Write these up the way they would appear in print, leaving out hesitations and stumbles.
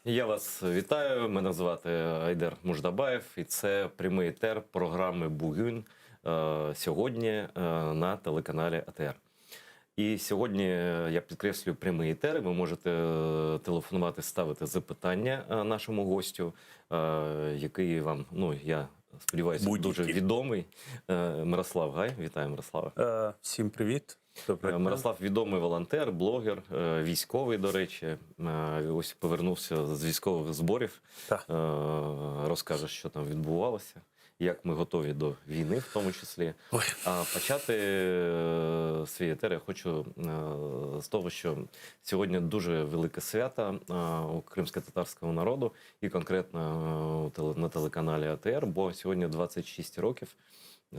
Я вас вітаю. Мене звати Айдер Муждабаєв, і це прямий етер програми Бугюн е, сьогодні е, на телеканалі АТР. І сьогодні е, я підкреслюю прямий етер. Ви можете е, телефонувати, ставити запитання е, нашому гостю, е, який вам, ну я сподіваюся, Будь-які. дуже відомий. Е, Мирослав Гай. Вітаю, Мирославе. Е, Всім привіт. Доброго Е, дня. Мирослав відомий волонтер, блогер, е, військовий, до речі. Е, Ось повернувся з військових зборів. Так. Е, Розкаже, що там відбувалося, як ми готові до війни, в тому числі. Ой. А почати е, свій етер я хочу е, з того, що сьогодні дуже велике свято е, у кримсько-татарського народу, і конкретно е, у теле- на телеканалі АТР, бо сьогодні 26 років е,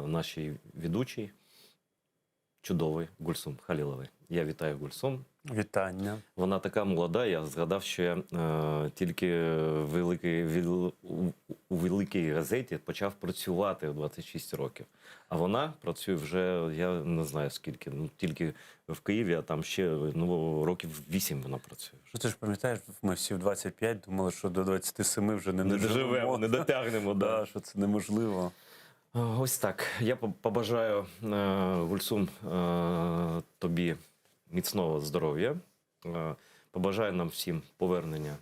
нашій ведучій, чудовий Гульсум Халіловій. Я вітаю Гульсум. Вітання. Вона така молода. Я згадав, що я е, тільки великий, віл- у, у великій газеті почав працювати в 26 років. А вона працює вже, я не знаю скільки, ну тільки в Києві, а там ще ну, років 8 вона працює. Що ти ж пам'ятаєш, ми всі в 25 думали, що до 27 вже не, Не доживемо. доживемо, не дотягнемо. да. Да, що це неможливо. Е, Ось так. Я по- побажаю е, Гульсум е, тобі міцного здоров'я. Е, Побажаю нам всім повернення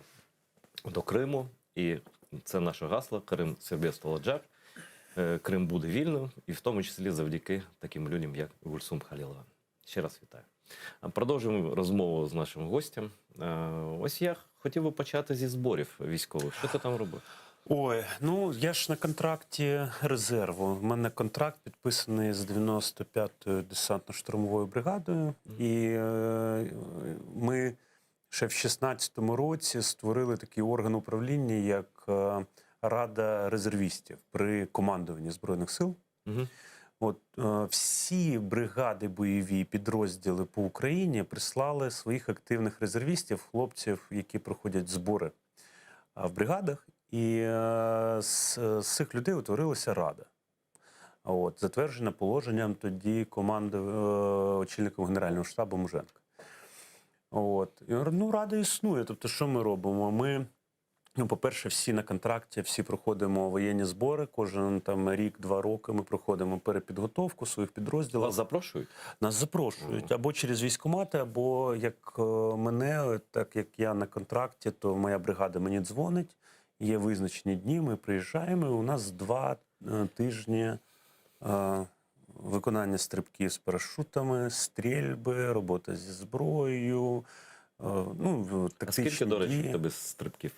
до Криму. І це наше гасло Крим serbest olacaq. Е, Крим буде вільним, і в тому числі завдяки таким людям, як Гульсум Халілова. Ще раз вітаю. А Продовжуємо розмову з нашим гостем. Е, Ось я хотів би почати зі зборів військових. Що ти там робив? Ой, ну я ж на контракті резерву. У мене контракт підписаний з 95-ю десантно-штурмовою бригадою, і е, ми ще в 16-му році створили такий орган управління, як е, Рада резервістів при командуванні Збройних сил. Угу. От е, всі бригади бойові підрозділи по Україні прислали своїх активних резервістів, хлопців, які проходять збори а, в бригадах, і е, з, з цих людей утворилася рада. От, затверджена положенням тоді команди е, очільником Генерального штабу Муженка. От. І, ну, рада існує. Тобто, що ми робимо? Ми Ну, по-перше, всі на контракті, всі проходимо воєнні збори. Кожен там рік-два роки ми проходимо перепідготовку своїх підрозділів. Вас запрошують? Нас запрошують або через військкомати, або як е, мене, так як я на контракті, то моя бригада мені дзвонить. Є визначені дні, ми приїжджаємо. і У нас два е, тижні е, виконання стрибків з парашутами, стрільби, робота зі зброєю. е, Ну, в- А тактичні скільки, до речі, дії. в тебе стрибків?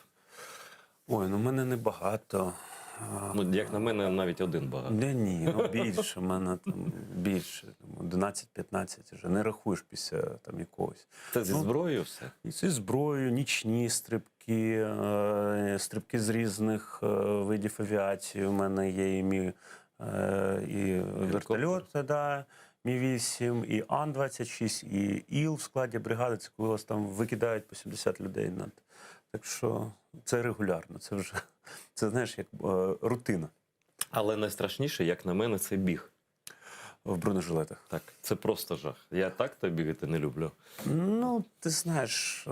Ой, ну в мене небагато. Е, Ну, як на мене, навіть один багато. Не, ні, ну більше, в мене там більше, там 11-15 вже не рахуєш після там якогось. Це зі Ну, зброєю все? І зі зброєю, нічні стрибки, е, стрибки з різних е, видів авіації. У мене є і мі, е, і вертольот, да, Мі-8, і Ан-26, і Іл в складі бригади. Це коли вас там викидають по 70 людей над. Так що це регулярно, це вже це знаєш як е, рутина Але найстрашніше, як на мене, це біг. в бронежилетах. Так, це просто жах. Я так то бігати не люблю. Ну, ти знаєш, е,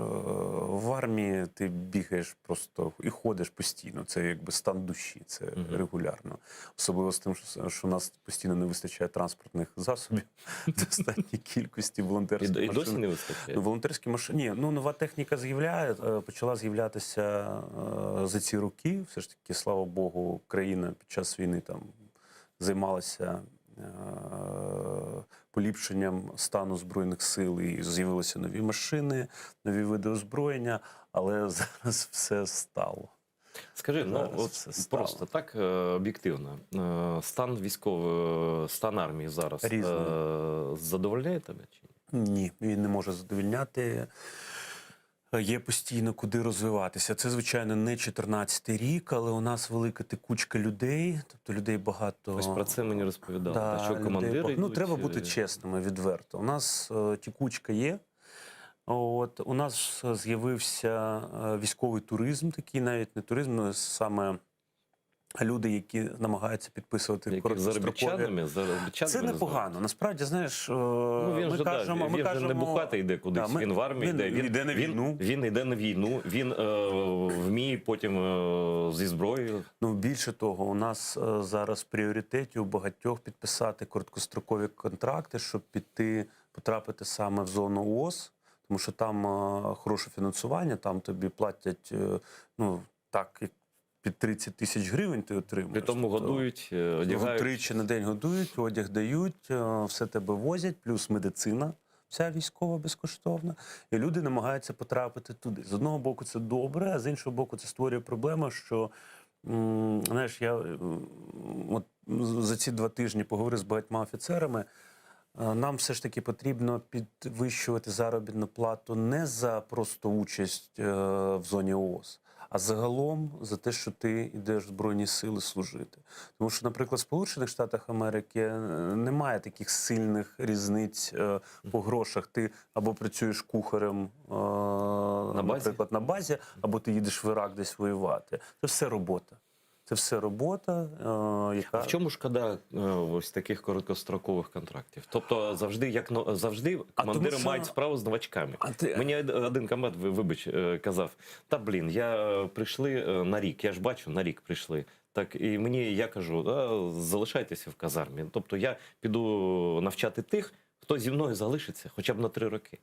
в армії ти бігаєш просто і ходиш постійно. Це якби стан душі, це Мгм. регулярно. Особливо з тим, що, що у нас постійно не вистачає транспортних засобів достатній кількості І, волонтерських і досі машин. не вистачає. Ну, волонтерські машини. Ні, ну нова техніка з'являє, е, почала з'являтися е, за ці роки. Все ж таки, слава Богу, країна під час війни там займалася е, поліпшенням стану збройних сил і з'явилися нові машини, нові види озброєння, але зараз все стало. Скажи, ну Зараз от все стало. просто так е, об'єктивно. Е, Стан військової, стан армії зараз Різний. е, задовольняє тебе чи ні? Ні, він не може задовільняти. Є постійно куди розвиватися. Це, звичайно, не 14-й рік, але у нас велика текучка людей, тобто людей багато. Ось про це мені розповідали. Да, Та що людей командири Ну, йдуть, треба бути е, чесними, відверто. У нас е, текучка є. От, у нас з'явився е, військовий туризм, такий навіть не туризм, але саме. Люди, які намагаються підписувати Яких короткострокові. заробітчанами, заробітчанами Це називають? непогано. Насправді, знаєш, е, Ну, він ми же, кажемо, да, ми він кажемо, же не бухати йде кудись, Да, ми- він в армію він йде. Він йде на він, війну. Він йде на війну, він е, вміє потім е, зі зброєю. Ну, більше того, у нас е, зараз в пріоритеті у багатьох підписати короткострокові контракти, щоб піти, потрапити саме в зону ООС, тому що там е, хороше фінансування, там тобі платять е, ну, так, як під 30 тисяч гривень ти отримуєш. При тому Тобто, годують, е, одягають. Тричі на день годують, одяг дають, е, все тебе возять, плюс медицина. Вся військова безкоштовна, і люди намагаються потрапити туди. З одного боку, це добре, а з іншого боку, це створює проблему, що м, знаєш, я е, от за ці два тижні поговорив з багатьма офіцерами. Е, Нам все ж таки потрібно підвищувати заробітну плату не за просто участь е, в зоні ООС, а загалом за те, що ти йдеш в Збройні сили служити. Тому що, наприклад, в Сполучених Штатах Америки е, немає таких сильних різниць е, по грошах. Ти або працюєш кухарем, е, На базі? наприклад, на базі, або ти їдеш в Ірак десь воювати. Це все робота. Це все робота, е, яка А в чому шкода е, ось таких короткострокових контрактів? Тобто завжди, як но- завжди, А тому командири що- мають справу з новачками. А ти- Мені од- один комбат, ви- вибач, е, казав: та блін, я е, прийшли е, на рік, я ж бачу, на рік прийшли. Так і мені я кажу, «А, залишайтеся в казармі. Тобто я піду навчати тих, хто зі мною залишиться хоча б на три роки.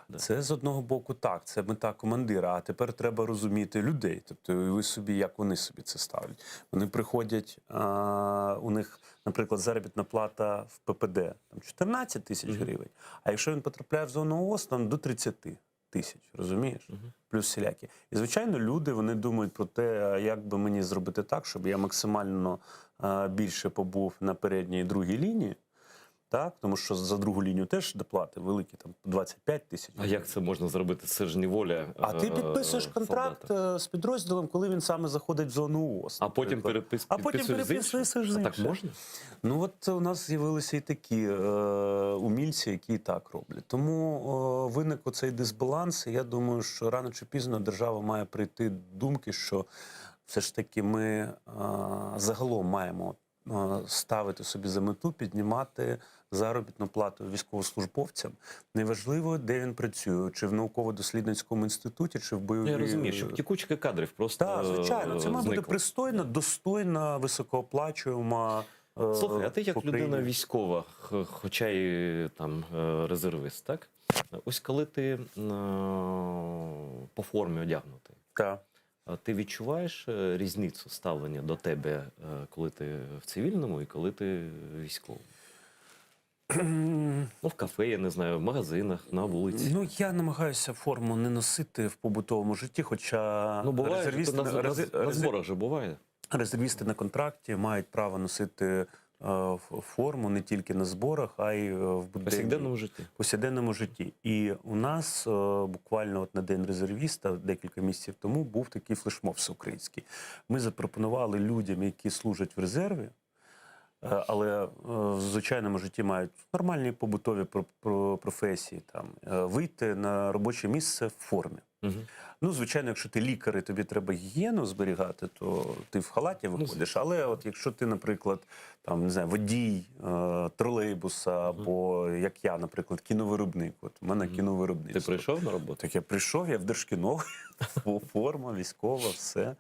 Да. Це з одного боку так, це мета командира. А тепер треба розуміти людей. Тобто, ви собі, як вони собі це ставлять. Вони приходять, а, у них, наприклад, заробітна плата в ППД там 14 тисяч гривень. А якщо він потрапляє в зону ООС, там до 30 тисяч, розумієш? Плюс всілякі. І звичайно, люди вони думають про те, а як би мені зробити так, щоб я максимально а, більше побув на передній і другій лінії. Так, тому що за другу лінію теж доплати великі, там 25 тисяч. А як це можна зробити? Це ж неволя. А ти е, підписуєш контракт солдата. е, з підрозділом, коли він саме заходить в зону ООС. А потім наприклад. перепис... А потім підписуєш з іншим? переписуєш з А так іншим. можна? Ну от у нас з'явилися і такі е, умільці, які і так роблять. Тому е, виник оцей дисбаланс. І я думаю, що рано чи пізно держава має прийти до думки, що все ж таки ми е, загалом маємо е, ставити собі за мету піднімати заробітну плату військовослужбовцям. Неважливо, де він працює, чи в науково-дослідницькому інституті, чи в бойовій... Ну, Я розумію, щоб тікучка кадрів просто Так, звичайно, це е, має бути зникла. пристойна, достойна, високооплачуєма. е, Слухай, а ти як в Україні. людина військова, х- хоча й там е, резервист, так? Ось коли ти е, по формі одягнутий, Так. а ти відчуваєш е, різницю ставлення до тебе, е, коли ти в цивільному і коли ти військовий? Ну, в кафе, я не знаю, в магазинах, на вулиці. Ну, я намагаюся форму не носити в побутовому житті, хоча Ну, буває, резервісти, на, на, резер- на резер- зборах же буває. резервісти на контракті мають право носити е, ф- форму не тільки на зборах, а й е, в В буденній- повсякденному житті. повсякденному житті. І у нас е, буквально от на День резервіста декілька місяців тому був такий флешмоб всеукраїнський. Ми запропонували людям, які служать в резерві, е, але е, в звичайному житті мають нормальні побутові про- про- професії, там, е, вийти на робоче місце в формі. Угу. Ну, звичайно, якщо ти лікар і тобі треба гігієну зберігати, то ти в халаті виходиш. Але от якщо ти, наприклад, там не знаю, водій е, тролейбуса, або як я, наприклад, кіновиробник. От у мене Ти кіновиробництво. прийшов на роботу? Так я прийшов, я в Держкіно, форма, військова, все.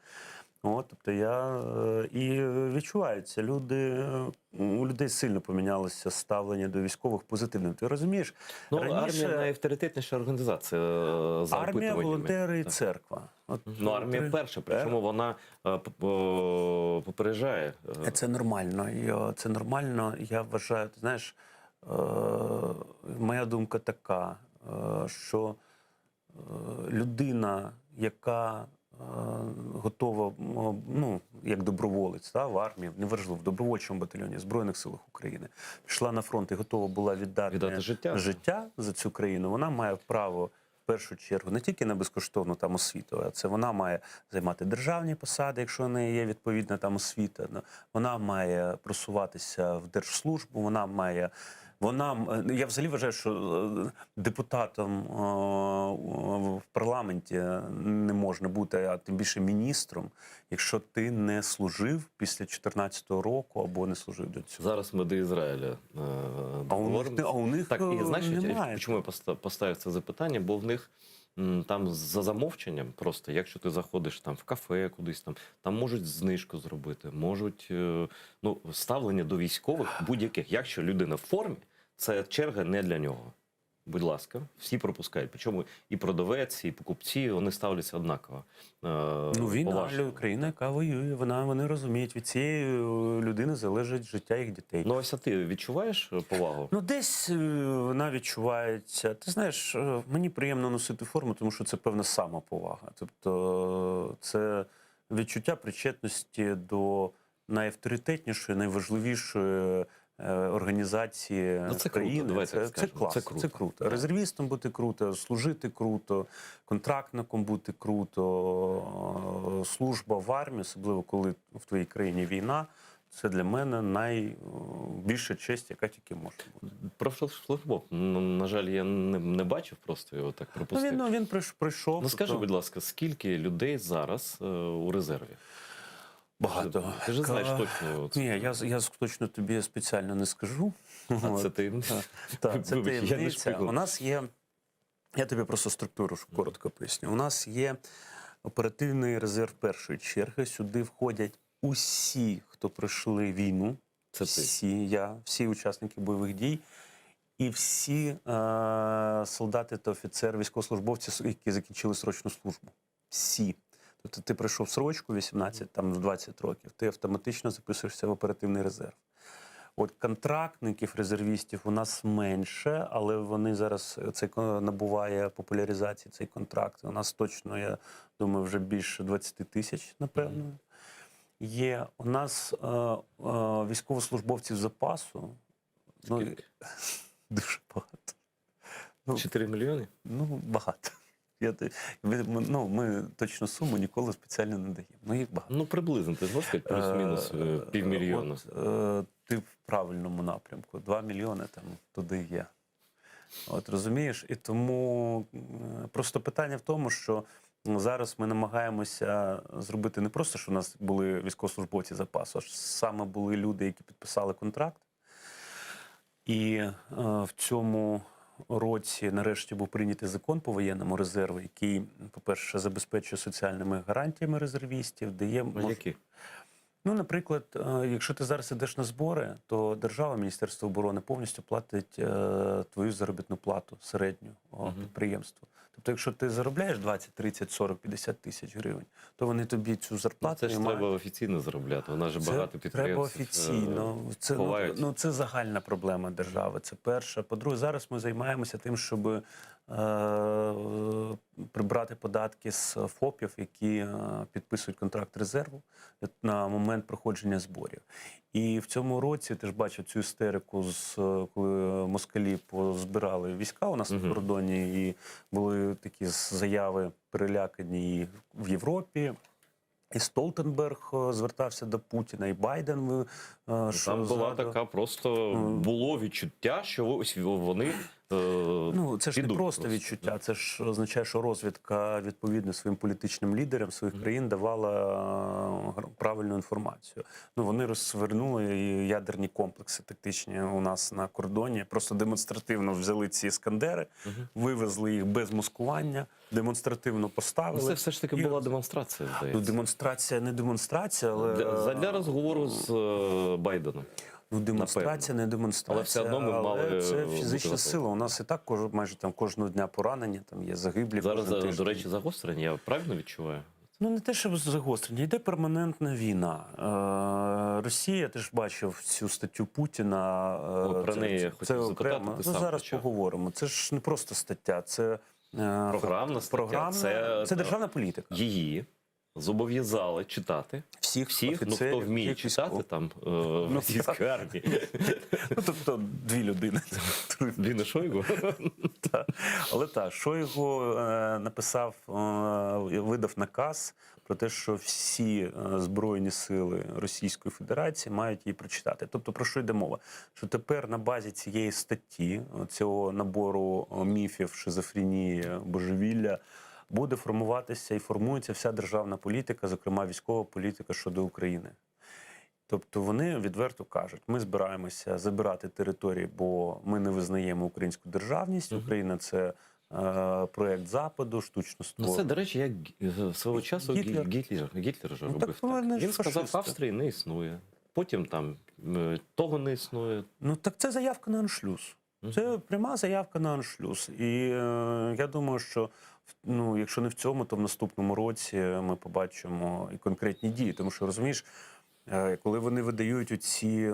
От, тобто я е, і відчувається, люди е, у людей сильно помінялося ставлення до військових позитивним. Ти розумієш, Ну, раніше армія найавторитетніша організація е, за армія, опитуваннями. волонтери і Так. церква. От, Ну, армія перша, причому вона е, п- е, попереджає. е, Це нормально. І, е, Це нормально. Я вважаю, ти знаєш, е, моя думка така, е, що е, людина, яка е, готова, м, ну, як доброволець, та, в армії, неважливо, в добровольчому батальйоні Збройних силах України, пішла на фронт і готова була віддати, Віддати життя. життя за цю країну, вона має право. В першу чергу не тільки на безкоштовну там освіту, а це вона має займати державні посади, якщо в неї є відповідна там освіта. Ну, Вона має просуватися в держслужбу, вона має. Вона м- я взагалі вважаю, що е, депутатом е, в парламент. парламенті не можна бути, а тим більше міністром, якщо ти не служив після 14-го року або не служив до цього. Зараз ми до Ізраїля е, А у них, договоримося. а у них Так, і е, знаєш, немає. чому я поставив це запитання? Бо в них там за замовченням просто, якщо ти заходиш там в кафе кудись там, там можуть знижку зробити, можуть ну, ставлення до військових будь-яких. Якщо людина в формі, це черга не для нього. Будь ласка, всі пропускають. Причому і продавець, і покупці вони ставляться однаково. Ну, війна, поважно. країна, яка воює, вони розуміють, від цієї людини залежить життя їх дітей. Ну, ось а ти відчуваєш повагу? Ну, десь вона відчувається. Ти знаєш, мені приємно носити форму, тому що це певна самоповага. Тобто це відчуття причетності до найавторитетнішої, найважливішої організації Ну, це круто, країни. давай це, так це скажемо. клас, Це це круто. круто. Так. Резервістом бути круто, служити круто, контрактником бути круто, служба в армії, особливо коли в твоїй країні війна. Це для мене найбільша честь, яка тільки може бути. Про флешмоб, ну, на жаль, я не бачив, просто його так Ну, пропустив. він, ну, він пройшов. Ну скажи, тобто, будь ласка, скільки людей зараз у резерві? багато. Ти ж знаєш точно. Ні, я точно тобі спеціально не скажу. А це таємниця. Так, це Вибач, я не таємниця. шпигун. У нас є. Я тобі просто структуру коротко поясню. У нас є оперативний резерв першої черги. Сюди входять усі, хто пройшли війну. Це ти. Всі, я, всі учасники бойових дій. І всі солдати та офіцери, військовослужбовці, які закінчили срочну службу. Всі. Тобто ти пройшов срочку 18, там, 20 років, ти автоматично записуєшся в оперативний резерв. От контрактників, резервістів у нас менше, але вони зараз це набуває популяризації цей контракт. У нас точно, я думаю, вже більше 20 тисяч, напевно. Є у нас військовослужбовців запасу. Ну, Скільки? дуже багато. Ну, 4 мільйони? Ну, багато. Я, ну, ми точну суму ніколи спеціально не даємо. Ну, їх багато. Ну, приблизно, ти ж можеш сказати, плюс-мінус півмільйона. От, ти в правильному напрямку. 2 мільйони там туди є. От розумієш? І тому просто питання в тому, що зараз ми намагаємося зробити не просто, що у нас були військовослужбовці запасу, а саме були люди, які підписали контракт. І в цьому році нарешті був прийнятий закон по воєнному резерву, який, по-перше, забезпечує соціальними гарантіями резервістів, дає Ну, які? Ну, наприклад, якщо ти зараз ідеш на збори, то держава, Міністерство оборони повністю платить твою заробітну плату середню підприємству. Тобто, якщо ти заробляєш 20, 30, 40, 50 тисяч гривень, то вони тобі цю Ну, зарплату це ж і мають. треба офіційно заробляти. Вона ж Це багато підприємств. Треба офіційно. Це, ну, ховають. ну, це загальна проблема держави. Це перше. По-друге, зараз ми займаємося тим, щоб прибрати податки з ФОПів, які підписують контракт резерву на момент проходження зборів. І в цьому році ти ж бачив цю істерику, з коли москалі позбирали війська у нас на кордоні, і були такі заяви перелякані і в Європі. І Столтенберг звертався до Путіна, і Байден. Що Там була згадував. така просто було відчуття, що ось вони Ну, це ж не підуть просто відчуття, це ж означає, що розвідка відповідно своїм політичним лідерам своїх країн давала правильну інформацію. Ну вони розвернули ядерні комплекси тактичні у нас на кордоні. Просто демонстративно взяли ці іскандери, вивезли їх без маскування, демонстративно поставили. Ну, це все ж таки І була демонстрація, здається. Ну, демонстрація не демонстрація, але Задля розговору з Байденом. Ну, демонстрація, не демонстрація. Але все одно ми мали але це бути фізична готові. сила. У нас і так майже там кожного дня поранення, там є загиблі. Зараз, кожен до тиждень. речі, загострення, я правильно відчуваю? Ну не те, щоб загострення, йде перманентна війна. Росія, ти ж бачив цю статтю Путіна. О, про неї я хотів це запитати, окремо. ти Ну, сам зараз почав. поговоримо. Це ж не просто стаття, це Програмна стаття, програмна, це- це державна політика. Її зобов'язали читати Всіх, всіх, ну офіцерів, хто вміє всіх читати військових. там в російській армії. Ну, тобто дві людини. Він і Шойгу. Та. Але так, Шойгу написав, видав наказ про те, що всі Збройні сили Російської Федерації мають її прочитати. Тобто, про що йде мова? Що тепер на базі цієї статті, цього набору міфів, шизофренії, божевілля, буде формуватися і формується вся державна політика, зокрема військова політика щодо України. Тобто вони відверто кажуть: ми збираємося забирати території, бо ми не визнаємо українську державність. Мгм. Україна це е, проект Западу, штучно Ну, створений. це, до речі, як свого часу Гітлер. Гітлер, Гітлер же Ну, робив так так. вони ж Він сказав, фашисти. Австрії не існує. Потім там того не існує. Ну так це заявка на аншлюз. Мгм. Це пряма заявка на аншлюз. І я думаю, що ну, якщо не в цьому, то в наступному році ми побачимо і конкретні дії. Тому що розумієш, коли вони видають оці,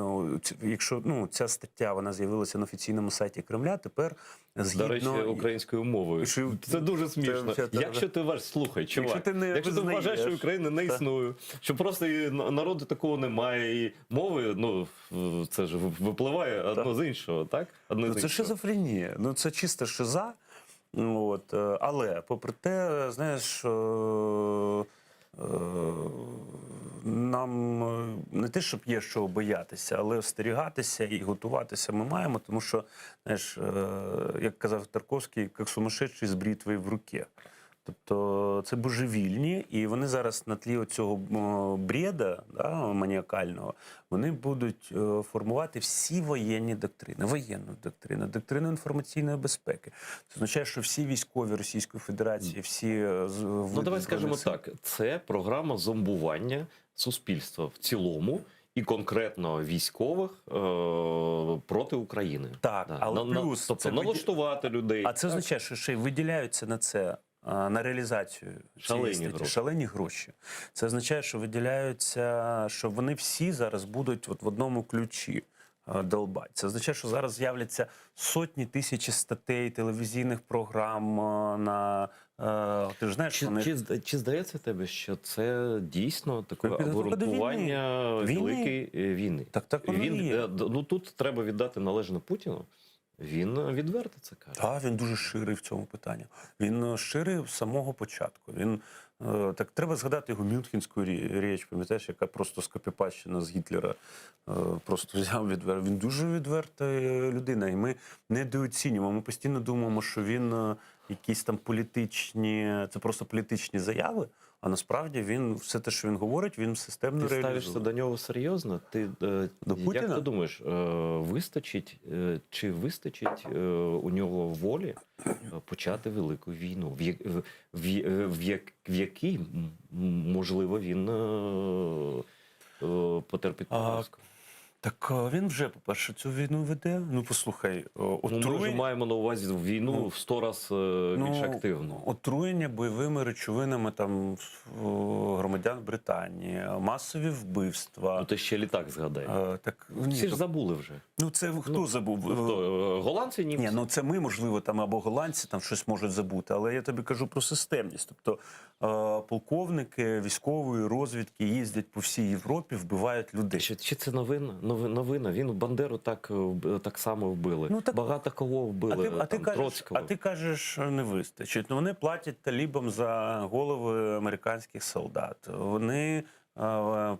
якщо ну, ця стаття вона з'явилася на офіційному сайті Кремля, тепер згідно До речі, українською мовою. Що- Це дуже смішно. це- це- Якщо ти вваж, слухай, чувак, Якщо ти не якщо ти вважаєш, що визнаєш. України не Так. існує, що просто і народу такого немає, і мови, ну це ж випливає одно з іншого, так? Одне Ну, з це іншого. шизофренія. Ну це чиста шиза. Ну, От, але, попри те, знаєш, нам не те, щоб є що боятися, але остерігатися і готуватися ми маємо, тому що, знаєш, як казав Тарковський, як сумасшедший з бритвою в руці. Тобто це божевільні, і вони зараз на тлі цього бреда да, маніакального, вони будуть формувати всі воєнні доктрини, воєнну доктрину, доктрину інформаційної безпеки. Це означає, що всі військові Російської Федерації, всі Ну, види давай скажемо збройних сил- так: це програма зомбування суспільства в цілому і конкретно військових проти України. Так, Да. але плюс тобто це налаштувати людей. А це означає, що ще й виділяються на це, на реалізацію цієї Шалені статті, гроші. шалені гроші. Це означає, що виділяються, що вони всі зараз будуть от в одному ключі долбать. Це означає, що зараз з'являться сотні тисячі статей, телевізійних програм на ти ж знаєш, Чи, вони чи, чи здається тобі, що це дійсно таке Ну, підготовка до війни. обґрунтування Війни. великої війни? так, так воно Він, і є. ну тут треба віддати належне Путіну. Він відверто це каже. Так, він дуже щирий в цьому питанні. Він щирий з самого початку. Він так треба згадати його Мюнхенську річ, пам'ятаєш, яка просто скопіпащена з Гітлера. Просто взяв відвер. Він дуже відверта людина, і ми недооцінюємо. Ми постійно думаємо, що він якісь там політичні, це просто політичні заяви. А насправді він все те, що він говорить, він системно Ти реалізує. ставишся до нього серйозно? Ти До як Путіна? ти думаєш, вистачить чи вистачить у нього волі почати велику війну, в, як- в, в, в, як, в якій можливо він потерпить А, поразку? Так він вже, по-перше, цю війну веде. Ну, послухай, Ну, ми вже отруєння- маємо на увазі війну Ну, в 100 раз більш активну. Отруєння бойовими речовинами там громадян Британії, масові вбивства. Ну, ти ще літак згадай. Так, ні, Всі ж то- забули вже. ну це хто ну, забув? Хто? Голландці, німці? Ні, ну це ми, можливо, там або голландці там щось можуть забути, але я тобі кажу про системність. Тобто полковники військової розвідки їздять по всій Європі, вбивають людей. Чи це новина? Новина? Він Бандеру так, так само вбили. Ну, так- Багато кого вбили. А ти, а, ти там, кажеш, Троцького. а ти кажеш, що не вистачить. Ну, вони платять талібам за голови американських солдат. Вони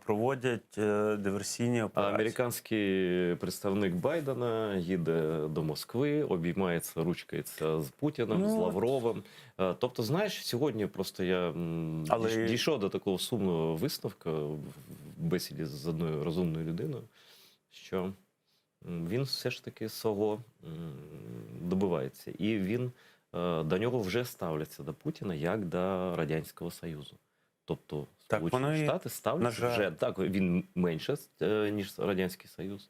проводять диверсійні А операції. американський представник Байдена їде до Москви, обіймається, ручкається з Путіним, Ну, з от. Лавровим. Тобто, знаєш, сьогодні просто я Але- дійшов до такого сумного висновку в бесіді з одною розумною людиною, що він все ж таки свого добивається. І він до нього вже ставляться до Путіна як до Радянського Союзу. Тобто Так, Сполучені воно і, Штати ставляться на жаль. вже так, він менше, ніж Радянський Союз,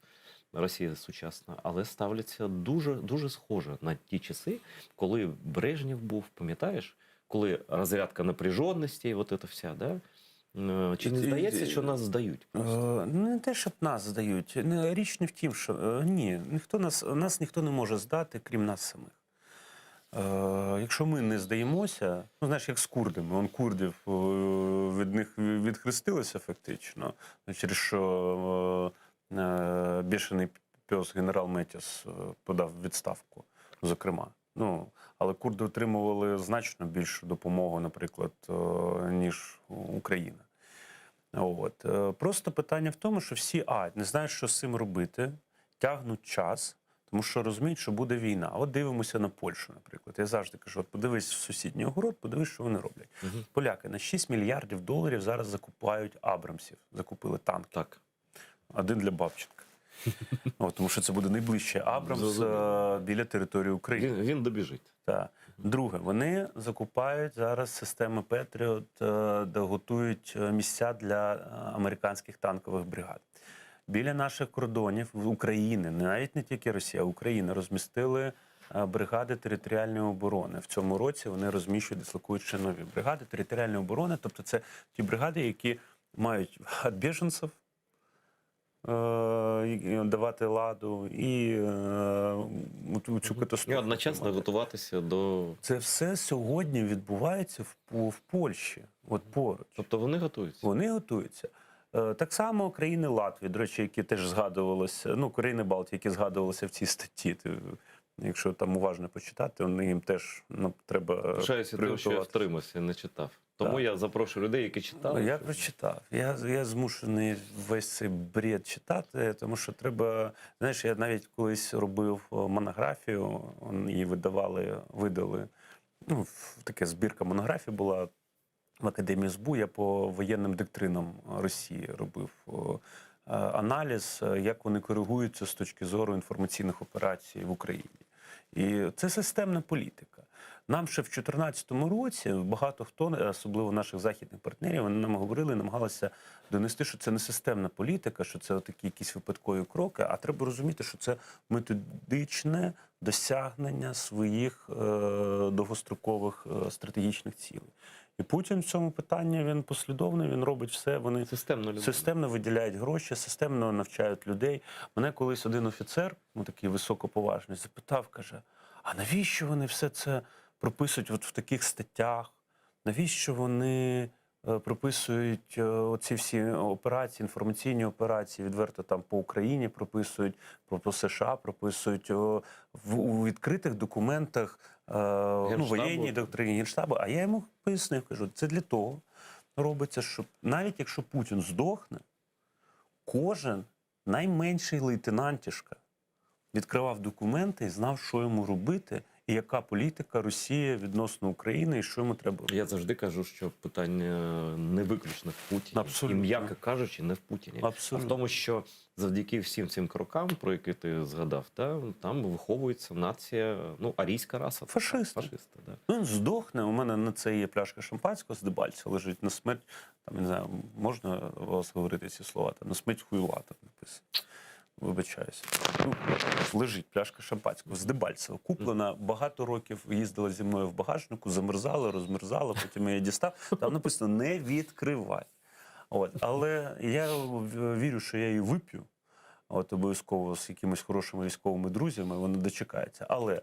Росія сучасна, але ставляться дуже, дуже схоже на ті часи, коли Брежнєв був, пам'ятаєш, коли розрядка напряженості, от це вся, да? Чи не здається, що нас здають? Ну, не те, щоб нас здають. Не, Річ не в тім, що ні, ніхто нас ніхто не може здати, крім нас самих. Якщо ми не здаємося, ну знаєш, як з курдами, он курдів від них відхрестилися фактично, ну, через що бішений пес генерал Метіс подав відставку, зокрема. Ну, але курди отримували значно більшу допомогу, наприклад, ніж Україна. От. Просто питання в тому, що всі не знають, що з цим робити, тягнуть час. Тому що розуміють, що буде війна. От дивимося на Польщу, наприклад. Я завжди кажу: от подивись в сусідній огород, подивись, що вони роблять. Мгм. Поляки на 6 мільярдів доларів зараз закупають Абрамсів, закупили танки. Так. Один для Бабченка. От, тому що це буде найближче Абрамс Зрозуміло. біля території України. Він добіжить. Так. Друге, вони закупають зараз системи Петріот, де готують місця для американських танкових бригад. Біля наших кордонів в України, навіть не тільки Росія, а Україна розмістили бригади територіальної оборони. В цьому році вони розміщують, дислокують ще нові бригади територіальної оборони. Тобто це ті бригади, які мають від біженців давати ладу і цю І катастрофу. одночасно тримати. готуватися до. Це все сьогодні відбувається в Польщі, от поруч. Тобто вони готуються. Вони готуються. Так само країни Латвії, до речі, які теж згадувалися, ну, країни Балтії, які згадувалися в цій статті. Ти, якщо там уважно почитати, вони їм теж ну, треба Пишаюся тим, що я приготуватися. втримався, не читав. Тому Так. я запрошую людей, які читали. Ну, я щоб- прочитав. Я змушений весь цей бред читати, тому що треба. Знаєш, я навіть колись робив монографію, її видавали, видали. Ну, така збірка монографій була в Академії СБУ. Я по воєнним доктринам Росії робив аналіз, як вони коригуються з точки зору інформаційних операцій в Україні. І це системна політика. Нам ще в 2014 році багато хто, особливо наших західних партнерів, вони нам говорили, намагалися донести, що це не системна політика, що це такі якісь випадкові кроки. А треба розуміти, що це методичне досягнення своїх довгострокових стратегічних цілей. І Путін в цьому питанні він послідовний, він робить все. Вони Системно людина. системно виділяють гроші, системно навчають людей. Мене колись один офіцер, ну такий високоповажний, запитав, каже: а навіщо вони все це прописують от в таких статтях? Навіщо вони прописують оці всі операції, інформаційні операції, відверто там по Україні прописують, по США прописують у відкритих документах, ну, воєнній доктрині Генштабу. А я йому пояснив, кажу, це для того робиться, щоб навіть якщо Путін здохне, кожен найменший лейтенантішка відкривав документи і знав, що йому робити, і яка політика Росії відносно України, і що йому треба робити. Я завжди кажу, що питання не виключно в Путіні. Абсолютно. І, м'яко кажучи, не в Путіні. Абсолютно. А в тому, що завдяки всім цим крокам, про які ти згадав, та, там виховується нація, ну, арійська раса. Фашисти. Фашисти, да. Ну, він здохне. У мене на це є пляшка шампанського з Дебальця лежить на смерть. Там, я не знаю, можна у вас говорити ці слова? Там, на смерть хуйла там написано. Вибачаюся. Ну, лежить пляшка шампанського з Дебальцева. Куплена багато років, їздила зі мною в багажнику, замерзала, розмерзала, потім я її дістав. Там написано не відкривай. От. Але я вірю, що я її вип'ю. От обов'язково з якимись хорошими військовими друзями вони дочекаються. Але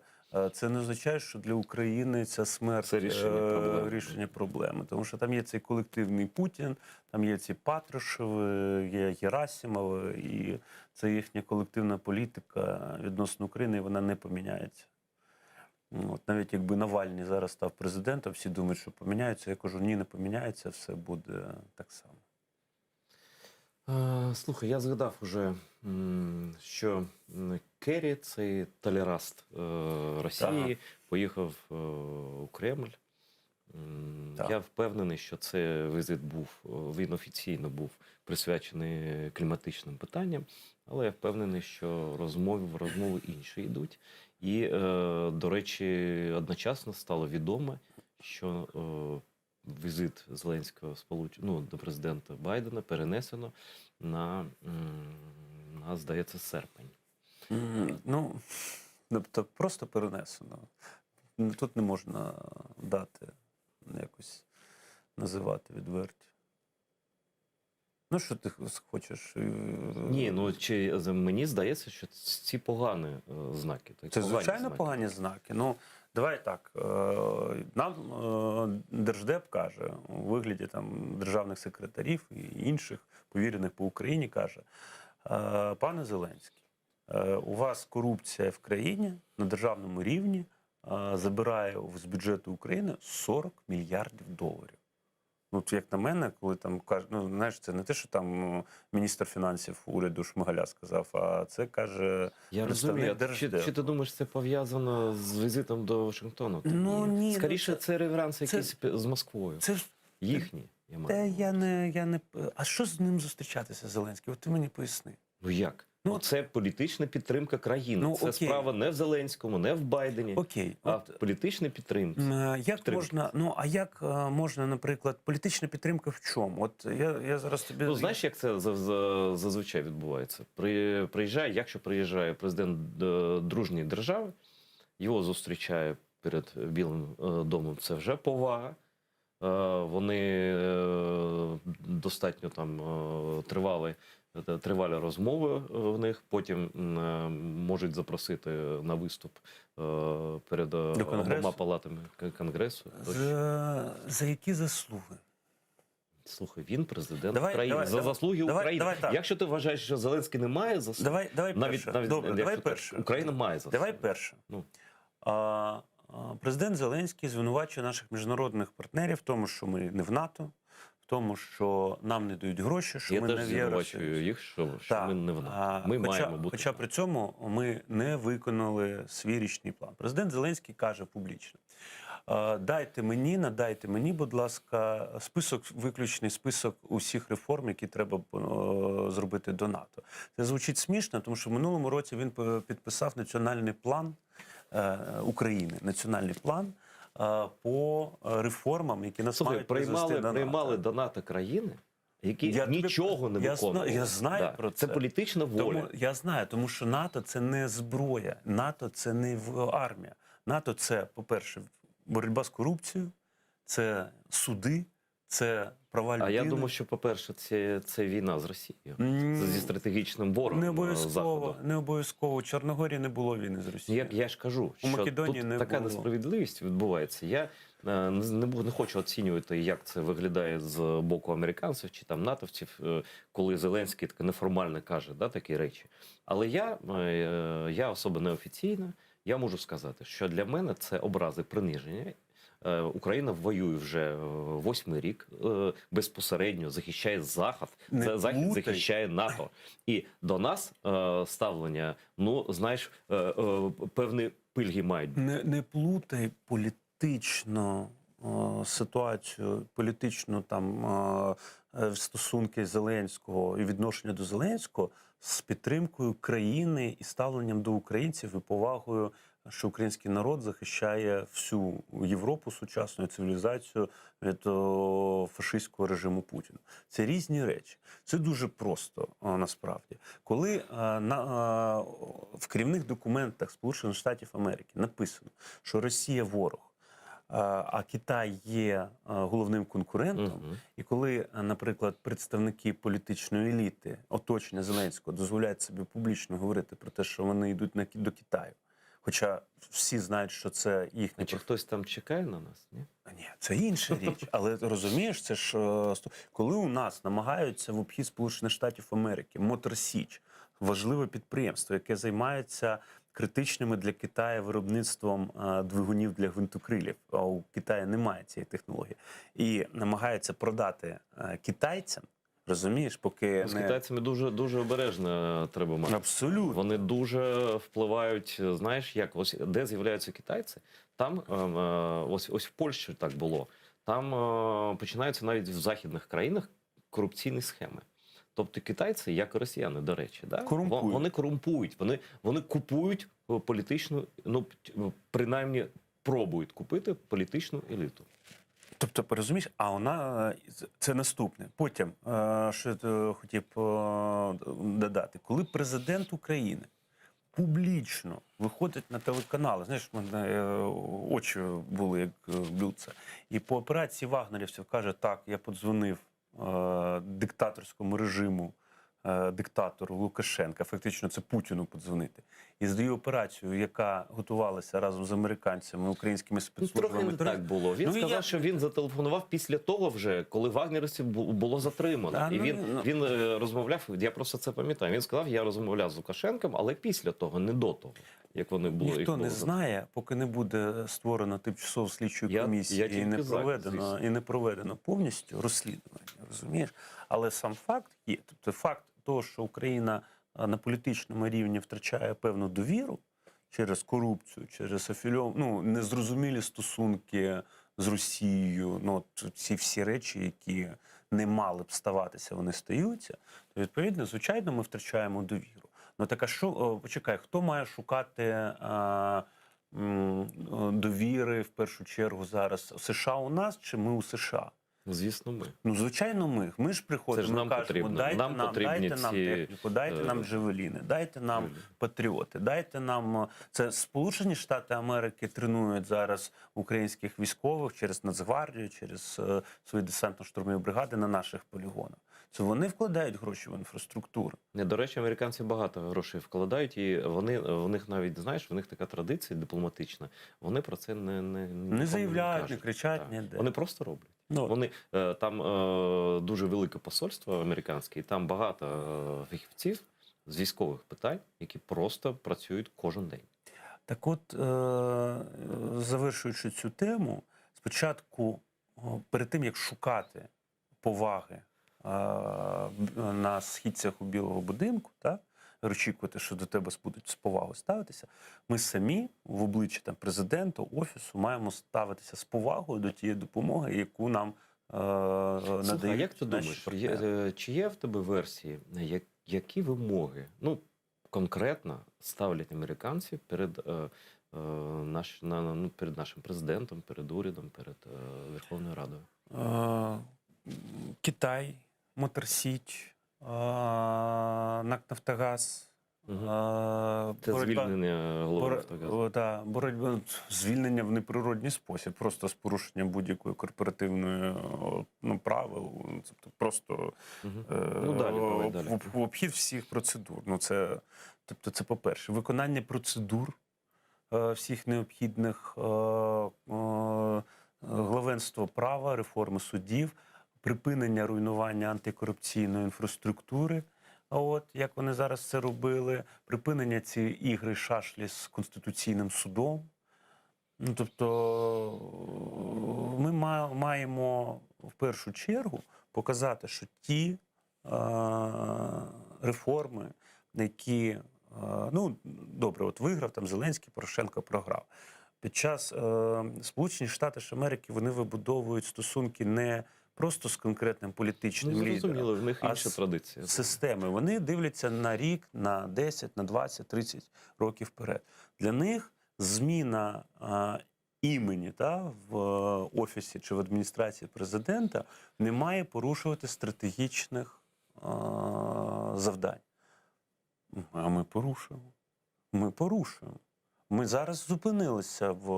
це не означає, що для України ця смерть Це рішення проблеми. рішення проблеми. Тому що там є цей колективний Путін, там є ці Патрушеви, є Герасимови, і це їхня колективна політика відносно України, і вона не поміняється. От навіть якби Навальний зараз став президентом, всі думають, що поміняється. Я кажу, ні, не поміняється, все буде так само. Слухай, я згадав уже, що Керрі, цей толераст Росії, поїхав у Кремль. Так. Я впевнений, що це візит був, він офіційно був присвячений кліматичним питанням, але я впевнений, що розмови інші йдуть. І, до речі, одночасно стало відомо, що візит Зеленського до президента Байдена перенесено на, здається, серпень. Ну, тобто просто перенесено. Тут не можна дати якось називати відверті. Ну, що ти хочеш? Ні, ну чи мені здається, що ці погані знаки. Це, погані звичайно, знаки. погані знаки. Ну, давай так. Нам Держдеп каже, у вигляді там державних секретарів і інших повірених по Україні, каже: пане Зеленський, у вас корупція в країні на державному рівні забирає з бюджету України 40 мільярдів доларів. Ну, от як на мене, коли там кажуть, ну знаєш, це не те, що там міністр фінансів уряду Шмигаля сказав, а це каже Я представник розумію. А Чи, Держдепу. чи ти думаєш, це пов'язано з візитом до Вашингтону? Та Ну, ні, ну, Скоріше, це- це реверанси це- якісь з Москвою. Це ж Їхні. Я маю. те, на увазі. я не, я не. А що з ним зустрічатися, Зеленський? От ти мені поясни. Ну як? Ну, Ну, це політична підтримка країни. Ну, це окей. справа не в Зеленському, не в Байдені, Окей, а от в політичній підтримці. М, е, Як Підтримки. можна, ну а як е, можна, наприклад, політична підтримка в чому? От я, я зараз тобі Ну, знаєш, як це за- за- зазвичай відбувається? При, приїжджає, якщо приїжджає президент е, дружньої держави, його зустрічає перед Білим е, домом. Це вже повага. Е, Вони е, достатньо там е, тривали, е, тривалі розмови е, в них. Потім м, е, можуть запросити на виступ е, перед е, До Конгресу? обома палатами к- Конгресу. Тощо. за, за які заслуги? Слухай, він президент Давай, України давай, за давай, заслуги давай, України. давай так. Якщо ти вважаєш, що Зеленський не має заслуг, Давай, давай навіть перше. навіть Добре, якщо давай так, перше. Україна має заслуги. Давай перше. Ну. А, а, президент Зеленський звинувачує наших міжнародних партнерів в тому, що ми не в НАТО, в тому, що нам не дають гроші, що Я ми теж не в звинувачую Євросоюзі. їх, що, що Так. ми не в НАТО. А, Ми хоча, маємо бути. Хоча при цьому ми не виконали свій річний план. Президент Зеленський каже публічно: «Е, дайте мені, надайте мені, будь ласка, список, виключний список усіх реформ, які треба е, зробити до НАТО. Це звучить смішно, тому що в минулому році він е, підписав національний план е, України, національний план. е, По реформам, які нас Слухай, мають призвести приймали, до НАТО. приймали до НАТО країни, які Я тобі- нічого не я виконували. зна- я знаю про це. Це політична воля. Тому я знаю, тому що НАТО це не зброя, НАТО це не в- армія. НАТО це, по-перше, боротьба з корупцією, це суди, це права людини. А я думаю, що, по-перше, це, це війна з Росією. М, Це зі стратегічним ворогом не е, обов'язково, Заходу. не обов'язково. У Чорногорії не було війни з Росією. Я, я ж кажу, У що Македонії тут не така було. несправедливість відбувається. Я е, не, не, бу- не хочу оцінювати, як це виглядає з боку американців чи там натовців, е, коли Зеленський так неформально каже да, такі речі. Але я, е, я особа неофіційна, я можу сказати, що для мене це образи приниження. Е, Україна воює вже е, восьмий рік е, безпосередньо захищає Захід, Не це Захід плутай. захищає НАТО. І до нас е, ставлення, ну знаєш, е, е, певні пильги мають. Не, не плутай політичну е, ситуацію, політичну там е, е, стосунки Зеленського і відношення до Зеленського з підтримкою країни і ставленням до українців і повагою, що український народ захищає всю Європу сучасну цивілізацію від о, фашистського режиму Путіна. Це різні речі. Це дуже просто о, насправді. Коли е, на, е, в керівних документах Сполучених Штатів Америки написано, що Росія ворог, е, а Китай є е, головним конкурентом, Мгм. і коли, е, наприклад, представники політичної еліти, оточення Зеленського, дозволяють собі публічно говорити про те, що вони йдуть на Ки- до Китаю, хоча всі знають, що це їхня А чи хтось там чекає на нас? Ні? ні, це інша річ. Але розумієш, це ж е, коли у нас намагаються в обхід Сполучених Штатів Америки Мотор Січ, важливе підприємство, яке займається критичними для Китаю виробництвом е, двигунів для гвинтокрилів. А у Китаю немає цієї технології, і намагаються продати е, китайцям. Розумієш, поки З не китайцями дуже дуже обережно треба мати. абсолютно Вони дуже впливають. Знаєш, як ось де з'являються китайці, там е, е, ось ось в Польщі так було. Там е, починаються навіть в західних країнах корупційні схеми. Тобто китайці, як і росіяни, до речі, да? Корумпують. вони корумпують, вони, вони купують е, політичну, ну принаймні пробують купити політичну еліту. Тобто, розумієш, а вона е, це наступне. Потім, е, що я е, хотів е, додати, коли президент України публічно виходить на телеканали, знаєш, в мене е, очі були як е, блюдце, і по операції вагнерівців каже: так, я подзвонив е, диктаторському режиму. е, Диктатору Лукашенка, фактично це Путіну подзвонити, і здаю операцію, яка готувалася разом з американцями, українськими Ну, спецслужбами. трохи не так було. Він Ну, і сказав, я- що він зателефонував після того, вже коли вагнерівців бу- було затримано. Та, і ну, він, ну. він е, розмовляв. Я просто це пам'ятаю. Він сказав, я розмовляв з Лукашенком, але після того, не до того. Як вони були їх Ніхто було не за- знає, поки не буде створено тимчасову слідчу Я- комісію я і тільки не за, проведено, звісно. і не проведено повністю розслідування, розумієш? Але сам факт є. Тобто факт того, що Україна е, на політичному рівні втрачає певну довіру через корупцію, через афільов... ну, незрозумілі стосунки з Росією, ну, от ці всі речі, які не мали б ставатися, вони стаються, то відповідно, звичайно, ми втрачаємо довіру. Ну так а що, о, почекай, хто має шукати е, довіри в першу чергу зараз? США у нас чи ми у США? Звісно, ми. Ну, звичайно, ми. Ми ж приходимо, Це ж нам кажемо, потрібно. дайте Нам нам, потрібні дайте нам ці, техніку, дайте е, нам джевеліни, дайте нам Джевеліни. патріоти, дайте нам це Сполучені Штати Америки тренують зараз українських військових через Нацгвардію, через свої десантно-штурмові бригади на наших полігонах. Це вони вкладають гроші в інфраструктуру. Не, до речі, американці багато грошей вкладають, і вони в них навіть знаєш, в них така традиція дипломатична. Вони про це не, не, нікому Не заявляють, не кажуть. кричать Так. ніде. Вони просто роблять. Ну, Вони там дуже велике посольство американське, і там багато фахівців з військових питань, які просто працюють кожен день. Так от, завершуючи цю тему, спочатку, перед тим, як шукати поваги на східцях у Білого будинку, так, очікувати, що до тебе будуть з повагою ставитися, ми самі в обличчі там, президента, офісу маємо ставитися з повагою до тієї допомоги, яку нам Слухай, а надають як ти наші думаєш, є, партнери. чи є в тебе версії, які вимоги ну, конкретно ставлять американці перед, наш, на, ну, перед нашим президентом, перед урядом, перед Верховною Радою? Китай, Мотор Січ, НАК Нафтогаз. Мгм. Е, Це боротьба- звільнення голови Нафтогазу. О, да, боротьба звільнення в неприродній спосіб, просто з порушенням будь-якої корпоративної ну, правил, ну, тобто просто Мгм. е, Ну, далі, давай, далі. в, в обхід всіх процедур. Ну, це, тобто, це по-перше, виконання процедур всіх необхідних, главенство права, реформи судів, припинення руйнування антикорупційної інфраструктури. От як вони зараз це робили, припинення цієї ігри шашлі з конституційним судом. Ну, тобто ми маємо в першу чергу показати, що ті реформи, які, ну, добре, от виграв там Зеленський, Порошенко програв. Під час Сполучені Штати ж Америки вони вибудовують стосунки не просто з конкретним політичним Ну, лідером, зрозуміло, в них а інша традиція. системи. Вони дивляться на рік, на 10, на 20, 30 років вперед. Для них зміна імені та, в офісі чи в адміністрації президента не має порушувати стратегічних завдань. А ми порушуємо. Ми порушуємо. Ми зараз зупинилися в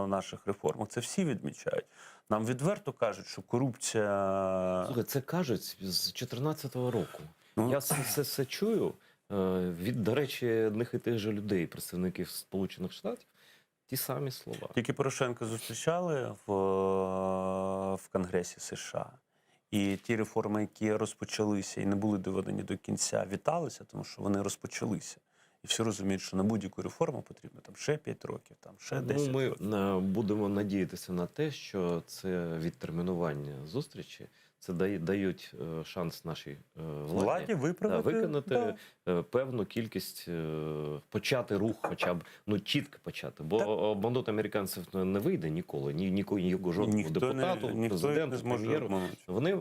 наших реформах. Це всі відмічають. Нам відверто кажуть, що корупція. Слухай, це кажуть з 2014 року. Ну, Я це все, все чую від, до речі, одних і тих же людей, представників Сполучених Штатів, ті самі слова. Тільки Порошенка зустрічали в Конгресі США. І ті реформи, які розпочалися і не були доведені до кінця, віталися, тому що вони розпочалися. І всі розуміють, що на будь-яку реформу потрібно там ще 5 років, там ще 10 Ну, ми років. будемо надіятися на те, що це відтермінування зустрічі, це дає, дають шанс нашій владі, Владі виправити да, виконати да. певну кількість, почати рух, хоча б ну чітко почати. Бо Так. обманути американців не вийде ніколи, ні, нікого, ні жодному Ніхто депутату, не, ніхто їх президенту, не зможе прем'єру. обманути. Вони,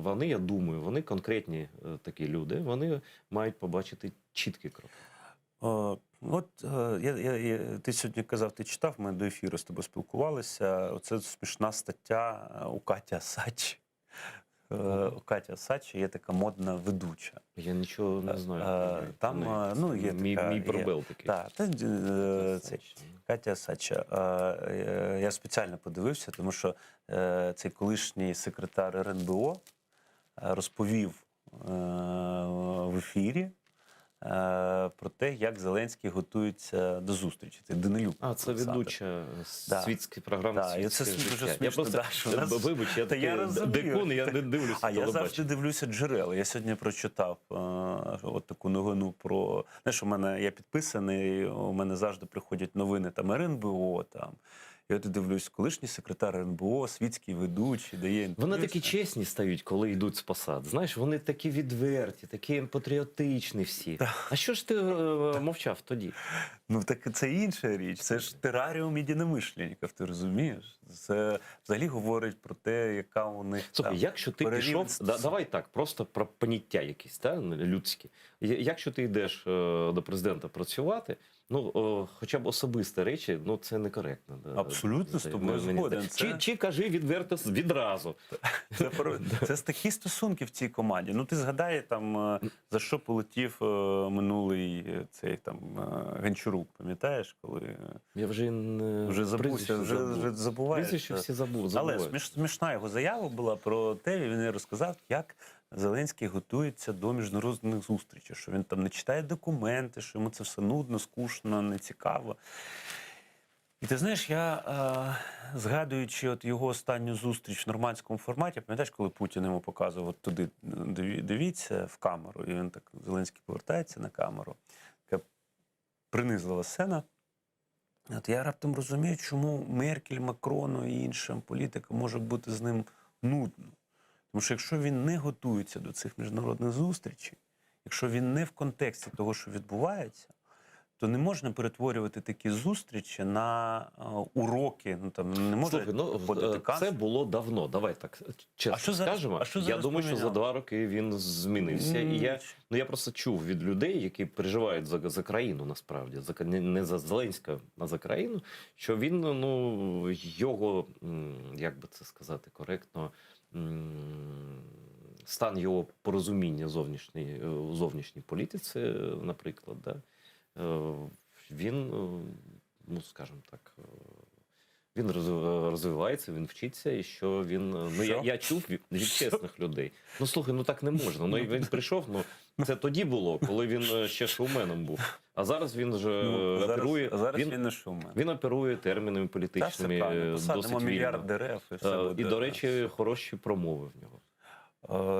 вони, я думаю, вони конкретні такі люди, вони мають побачити чіткий крок. От ти сьогодні казав, ти читав, ми до ефіру з тобою спілкувалися. Оце смішна стаття у Каті Асачі. У Каті Асачі є така модна ведуча. Я нічого не знаю. про неї. Там, Про неї. ну, є мій, така- мій є- пробел такий. Так, та, цей, Катя Асача. Я спеціально подивився, тому що цей колишній секретар РНБО розповів в ефірі. Е, про те, як Зеленський готується до зустрічі. Це Данилюк. А, це Олександр. ведуча Да. світської програми. Да, і це «Світське дуже життя». Я смішно, просто, да, що у нас- вибач, я Та такий я розумію. дикун, я не дивлюся А я завжди телебачення. дивлюся джерела. Я сьогодні прочитав е, от таку новину про знаєш, у мене я підписаний, у мене завжди приходять новини там РНБО. Там і от я дивлюсь, колишній секретар РНБО, світський ведучий, дає інтерв'ю. Вони такі чесні стають, коли йдуть з посад. Знаєш, вони такі відверті, такі патріотичні всі. А що ж ти е, мовчав тоді? Ну так це інша річ. Це ж тераріум єдиномишленників, ти розумієш? Це взагалі говорить про те, яка у них Слухай, там якщо ти перерівень пішов, да, давай так, просто про поняття якісь, та, людські. Якщо ти йдеш е, до президента працювати, ну е, хоча б особисті речі, ну це некоректно. да. Абсолютно з Це- тобою мені згоден. здається. Це- Чи, чи кажи відверто відразу. Це, про- це ж такі стосунки в цій команді. Ну ти згадай там, е, за що полетів е, минулий е, цей там е, Гончарук, пам'ятаєш, коли е, Я вже не вже забувся, прізвище вже, забув. вже забуваєш. Прізвище всі забув. Але забувають. сміш, смішна його заява була про те, він розказав, як Зеленський готується до міжнародних зустрічей, що він там не читає документи, що йому це все нудно, скучно, нецікаво. І ти знаєш, я е, згадуючи от його останню зустріч в нормандському форматі, пам'ятаєш, коли Путін йому показував, от туди дивіться в камеру, і він так Зеленський повертається на камеру. Така принизлива сцена. От я раптом розумію, чому Меркель, Макрону і іншим політикам може бути з ним нудно. Тому що якщо він не готується до цих міжнародних зустрічей, якщо він не в контексті того, що відбувається, то не можна перетворювати такі зустрічі на е, уроки. Ну там не може Слухай, ну вводити е, це канцлер. було давно. Давай так чесно А що зараз- скажемо. а що я зараз думаю, що за поміняло? два роки він змінився. І я, ну, я просто чув від людей, які переживають за, за країну насправді, за, не, не за Зеленська, а за країну, що він, ну, його, м, як би це сказати коректно, м, стан його порозуміння зовнішньої, е, у зовнішній політиці, е, наприклад, да, е, він, е, ну, скажімо так, е, він роз- розвивається, він вчиться, і що він. е, Ну, я, Що? я чув від, від чесних людей. Ну слухай, ну так не можна. Ну і він прийшов, ну це тоді було, коли він е, ще шоуменом був. А зараз він вже Ну, е, зараз, оперує. зараз він, він, не шумен. він оперує термінами Та, все політичними правильно. е, Посадимо досить мільярд вільно. дерев і все Е, буде. І, до речі, хороші промови в нього.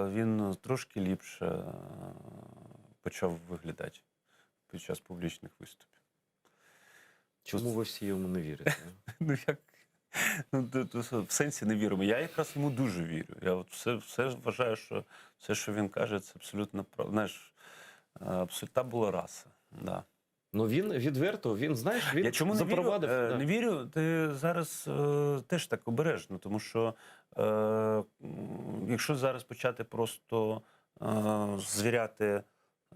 Е, Він трошки ліпше е, почав виглядати під час публічних виступів. Чому ви всі йому не вірите? а? Ну як ну, то- то в сенсі не віримо. Я якраз йому дуже вірю. Я от все, все вважаю, що все, що він каже, це абсолютно правда. Знаєш, е, абсолютно була раса. Да. Ну він відверто, він знаєш, він Я чому не вірю? запровадив. Е, да. Не вірю, ти зараз е, теж так обережно, тому що е, м, якщо зараз почати просто е, звіряти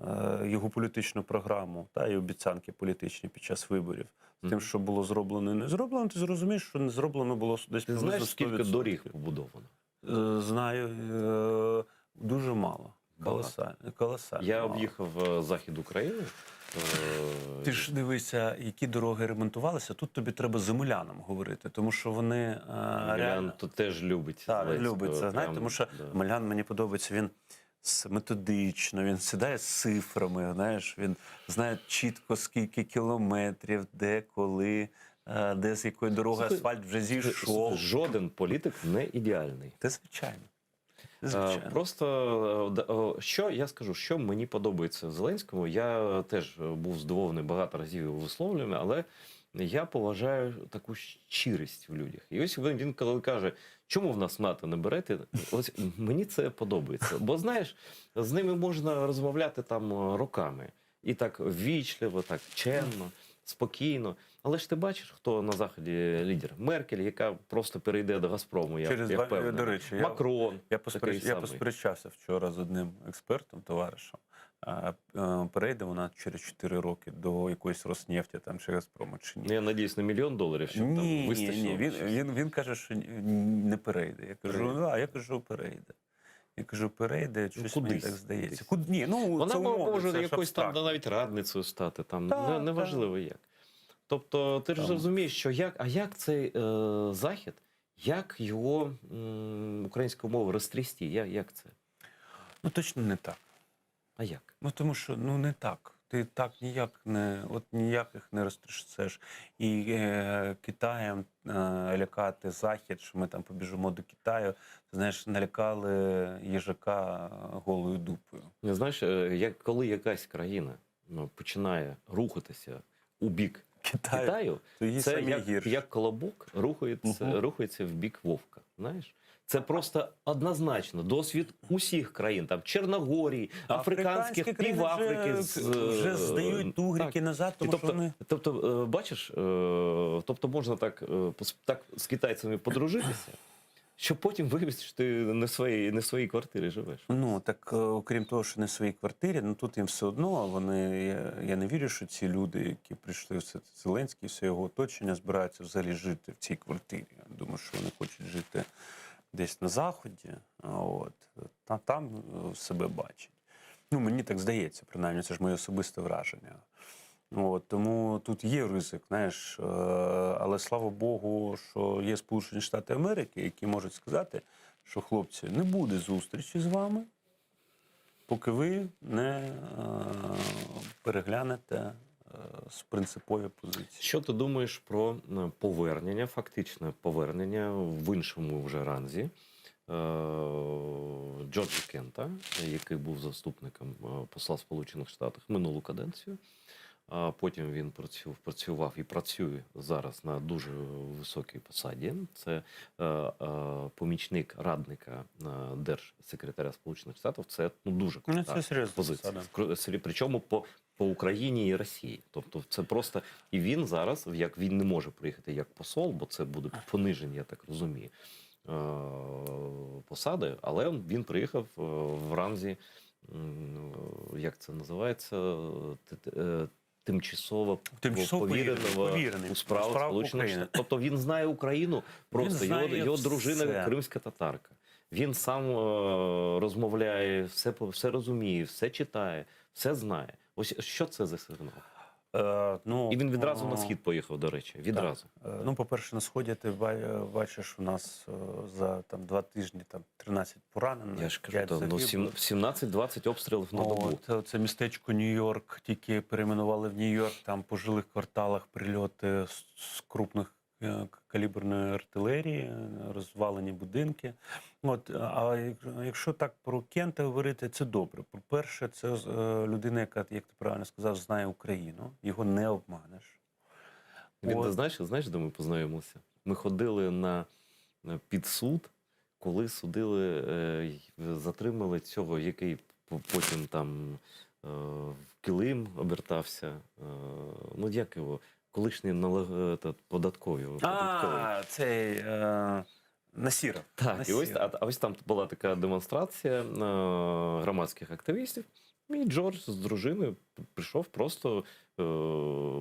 е, його політичну програму та, і обіцянки політичні під час виборів з тим, Мгм. що було зроблено і не зроблено, ти зрозумієш, що не зроблено було десь Ти приблизно знаєш, скільки 100%. доріг побудовано? Е, Знаю, е, дуже мало. Багато. Колосально. Колосально Я мало. об'їхав е, захід України. Е, Ти ж дивися, які дороги ремонтувалися. Тут тобі треба з Омеляном говорити, тому що вони е, Омелян реально то теж любить. так, Зеленського, любить це. Знаєте, прям, тому що да. Омелян мені подобається, він с- методично, він сідає з цифрами, знаєш, він знає чітко скільки кілометрів, де, коли, е, де з якої дороги Слухай, асфальт вже зійшов. Жоден політик не ідеальний. Це звичайно. Це Е, звичайно. Просто е, да, е, що я скажу, що мені подобається в Зеленському, я теж був здивований багато разів його висловлюваннями, але я поважаю таку щирість в людях. І ось він, він коли каже, чому в нас НАТО не берете, ось мені це подобається. Бо знаєш, з ними можна розмовляти там е, роками. І так ввічливо, так чемно, спокійно. Але ж ти бачиш, хто на заході лідер? Меркель, яка просто перейде до Газпрому, я, Через я два- впевнений. до речі, я- Макрон. Я, поспереч... такий я самий. посперечався вчора з одним експертом, товаришем. Е, е, Перейде вона через 4 роки до якоїсь Роснефті там, чи Газпрому, чи ні. Ну, я надіюсь, на мільйон доларів, щоб Ні, там ні, вистачило. ні. Він, щось. він, він каже, що ні- не перейде. Я кажу, Перейде. ну, а я кажу, перейде. Я кажу, перейде, щось мені кудись, так здається. кудись. Куд... Ні, ну, Вона це умовно, може це ж якось там абстрактно. навіть радницею стати, там Так, не, так. неважливо як. Тобто, ти ж Там. розумієш, що як, а як цей е, захід, як його м, українською мовою розтрясти? Як, як це? Ну, точно не так. А як? Ну тому що ну не так. Ти так ніяк не от ніяк їх не розтрясеш. І Китаєм лякати Захід, що ми там побіжимо до Китаю. Ти знаєш, налякали їжака голою дупою. Не знаєш, як коли якась країна ну, починає рухатися у бік Китаю, Китаю, то їй це самі як, гірше. як колобок рухається, Мгм. рухається в бік вовка. Знаєш? Це просто однозначно досвід усіх країн, там Чорногорії, африканських, країни пів Африки вже, з, вже здають тугрики так. назад, І тому тобто, що вони тобто, бачиш, тобто можна так, так з китайцями подружитися, щоб потім виявитися, що ти не в своїй, не в своїй квартирі живеш. Ну так окрім того, що не в своїй квартирі, ну тут їм все одно. Вони я, я не вірю, що ці люди, які прийшли все це Зеленський, все його оточення, збираються взагалі жити в цій квартирі. Я думаю, що вони хочуть жити десь на заході, а от та там себе бачать. Ну мені так здається, принаймні, це ж моє особисте враження. От, тому тут є ризик, знаєш, але слава Богу, що є Сполучені Штати Америки, які можуть сказати, що хлопці, не буде зустрічі з вами, поки ви не переглянете з принципові позиції. Що ти думаєш про повернення, фактичне повернення в іншому вже ранзі Джорджа Кента, який був заступником посла Сполучених Штатів минулу каденцію. А потім він працював і працює зараз на дуже високій посаді. Це помічник радника держсекретаря Сполучених Штатів. Це ну, дуже Ну, крута це серйозна позиція. посада. Причому по Україні і Росії. Тобто це просто... І він зараз, як він не може приїхати як посол, бо це буде пониження, я так розумію, посади, але він приїхав в ранзі, як це називається, тимчасово Тимчасово повіреного повірений у справах у справах Сполучених України. Штатів. Тобто він знає Україну, просто Він знає його дружина все. кримська татарка. Він сам розмовляє, все розуміє, все читає, все знає. Ось що це за сигнал? Ну, І він відразу на е, схід поїхав, до речі. Відразу. Ну, по-перше, на сході ти бачиш, у нас за там, 2 тижні там, 13 поранених. Я ж кажу, 5 там, ну, загиблих. 17-20 обстрілів на добу. От, це містечко Нью-Йорк, тільки перейменували в Нью-Йорк, там по жилих кварталах прильоти з крупних каліберної артилерії, розвалені будинки. От, а якщо так про Кента говорити, це добре. По-перше, це людина, яка, як ти правильно сказав, знає Україну, його не обманеш. Він, От. ти знаєш, де ми познайомилися? Ми ходили на підсуд, коли судили, затримали цього, який потім там в килим обертався. Ну, як його? Колишній податковий. податковий. А, цей Насіров. Так, і ось, Насіров. а ось там була така демонстрація громадських активістів. І Джордж з дружиною прийшов просто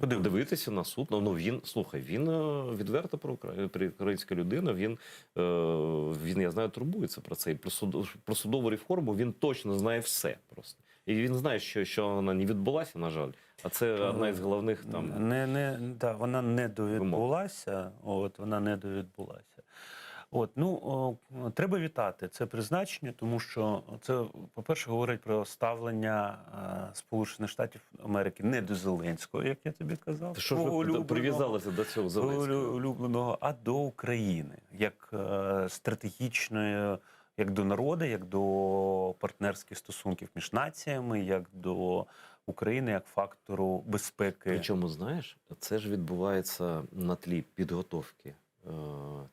подивитися на суд. Ну, він, слухай, він відверто проукраїнська людина, він, я знаю, турбується про це. І про судову реформу він точно знає все просто. І він знає, що вона не відбулася, на жаль, а це одна із головних там... Не, не, да, вона не довідбулася. От, вона не довідбулася. От, ну, о, треба вітати це призначення, тому що це, по-перше, говорить про ставлення Сполучених Штатів Америки не до Зеленського, як я тобі казав, Та що ж твого ви улюбленого, прив'язалися до цього твого Зеленського? улюбленого, а до України, як стратегічної, як до народу, як до партнерських стосунків між націями, як до України, як фактору безпеки. Причому, знаєш, це ж відбувається на тлі підготовки,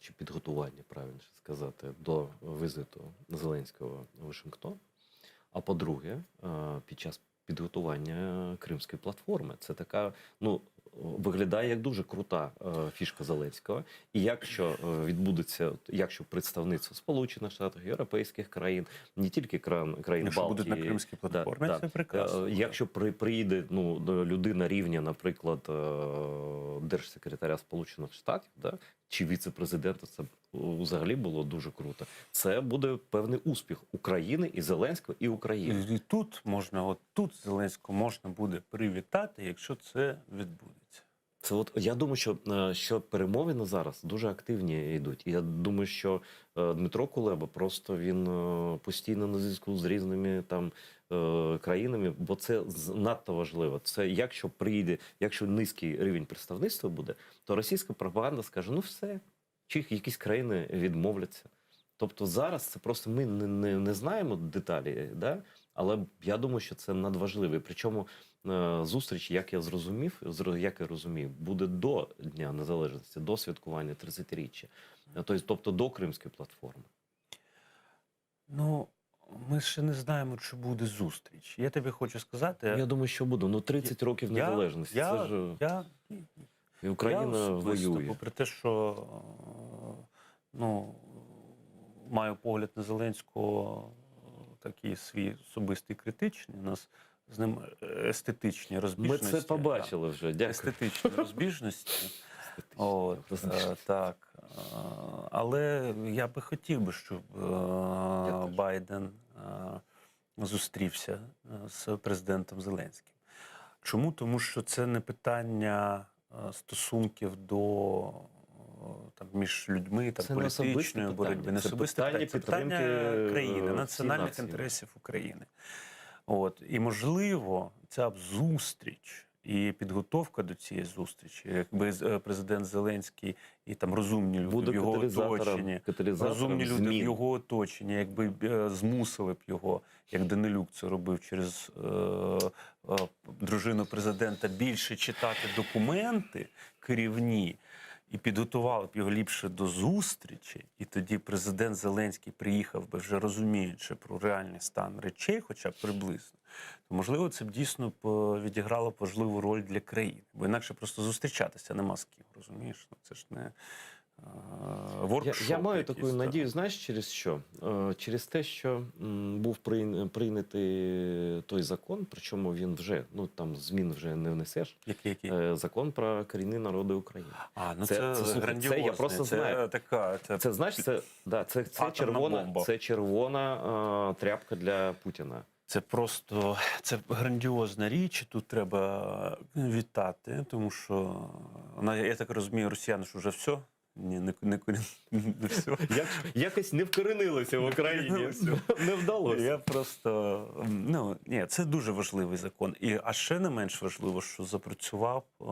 чи підготування, правильніше сказати, до візиту Зеленського в Вашингтон. А по-друге, під час підготування Кримської платформи. Це така, ну, виглядає як дуже крута фішка Зеленського. І якщо відбудеться, якщо представництво Сполучених Штатів, європейських країн, не тільки країн Якщо Балтії, будуть на Кримській платформі, да, це прекрасно. Якщо приїде, ну, людина рівня, наприклад, держсекретаря Сполучених Штатів, да, чи віце-президента, це взагалі було дуже круто. Це буде певний успіх України і Зеленського, і України. І тут можна, от тут Зеленського можна буде привітати, якщо це відбудеться. Це от я думаю, що, е, що перемовини зараз дуже активні йдуть. І я думаю, що е, Дмитро Кулеба просто він е, постійно на зв'язку з різними там е, країнами, бо це з- надто важливо. Це якщо прийде, якщо низький рівень представництва буде, то російська пропаганда скаже: ну все, чи якісь країни відмовляться. Тобто зараз це просто ми не, не, не знаємо деталі, да? але я думаю, що це надважливо. І Причому е, зустріч, як я зрозумів, зро- як я розумів, буде до Дня Незалежності, до святкування 30-річчя, Е, тобто до Кримської платформи. Ну, ми ще не знаємо, чи буде зустріч. Я тобі хочу сказати, Я думаю, що буде. Ну 30 років я- незалежності. я, це ж я, і Україна я особисто, воює. Попри те, що е, ну, маю погляд на Зеленського е, такий свій особистий критичний. У нас з ним естетичні Ми розбіжності. це побачили вже. так, Дякую. Естетичні розбіжності. Естетичні От, розбіжності. е, так. Е, Але я би хотів би, щоб е, теж. Байден е, зустрівся е, з президентом Зеленським. Чому? Тому що це не питання е, стосунків до е, там, між людьми, там, Це не особисте політичної питання, боротьби, не це особисте питання питання, це питання підтримки, е, країни, всій національних нації. інтересів України. От. І, можливо, ця б зустріч і підготовка до цієї зустрічі, якби з- е, президент Зеленський і там розумні люди Буде в його каталізатором, оточенні, каталізатором розумні люди в змін. його оточенні, якби е, змусили б його, як Данилюк це робив через е, е, дружину президента, більше читати документи керівні. І підготували б його ліпше до зустрічі, і тоді президент Зеленський приїхав би вже розуміючи про реальний стан речей, хоча б приблизно, то можливо це б дійсно б, е, відіграло б важливу роль для країни. Бо інакше просто зустрічатися нема з ким, розумієш? Ну це ж не е, Я, воркшоп я маю якийсь, таку та. надію, знаєш, через що? Е, Через те, що м, був прийня- прийнятий той закон, причому він вже, ну там змін вже не внесеш. Який, який? е, Закон про корінні народи України. А, ну це- це, це, слухай, це я грандіозне, просто це знаю. Така, це, Це знаєш, це, да, це, це Атомна червона, бомба. це червона е, тряпка для Путіна. це просто це грандіозна річ. і Тут треба вітати, тому що на- я так розумію, росіяни ж уже все. Ні, не, не, не все. Як, якось не вкоренилися в Україні. Вкоренилися. Не вдалося. Я просто ну ні, це дуже важливий закон. І а ще не менш важливо, що запрацював е,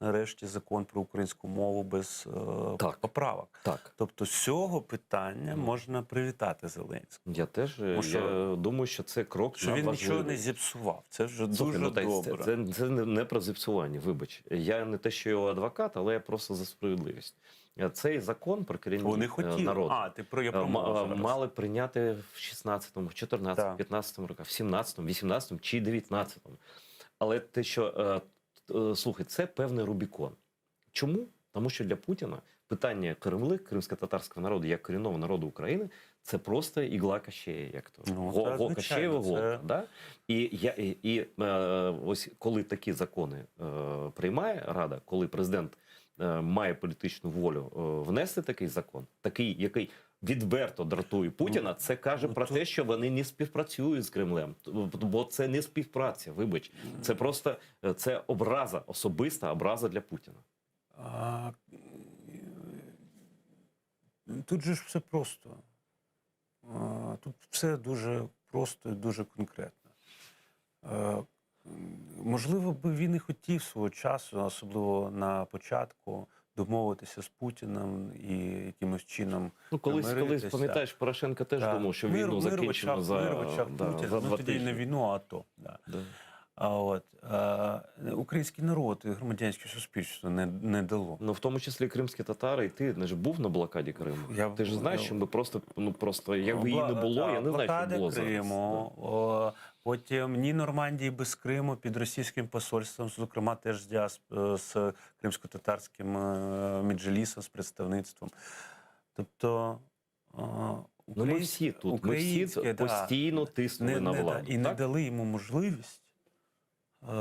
нарешті закон про українську мову без е, Так. поправок. Так. Тобто, з цього питання можна привітати Зеленського. Я теж е, Тому що- я думаю, що це крок Що він нічого надважливий. не зіпсував. Це вже Слухай, дуже ну, та й добре. Це, це, це не- не про зіпсування, вибач. Я не те, що його адвокат, але я просто за справедливість. Е, Цей закон про корінні Вони е, хотіли. народи А, ти про я е, про мову ма- зараз. мали прийняти в 16-му, 14-му, Так. 15-му роках, в 17-му, 18-му чи 19-му. Але те, що е, т- е, слухай, це певний Рубікон. Чому? Тому що для Путіна питання Кремли, кримсько-татарського народу як корінного народу України, це просто ігла Кащея, як то Ну, Го, та, го, звичайно, Кащеєва це- голка. Да? І, я, і, і е, ось коли такі закони е, приймає Рада, коли президент е, має політичну волю е, внести такий закон, такий, який відверто дратує Путіна, це каже ну, про тут- те, що вони не співпрацюють з Кремлем. Бо це не співпраця, вибач, це просто е, це образа, особиста образа для Путіна. А, е, тут же ж все просто. А, Тут все дуже просто і дуже конкретно. Е, м, Можливо, би він і хотів свого часу, особливо на початку, домовитися з Путіним і якимось чином. Ну, колись, колись примиритися. пам'ятаєш, Порошенко теж Так. думав, що Мир- війну мир в закінчено очах, за, мир в очах да, Путіна. за ну, два тоді не тижні. війну, а АТО. Да. Да. А от е, український народ і громадянське суспільство не, не дало. Ну, в тому числі кримські татари, і ти не ж був на блокаді Криму. Я- ти ж знаєш, я- що ми просто, ну просто, якби її не Бла- було, та, я не знаю, що блокада було зараз. Криму, о, потім ні Нормандії без Криму під російським посольством, зокрема теж з, діасп- е, з кримсько-татарським е, меджлісом, з представництвом. Тобто е, Ну, ми всі тут, ми всі українське, да, постійно тиснули не, на не, владу. да, і не так? дали йому можливість е,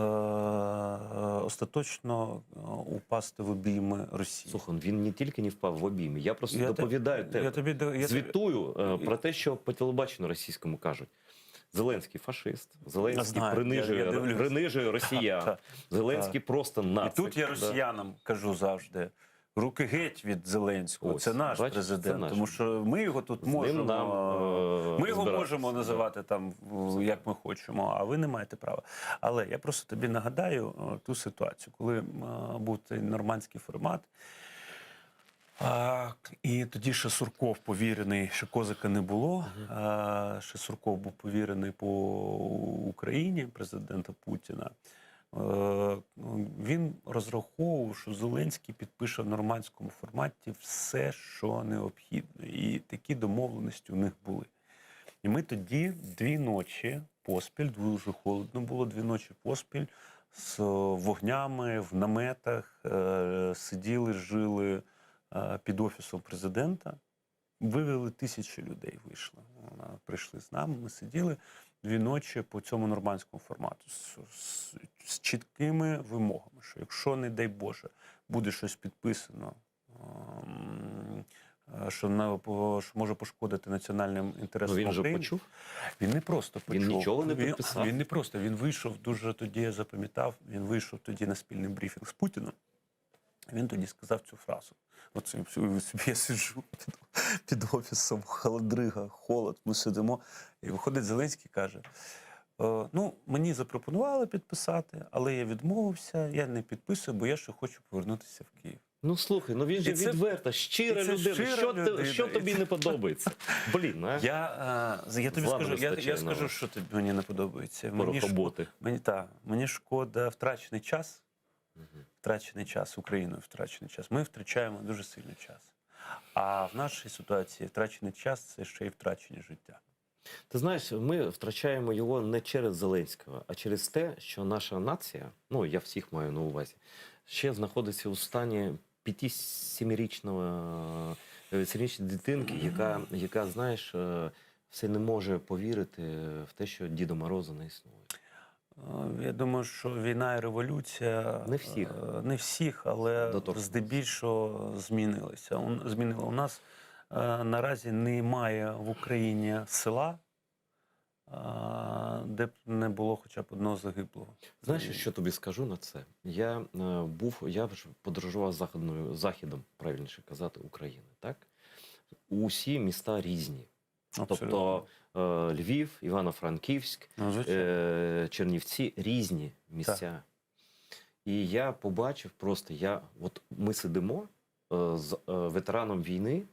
остаточно е, упасти в обійми Росії. Слухай, він не тільки не впав в обійми, я просто Я те- доповідаю тебе. Я тобі, да- я, Звітую е, про те, що по телебаченню російському кажуть. Зеленський фашист, Зеленський Знаю, принижує, я дивлюсь. принижує росіян, Так, Зеленський просто І нацик. тут я Да. росіянам кажу завжди: руки геть від Зеленського. Ось, це наш бачиш, президент, це наш. тому що ми його тут З ним можемо. нам, е, ми його розбиратися, можемо да. називати там, як ми хочемо, а ви не маєте права. Але я просто тобі нагадаю ту ситуацію, коли був цей нормандський формат. І тоді ще Сурков повірений, ще Козака не було. Ще Сурков був повірений по Україні президента Путіна. Він розраховував, що Зеленський підпише в нормандському форматі все, що необхідно. І такі домовленості у них були. І ми тоді дві ночі поспіль, дуже холодно було, дві ночі поспіль з вогнями в наметах сиділи, жили під офісом президента. Вивели тисячі людей, вийшли. Вона прийшли з нами, ми сиділи дві ночі по цьому нормандському формату з чіткими вимогами, що якщо, не дай Боже, буде щось підписано, що, що може пошкодити національним інтересам Ну, він же України. почув. Він не просто почув. Він нічого не підписав. Він, не просто, він вийшов дуже тоді, я запам'ятав, він вийшов тоді на спільний брифінг з Путіним. Він тоді сказав цю фразу. От собі я сиджу під офісом, холодрига, холод, ми сидимо. І виходить Зеленський і каже: ну, мені запропонували підписати, але я відмовився, я не підписую, бо я ще хочу повернутися в Київ. Ну слухай, ну він же І це- відверта, щира і це людина. щира що, ти, людина. що І тобі це- не подобається? Блін, а? Я тобі Зла не скажу, я вистачає скажу, на що тобі мені не подобається. Мені, Порохоботи. мені, та, мені шкода втрачений час, втрачений час, Україною втрачений час. Ми втрачаємо дуже сильний час. А в нашій ситуації втрачений час це ще й втрачені життя. Ти знаєш, ми втрачаємо його не через Зеленського, а через те, що наша нація, ну я всіх маю на увазі, ще знаходиться у стані 5-7-річного 7-річної дитинки, яка, знаєш, все не може повірити в те, що Діда Мороза не існує. Я думаю, що війна і революція Не всіх. не всіх, але Доторкнулися. здебільшого змінилися. Змінила. У нас наразі немає в Україні села, де б не було хоча б одного загиблого. Знаєш, що тобі скажу на це? Я був, я ж подорожував західною, західом, правильніше казати, України, так? Усі міста різні. Абсолютно. Тобто Львів, Івано-Франківськ, Ну, звичайно. Чернівці різні місця. І я побачив просто, я, от ми сидимо з ветераном війни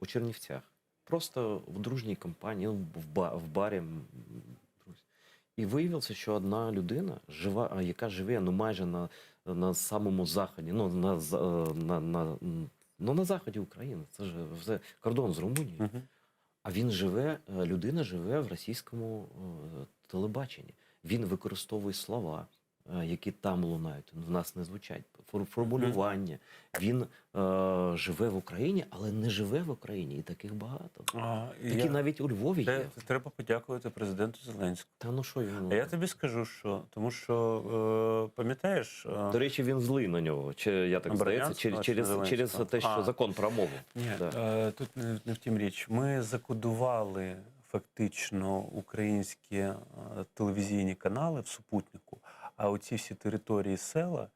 у Чернівцях. Просто в дружній компанії, ну, в барі. Друзі. І виявилося, що одна людина, жива, яка живе ну, майже на самому заході, ну, на, на, ну, на заході України, це ж все кордон з Румунією. Мгм. А він живе, людина живе в російському телебаченні. Він використовує слова, які там лунають, в нас не звучать, формулювання. Він живе в Україні, але не живе в Україні. І таких багато. І Такі навіть у Львові це, є. це треба подякувати президенту Зеленському. Та ну що йому? А я тобі скажу, що тому що пам'ятаєш, До речі, він злий на нього. Чи я так здається, Брянського чи через, через те, що А. закон про мову. Ні, Да. тут не в тім річ. Ми закодували фактично українські телевізійні канали в супутнику, а оці всі території села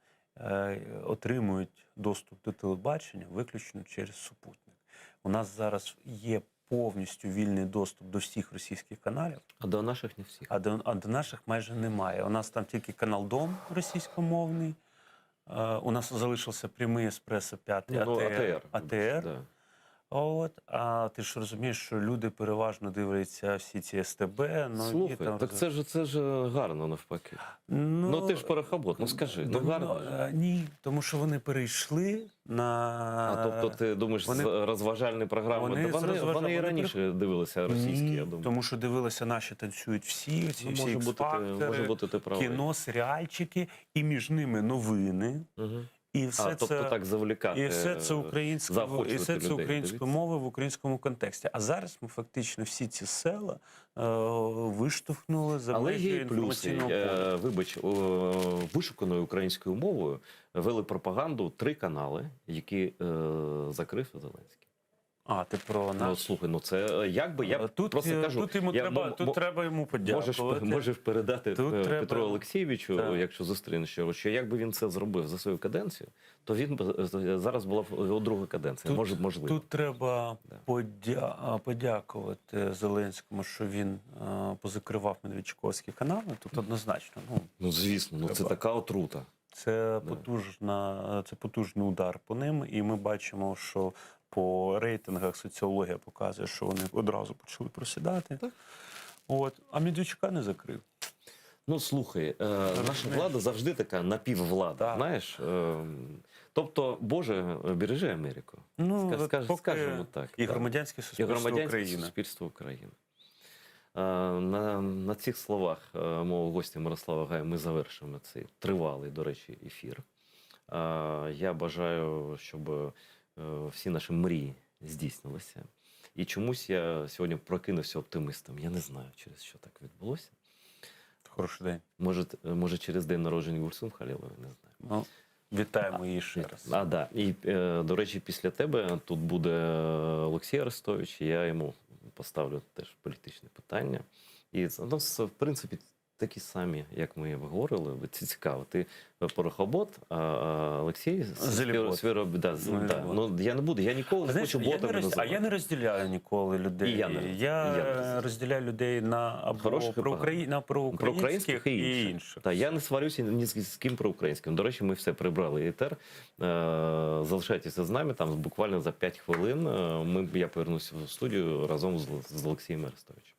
отримують доступ до телебачення виключно через супутник. У нас зараз є повністю вільний доступ до всіх російських каналів, А до наших не всіх. а до наших майже немає. У нас там тільки канал Дом російськомовний. У нас залишився прямий еспресо 5 Ну, АТР. АТР. Да. От, а ти ж розумієш, що люди переважно дивляться всі ці СТБ. Ну, і Слухай, там так це ж гарно навпаки. Ну, Ну, ти ж порохобот, ну скажи, ну гарно ж. Ні, тому що вони перейшли на. А тобто ти думаєш, вони- з розважальні програми? вони Та з вони, розважа- вони і вони раніше дивилися російські, Ні, я думаю. Тому що дивилися наші танцюють всі, ці Ну, всі може, бути, ти, може бути, ти правий. кіно, серіальчики, і між ними новини. Угу. І все А, тобто це, так завлікати. І все це українською, і заохочувати все це людей українською дивитися. мовою в українському контексті. А зараз ми фактично всі ці села виштовхнули за Але межі є і плюси. інформаційного поля. Вибач, вишуканою українською мовою вели пропаганду три канали, які закрив Зеленський. А, ти про Ну, наш. слухай, ну це е, як би я Е, Тут, просто е, кажу, тут йому я, треба, мо- тут мо- треба йому Можеш, подякувати. можеш передати Тут е, треба- Петру Олексійовичу, Так. якщо зустрінеш його, що якби він це зробив за свою каденцію, то він б е, зараз була б його друга каденція. Тут- Може, можливо. Тут треба Да. подя... а, подякувати Зеленському, що він е, позакривав Медведчуковські канали. Тут однозначно. Ну, Ну звісно, ну це Треба. така отрута. це Да. потужна, це потужний удар по ним, і ми бачимо, що по рейтингах соціологія показує, що вони одразу почали просідати. Так. От. А Медведчука не закрив. Ну слухай, е, наша розумієш. влада завжди така напіввлада. Так. Знаєш, е, тобто, Боже, бережи Америку. Ну, Ска- от скаж- поки скажемо так. І так. громадянське І суспільство громадянське України. суспільство України. Е, На, на цих словах е, мого гостя Мирослава Гая ми завершимо цей тривалий, до речі, ефір. Е, Я бажаю, щоб е, всі наші мрії здійснилися. І чомусь я сьогодні прокинувся оптимистом. Я не знаю, через що так відбулося. Хороший день. Може, т- може через день народження Гульсум Халілової, не знаю. Ну, вітаємо її ще раз. А, да. І, е, до речі, після тебе тут буде Олексій Арестович, і я йому поставлю теж політичне питання. І це, ну, це, в принципі, такі самі, як ми говорили. Це цікаво. Ти порохобот, а а Олексій Зелібот. Свіро- да, з- Ну, да. от. Ну, я не буду, я ніколи не Знаєш, хочу я не ботами роз... А називати. я не розділяю ніколи людей. І я не роз- я і я не розділяю. розділяю людей на або Хороших і проукраї... на проукраїнських Проукраїнських і і інших. інших. Та я не сварюся ні з, з ким проукраїнським. До речі, ми все прибрали етер. Е, залишайтеся з нами. Там буквально за 5 хвилин е, ми, я повернуся в студію разом з, з Олексієм Арестовичем.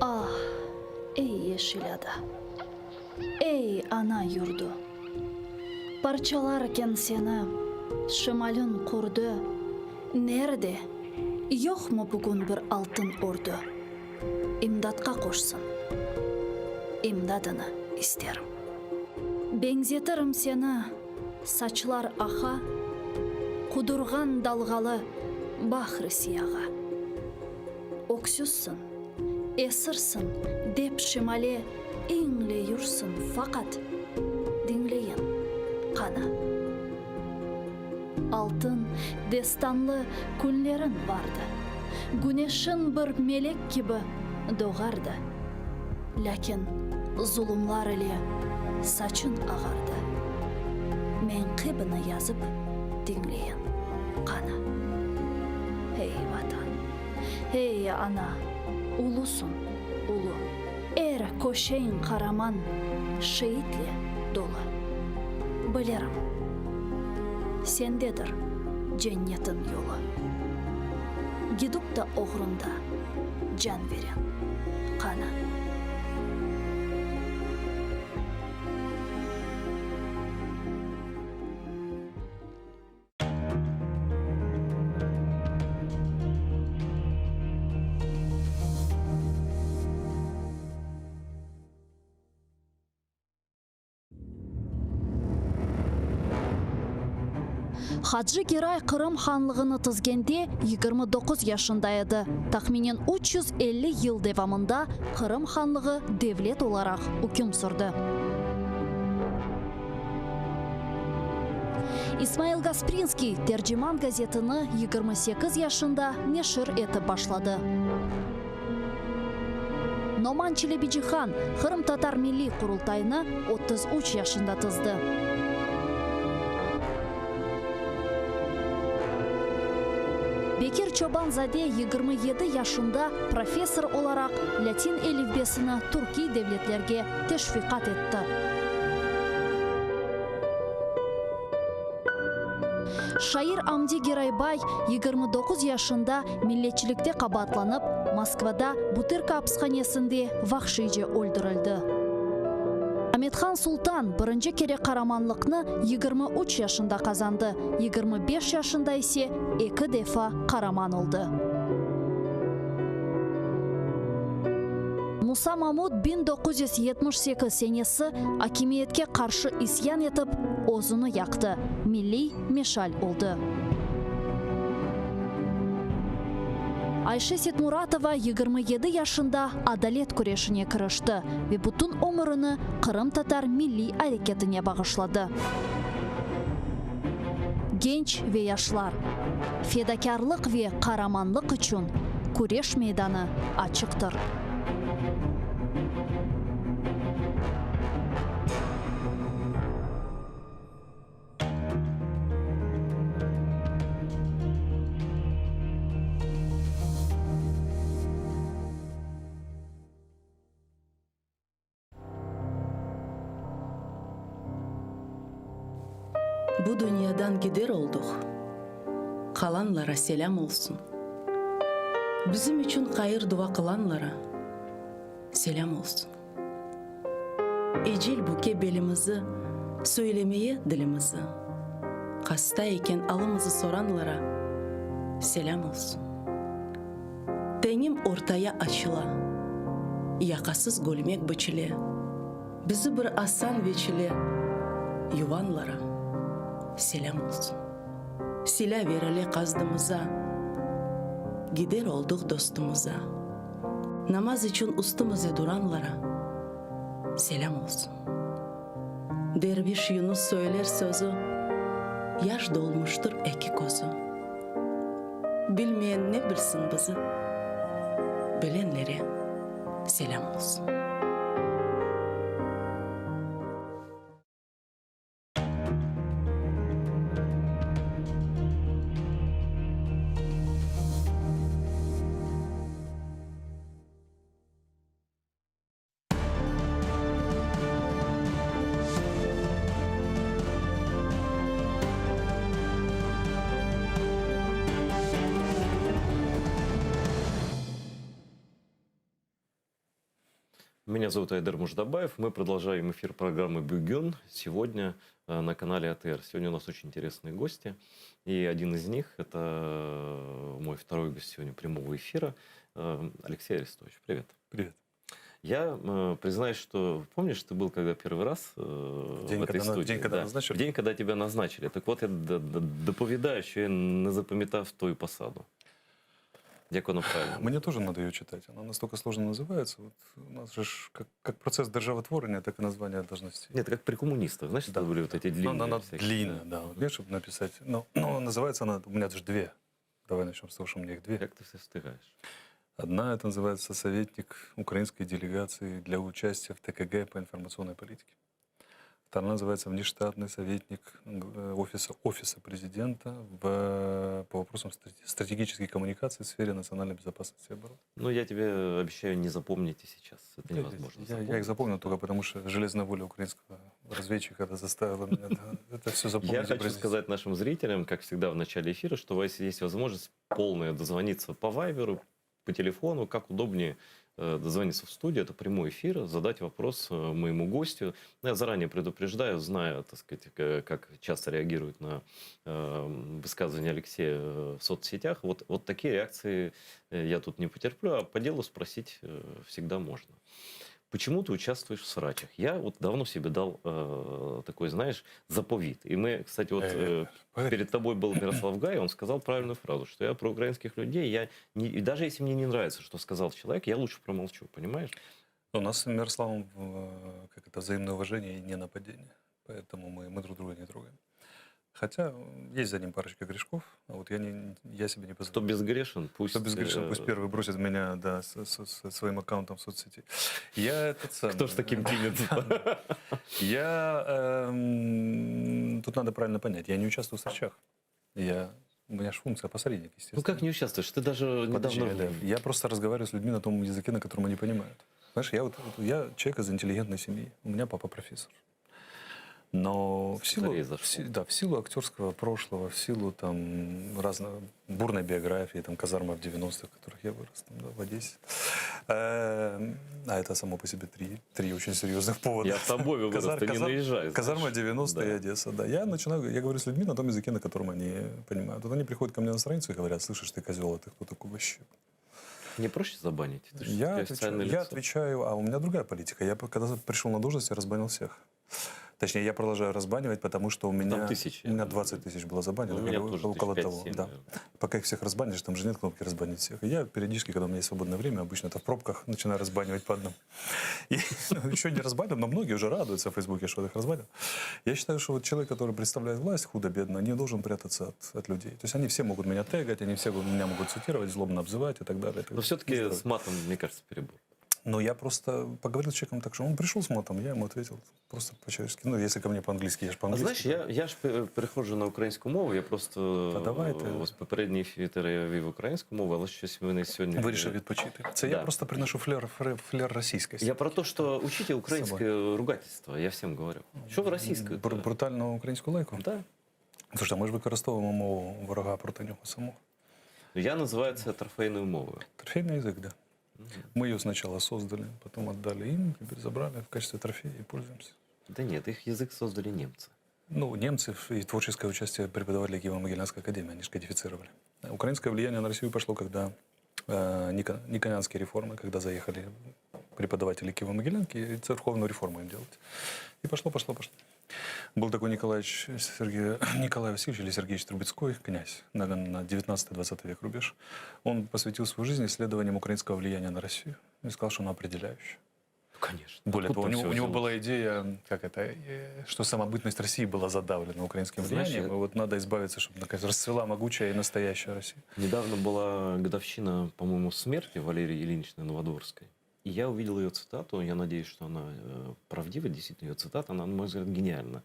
Ah, ey yeşil ada, ey ana yurdu! Parçalarken seni şimalin qurdu, Nerde, yoqmı bugün bir altın ordu? İmdatqa qoşsın, imdadını isterim. Beñzetirim seni, saçlar aqa, Qudurğan dalğalı bahr-ı siyağa. Öksüzsiñ, esirsiñ, dep şimale iñleyursıñ, faqat, diñleyin, qana. Altın destanlı künleriñ bardı, Güneşiñ bir melek kibi doğardı, Lâkin zulumlar ile saçıñ ağardı. Meñqibini yazıp diñleyin, qana. Ey, Vatan, ey, Ana, ulusıñ, ulu, Er köşeñ qaraman şeitle dolu. Bilirim, sendedir cennetiñ yolu. Gidip da oğrunda can veren, qana. Hacı Geray Qırım hanlığını tizgende 29 yaşında edi. Tahminen 350 yıl devamında Qırım hanlığı devlet olaraq üküm sürdi. İsmail Gasprinskiy Terciman gazetini 28 yaşında neşir etip başladı. Noman Çelebicihan Qırımtatar Milliy Qurultayını 33 yaşında tizdi. Bekir Çoban-zade 27 yaşında professor olaraq latin elifbesini türkiy devletlerge teşviqat etti. Şair Amdi Geraybay 29 yaşında milletçilikte qabaatlanıp, Moskvada Butırka apishanesinde vahşiyce öldürildi. Amethan Sultan birinci kere qaramanlıqnı 23 yaşında qazandı, 25 yaşında ise eki defa qaraman oldı. Musa Mamut 1978 senesi akimiyetke qarşı isyan etip, özüni yaqtı, milliy meşal oldı. Ayşe Setmuratova 27 yaşında adalet küreşine kirişti ve bütün ömürini qırımtatar milliy areketine bağışladı. Genç ve yaşlar, fedakârlıq ve qaramanlıq içün küreş meydanı açıqtır. Bu dünyadan gider olduq, qalanlara selâm olsun. Bizim içün hayır-dua qılanlara selâm olsun. Ecel büke belimizi, söylemeye dilimizi, Hasta eken alımızı soranlara selâm olsun. Teñim ortaya açıla, yaqasız gölmek biçile, Bizi bir asan veçile yuvanlara selâm olsun. Silâ verile qazdımıza, gider olduq dostumıza, Namaz içün üstümize duranlara selâm olsun. Derviş Yunus söyler sözü, Yaş dolmuştır eki közü. Bilmeyen ne bilsin bizi, Bilenlere selâm olsun. Меня зовут Айдер Муждабаев. Мы продолжаем эфир программы «Бюгюн» сегодня э, на канале АТР. Сегодня у нас очень интересные гости. И один из них – это э, мой второй гость сегодня прямого эфира, э, Алексей Арестович. Привет. Привет. Я признаюсь, что помнишь, ты был когда первый раз в, день, в этой когда, студии? День, когда да. назначили. В день, когда тебя назначили. Так вот, я доповідаю, що я не запам'ятав твою посаду. Як воно правильно? Мне тоже надо ее читать. Она настолько сложно называется. Вот у нас же ж как, как процесс державотворения, так и название должностей. Нет, как при коммунистах, знаешь, Да. это были вот эти длинные. Ну, она всякие, длинная, да. да. Вот, видишь, чтобы написать. Но, но называется она, у меня даже две. Давай начнем с того, что у меня их две. Как ты все встигаешь? Одна, это называется советник украинской делегации для участия в ТКГ по информационной политике. Вторая называется внештатный советник э, офиса, офиса президента в, по вопросам страте- стратегической коммуникации в сфере национальной безопасности и обороны. Ну, я тебе обещаю не запомнить и сейчас. Это невозможно. Я, я их запомнил только потому, что железная воля украинского разведчика это заставила меня да, это все запомнить. Я и хочу произнести. сказать нашим зрителям, как всегда в начале эфира, что у вас есть возможность полная дозвониться по Вайберу, по телефону, как удобнее э, дозвониться в студию, это прямой эфир, задать вопрос э, моему гостю. Ну, Я заранее предупреждаю, зная, так сказать, к- как часто реагируют на э, высказывания Алексея э, в соцсетях. Вот, вот такие реакции э, я тут не потерплю, а по делу спросить э, всегда можно. Почему ты участвуешь в срачах? Я вот давно себе дал э, такой, знаешь, заповіт. И мы, кстати, вот Э, э, погоди. перед тобой был Мирослав Гай, он сказал правильную фразу, что я про украинских людей, я не, и даже если мне не нравится, что сказал человек, я лучше промолчу, понимаешь? У нас с Мирославом э, как это, взаимное уважение и не нападение. Поэтому мы, мы друг друга не трогаем. Хотя м, есть за ним парочка грешков, а вот я, не, я себе не Кто позволяю. безгрешен, пусть... Кто безгрешен, пусть э, первый бросит меня да, со, со- со своим аккаунтом в соцсети. Я этот самый, Кто ж таким кинется? Я эм, тут надо правильно понять, я не участвую в встречах. Я, у меня же функция посредник, естественно. Ну как не участвуешь? Ты даже Подожди, недавно... Эля, я просто разговариваю с людьми на том языке, на котором они понимают. Знаешь, я вот, вот я человек из интеллигентной семьи. У меня папа профессор. Но в силу, Скорее в зашел. си- да, в силу актерского прошлого, в силу там разного бурной биографии, там казарма в 90-х, в которых я вырос, там, да, в Одессе. Эм, А это само по себе три, три очень серьезных повода. Я в Тамбове вырос, Казар- ты не казар- наезжай. знаешь. Казарма 90-е Да. и Одесса, да. Я начинаю, я говорю с людьми на том языке, на котором они понимают. Вот они приходят ко мне на страницу и говорят, слышишь, ты козел, а ты кто такой вообще? Не проще забанить? Это же Я всё-таки отвечаю, официальное я лицо. отвечаю, а у меня другая политика. Я когда пришел на должность, я разбанил всех. Точнее, я продолжаю разбанивать, потому что у меня, тысячи, у меня я 20 тысяч было забанено, У меня или тоже около тысяч того. пять-семь, Да. наверное. Пока их всех разбанишь, там же нет кнопки разбанить всех. И я периодически, когда у меня есть свободное время, обычно это в пробках, начинаю разбанивать по одному. И ну, еще не разбанил, но многие уже радуются в Фейсбуке, что я их разбанил. Я считаю, что вот человек, который представляет власть, худо-бедно, не должен прятаться от, от людей. То есть они все могут меня тегать, они все меня могут цитировать, злобно обзывать и так далее. и так Но далее. все-таки Здорово. с матом, мне кажется, перебор. Но я просто поговорил с человеком так, что он пришел с матом, я ему ответил просто по-человечески. Ну, если ко мне по-английски, я же А по-английски. знаєш, я, я ж пе- переходжу на українську мову, я просто Та давайте. е, ось попередній ефір я вів українську мову, але щось мене сьогодні... Вирішив відпочити. Це Да. я просто приношу флер, флер, флер російськості. Я про то, что учите украинское ругательство, я всем говорю. Що ви російською? Бр- брутальну українську лайку. Да. Слушайте, ми ж використовуємо мову ворога проти нього самого. Я називаю це трофейною мовою. Трофейный язык, да. Мы ее сначала создали, потом отдали им, теперь забрали в качестве трофея и пользуемся. Да нет, их язык создали немцы. Ну, немцы и творческое участие преподавателей Киево-Могилянской академии, они же кодифицировали. Украинское влияние на Россию пошло, когда э, Никон- Никонианские реформы, когда заехали преподаватели Киево-Могилянки и церковную реформу им делать. И пошло, пошло, пошло. Был такой Николаевич Сергей, Николай Васильевич или Сергеевич Трубецкой, князь, на, на 19-20 век рубеж. Он посвятил свою жизнь исследованиям украинского влияния на Россию и сказал, что оно определяющее. Ну, конечно. Более Откуда того, у там него, всё у него взялось? была идея, как это, э, что самобытность России была задавлена украинским Знаешь, влиянием, я- и вот надо избавиться, чтобы наконец расцвела могучая и настоящая Россия. Недавно была годовщина, по-моему, смерти Валерии Ильиничны Новодворской. И я увидел ее цитату, я надеюсь, что она э, правдива, действительно, ее цитата, она, на мой взгляд, гениальна.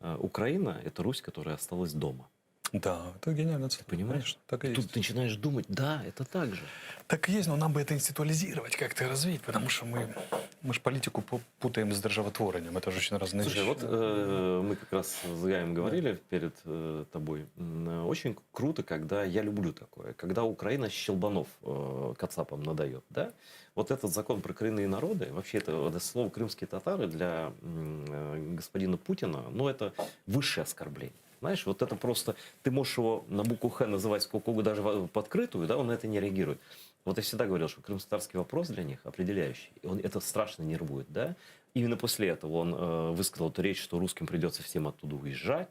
Э, Украина – это Русь, которая осталась дома. Да, это гениально. Ты понимаешь? Конечно, так и Тут есть. ты начинаешь думать, да, это так же. Так и есть, но нам бы это институализировать, как-то развить, потому что мы, мы же политику пу- путаем с державотворением, это же очень разные Слушай, вещи. вот э, мы как раз с Гаем говорили перед э, тобой. М, э, Очень круто, когда я люблю такое, когда Украина щелбанов э, кацапам надает, да? Вот этот закон про коренные народы, вообще это, это слово крымские татары для м, э, господина Путина, ну это высшее оскорбление. Знаешь, вот это просто, ты можешь его на букву Х называть сколько угодно, даже в в открытую, да, он на это не реагирует. Вот я всегда говорил, что крымско-татарский вопрос для них определяющий. И он это страшно нервует, да? Именно после этого он э, высказал эту речь, что русским придется всем оттуда уезжать.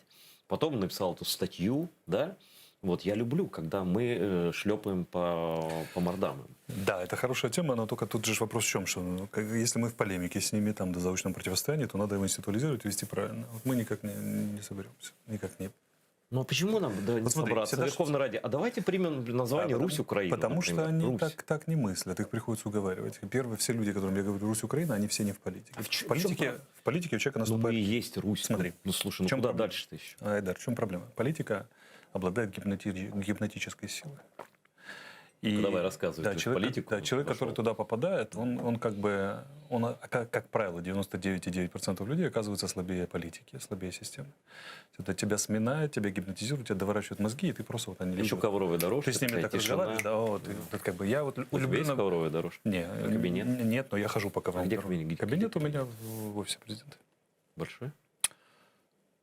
Потом он написал эту статью, да? Вот я люблю, когда мы э, шлепаем по, по мордам. им. Да, это хорошая тема, но только тут же ж вопрос в чем, что ну, как- если мы в полемике с ними, там, до заочном противостоянии, то надо его институализировать и вести правильно. Вот мы никак не, не соберемся, никак не Ну а почему нам да, не Вот смотри, собраться в всегда ж- Верховной Раде? А давайте примем название Да, потому- Русь-Украина. Потому что например. они Русь. так, так не мыслят, их приходится уговаривать. Первые все люди, которым я говорю Русь-Украина, они все не в политике. А в чё- в политике, в чём правда? в политике у человека Ну мы наступает... и есть Русь. Смотри, Ну, ну, слушай, ну в чём куда проблема? дальше-то еще? Айдар, в чем проблема? Политика обладает гипноти- гипнотической силой. И, Ну, давай рассказывай, Да, ты в человек, политику да, человек, вошел. который туда попадает, он, он как бы, он, а, как, как правило, 99,9% людей оказываются слабее политики, слабее системы. Это тебя сминает, тебя гипнотизируют, тебя доворачивают мозги, и ты просто вот они Еще люди. ковровая дорожка, Ты с ними такая так тишина. разговариваешь, да, вот, и вот как бы я вот У тебя люблю... есть на- ковровая дорожка? Не, Кабинет? н- Нет, но я хожу по ковровым А где дорожкам. кабинет? Где- Кабинет где у меня в в офисе президента. Большой?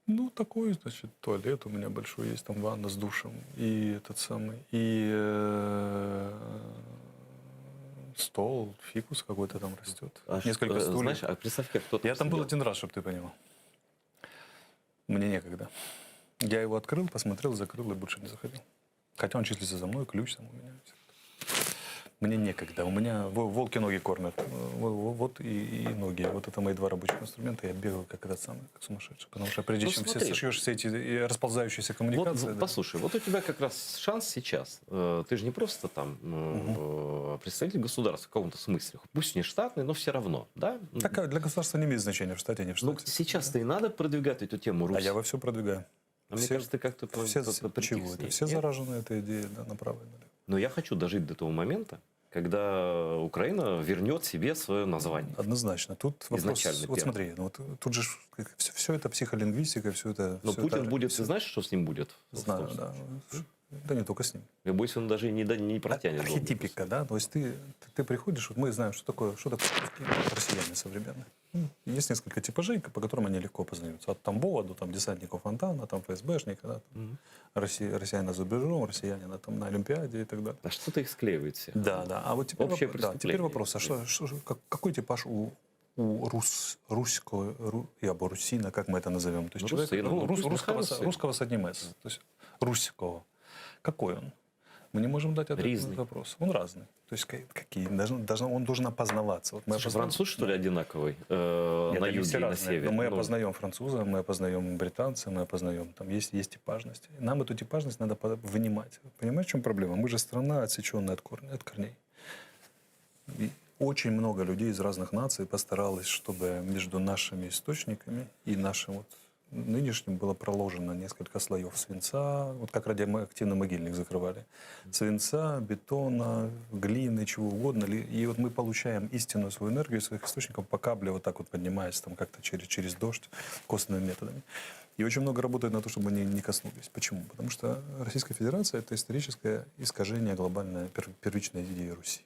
Ну, такой, значит, туалет у меня большой есть, там ванна с душем, и этот самый, и э, стол, фикус какой-то там растет. А Несколько что, э, стульев. Знаешь, а представь, как кто-то Я там был сидел. один раз, чтобы ты понимал. Мне некогда. Я его открыл, посмотрел, закрыл и больше не заходил. Хотя он числится за мной, ключ там у меня. Мне некогда. У меня во- волки ноги кормят. Э, во- во- Вот и, и ноги. Вот это мои два рабочих инструмента. Я бегаю как этот самый, как сумасшедший. Потому что прежде Ну, чем все смотри. сошьешь все эти э, расползающиеся Вот, коммуникации... да. послушай, вот у тебя как раз шанс сейчас. Э, Ты же не просто там э, представитель государства в каком-то смысле. Пусть не штатный, но все равно, да? Так, а для государства не имеет значения, в штате, не в Ну, штате. сейчас-то и надо продвигать эту тему Русь. А я во все продвигаю. А мне все- кажется, ты как-то по- Все, по- по- притих чего с это? ней, Все нет? заражены этой идеей, да, направо и налево. Но я хочу дожить до того момента. Когда Украина вернет себе свое название. Однозначно. Тут вопрос... Изначально Вот первый. смотри, ну вот тут же все, все это психолингвистика, все это... Но всё Путин это- будет, всё- ты знаешь, что с ним будет? В Знаю, том да. случае? Да не только с ним. Я боюсь, он даже не, да- не протянет. долго. Архетипика, да? То есть ты, ты, ты приходишь, вот мы знаем, что такое, что такое русские, россияне современные. Ну, Есть несколько типажей, по которым они легко познаются. От Тамбова до там, десантников Фонтана, там ФСБшника, да, там, Россия, россиянина за рубежом, россиянина там, на Олимпиаде и так далее. А что-то их склеивает всех. Да, да. А вот теперь, Общее воп- да, теперь преступление. вопрос, а что, что, как- какой типаж у, у рус, русского, ру, я бы русина, как мы это назовем? То есть Ну, человек, русина, ру- ну, рус- пусть русского, нехай с, русин. русского с одним «с», то есть русского. Какой он? Мы не можем дать ответ на Різний. этот вопрос. Он разный. То есть ка- какие? Должно, должно, он должен опознаваться. Вот мы Слушай, опознаем- француз, что ли, одинаковый? Э, Нет, на они юге все и на разные. севере. Но мы Ну, опознаем француза, мы опознаем британца, мы опознаем, там есть, есть типажность. Нам эту типажность надо по- вынимать. Понимаешь, в чем проблема? Мы же страна, отсеченная от, корня, от корней. И очень много людей из разных наций постаралось, чтобы между нашими источниками и нашим вот нынешним было проложено несколько слоев свинца, вот как радиоактивный могильник закрывали. Свинца, бетона, глины, чего угодно. Ли- И вот мы получаем истинную свою энергию из своих источников по каблю, вот так вот поднимаясь там как-то через, через дождь, косвенными методами. И очень много работает на то, чтобы они не коснулись. Почему? Потому что Российская Федерация — это историческое искажение глобальной пер- первичной идеи Руси.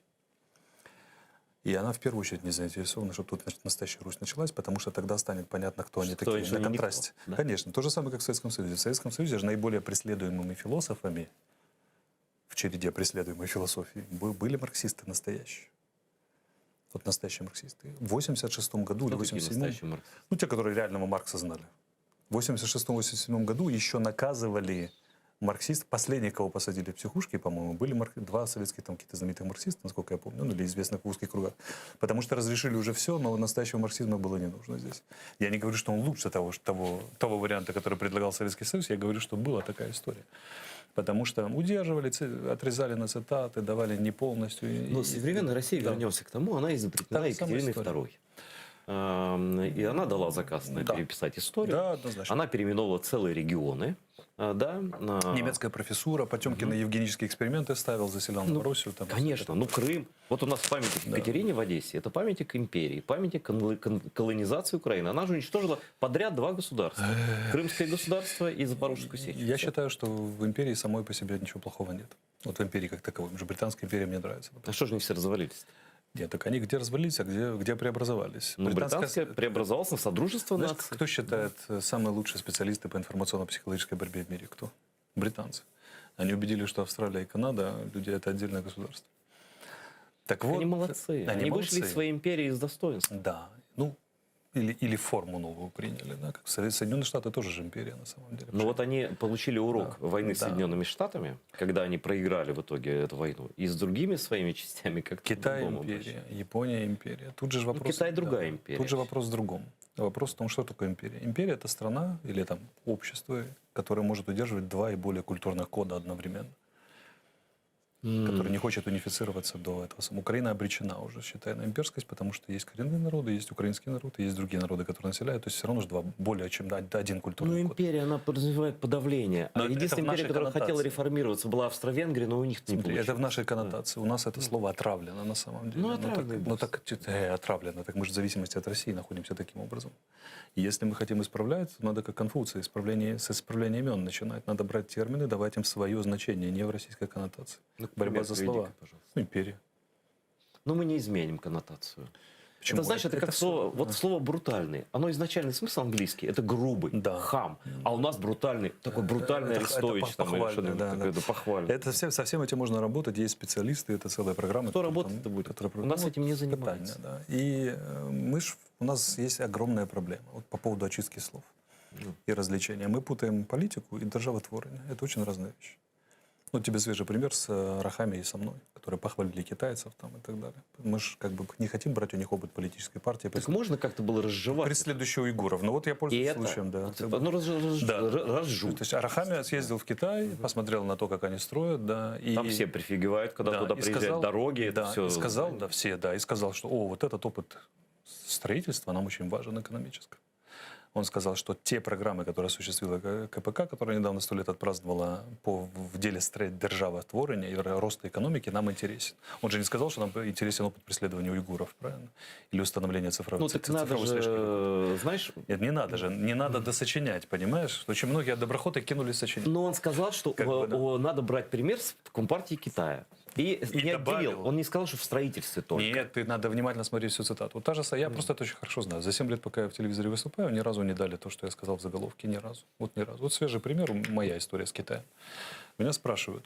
И она в первую очередь не заинтересована, чтобы тут значит, настоящая Русь началась, потому что тогда станет понятно, кто они Что такие. они, На никто, контрасте. да? Конечно. То же самое, как в Советском Союзе. В Советском Союзе же наиболее преследуемыми философами в череде преследуемой философии бы- были марксисты настоящие. Вот настоящие марксисты. В 86 году или кто такие 87 настоящие марксисты? ну, те, которые реального Маркса знали. В 86-87 году еще наказывали марксистов. Последних, кого посадили в психушки, по-моему, были марк- два советских там какие-то знаменитых марксиста, насколько я помню, ну, или известных в узких кругах. Потому что разрешили уже все, но настоящего марксизма было не нужно здесь. Я не говорю, что он лучше того, что- того, того варианта, который предлагал Советский Союз, я говорю, что была такая история. Потому что удерживали, ци- отрезали на цитаты, давали не полностью. и- Но и- современная Россия, Да. вернемся к тому, она изобретена Та же самая Екатериной история. II. Эм, И она дала заказ на Да. переписать историю. Да, однозначно. Она переименовала целые регионы. э, Да, а, Немецкая профессура, Потемкина евгенические эксперименты ставил, заселял Новороссию. Там, Конечно, ну Крым. Вот у нас памятник Екатерине в Одессе. Это памятник империи, памятник кон- кон- колонизации Украины. Она же уничтожила подряд два государства. Крымское государство и Запорожскую сечь. Я считаю, что в империи самой по себе ничего плохого нет. Вот в империи как таковой. Потому что Британская империя мне нравится. А что же они все развалились? Нет, так они где развалились, а где, где преобразовались? Ну, британская преобразовалась на содружество Знаешь, наций. кто считает э, самые лучшие специалисты по информационно-психологической борьбе в мире? Кто? Британцы. Они убедили, что Австралия и Канада, люди, это отдельное государство. Так вот, они молодцы. Они, вышли из молодцы. своей империи с достоинством. Да. Ну, или, или форму новую приняли. Да? Как Совет- Соединенные Штаты тоже же империя на самом деле. Но вот они получили урок Да. войны с Да. Соединенными Штатами, когда они проиграли в итоге эту войну, и с другими своими частями как-то Китай по-другому империя, Япония империя. Тут же ж вопрос. Ну, Китай другая империя. Тут же вопрос в другом. Вопрос в том, что такое империя. Империя это страна или там общество, которое может удерживать два и более культурных кода одновременно, М. которое не хочет унифицироваться до этого. самого. Украина обречена уже, считай, на имперскость, потому что есть коренные народы, есть украинский народ, и есть другие народы, которые населяют. То есть все равно же два более чем один культурный Ну, код. империя, она подразумевает подавление. Но а это- это единственная в империя, нашей которая хотела коннотации. реформироваться, была Австро-Венгрия, но у них не Смотри, получилось. это в нашей коннотации. У нас это слово отравлено на самом деле. Ну, так, отравлено и ну, бог с так э, отравлено. Так мы же в зависимости от России находимся таким образом. И если мы хотим исправлять, то надо как Конфуций, исправление, с исправления имен начинать. Надо брать термины, давать им свое значение, не в российской коннотации. Ну, Борьба пример за приведи-ка, слова. пожалуйста. Ну, империя. Но мы не изменим коннотацию. Почему? Это знаешь, это, как всё- слово, вот слово брутальный. Оно изначальный смысл английский, это грубый, Да. хам. А у нас брутальный, такой брутальный Это- это Арестович. пох- там, или похвально, что-нибудь да, такое, да. да, похвально. Это все, со всем этим можно работать, есть специалисты, это целая программа. Кто которая работать-то там- будет? которая У нас ну, этим не питание, занимаются. да. И э, мы ж, у нас есть огромная проблема вот по поводу очистки слов Ну. и развлечения. Мы путаем политику и державотворение. Это очень разные вещи. Ну, тебе свежий пример с э, Рахами и со мной, которые похвалили китайцев там и так далее. Мы же как бы не хотим брать у них опыт политической партии, Так можно как-то было разжевать? преследующие уйгуров. Ну вот я И пользуюсь это, случаем, да. вот, ну, раз, раз- Да. разжуй. То есть Арахамия съездил в Китай, посмотрел на то, как они строят, да. И, Там все прифигевают, когда да, туда и приезжают сказал- дороги, это да, все. И сказал, да, все, да, и сказал, что, о, вот этот опыт строительства нам очень важен экономически. Он сказал, что те программы, которые осуществила КПК, которая недавно сто лет отпраздновала по, в деле державотворения и роста экономики, нам интересен. Он же не сказал, что нам интересен опыт преследования уйгуров, правильно? Или установления цифровой Ну так надо слежки. же, знаешь... Нет, не надо же, не надо досочинять, понимаешь? Очень многие доброхоты кинулись сочинять. Но он сказал, что как бы, да. надо брать пример с Компартии Китая. И, и не добавил. отделил. Он не сказал, что в строительстве только. Нет, ты надо внимательно смотреть всю цитату. Вот та же, я mm. просто это очень хорошо знаю. За 7 лет, пока я в телевизоре выступаю, ни разу не дали то, что я сказал в заголовке, ни разу. Вот ни разу. Вот свежий пример, моя история с Китаем. Меня спрашивают,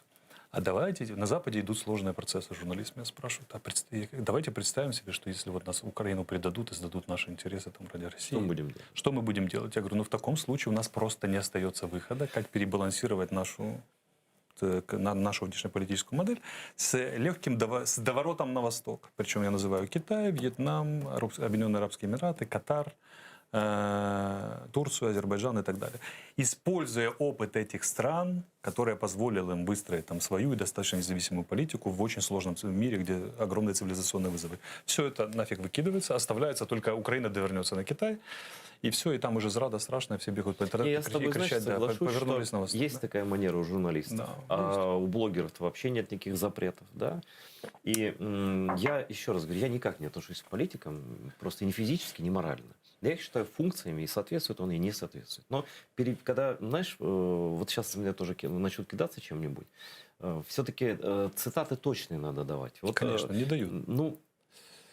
а давайте, на Западе идут сложные процессы, журналист меня спрашивает, а пред, давайте представим себе, что если вот нас Украину предадут и сдадут наши интересы там ради России. Что мы будем делать? Что мы будем делать? Я говорю, ну в таком случае у нас просто не остается выхода, как перебалансировать нашу Э, на нашу внешнеполитическую модель с легким с доворотом на восток. Причем я называю Китай, Вьетнам, Объединенные Арабские Эмираты, Катар, э, Турцию, Азербайджан и так далее. Используя опыт этих стран, который позволил им выстроить там свою и достаточно независимую политику в очень сложном мире, где огромные цивилизационные вызовы. Все это нафиг выкидывается, оставляется только Украина довернется на Китай, и все, и там уже зрада страшная, все бегают по интернету я с тобой, и кричат, знаешь, да, повернулись на восток. Есть да. такая манера у журналистов, да, а у блогеров вообще нет никаких запретов, да. И я еще раз говорю, я никак не отношусь к политикам, просто ни физически, ни морально. Я их считаю функциями, и соответствует он, и не соответствует. Но перед, когда, знаешь, э, вот сейчас меня тоже начнут кидаться чем-нибудь, э, все-таки э, цитаты точные надо давать. Вот, Конечно, не дают. Ну,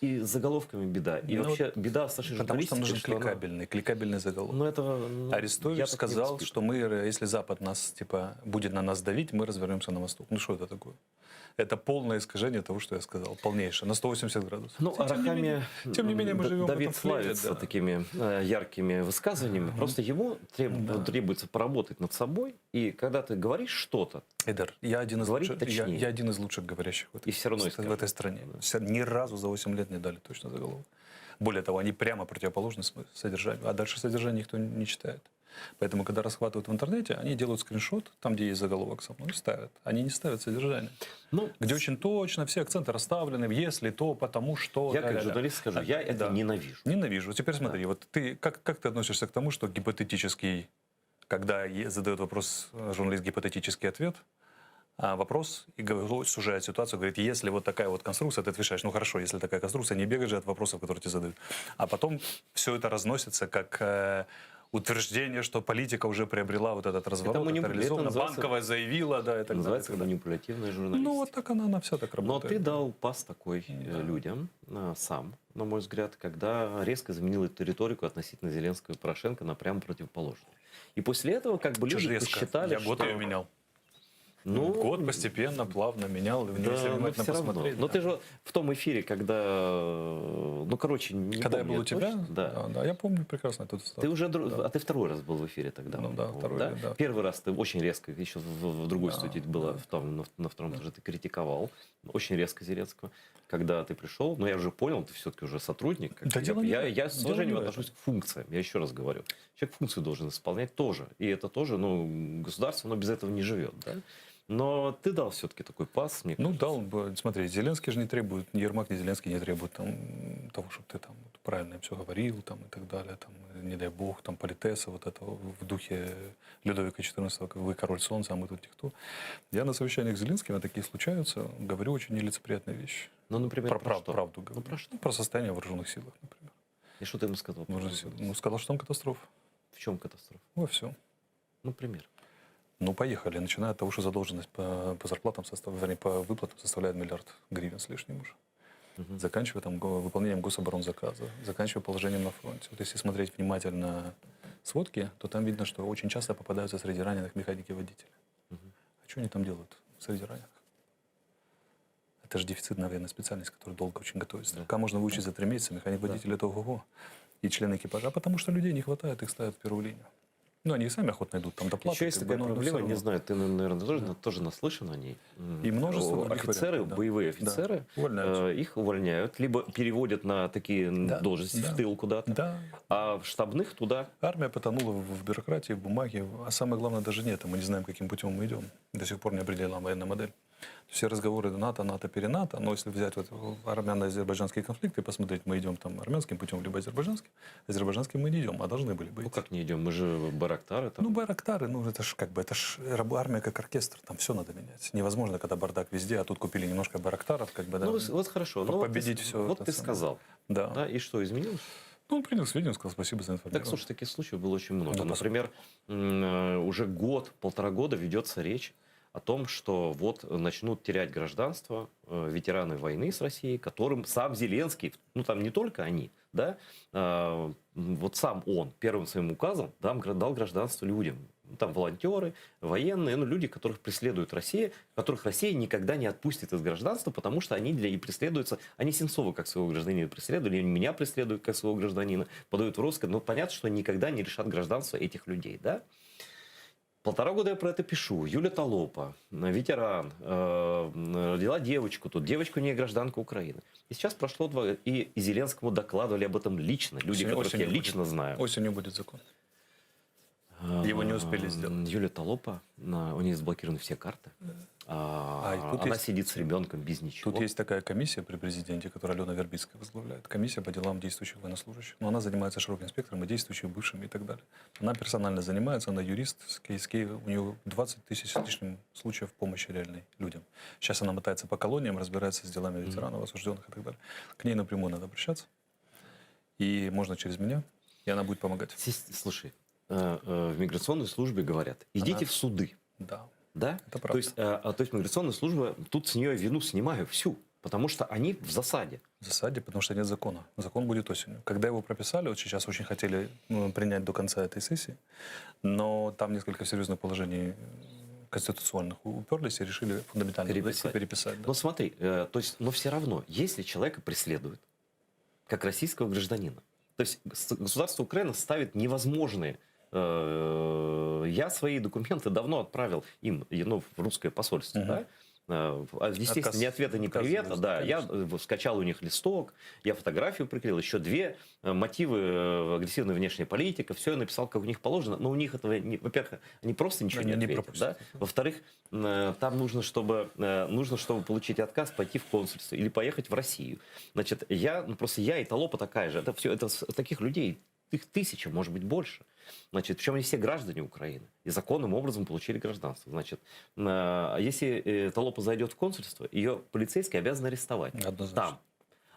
и с заголовками беда. И ну, вообще беда с нашей Потому что нужен что кликабельный, она... кликабельный заголовок. Ну, этого, ну, Арестович сказал, что мы, если Запад нас, типа, будет на нас давить, мы развернемся на восток. Ну, что это такое? Это полное искажение того, что я сказал. Полнейшее. На 180 градусов. Ну, тем, Арахами, не менее, тем не менее, мы живем Давид в этом флере, славится да. такими э, яркими высказываниями. Mm-hmm. Просто ему треб, Да. требуется поработать над собой. И когда ты говоришь что-то, Эйдар, я один из Говорить лучших, я, точнее. я один из лучших говорящих в этой, И всё равно в искажают. этой стране. Да. Все- Ни разу за 8 лет не дали точно заголовок. Более того, они прямо противоположны см- содержанию. А дальше содержание никто не читает. Поэтому, когда расхватывают в интернете, они делают скриншот, там, где есть заголовок со мной, и ставят. Они не ставят содержание. ну, Где очень точно все акценты расставлены, если, то, потому что. я как ля-ля-ля. журналист скажу, я это Да. ненавижу. Ненавижу. Теперь смотри, вот ты как, как ты относишься к тому, что гипотетический, когда задает вопрос э, журналист гипотетический ответ, а вопрос и говорит, сужает ситуацию, говорит, если вот такая вот конструкция, ты отвечаешь, ну хорошо, если такая конструкция, не бегай же от вопросов, которые тебе задают. А потом все это разносится как э, утверждение, что политика уже приобрела вот этот разворот, это, манипу- это реализовано, называется- Банковая заявила, да, и так далее. Называется и так далее. манипулятивная журналистика. Ну вот так она, она вся так Но работает. ты дал пас такой э, людям э, сам, на мой взгляд, когда резко заменил эту риторику относительно Зеленского и Порошенко на прямо противоположную. И после этого как бы Чё ж люди резко? посчитали, Я год что... ее менял. Ну, Год постепенно, плавно менял. Да, если но внимательно все равно. посмотреть. Но да. ты же в том эфире, когда, э, ну, короче, не Когда я помню был у тебя, точно, да. да, да, я помню прекрасно эту цитату. Ты уже, дру- Да. а ты второй раз был в эфире тогда. Ну да, по-моему, второй, да. Первый раз ты очень резко, еще в, в другой Да, студии было, да. в том, на, на втором этаже ты критиковал очень резко Зеленского. Когда ты пришел, но я уже понял, ты все-таки уже сотрудник. Как Да я, дело не я, в этом. я с Дело уважением не в этом. отношусь к функциям, я еще раз говорю. Человек функцию должен исполнять тоже. И это тоже, ну, государство, оно без этого не живет, да? Но ты дал все-таки такой пас, мне Ну, кажется. дал бы. Смотри, Зеленский же не требует, ни Ермак, ни Зеленский не требует там, того, чтобы ты там вот правильно все говорил там, и так далее. Там, не дай бог, там политеса вот этого в духе Людовика XIV, как вы король солнца, а мы тут никто. Я на совещаниях с Зеленским, а такие случаются, говорю очень нелицеприятные вещи. Ну, например, Про, про, прав- что? правду говорю. Ну, про что? Ну, про состояние в вооруженных силах, например. И что ты ему сказал? Вооруженных сил. Ну, сказал, что там катастрофа. В чем катастрофа? Во всем. Например. Ну, поехали. Начиная от того, что задолженность по, по зарплатам, состав, вернее, по выплатам составляет миллиард гривен с лишним уже. Мгм. Заканчивая там го- выполнением гособоронзаказа, заканчивая положением на фронте. Вот если смотреть внимательно сводки, то там видно, что очень часто попадаются среди раненых механики-водители. Мгм. А что они там делают среди раненых? Это же дефицитная военная специальность, которую долго очень готовится. Да. Пока можно выучить за три месяца, механик-водитель это ого-го. И члены экипажа, потому что людей не хватает, их ставят в первую линию. Ну, они и сами охотно идут, там доплаты. Еще есть как бы, такая но- но всё проблема, не равно. знаю, ты, наверное, тоже, тоже наслышан о ней. М, И множество О, других Офицеры, вариантов, да. боевые Да. офицеры, Увольняются. э, их увольняют, либо переводят на такие м, Да, должности да. в тыл куда-то, Да, а в штабных туда. Армия потонула в в бюрократии, в бумаге. А самое главное, даже нет. Мы не знаем, каким путем мы идем. До сих пор не определена военная модель. Все разговоры НАТО, НАТО, перенато, но если взять вот армяно-азербайджанский конфликт и посмотреть, мы идем там армянским путем, либо азербайджанским, азербайджанским мы не идем, а должны были бы Ну идти. как не идем? Мы же Байрактары там. Ну, Байрактары, ну это ж как бы, это ж раб- армия как оркестр, там все надо менять. Невозможно, когда бардак везде, а тут купили немножко Байрактаров, как бы, да. Ну, вот, вот хорошо. Ну, вот ты Победить с- всё Вот это ты самое. сказал. Да. Да, и что, изменилось? Ну, он принял к сведению, сказал спасибо за информацию. Так, слушай, таких случаев было очень много. Ну, Например, уже год, полтора года ведется речь о том, что вот начнут терять гражданство э, ветераны войны с Россией, которым сам Зеленский, ну там не только они, да, э, вот сам он первым своим указом дам, дал гражданство людям. Там волонтеры, военные, ну, люди, которых преследует Россия, которых Россия никогда не отпустит из гражданства, потому что они для и преследуются. Они Сенцова как своего гражданина преследовали, они меня преследуют как своего гражданина, подают в розыск. Но понятно, что они никогда не решат гражданство этих людей, да? Полтора года я про это пишу. Юля Толопа, ветеран, э, родила девочку тут. Девочку не гражданка Украины. И сейчас прошло два... И, и Зеленскому докладывали об этом лично. Люди, Осенью- которых я осенью будет. лично знаю. Осенью будет закон. Его не успели сделать. Юлия Толопа, у нее заблокированы все карты. А, А, и тут она есть- сидит с ребенком без ничего. Тут есть такая комиссия при президенте, которую Алена Вербицкая возглавляет. Комиссия по делам действующих военнослужащих. Но она занимается широким спектром и действующих, бывшими и так далее. Она персонально занимается, она юрист с Киевской, у нее 20 тысяч с лишним случаев помощи реальной людям. Сейчас она мотается по колониям, разбирается с делами ветеранов, осужденных и так далее. К ней напрямую надо обращаться. И можно через меня, и она будет помогать. Слушай, э, э, в миграционной службе говорят, идите Она- в суды. Да. Да? Это правда. То есть, э, а, то есть миграционная служба, тут с нее вину снимаю всю, потому что они в засаде. В засаде, потому что нет закона. Закон будет осенью. Когда его прописали, вот сейчас очень хотели ну, принять до конца этой сессии, но там несколько серьезных положений э, конституционных уперлись и решили фундаментально Переписать. переписать да. Но смотри, э, то есть, но все равно, если человека преследуют, как российского гражданина, то есть государство Украина ставит невозможные. Э, Я свои документы давно отправил им, ну, в русское посольство, Мгм. да? Э, а, Естественно, Отказ- ни ответа, ни привета. Да, я конечно. э, скачал у них листок, я фотографию приклеил, еще две мотивы агрессивной внешней политики, все я написал, как у них положено, но у них этого, не, во-первых, они просто ничего Они не не ответят, пропустят. да? Во-вторых, там нужно, чтобы, нужно, чтобы получить отказ, пойти в консульство или поехать в Россию. Значит, я, ну, просто я и Толопа такая же. Это все, это таких людей, их тысяча, может быть, больше. Значит, причем они все граждане Украины и законным образом получили гражданство. Значит, э, если э, Толопа зайдет в консульство, ее полицейские обязаны арестовать. Однозначно. Там.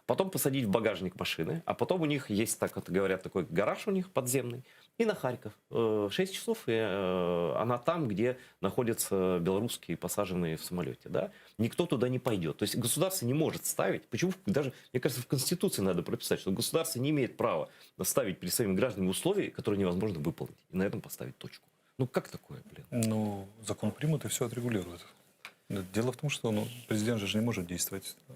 Потом посадить в багажник машины, а потом у них есть, так вот говорят, такой гараж у них подземный, и на Харьков. Э, 6 часов, и э, она там, где находятся белорусские посаженные в самолете. Да? Никто туда не пойдет. То есть государство не может ставить, почему даже, мне кажется, в Конституции надо прописать, что государство не имеет права ставить перед своими гражданами условия, которые невозможно выполнить. И на этом поставить точку. Ну как такое, блин? Ну, закон примут и все отрегулируют. Дело в том, что ну, президент же не может действовать э,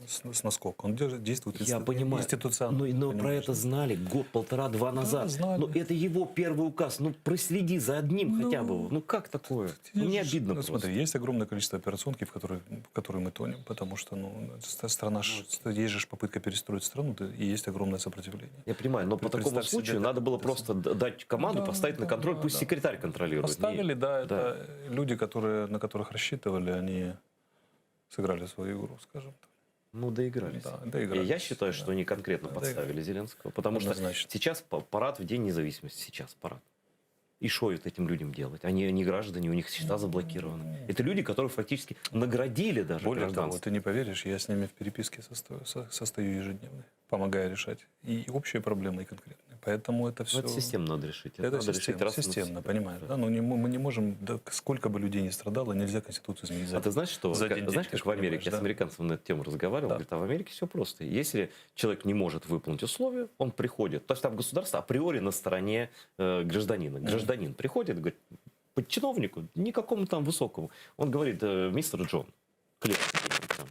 с, с наскока. Он действует Я институ- понимаю. институционально. Но, но про понимаешь? это знали год, полтора-два назад. знали. Но это его первый указ. Ну, проследи за одним хотя бы. Ну, как такое? Ну, мне обидно Ну, просто. смотри, есть огромное количество операционки, в которые, в которые мы тонем, потому что ну, страна, ж- есть же попытка перестроить страну, да, и есть огромное сопротивление. Я понимаю, но по такому Представь себе, случаю да, надо было ты просто дать команду, Да, поставить на да, контроль, да, пусть да. секретарь контролирует. Поставили, Не- да, это люди, которые, на которых рассчитывали, они сыграли свою игру, скажем так. Ну, доигрались. Да, доигрались. И я считаю, что да. они конкретно Да, подставили Зеленского, потому что Однозначно. сейчас парад в День независимости, сейчас парад. И что это этим людям делать? Они не граждане, у них счета заблокированы. Это люди, которые фактически наградили даже Более того, ты не поверишь, я с ними в переписке состою, со- состою ежедневно, помогая решать и общие проблемы, и конкретные. Поэтому это все... Ну, это системно надо решить. Это, Это надо системно, решить раз и системно, навсегда. понимаешь? Да? Ну, не, мы не можем, да, сколько бы людей не страдало, нельзя Конституцию изменить за А ты знаешь, что, за как, один день, знаешь, ты как ж в Америке, понимаешь, я с да? американцем на эту тему разговаривал, Да. говорит, а в Америке все просто. Если человек не может выполнить условия, он приходит. То есть там государство априори на стороне э, гражданина. Гражданин приходит, говорит, по чиновнику, никакому там высокому. Он говорит, э, мистер Джон, клерк там,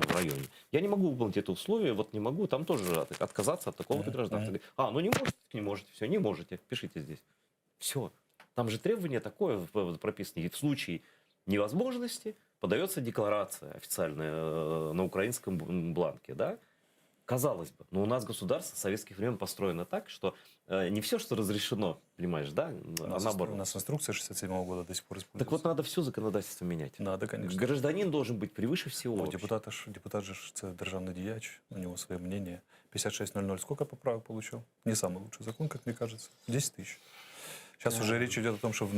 в районе, я не могу выполнить это условие, вот не могу, там тоже отказаться от такого-то гражданства. Говорит, а, ну не можете, не можете, все, не можете, пишите здесь. Все. Там же требование такое прописано. И в случае невозможности подается декларация официальная э, на украинском бланке, да? Казалось бы, но у нас государство с советских времен построено так, что Э, не все, что разрешено, понимаешь, да? У А нас, наоборот. у нас инструкция 67 года до сих пор используется. Так вот, надо все законодательство менять. Надо, конечно. Гражданин должен быть превыше всего. Ну, вообще. депутат, ж, депутат же ж це державний діяч, у него свое мнение. 56.00 сколько поправок получил? Не самый лучший закон, как мне кажется. 10 тысяч. Сейчас уже речь идет о том, чтобы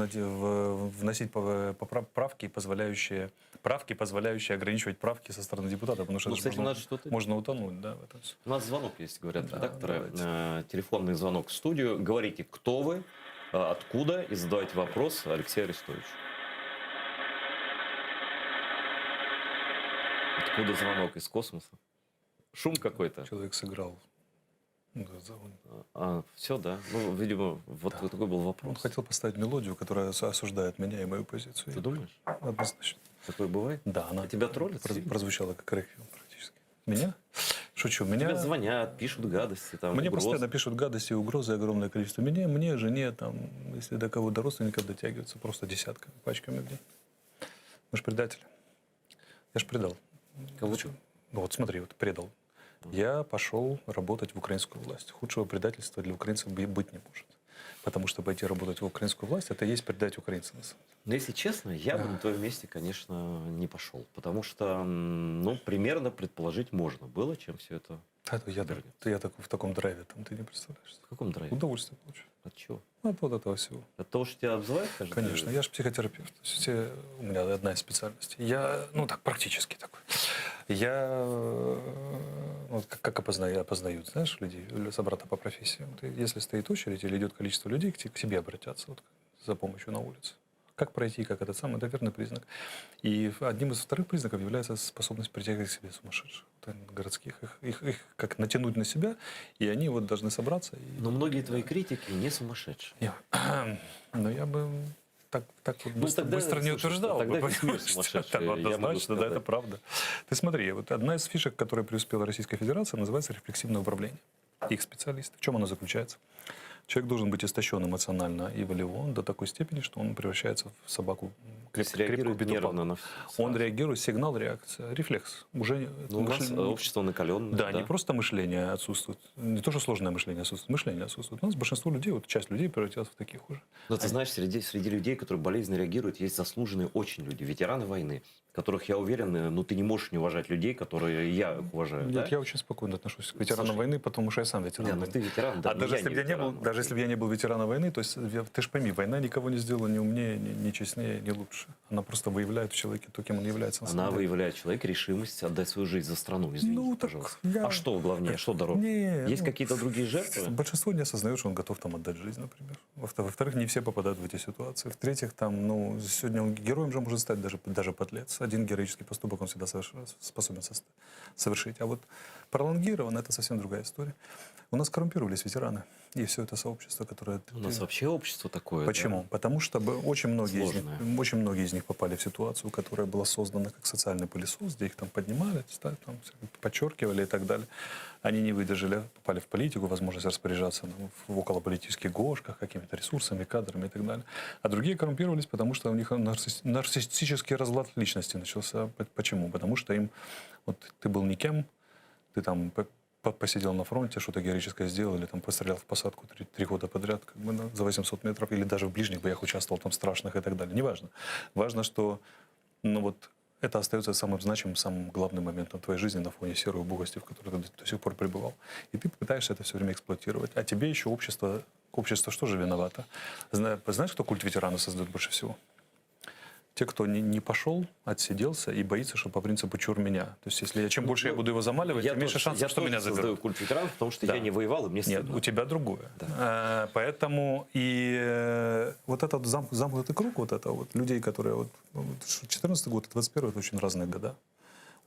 вносить поправки, позволяющие, правки, позволяющие ограничивать правки со стороны депутата, потому что Ну, это же кстати, можно, надо что-то... можно утонуть, да, в этом всё. У нас звонок есть, говорят Да, редакторы. давайте. Э, Телефонный звонок в студию. Говорите, кто вы, э, откуда, и задавайте вопрос Алексею Арестовичу. Откуда звонок? Из космоса? Шум какой-то. Человек сыграл. Ну, да, за- он, все, да. Ну, видимо, вот Да. такой был он вопрос. хотел поставить мелодию, которая ос- осуждает меня и мою позицию. Ты думаешь? Однозначно. Такое бывает? Да, она А тебя троллят проз- сильно? прозвучала как реквием практически. Меня? Шучу. Меня... Тебе звонят, пишут гадости. Там, Мне угрозы. постоянно пишут гадости и угрозы огромное количество. Мне, мне, жене, там, если до кого до родственников дотягиваются, просто десятками, пачками в день. Мы ж предатели. Я ж предал. Кого Зачем? Ну вот смотри, вот предал. Я пошел работать в украинскую власть. Худшего предательства для украинцев бы- быть не может. Потому что пойти работать в украинскую власть, это и есть предать украинцев. на самом деле. Но если честно, я бы на твоем месте, конечно, не пошел. Потому что, м, ну, примерно предположить можно было, чем все это... Да, это я, так- Вернется. я так, в таком драйве, там ты не представляешь. В каком драйве? Удовольствие получаю. От чего? От вот этого всего. От того, что тебя обзывают каждый Конечно, я же психотерапевт. То есть все- у меня одна из специальностей. Я, ну так, практически такой. Я, э, вот как, как опознаю, опознают, знаешь, людей, или собрата по профессии. Вот, и если стоит очередь или идет количество людей, к, те- к себе обратятся вот, за помощью на улице. Как пройти, как этот самый, это верный признак. И одним из вторых признаков является способность притягивать к себе сумасшедших, вот, э, городских. Их, их, их как натянуть на себя, и они вот должны собраться. И... Но многие твои критики не сумасшедшие. Не, Но я бы так, так вот Ну, быстро, тогда, быстро не слушай, утверждал. тогда бы, весь мир понимаешь, сумасшедший, Да, ну, я могу однозначно, да, это сказать. правда. Ты смотри, вот одна из фишек, которой преуспела Российская Федерация, называется рефлексивное управление. Их специалисты. В чем оно заключается? Человек должен быть истощен эмоционально и волево до такой степени, что он превращается в собаку То есть креп- крепкую реагирует битую нервно палку. на все. Он реагирует, сигнал, реакция, рефлекс. Уже Ну, у нас мышление- э, общество накаленное. да, не просто мышление отсутствует, не то, что сложное мышление отсутствует, мышление отсутствует. У нас большинство людей, вот часть людей превратилась в таких уже. Но ты знаешь, среди, среди людей, которые болезненно реагируют, есть заслуженные очень люди, ветераны войны, которых, я уверен, э, ну ты не можешь не уважать людей, которые я их уважаю. Нет, да? я очень спокойно отношусь к ветеранам Слушай, войны, потому что я сам ветеран Не, ну войны. ты ветеран, да. а но даже я если не бы я не был, ветеран, даже если бы я не был ветераном войны, то есть я- ты же пойми, война никого не сделала ни умнее, ни, ни честнее, ни лучше. Она просто выявляет в человеке то, кем он является. на Она самом деле. выявляет человека решимость отдать свою жизнь за страну, извините, Ну, так пожалуйста. я- А что главнее, что дороже? Не, Есть ну, какие-то другие жертвы? Большинство не осознает, что он готов там отдать жизнь, например. Во-вторых, во-вторых, не все попадают в эти ситуации. В-третьих, там, ну, сегодня он героем же может стать даже, даже подлец. Один героический поступок он всегда соверш- способен сос- совершить. А вот пролонгирован это совсем другая история. У нас коррумпировались ветераны и все это сообщество, которое... У нас вообще общество такое. да. Почему? Потому что бы очень многие, из них, Сложное. очень многие из них попали в ситуацию, которая была создана как социальный пылесос, где их там поднимали, ста- там, подчеркивали и так далее. Они не выдержали, попали в политику, возможность распоряжаться ну, в околополитических гошках, какими-то ресурсами, кадрами и так далее. А другие коррумпировались, потому что у них нарцисс- нарциссический разлад личности начался. П- Почему? Потому что им вот ты был никем, ты там по- по- посидел на фронте, что-то героическое сделал, или там пострелял в посадку три, три года подряд, как бы, на- за 800 метров, или даже в ближних боях участвовал, там страшных и так далее. Неважно. Важно, что ну вот, это остается самым значимым, самым главным моментом твоей жизни на фоне серой убогости, в которой ты до, до сих пор пребывал. И ты пытаешься это все время эксплуатировать. А тебе еще общество... Общество что же виновато? Зна- Знаешь, кто культ ветерана создает больше всего? Те, кто не, не пошел, отсиделся и боится, что по принципу чур меня. То есть, если я, чем больше я буду его замаливать, Я тем меньше тоже, шансов, я что тоже меня создаю заберут. культ ветеранов, потому что Да. я не воевал, и мне Нет, стыдно. у тебя другое. Э, Поэтому и э, вот этот зам- замкнутый круг, вот это вот людей, которые вот, ну, вот 14 год и 21 это очень разные года.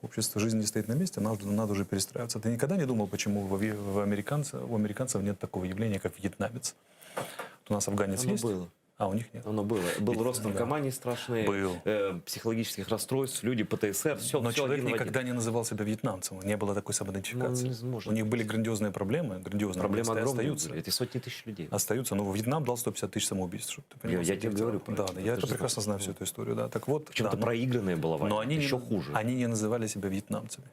Общество жизнь не стоит на месте, надо, надо уже перестраиваться. Ты никогда не думал, почему во ве- в американца, у американцев нет такого явления, как вьетнамец? Вот у нас афганец Оно есть, было. а у них нет. Оно было. Был Ведь, рост да. наркомании страшный, Был. э, психологических расстройств, люди ПТСР, все, Но все человек один в один. никогда не называл себя вьетнамцем, не было такой самоидентификации. Ну, не может у них были грандиозные проблемы, грандиозные Проблемы проблемы огромные остаются. были. Это сотни тысяч людей. Остаются. Но Вьетнам дал 150 тысяч самоубийств, чтобы ты понимал. Я- я тебе говорю про Да, это. да, я Ты это же прекрасно знаю всю эту историю, да. Так вот, Причем да, это но- проигранная была война. но они еще не, хуже. Они не называли себя вьетнамцами.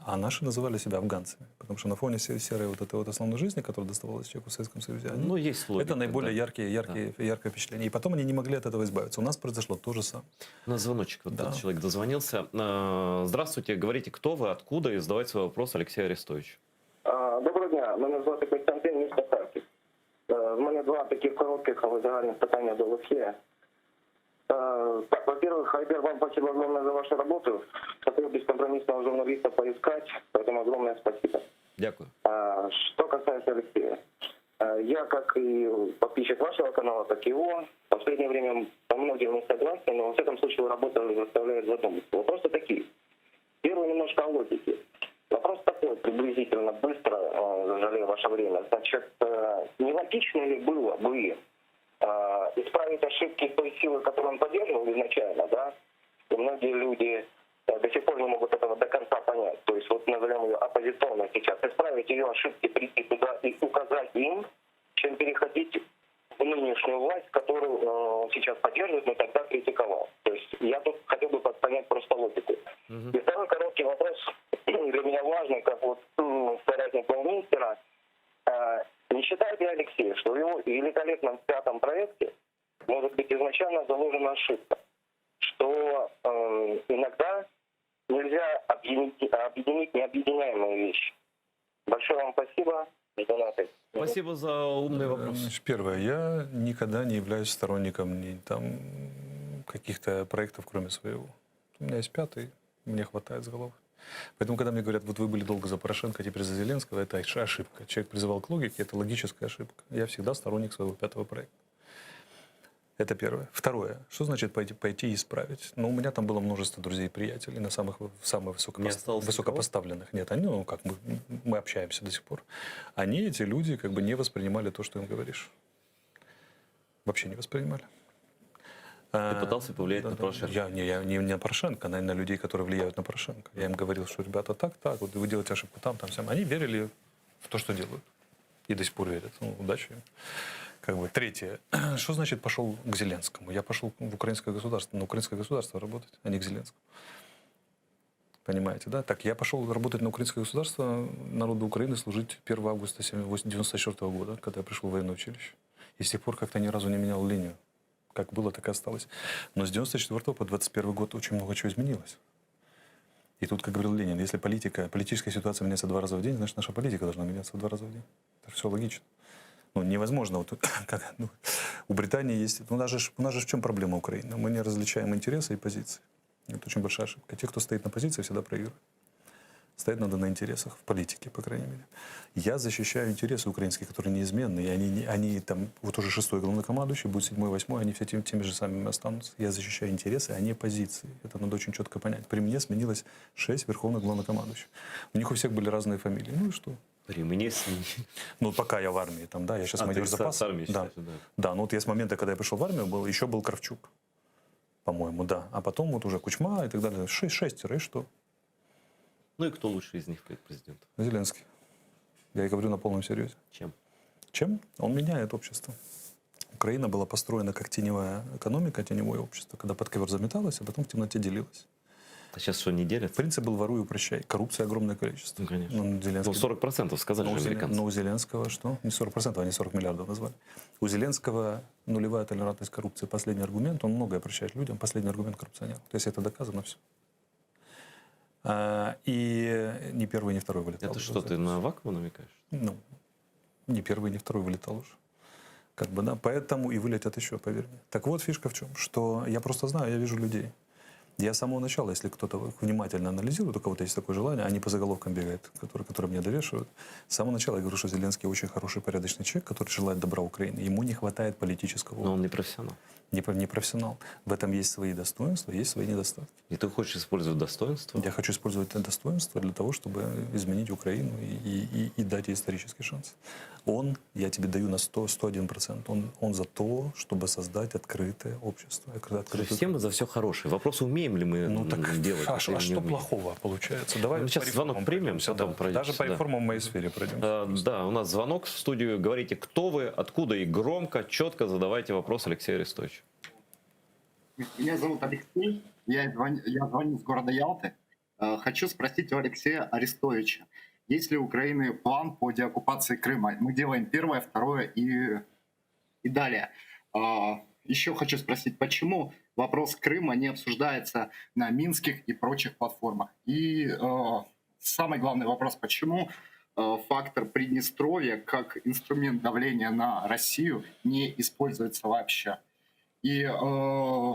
А наши называли себя афганцами, потому что на фоне серой вот этой вот основной жизни, которая доставалась человеку в Советском Союзе, они, Ну, есть логика, это наиболее да. яркие, яркие, яркое впечатление. И потом они не могли от этого избавиться. У нас произошло то же самое. У нас звоночек. Вот Да. этот человек дозвонился. Э, Здравствуйте, говорите, кто вы, откуда, и задавайте свой вопрос Алексею Арестовичу. А, Доброго дня, мене звати Костянтин, місто Харків. Е, В мене два таких коротких, але загальних питання до Олексія. Е, Так, во-первых, Айдер, вам спасибо огромное за вашу работу. Такого бескомпромиссного журналиста поискать, поэтому огромное спасибо. Дякую. А, Что касается Алексея. Э, Я, как и подписчик вашего канала, так и его, в последнее время по многим не согласен, но во всяком случае его работа заставляет задуматься. Вопросы такие. Первый немножко о логике. Вопрос такой, приблизительно быстро, э, жалею ваше время. Значит, э, нелогично ли было бы э, исправить ошибки той силы, которую он поддерживал изначально, да? И многие люди э, до сих пор не могут этого до конца понять. То есть вот назовем ее оппозиционной сейчас. Исправить ее ошибки, прийти туда и указать им, чем переходить в нынешнюю власть, которую э, он сейчас поддерживает, но тогда критиковал. То есть я тут хотел бы понять просто логику. И второй короткий вопрос для меня важный, как вот м, соратник министра. Э, Не считает ли Алексей, что в его великолепном пятом проекте может быть изначально заложена ошибка, что эм, иногда нельзя объединить, объединить необъединяемые вещи? Большое вам спасибо. Жду на ответ. Спасибо за умный вопрос. Значит, первое, я никогда не являюсь сторонником ни, там, каких-то проектов, кроме своего. У меня есть пятый, мне хватает с головы. Поэтому, когда мне говорят, вот вы были долго за Порошенко, а теперь за Зеленского, это ошибка. Человек призывал к логике, это логическая ошибка. Я всегда сторонник своего пятого проекта. Это первое. Второе. Что значит пойти, пойти и исправить? Ну, у меня там было множество друзей и приятелей на самых, самых Не высокопос... осталось высокопоставленных. Нет, они, ну, как мы, мы общаемся до сих пор. Они, эти люди, как бы не воспринимали то, что им говоришь. Вообще не воспринимали. Ты пытался повлиять на Порошенко? Я, не, я не, не на Порошенко, на, на людей, которые влияют на Порошенко. Я им говорил, что ребята, так, так, вот вы делаете ошибку там, там, сям. Они верили в то, что делают. И до сих пор верят. Ну, удачи им. Как бы. Третье. Что значит пошел к Зеленскому? Я пошел в украинское государство, на украинское государство работать, а не к Зеленскому. Понимаете, да? Так, я пошел работать на украинское государство, народу Украины служить 1 августа 1994 года, когда я пришел в военное училище. И с тех пор как-то ни разу не менял линию. Как было, так и осталось. Но с 94 по 21 год очень много чего изменилось. И тут, как говорил Ленин, если политика, политическая ситуация меняется два раза в день, значит, наша политика должна меняться в два раза в день. Это все логично. Ну, невозможно. Вот, как, ну, у Британии есть... Ну, у, нас же, у нас же в чем проблема Украины? Мы не различаем интересы и позиции. Это очень большая ошибка. Те, кто стоит на позиции, всегда проигрывают. Стоять надо на интересах, в политике, по крайней мере. Я защищаю интересы украинские, которые неизменны. И они, не- они там, вот уже шестой главнокомандующий, будет седьмой, восьмой, они все тем, теми же самыми останутся. Я защищаю интересы, а не позиции. Это надо очень четко понять. При мне сменилось шесть верховных главнокомандующих. У них у всех были разные фамилии. Ну и что? При мне сменили. Ну, пока я в армии, там, да, я сейчас А, майор ты с- запаса. с армии да. считаешь, да. Да, ну вот я с момента, когда я пришел в армию, был, еще был Кравчук, по-моему, да. А потом вот уже Кучма и так далее. Шесть, шестеро, и что? Ну и кто лучше из них президент? Зеленский. Я и говорю на полном серьезе. Чем? Чем? Он меняет общество. Украина была построена как теневая экономика, теневое общество, когда под ковер заметалось, а потом в темноте делилось. А сейчас что, не делят? Принцип был воруй, упрощай. Коррупция огромное количество. Ну, конечно. Ну, Зеленский... Ну, 40% сказали Но у, же Зелен- американцы. но у Зеленского что? Не 40%, они 40 миллиардов назвали. У Зеленского нулевая толерантность к коррупции. Последний аргумент, он многое прощает людям, последний аргумент коррупционеров. То есть это доказано все. А, и ни первый, ни второй вылетал. Это уже что, за ты на Авакова намекаешь? Ну, ни первый, ни второй вылетал уже. Как бы, да, поэтому и вылетят еще, поверь мне. Так вот, фишка в чем, что я просто знаю, я вижу людей. Я с самого начала, если кто-то внимательно анализирует, у кого-то есть такое желание, они по заголовкам бегают, которые, которые мне довешивают. С самого начала я говорю, что Зеленский очень хороший, порядочный человек, который желает добра Украине. Ему не хватает политического Но он не профессионал. Не, не профессионал. В этом есть свои достоинства, есть свои недостатки. И ты хочешь использовать достоинство? Я хочу использовать это достоинство для того, чтобы изменить Украину и, и, и, и дать ей исторический шанс. Он, я тебе даю на 100, 101%, он, он за то, чтобы создать открытое общество. Открытую... Все мы за все хорошее. Вопрос, умеем ли мы ну, так, делать а, это а или не что умеем. плохого получается? Давай Ну, сейчас по звонок реформам примем, пройдемся, потом да. пройдемся, Даже по да. реформам в моей сфере пройдемся. Э, Да, у нас звонок в студию. Говорите, кто вы, откуда и громко, четко задавайте вопрос Алексею Арестовичу. Меня зовут Алексей, я звоню, я звоню с города Ялты. Э, хочу спросить у Алексея Арестовича, есть ли у Украины план по деоккупации Крыма? Мы делаем первое, второе и, и далее. А, Еще хочу спросить, почему вопрос Крыма не обсуждается на минских и прочих платформах? И э, самый главный вопрос, почему э, фактор Приднестровья как инструмент давления на Россию не используется вообще? И э,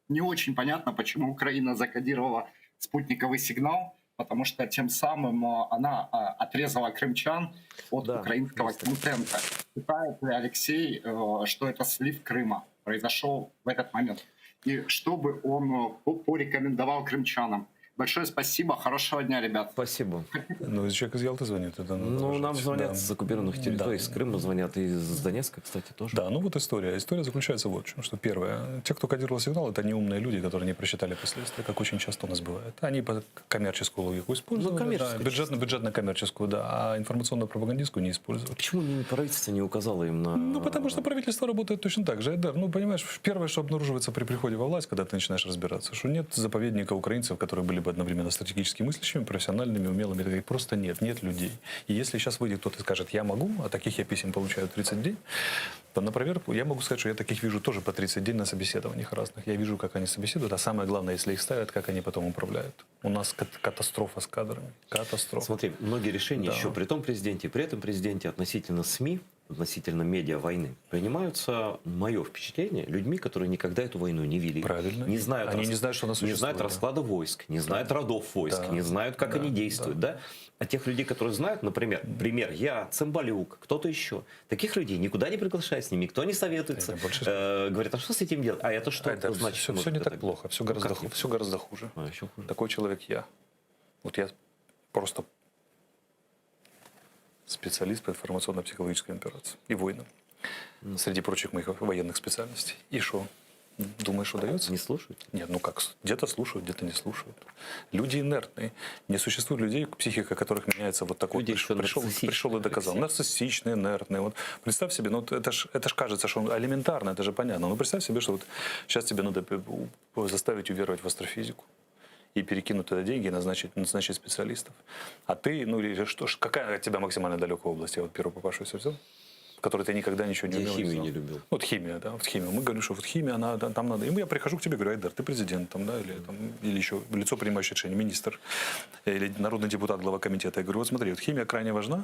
не очень понятно, почему Украина закодировала спутниковый сигнал, потому что тем самым э, она э, отрезала крымчан от Да, украинского есть такое. контента. Считает ли Алексей, э, что это слив Крыма произошел в этот момент? И что бы он э, по- порекомендовал крымчанам? Большое спасибо, хорошего дня, ребят. Спасибо. Ну, человек из Ялты звонит. Это надо Ну, нам уважать. звонят Да. с оккупированных территорий, Да. с Крыма звонят, и из Донецка, кстати, тоже. Да, ну вот история. История заключается вот в чем, что первое, те, кто кодировал сигнал, это неумные люди, которые не просчитали последствия, как очень часто у нас бывает. Они по коммерческую логику использовали, Ну, коммерческую да, бюджетно, бюджетно-коммерческую, да, а информационно-пропагандистскую не использовали. Почему не- правительство не указало им на... Ну, потому что правительство работает точно так же. Айдар, ну, понимаешь, первое, что обнаруживается при приходе во власть, когда ты начинаешь разбираться, что нет заповедника украинцев, которые были бы одновременно стратегически мыслящими, профессиональными, умелыми. Их просто нет, нет людей. И если сейчас выйдет кто-то и скажет, я могу, а таких я писем получаю 30 дней, то на проверку я могу сказать, что я таких вижу тоже по 30 дней на собеседованиях разных. Я вижу, как они собеседуют, а самое главное, если их ставят, как они потом управляют. У нас кат- катастрофа с кадрами. Катастрофа. Смотри, многие решения Да. еще при том президенте, при этом президенте относительно СМИ, относительно медиа войны, принимаются, мое впечатление, людьми, которые никогда эту войну не вели. Правильно. Не знают, Они не знают, что она Не знают существует, да. расклада войск, не знают родов войск, Да. не знают, как Да, они действуют. Да. А тех людей, которые знают, например, пример, я, Цымбалюк, кто-то еще, таких людей никуда не приглашают, с ними никто не советуется. Я больше Э, говорят, а что с этим делать? А это что Айдар, значит? все, может не это так плохо, все гораздо, как не все гораздо хуже. А, еще хуже. Такой человек я. Вот я просто специалист по информационно-психологической операции и войнам. Среди прочих моих военных специальностей. И что? Думаешь, удается? Не слушают? Нет, ну как, где-то слушают, где-то не слушают. Люди инертные. Не существует людей, психика которых меняется вот такой. Люди еще пришел, нарциссичные, пришел и доказал. Алексей. Нарциссичные, инертные. Вот представь себе, ну вот это ж, это ж кажется, что он элементарно, это же понятно. Но представь себе, что вот сейчас тебе надо п- у- заставить уверовать в астрофизику и перекинуть туда деньги и назначить, назначить специалистов. А ты, ну или что, ж, какая от тебя максимально далекая область? Я вот первую попавшуюся взял, в которой ты никогда ничего не Я умел. химию знал. не любил. Вот химия, да, вот химию. Мы говорим, что вот химия, она, да, там надо. И я прихожу к тебе, говорю, Айдар, ты президент, там, да, или, там, или еще лицо, принимающее решение, министр, или народный депутат, глава комитета. Я говорю, вот смотри, вот химия крайне важна,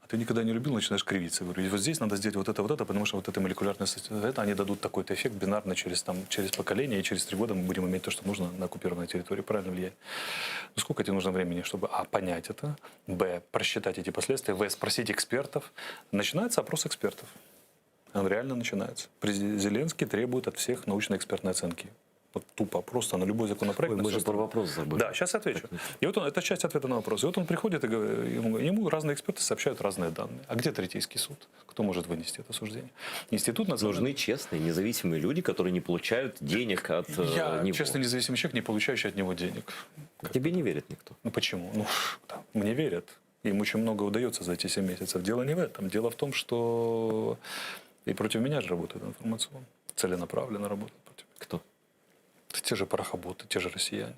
а ты никогда не любил, начинаешь кривиться. Я говорю, и вот здесь надо сделать вот это, вот это, потому что вот это молекулярное состав- это, они дадут такой-то эффект бинарно через, там, через поколение, и через три года мы будем иметь то, что нужно на оккупированной территории. Правильно влиять. Ну, сколько тебе нужно времени, чтобы, а, понять это, б, просчитать эти последствия, в, спросить экспертов. Начинается опрос экспертов. Он реально начинается. Презид- Зеленский требует от всех научно-экспертной оценки. Вот тупо, просто на любой законопроект. Ой, на мы всё же про остальное. вопрос забыли. Да, сейчас я отвечу. И вот он, это часть ответа на вопрос. И вот он приходит и говорит, ему, ему разные эксперты сообщают разные данные. А где Третейский суд? Кто может вынести это суждение? Институт национальной... Нужны честные, независимые люди, которые не получают денег от э, Я него. честный независимый человек, не получающий от него денег. Тебе не верит никто. Ну почему? Ну, да, мне верят. Им очень много удается за эти 7 месяцев. Дело не в этом. Дело в том, что и против меня же работает информационно. Целенаправленно работает против меня. Кто? Это те же порохоботы, те же россияне.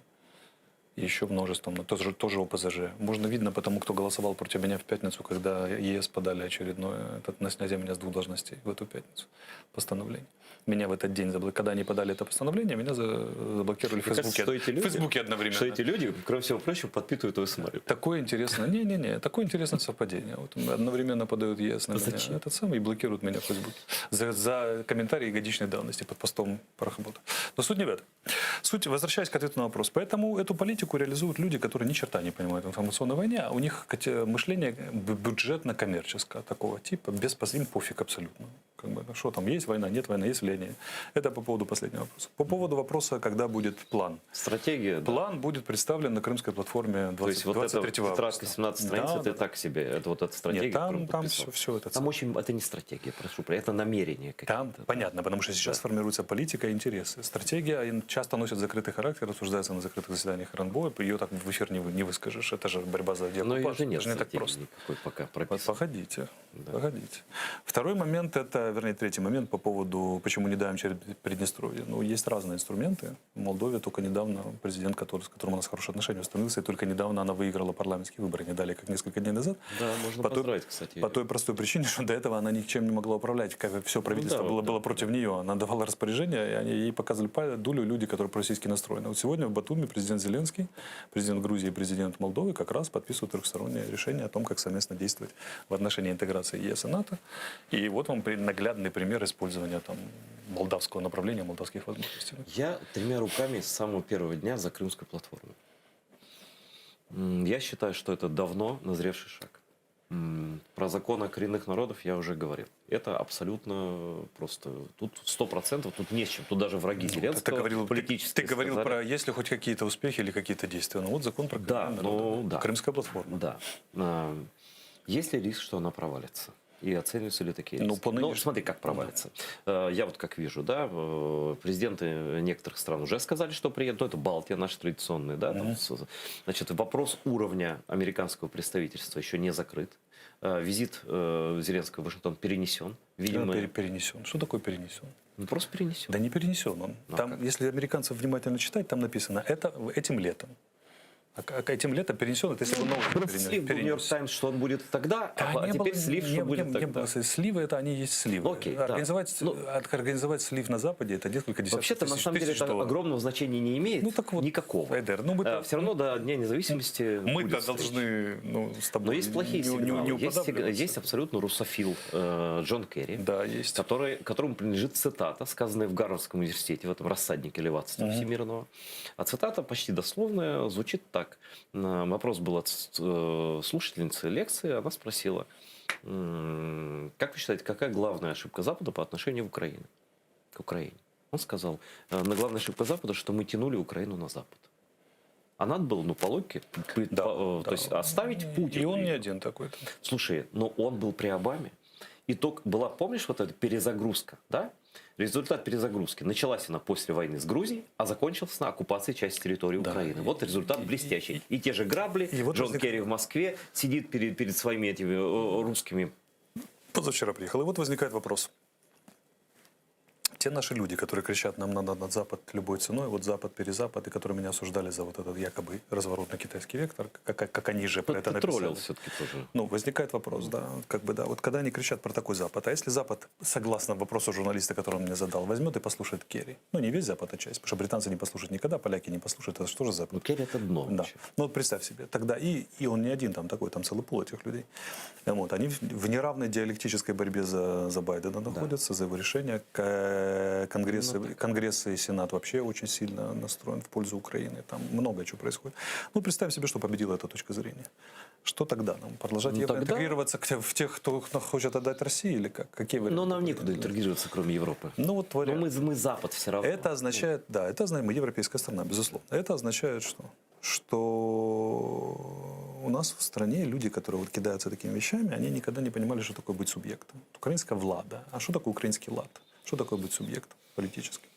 И еще множество, но тоже, тоже ОПЗЖ. Можно видно по тому, кто голосовал против меня в пятницу, когда ЕС подали очередное этот, на снятие меня с двух должностей в эту пятницу постановление. Меня в этот день заблокировали. Когда они подали это постановление, меня за- заблокировали в Мне кажется, Фейсбуке. что эти люди, в Фейсбуке одновременно. Что эти люди, кроме всего прочего, подпитывают твою самолюбие. Такое интересное, не-не-не, такое интересное совпадение. Вот одновременно подают ЕС на меня Зачем? этот самый и блокируют меня в Фейсбуке за, за комментарии годичной давности под постом Порохобота. Но суть не в этом. Суть, возвращаясь к ответу на вопрос. Поэтому эту политику реализуют люди, которые ни черта не понимают в информационной войне, а у них кате- мышление бю- бюджетно-коммерческое такого типа, без пос- им пофиг абсолютно. Как бы, что там, есть война, нет войны, есть влияние. Это по поводу последнего вопроса. По поводу вопроса, когда будет план. Стратегия. да. План будет представлен на крымской платформе 20, То есть вот эта 23 тетрадка августа. 17 страниц, Да, это да. так себе. Это вот эта стратегия, Нет, там, которую он там подписал. все, все это. Там очень, это не стратегия, прошу, это намерение. Там какие-то. понятно, потому что сейчас формируется политика и интересы. Стратегия им часто носит заглавие. закрытый характер, обсуждается на закрытых заседаниях РНБО, ее так в эфир не, вы- не выскажешь. Это же борьба за Но ее деоккупацию. же нет Это же не так стратегии просто. никакой пока Вот прописанной. Погодите, Да. погодите. Второй момент, это, вернее, третий момент по поводу, почему не даем через Приднестровье. Ну, есть разные инструменты. В Молдове только недавно президент, который, с которым у нас хорошие отношения, установился, и только недавно она выиграла парламентские выборы, не далее, как несколько дней назад. Да, можно По той- поздравить, кстати. По той простой причине, что до этого она ничем не могла управлять. Как все правительство Ну да, было, да. было против нее. Она давала распоряжения, и они ей показывали палец, дулю люди, которые пророссийски настроены. Вот сегодня в Батуми президент Зеленский, президент Грузии и президент Молдовы как раз подписывают трехстороннее решение о том, как совместно действовать в отношении интеграции ЕС и НАТО. И вот вам при- наглядный пример использования там, молдавского направления, молдавских возможностей. Я тремя руками с самого первого дня за крымскую платформу. М, Я считаю, что это давно назревший шаг. М, Про закон о коренных народов я уже говорил. Это абсолютно просто... Тут 100%, тут не с чем. Тут даже враги Ну, Зеленского ты говорил, ты, политически ты говорил сказали- про есть ли хоть какие-то успехи или какие-то действия. Ну вот закон про Да, коренные ну, народы. да. Крымская платформа. Да. А, Есть ли риск, что она провалится? И оцениваются ли такие Ну, риски? по Ну, нынеш- смотри, как провалится. Э, Я вот как вижу, да, э, президенты некоторых стран уже сказали, что приедут. Ну, это Балтия наша традиционная, да. там с- Значит, вопрос уровня американского представительства еще не закрыт. Э, Визит э, Зеленского в Вашингтон перенесен. Видимо, Ну, пере- перенесен. Что такое перенесен? ну, просто перенесен. Да не перенесен он. Ну, а там, как? если американцев внимательно читать, там написано, это в- этим летом. А к- а этим летом перенесен, это если бы новый Просто слив был Нью-Йорк Таймс, что он будет тогда, Да, а, а не теперь было- слив, не, что не- будет не тогда. было. Сливы это они есть сливы. Ну, окей, да. организовать, Ну, от- организовать слив на Западе это несколько десятков Вообще-то, на тысяч, самом деле, тысяч это долларов. огромного значения не имеет. Ну, так вот, никакого. Айдер, ну, мы-то- Все равно до Дня независимости Мы-то будет встреча. должны ну, с тобой Но есть плохие не, не, сигналы. не есть, сиг- уподабливаться. есть абсолютно русофил э, Джон Керри, Да, есть. который, которому принадлежит цитата, сказанная в Гарвардском университете, в этом рассаднике левацтва всемирного. А цитата почти дословная звучит так. Э, Вопрос был от с- э, слушательницы лекции, она спросила, м, как вы считаете, какая главная ошибка Запада по отношению к Украине? К Украине. Он сказал, э, на главная ошибка Запада, что мы тянули Украину на Запад. А надо было, ну, по логике, при- Да, по- э, да. то есть оставить Путина. И он не один такой. там. Слушай, но он был при Обаме. Итог была, помнишь, вот эта перезагрузка, да? Результат перезагрузки. Началась она после войны с Грузией, а закончилась на оккупации части территории Да. Украины. Вот результат блестящий. И, те же грабли, и вот Джон возник- Керри в Москве сидит перед, перед своими этими э, русскими. Позавчера приехал. И вот возникает вопрос. Те наши люди, которые кричат, нам надо на Запад любой ценой, вот Запад, перезапад, и которые меня осуждали за вот этот якобы разворот на китайский вектор, как, как, как они же про Ну, это ты написали. троллил все-таки тоже. Ну, возникает вопрос, да, как бы, да, вот когда они кричат про такой Запад, а если Запад, согласно вопросу журналиста, который он мне задал, возьмет и послушает Керри, ну, не весь Запад, а часть, потому что британцы не послушают никогда, поляки не послушают, это что же Запад? Ну, Керри это дно Да. вообще. Ну вот представь себе, тогда и, и он не один там такой, там целый пул этих людей. Вот, они в, в неравной диалектической борьбе за, за Байдена находятся, за его решение. К- Конгресс, Конгресс и Сенат вообще очень сильно настроен в пользу Украины. Там много чего происходит. Ну, представь себе, что победила эта точка зрения. Что тогда нам? Продолжать Ну, тогда- евроинтегрироваться к те- в тех, кто хочет отдать России или как? Какие варианты? Но нам некуда интегрироваться, кроме Европы. Ну, вот Но вариант. мы, мы Запад все равно. Это означает, да, это означает, мы европейская страна, безусловно. Это означает, что, что у нас в стране люди, которые вот кидаются такими вещами, они никогда не понимали, что такое быть субъектом. Украинская влада. А что такое украинский лад? Что такое быть субъектом политическим?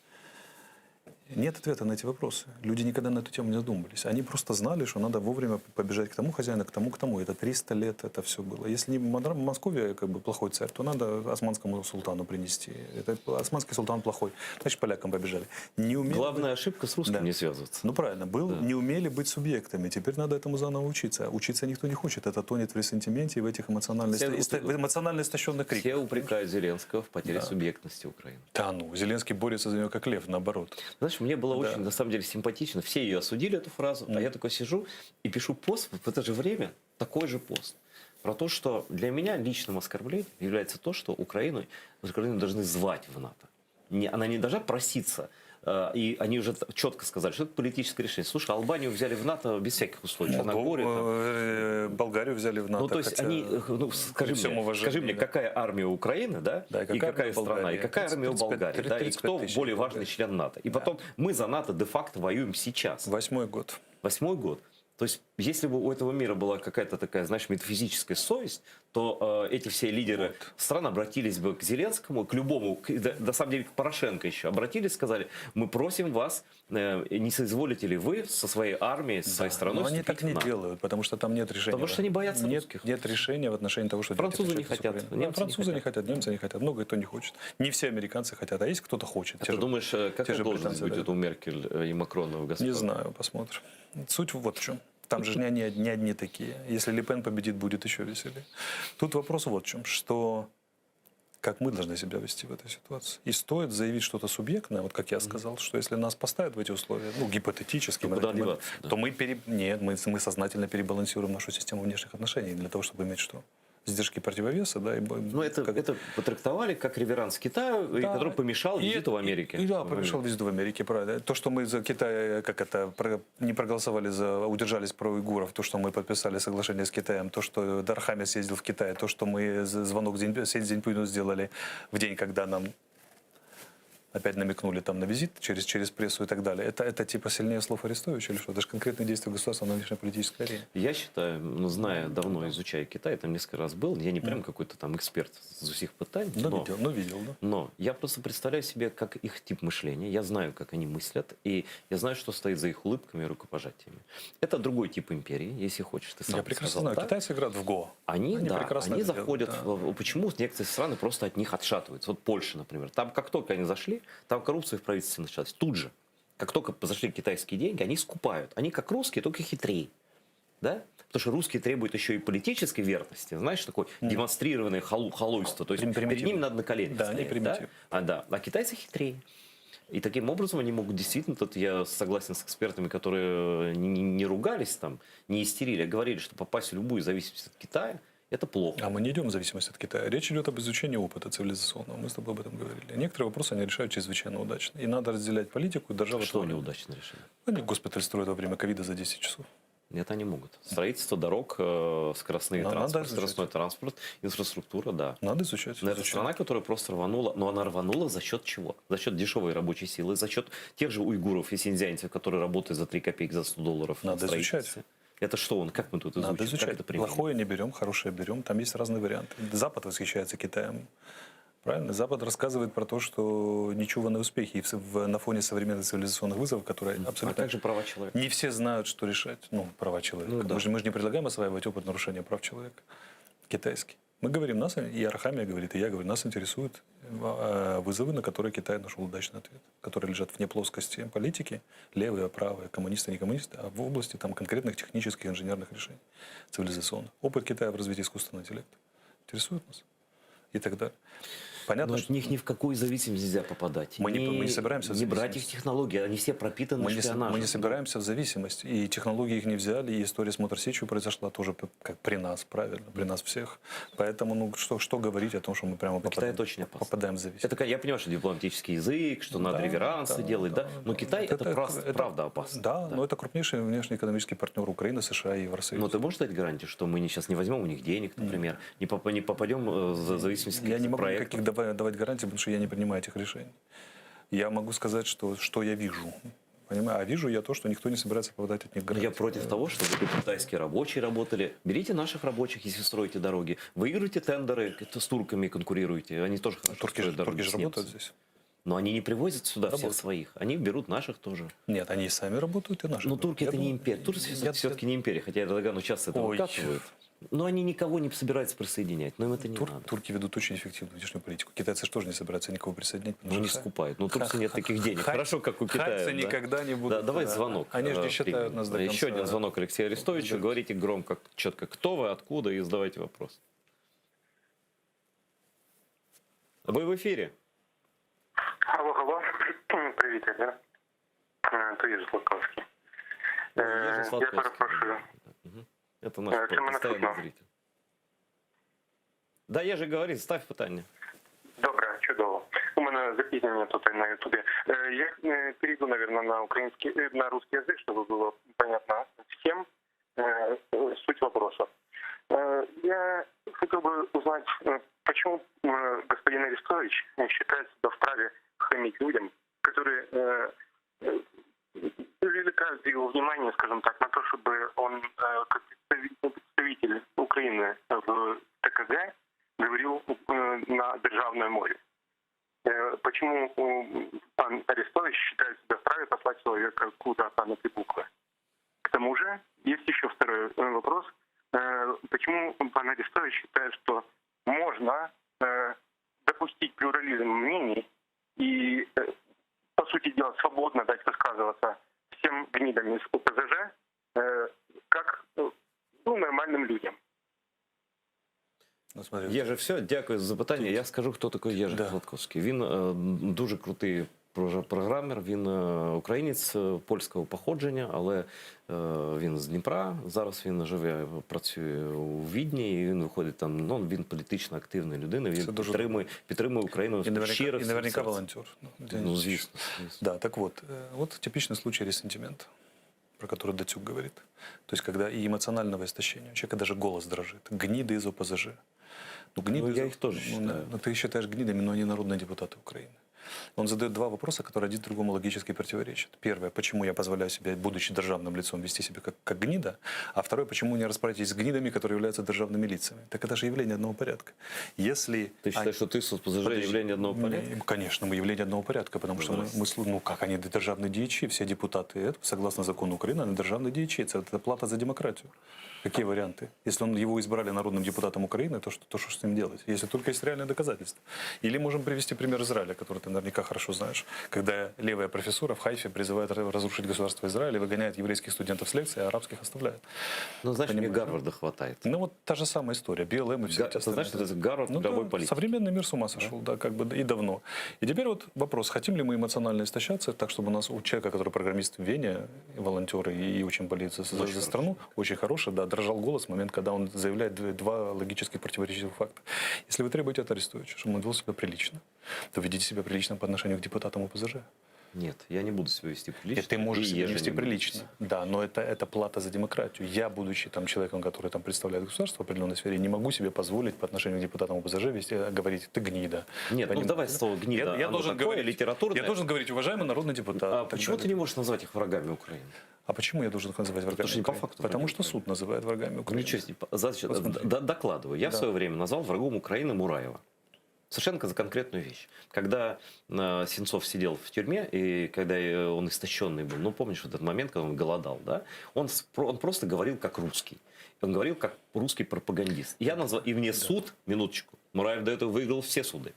Нет ответа на эти вопросы. Люди никогда на эту тему не задумывались. Они просто знали, что надо вовремя побежать к тому хозяину, к тому, к тому. Это 300 лет это все было. Если не Мадра- Московия как бы плохой царь, то надо османскому султану принести. Это османский султан плохой. Значит, полякам побежали. Не умели Главная ошибка с русским Да. не связываться. ну правильно, был, не умели быть субъектами. Теперь надо этому заново учиться. Учиться никто не хочет. Это тонет в ресентименте и в этих эмоционально, Все ист- в эмоционально истощенных криках. Все упрекают Зеленского в потере субъектности Украины. Да ну, Зеленский борется за нее как лев, наоборот. Знаешь, мне было Да. очень, на самом деле, симпатично. Все ее осудили, эту фразу, а я такой сижу и пишу пост в это же время, такой же пост. Про то, что для меня личным оскорблением является то, что Украину, Украину должны звать в НАТО. Не, она не должна проситься. Э, И они уже четко сказали, что это политическое решение. Слушай, Албанию взяли в НАТО без всяких условий. Черногорию. там. Э, Болгарию взяли в НАТО. Ну, то есть хотя они, э, ну, скажи при всем мне, уважении, скажи мне, да. какая армия у Украины, да, Да, и и какая какая армия страна, и Болгарии? какая армия у 35 Болгарии, да, и 35 кто тысяч более важный Болгарии. член НАТО. И потом мы за НАТО де-факто воюем сейчас. Восьмой год. Восьмой год. То есть, если бы у этого мира была какая-то такая, знаешь, метафизическая совесть, То э, эти все лидеры вот. стран обратились бы к Зеленскому, к любому, к, да, на самом деле к Порошенко еще обратились, сказали, мы просим вас, э, не соизволите ли вы со своей армией, со своей страной Но они так не делают, потому что там нет решения. Потому что они боятся нет, русских. Нет решения в отношении того, что... Французы не хотят. Немцы французы не хотят. не хотят, немцы не хотят, много кто не хочет. Не все американцы хотят, а есть кто-то хочет. А ты же, думаешь, э, какая должность будет да. у Меркель э, и Макрона в Газпроме? Не знаю, посмотрим. Суть вот в чем. Там же не они, не одни такие. Если Ле Пен победит, будет еще веселее. Тут вопрос вот в чем, что как мы должны себя вести в этой ситуации. И стоит заявить что-то субъектное, вот как я сказал, что если нас поставят в эти условия, ну, гипотетически, то, мы, мы, да. то мы, пере... Нет, мы, мы сознательно перебалансируем нашу систему внешних отношений для того, чтобы иметь что? сдержки противовеса, да. И, ну, это, как... это потрактовали как реверанс Китаю, да. который помешал визиту и, в Америке. И, да, помешал визиту в Америке, правильно. То, что мы за Китай, как это, не проголосовали за, удержались про уйгуров, то, что мы подписали соглашение с Китаем, то, что Дархами съездил в Китай, то, что мы звонок Си Цзиньпину сделали в день, когда нам опять намекнули там на визит через, через прессу и так далее. Это, это типа сильнее слов Арестовича или что? Это же конкретные действия государства на внешнеполитической арене. Я считаю, ну, зная давно, изучая Китай, там несколько раз был, я не прям какой-то там эксперт з усіх питань. Но, но, видел, но видел, да. Но я просто представляю себе, как их тип мышления, я знаю, как они мыслят, и я знаю, что стоит за их улыбками и рукопожатиями. Это другой тип империи, если хочешь, ты сам Я прекрасно сказал, знаю, да? китайцы играют в Го. Они, они да, прекрасно они это делают, заходят, да. в, почему некоторые страны просто от них отшатываются. Вот Польша, например, там как только они зашли, там коррупция в правительстве началась. Тут же. Как только зашли китайские деньги, они скупают. Они как русские, только хитрее. Да? Потому что русские требуют еще и политической верности, знаешь, такое mm. демонстрированное халу, халуйство. То есть перед ними надо на коленях да, стоять. Они примитив. Да? А, да. а китайцы хитрее. И таким образом они могут действительно, тут я согласен с экспертами, которые не, не ругались там, не истерили, а говорили, что попасть в любую зависимость от Китая – это плохо. А мы не идем в зависимость от Китая. Речь идет об изучении опыта цивилизационного. Мы с тобой об этом говорили. Некоторые вопросы они решают чрезвычайно удачно. И надо разделять политику и державу. Что они удачно решили? Они госпиталь строят во время ковида за 10 часов. Нет, они могут. Строительство дорог, э, скоростные Надо транспорт, изучать. скоростной транспорт, инфраструктура, да. Надо изучать. Но это изучать. страна, которая просто рванула, но она рванула за счет чего? За счет дешевой рабочей силы, за счет тех же уйгуров и синьцзянцев, которые работают за 3 копейки, за 100 долларов. на Надо изучать. строительстве. Это что он? Как мы тут изучим? Надо изучать. Как это применить? Плохое не берем, хорошее берем. Там есть разные варианты. Запад восхищается Китаем. Правильно? Запад рассказывает про то, что нечуванные успехи и в, в- на фоне современных цивилизационных вызовов, которые А абсолютно как же права человека? не все знают, что решать. Ну, права человека. Ну да. мы, же, мы же не предлагаем осваивать опыт нарушения прав человека китайский. Мы говорим, нас, и Арахамия говорит, и я говорю, нас интересуют э, вызовы, на которые Китай нашел удачный ответ, которые лежат вне плоскости политики, левые, правые, коммунисты, не коммунисты, а в области там, конкретных технических, инженерных решений, цивилизационных. Опыт Китая в развитии искусственного интеллекта интересует нас и так далее. Понятно, Но от что них ни в какую зависимость нельзя попадать. Мы не- Ни- мы не собираемся в Не брать их зависимость. технологии, они все пропитаны мы не, со- шпионажем. мы не собираемся в зависимость. И технологии их не взяли, и история с Мотор Сичью произошла тоже п- как при нас, правильно, при нас всех. Поэтому, ну, что, что говорить о том, что мы прямо Но Китай попадаем, это очень опасно. попадаем в зависимость. Это, я понимаю, что дипломатический язык, что надо Да, реверансы да, делать, да, да, но да. Китай это, просто, правда опасно. Да, но это крупнейший внешнеэкономический партнер Украины, США и Евросоюза. Но ты можешь дать гарантию, что мы не, сейчас не возьмем у них денег, например, не, поп- не попадем э, в зависимость от Я не каких-то могу проектов? никаких давать, давать гарантий, потому что я не принимаю этих решений. Я могу сказать, что, что я вижу. Понимаю? А вижу я то, что никто не собирается попадать от них Но я гарантии. против того, чтобы тут китайские рабочие работали. Берите наших рабочих, если строите дороги. Выигрывайте тендеры, это с турками конкурируете. Они тоже хорошо Турки, же- строят дороги турки же с немцами. работают здесь. Но они не привозят сюда всех Работают. своих. Они берут наших тоже. Нет, они и сами работают, и наши. Но берут. турки Я это не думаю, империя. Турция я- все-таки не империя, хотя Эрдогану часто это Ой. выкатывают. Но они никого не собираются присоединять. Но им это не Тур- надо. Турки ведут очень эффективную внешнюю политику. Китайцы же тоже не собираются никого присоединять. потому Ну, что не ха- скупают. Ну, Турции ха- нет таких денег. ха- Хорошо, как у Китая. Хальцы да? никогда не будут. Да, давай да. звонок. Они же э, не считают примем. нас до конца. Еще один звонок Алексею Арестовичу. Да. Говорите громко, четко, кто вы, откуда, и задавайте вопрос. Вы в эфире. Алло, алло. Привіт, Ігор. Е, То Єжи Сладковський. Ой, Е, Ежи Я Сладковский. перепрошую. Мгм. Это наш Е, Чи мене постоянный чутно? зритель. Да, я же говорит, ставь питание. Добре, чудово. У мене запізнення тут на Ютубі. Е, Я е, перейду, наверное, на украинский, э, на русский язык, чтобы было понятно всем э, суть вопроса. Э, Я хотел бы узнать, э, почему э, господин Арестович считает себя вправе хамить людям, которые э, э, привлекают его внимание, скажем так, на то, чтобы он э, как представитель представитель Украины в ТКГ. родной мове. Э, Почему пан Арестович считает себя вправе послать человека куда-то на три буквы? К тому же, есть еще второй э, вопрос. Э, Почему пан Арестович считает, что можно допустить плюрализм мнений и, по сути дела, свободно дать высказываться всем гнидам из ОПЗЖ, как ну, нормальным людям? Ну, смотри, Єжи, все, дякую за запитання. Я скажу, хто такий Єжи Да. Гладковський. Він е, дуже крутий прож- програмер, він е, українець е, польського походження, але е, він з Дніпра. Зараз він живе, працює у Відні, і він виходить там. Ну, він політично активна людина. Він Це дуже підтримує, підтримує Україну И наверняка, щиро. и всім наверняка серцем. волонтер. Ну, где- Ну, звісно, звісно. Да, так вот, э, вот типичный случай ресентимента, про который Дацюк говорит. То есть, когда и эмоционального истощения, у человека даже голос дрожит. Гниды из ОПЗЖ. Ну, гниды Ну, из я О- их тоже ну, считаю. да, но ты их считаешь гнидами, но они народные депутаты Украины. Он задает два вопроса, которые один другому логически противоречат. Первое, почему я позволяю себе, будучи державным лицом, вести себя как, как гнида? А второе, почему не расправитесь с гнидами, которые являются державными лицами? Так это же явление одного порядка. Если Ты считаешь, что ты с ОПЗЖ Подожди. явление одного порядка? Не, Конечно, мы явление одного порядка, потому что мы, мы слу- ну как они державные діячі, все депутаты, это, согласно закону Украины, они державные діячі, это, это плата за демократию. Какие варианты? Если он, его избрали народным депутатом Украины, то что, то что с ним делать? Если только есть реальные доказательства. Или можем привести пример Израиля, который ты наверняка хорошо знаешь, когда левая профессура в Хайфе призывает разрушить государство Израиль и выгоняет еврейских студентов с лекции, а арабских оставляет. Ну, знаешь, мне Понимаешь, да? Гарварда хватает. Ну вот та же самая история. БЛМ и все Га- эти ты знаешь, остальные. что это Гарвард Ну мировой да, политики. Современный мир с ума сошел, да, как бы и давно. И теперь вот вопрос, хотим ли мы эмоционально истощаться так, чтобы у нас у человека, который программист в Вене, волонтер и, и очень болеет за, за- Очень за страну, очень хороший, да, дрожал голос в момент, когда он заявляет дв- два логически противоречивых факта. Если вы требуете от Арестовича, чтобы он вел себя прилично, то ведите себя прилично по отношению к депутатам ОПЗЖ. Нет, я не буду себя вести прилично. Нет, ты можешь и себя Ежи вести не буду прилично. Да, но это, это плата за демократию. Я, будучи там человеком, который там представляет государство в определенной сфере, не могу себе позволить по отношению к депутатам ОПЗЖ вести, э, говорить, ты гнида. Нет, ну Понимаешь, давай да? слово гнида. Я, я оно должен такое говорить, литературное. Я должен говорить, уважаемый народный депутат. А и так почему ты далее. не можешь назвать их врагами Украины? А почему я должен их называть врагами Потому что не по Украины? факту Потому враги что Украины. суд называет врагами Украины. Ничего себе. Значит, Вот смотри. д- докладываю. Я в Да. свое время назвал врагом Украины Мураева. Совершенно за конкретную вещь. Когда э, Сенцов сидел в тюрьме, и когда э, он истощенный был, ну, помнишь вот этот момент, когда он голодал, да? Он, спро- он просто говорил как русский. Он говорил как русский пропагандист. Я назвал, и мне суд, минуточку, Мураев до этого выиграл все суды.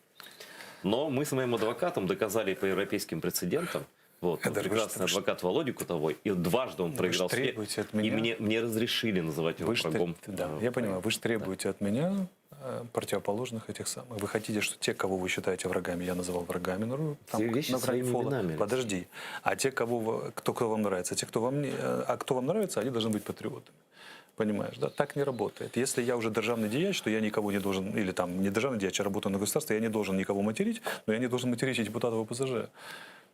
Но мы с моим адвокатом доказали по европейским прецедентам, вот, Эдер, вы прекрасный ж- вы ж- адвокат Володя Кутовой, и дважды он Вы ж проиграл в суде. требуете от И меня- мне, мне разрешили называть его Вы ж врагом. да, э, я понимаю, вы же требуете от меня э, противоположных этих самых. Вы хотите, что те, кого вы считаете врагами, я называл врагами, ну, там, Все вещи на грани своими фола. именами, Алексей. Подожди. А те, кого, вы- кто, кто вам нравится, те, кто вам не, э, а кто вам нравится, они должны быть патриотами. Понимаешь, да? Так не работает. Если я уже державный діяч, то я никого не должен, или там не державный діяч, а работаю на государство, я не должен никого материть, но я не должен материть и депутатов ОПЗЖ.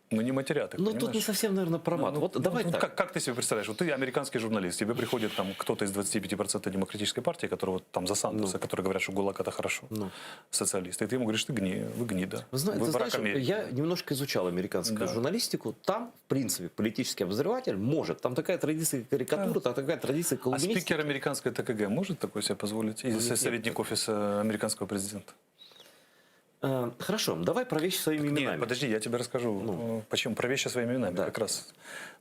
Ну, не матерят их, Ну, тут не понимаешь? совсем, наверное, про мат. Ну, вот ну, давай ну, так. Как, как ты себе представляешь? Вот ты американский журналист, тебе приходит там кто-то из 25% демократической партии, который вот там за Сандерса, Ну. который говорят, что ГУЛАГ это хорошо, Ну. социалист. И ты ему говоришь, ты гни, вы гнида. Вы зна- вы ты враг знаешь, Америки. я немножко изучал американскую Да. журналистику. Там, в принципе, политический обозреватель может. Там такая традиция карикатуры, там такая традиция А колумнистики. спикер американской ТКГ может такое себе позволить? И Ну, нет, советник офиса американского президента? Э, Хорошо, давай про вещи своими именами. Нет, подожди, я тебе расскажу, Ну. э, почему. Про вещи своими именами. Да. Как раз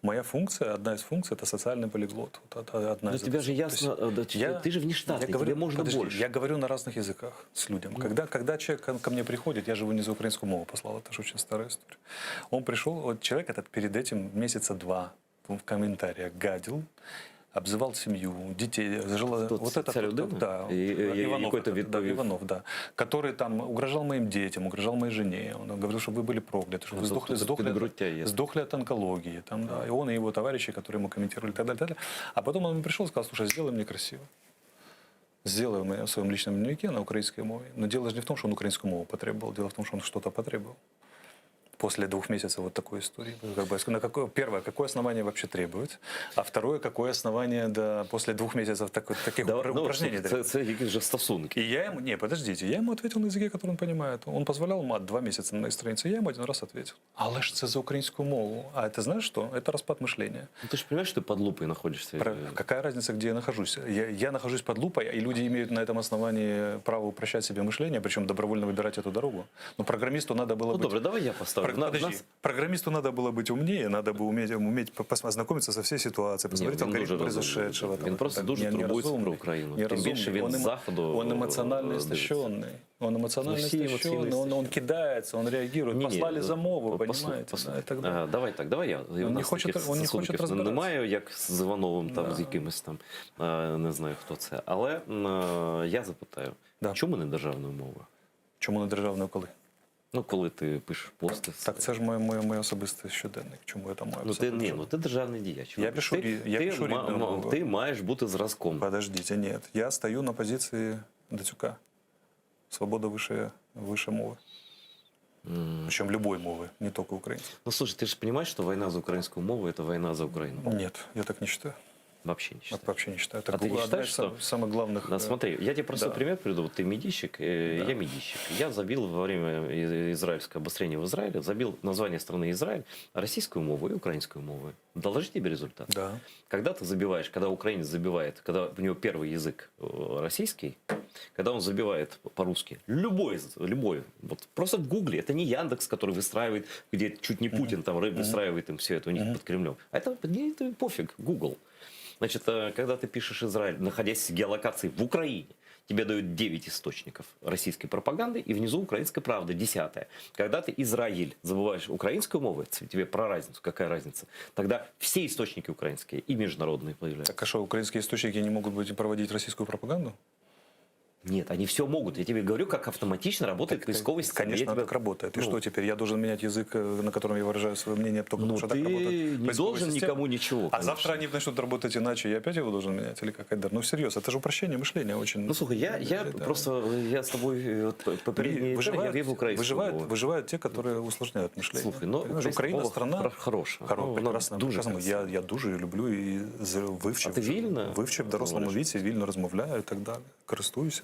моя функция, одна из функций, это социальный полиглот. Вот од- одна Но из Ну, тебя же То есть ясно, э, да, я- ты же внештатный, я говорю, тебе можно подожди, больше. Я говорю на разных языках с людям. Когда, когда человек ко, ко мне приходит, я же его не за украинскую мову послал, это же очень старая история. Он пришел, вот человек этот перед этим месяца два в комментариях гадил, обзывал семью, детей, жила, Кто, вот ця этот вот, людина? да, И- и- и Иванов, какой-то этот, да, відповів. Иванов, да, который там угрожал моим детям, угрожал моей жене, он говорил, чтобы вы были прокляты, чтобы Ну, вы тут- сдохли, тут сдохли, підґрунтя є. сдохли от онкологии, там, да, и он, и его товарищи, которые ему комментировали, и так далее, так далее. А потом он пришел и сказал, слушай, сделай мне красиво. Сделай мне в своем личном дневнике на украинской мове. Но дело же не в том, что он украинскую мову потребовал, дело в том, что он что-то потребовал. После двух месяцев вот такой истории. Как бы, на какое, первое, какое основание вообще требуют? А второе, какое основание да, после двух месяцев такой, таких Да, упра- ну, упражнений це, требуют? це якісь вже стосунки. И я ему, не, подождите, я ему ответил на языке, который он понимает. Он позволял мат два месяца на моей странице, я ему один раз ответил. Але ж це за українську мову. А это знаешь что? Это распад мышления. Ну, ти ж розумієш, що ти під лупою знаходишся. Про- Какая разница, где я нахожусь? Я, я нахожусь под лупой, и люди имеют на этом основании право упрощать себе мышление, причем добровольно выбирать эту дорогу. Но программисту надо было Ну быть... добре, давай я поставлю. Про- На- Подожди, нас- программисту надо было быть умнее, надо бы уметь, уметь пос- ознакомиться со всей ситуацией, посмотреть Ні, він алгоритм дуже розумний. произошедшего. там, Він просто так. дуже Не- не турбується про разумный, Україну. не Тим більше разумный. він Он з эмо- заходу. Он эмоционально е, дивиться. истощенный. Он эмоционально Ну, все эмоционально истощенный, он, он истощенные. кидается, он реагирует. Ні, ні, Послали за мову, послухай, понимаете? послухай. Да, и так далее. Е, Давай так, давай я. У не нас хоче- таких он не хоче стосунків розбиратися. немає, як з Івановим, там, Да. з якимось там, е, не знаю, хто це. Але е, я запитаю, Да. чому не державною мовою? Чому не державною коли? Ну, коли ти пишеш пости. Так це ж моє, моє, моє особисте щоденник. Чому я там маю Ну ти писати? ні, ну ти державний діяч. Я пишу ти, рі- я ти, пишу ма- рідною ма- мовою. ти маєш бути зразком. Подождите, нет. Я стою на позиции Дацюка. Свобода выше, выше мовы. Причем любой мовы, не только украинской. Ну слушай, ты же понимаешь, что война за украинскую мову – это война за Украину? Нет, я так не считаю. Вообще не считаю. Вообще не считаю. Это А ты не одна считаешь, из сам- что- самых главных... Да, э, смотри, я тебе просто да. пример приведу. Вот ты медийщик, э, Да. я медийщик. Я забил во время и- израильского обострения в Израиле, забил название страны Израиль российскую мову и украинскую мову. Доложи тебе результат. Да. Когда ты забиваешь, когда украинец забивает, когда у него первый язык э, российский, когда он забивает по-русски, любой, любой, вот просто в гугле, это не Яндекс, который выстраивает, где чуть не Путин там ры- выстраивает им все это у них под Кремлем. А это, не, это пофиг, Google. Значит, э, когда ты пишешь Израиль, находясь в геолокации в Украине, тебе дают 9 источников российской пропаганды, и внизу украинская правда, 10. Когда ты Израиль забываешь украинскую мову, ц- тебе про разницу, какая разница, тогда все источники украинские и международные появляются. Так а что, украинские источники не могут быть проводить российскую пропаганду? Нет, они все могут. Я тебе говорю, как автоматично работает поисковая система. Конечно, Я тебя- так работает. И Ну, что теперь? Я должен менять язык, э, на котором я выражаю свое мнение, только Ну, потому что ты так работает не поисковая должен система? никому ничего. А конечно. завтра они начнут работать иначе, я опять его должен менять? Или как, Айдар? Ну, всерьез, это же упрощение мышления очень... Ну, слухай, я, я Да. просто, я с тобой э, вот, попередній етер, я выживают, вів українську выживают, мову. выживают те, которые усложняют мышление. Слухай, ну, Понимаешь, українська Украина мова страна хор- хороша. Хоро, Ну, вона прекрасна, дуже прекрасна. красива. Я, я дуже її люблю і з- вивчив. А ти вільно Вивчив в дорослому говориш? віці, вільно розмовляю і так далі. Користуюся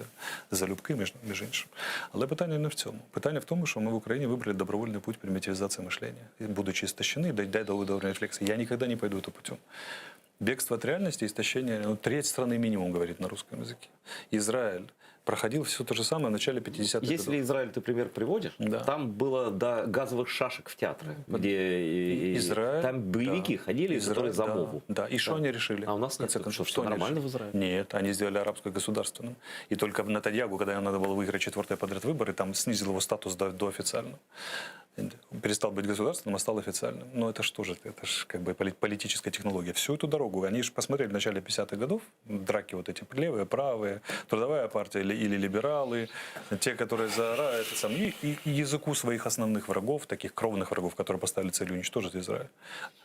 залюбки, між, між іншим. Але питання не в цьому. Питання в тому, що ми в Україні вибрали добровольний путь примитивизации мышления. И, будучи истощены, дай, дай до уровня рефлексии. Я никогда не пойду этим путем. Бегство от реальности, истощение, ну, треть страны минимум говорит на русском языке. Израиль проходил все то же самое в начале 50-х Если годов. Израиль ты пример приводишь, Да. там было до газовых шашек в театре, где и- и- Израиль, там боевики да. ходили, Израиль, которые за да, мову. Да, и что Да. они решили? А у нас В конце нет, концов, что, что они нормально решили? в Израиле? Нет, они сделали арабское государственным. И только в Нетаньягу, когда им надо было выиграть четвертое подряд выборы, там снизил его статус до, до официального. Перестал быть государственным, а стал официальным. Но это что же, это же как бы поли- политическая технология. Всю эту дорогу, они же посмотрели в начале 50-х годов, драки вот эти левые, правые, трудовая партия или, или либералы, те, которые за ра- это сам, и, и- и языку своих основных врагов, таких кровных врагов, которые поставили целью уничтожить Израиль.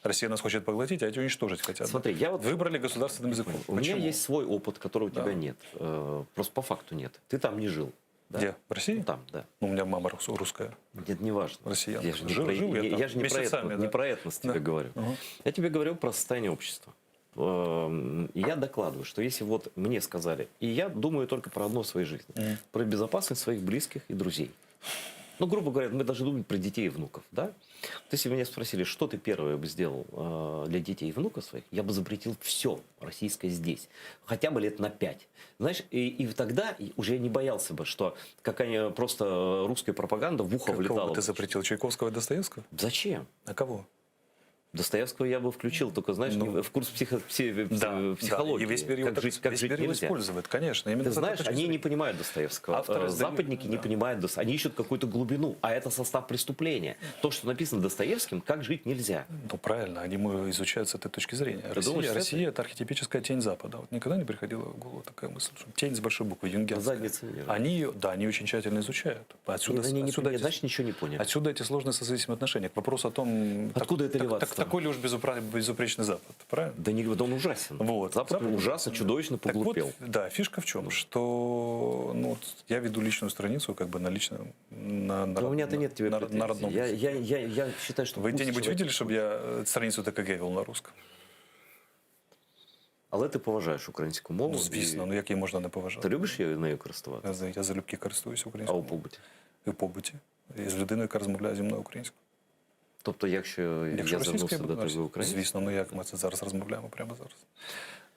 Россия нас хочет поглотить, а эти уничтожить хотят. Смотри, я вот Выбрали государственным языком. У меня Почему? есть свой опыт, которого у Да. тебя нет. Э, Просто по факту нет. Ты там не жил. Да? Где? В России? Ну, там, да. Ну, у меня мама рус- русская. Нет, не важно. Россиянка. Я же не Жил- про, жил я я, там я же не про месяцами, этнос, да. не про этнос тебе Да. говорю. Ага. Я тебе говорю про состояние общества. Эм, Я докладываю, что если вот мне сказали, и я думаю только про одно в своей жизни, Мгм. про безопасность своих близких и друзей. Ну, грубо говоря, мы должны думать про детей и внуков, да? Вот если бы меня спросили, что ты первое бы сделал э, для детей и внуков своих, я бы запретил все российское здесь. Хотя бы лет на пять. Знаешь, и, и тогда уже я не боялся бы, что какая-нибудь просто русская пропаганда в ухо Кого влетала. бы ты запретил? Чайковского и Достоевского? Зачем? А кого? Достоевского я бы включил, только, знаешь, Ну. не в курс психо- пси- Да, психологии. Да. И весь мир его, как так- жить, как весь жить мир его нельзя. использует, конечно. Именно Ты с этой знаешь, точки они зрения. не понимают Достоевского. Авторы Э, издают, Западники не да. понимают Достоевского. Они ищут какую-то глубину, а это состав преступления. То, что написано Достоевским, как жить нельзя. Ну, правильно, они ему изучают с этой точки зрения. Россия, думаешь, с этой? Россия – это архетипическая тень Запада. Вот никогда не приходила в голову такая мысль, что тень с большой буквы, юнгианская. Задница мира. Они ее, да, они очень тщательно изучают. Отсюда, Они не, отсюда не, эти- значит, ничего не поняли. Отсюда эти сложные созависимые отношения. К вопросу о том, Откуда это так, левацтво? Такой ли уж безупречный Запад, правильно? Да не, да он ужасен. Вот. Запад, Запад ужасно, чудовищно Так вот, поглупел. да, фишка в чем, что ну, вот я веду личную страницу как бы на личном, на, на, Но у меня-то на- нет тебе на, претензий. на родном. Я, я, я, я считаю, что Вы пусть где-нибудь человек- видели, чтобы я э, страницу ТКГ вел на русском? Але ти поважаєш українську мову. Ну, звісно, і ну як її можна не поважати? Ти любиш її нею користуватися? Я, за- я залюбки користуюсь А українською у побуті? І в побуті. І з людиною, яка розмовляє зі мною українською. Тобто, якщо, Якщо я російською, звернувся я до буду тебе на українською, Звісно, ну як ми це зараз розмовляємо прямо зараз.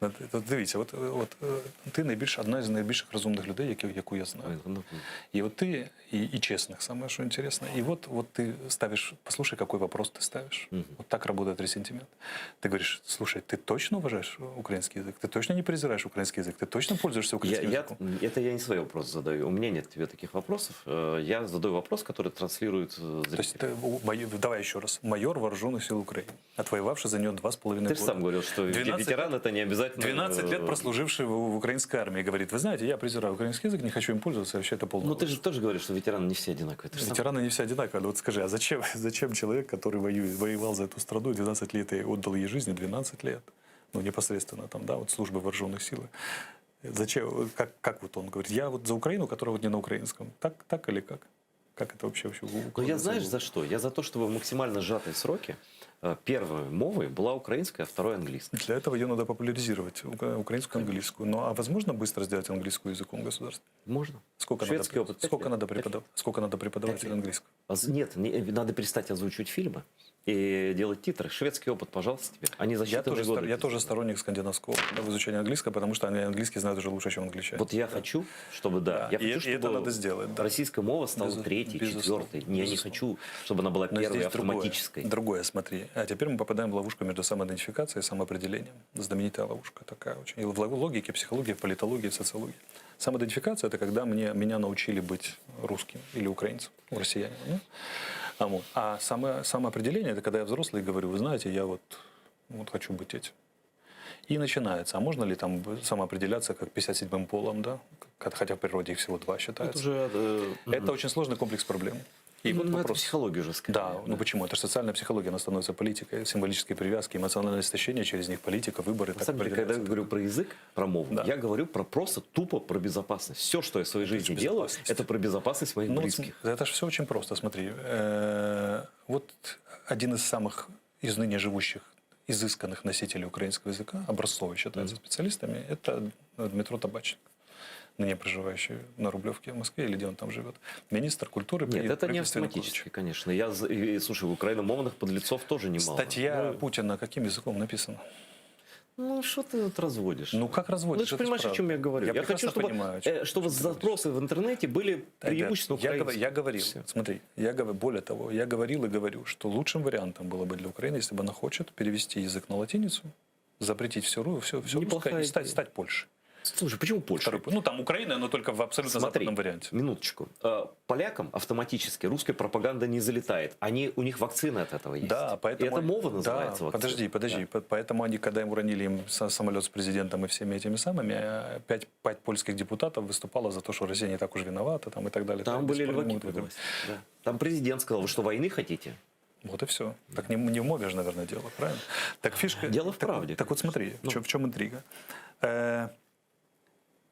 Ну, ти- то Дивіться, от, от е, ти найбільш одна з найбільших розумних людей, які, яку я знаю. ну, И вот ты, и, и честных, самое что интересно. И вот, вот ты ставишь, послушай, какой вопрос ты ставишь. Вот так работает ресентимент. Ты говоришь, слушай, ты точно уважаешь украинский язык? Ты точно не презираешь украинский язык? Ты точно пользуешься я, украинским я, языком? это я не свой вопрос задаю. У меня нет к тебе таких вопросов. Э, Я задаю вопрос, который транслирует э, То есть зритель. ты, у- май- давай еще раз. Майор вооруженных сил Украины, отвоевавший за нее два с половиной Ты же года. сам говорил, что 12 ветеран это не обязательно... 12 лет э, прослуживший в, в украинской армии, говорит, вы знаете, я презираю украинский язык, не хочу им пользоваться, вообще это полная Ну ты ложь». же тоже говоришь, что ветераны не все одинаковые. Ты же сам Ветераны не все одинаковые. Но вот скажи, а зачем, зачем человек, который воюет, воевал за эту страну 12 лет и отдал ей жизни 12 лет, ну, непосредственно там, да, вот службы вооруженных сил, зачем, как, как вот он говорит, я вот за Украину, которая вот не на украинском. Так, так или как? Как это вообще вообще Ну, я укладывается в знаешь голову? за что? Я за то, чтобы в максимально сжатые сроки э, первой мовой была украинская, а второй английская. Для этого ее надо популяризировать, ука- украинскую, английскую. Ну, а возможно быстро сделать английскую языком государства? Можно. Сколько Шведский надо, опыт. пять сколько лет. надо, Пять лет. преподав, сколько надо преподавать Пять лет. английскую? А з- Нет, не- надо перестать озвучивать фильмы и делать титры. Шведский опыт, пожалуйста, тебе. Они за Я считанные тоже, годы стор- я это тоже сделали. сторонник скандинавского опыта в изучении английского, потому что они английский знают уже лучше, чем англичане. Вот я хочу, чтобы, да, Да, я и- хочу, и это чтобы надо сделать, да. российская мова стала Безу- третьей, безусловно, четвертой. Не, я не безусловно. хочу, чтобы она была Но первой здесь другое, автоматической. другое, смотри. А теперь мы попадаем в ловушку между самоидентификацией и самоопределением. Знаменитая ловушка такая очень. И в логике, психологии, в политологии, в социологии. Самоидентификация – это когда мне, меня научили быть русским или украинцем, ну, россиянином. ну. А, вот. а само, самоопределение – это когда я взрослый и говорю, вы знаете, я вот, вот хочу быть этим. И начинается. А можно ли там самоопределяться как 57-м полом, да? Как- Хотя в природе их всего два Это считается. уже, э, Это очень сложный комплекс проблем. И вот ну, это вопрос. психология уже скорее. Да, ну почему? Это же социальная психология, она становится политикой, символические привязки, эмоциональное истощение, через них политика, выборы. На так самом деле, когда я определяются. говорю про язык, про мову, Да. я говорю про просто тупо про безопасность. Все, что я в своей жизни делаю, безопасность. это про безопасность моих Ну, вот близких. см- это же все очень просто, смотри. Э, Вот один из самых из ныне живущих изысканных носителей украинского языка, образцовый считается специалистами, это Дмитро Табачник, ныне проживающий на Рублевке в Москве или где он там живет. Министр культуры при Нет, это не правительстве Януковича. автоматически, конечно. Я, за- и, слушай, украиномовных подлецов тоже немало. Статья Ну, Путина каким языком написана? Ну, что ты вот разводишь? Ну, как разводишь? Ну, ты же Это ж понимаешь, о правда. чем я говорю. Я Я, хочу, прекрасно чтобы, понимаю, о чем- э, чтобы о чем ты говоришь. запросы в интернете были Ребят, преимущественно я, говор- украинские. я говорил, Всё. смотри, я говорю, более того, я говорил и говорю, что лучшим вариантом было бы для Украины, если бы она хочет перевести язык на латиницу, запретить все, все, все Неплохая русское и стать, идея. стать Польшей. Слушай, почему Польша? Второй, ну, там Украина, но только в абсолютно Смотри, западном варианте. минуточку. Э, Полякам автоматически русская пропаганда не залетает. Они, у них вакцина от этого есть. Да, поэтому... И эта мова да, называется вакцина. Подожди, подожди. Да. По- Поэтому они, когда им уронили им са- самолет с президентом и всеми этими самыми, э, пять, пять польских депутатов выступало за то, что Россия не так уж виновата, там, и так далее. Там Так, были бесспорно льваки могут при в этом. власти. Да. Там президент сказал, вы что, войны хотите? Вот и все. Так не, не в мове же, наверное, дело, правильно? Так фишка... Дело в так, правде, Так вот смотри, Ну. в, чем, в чем интрига. Э,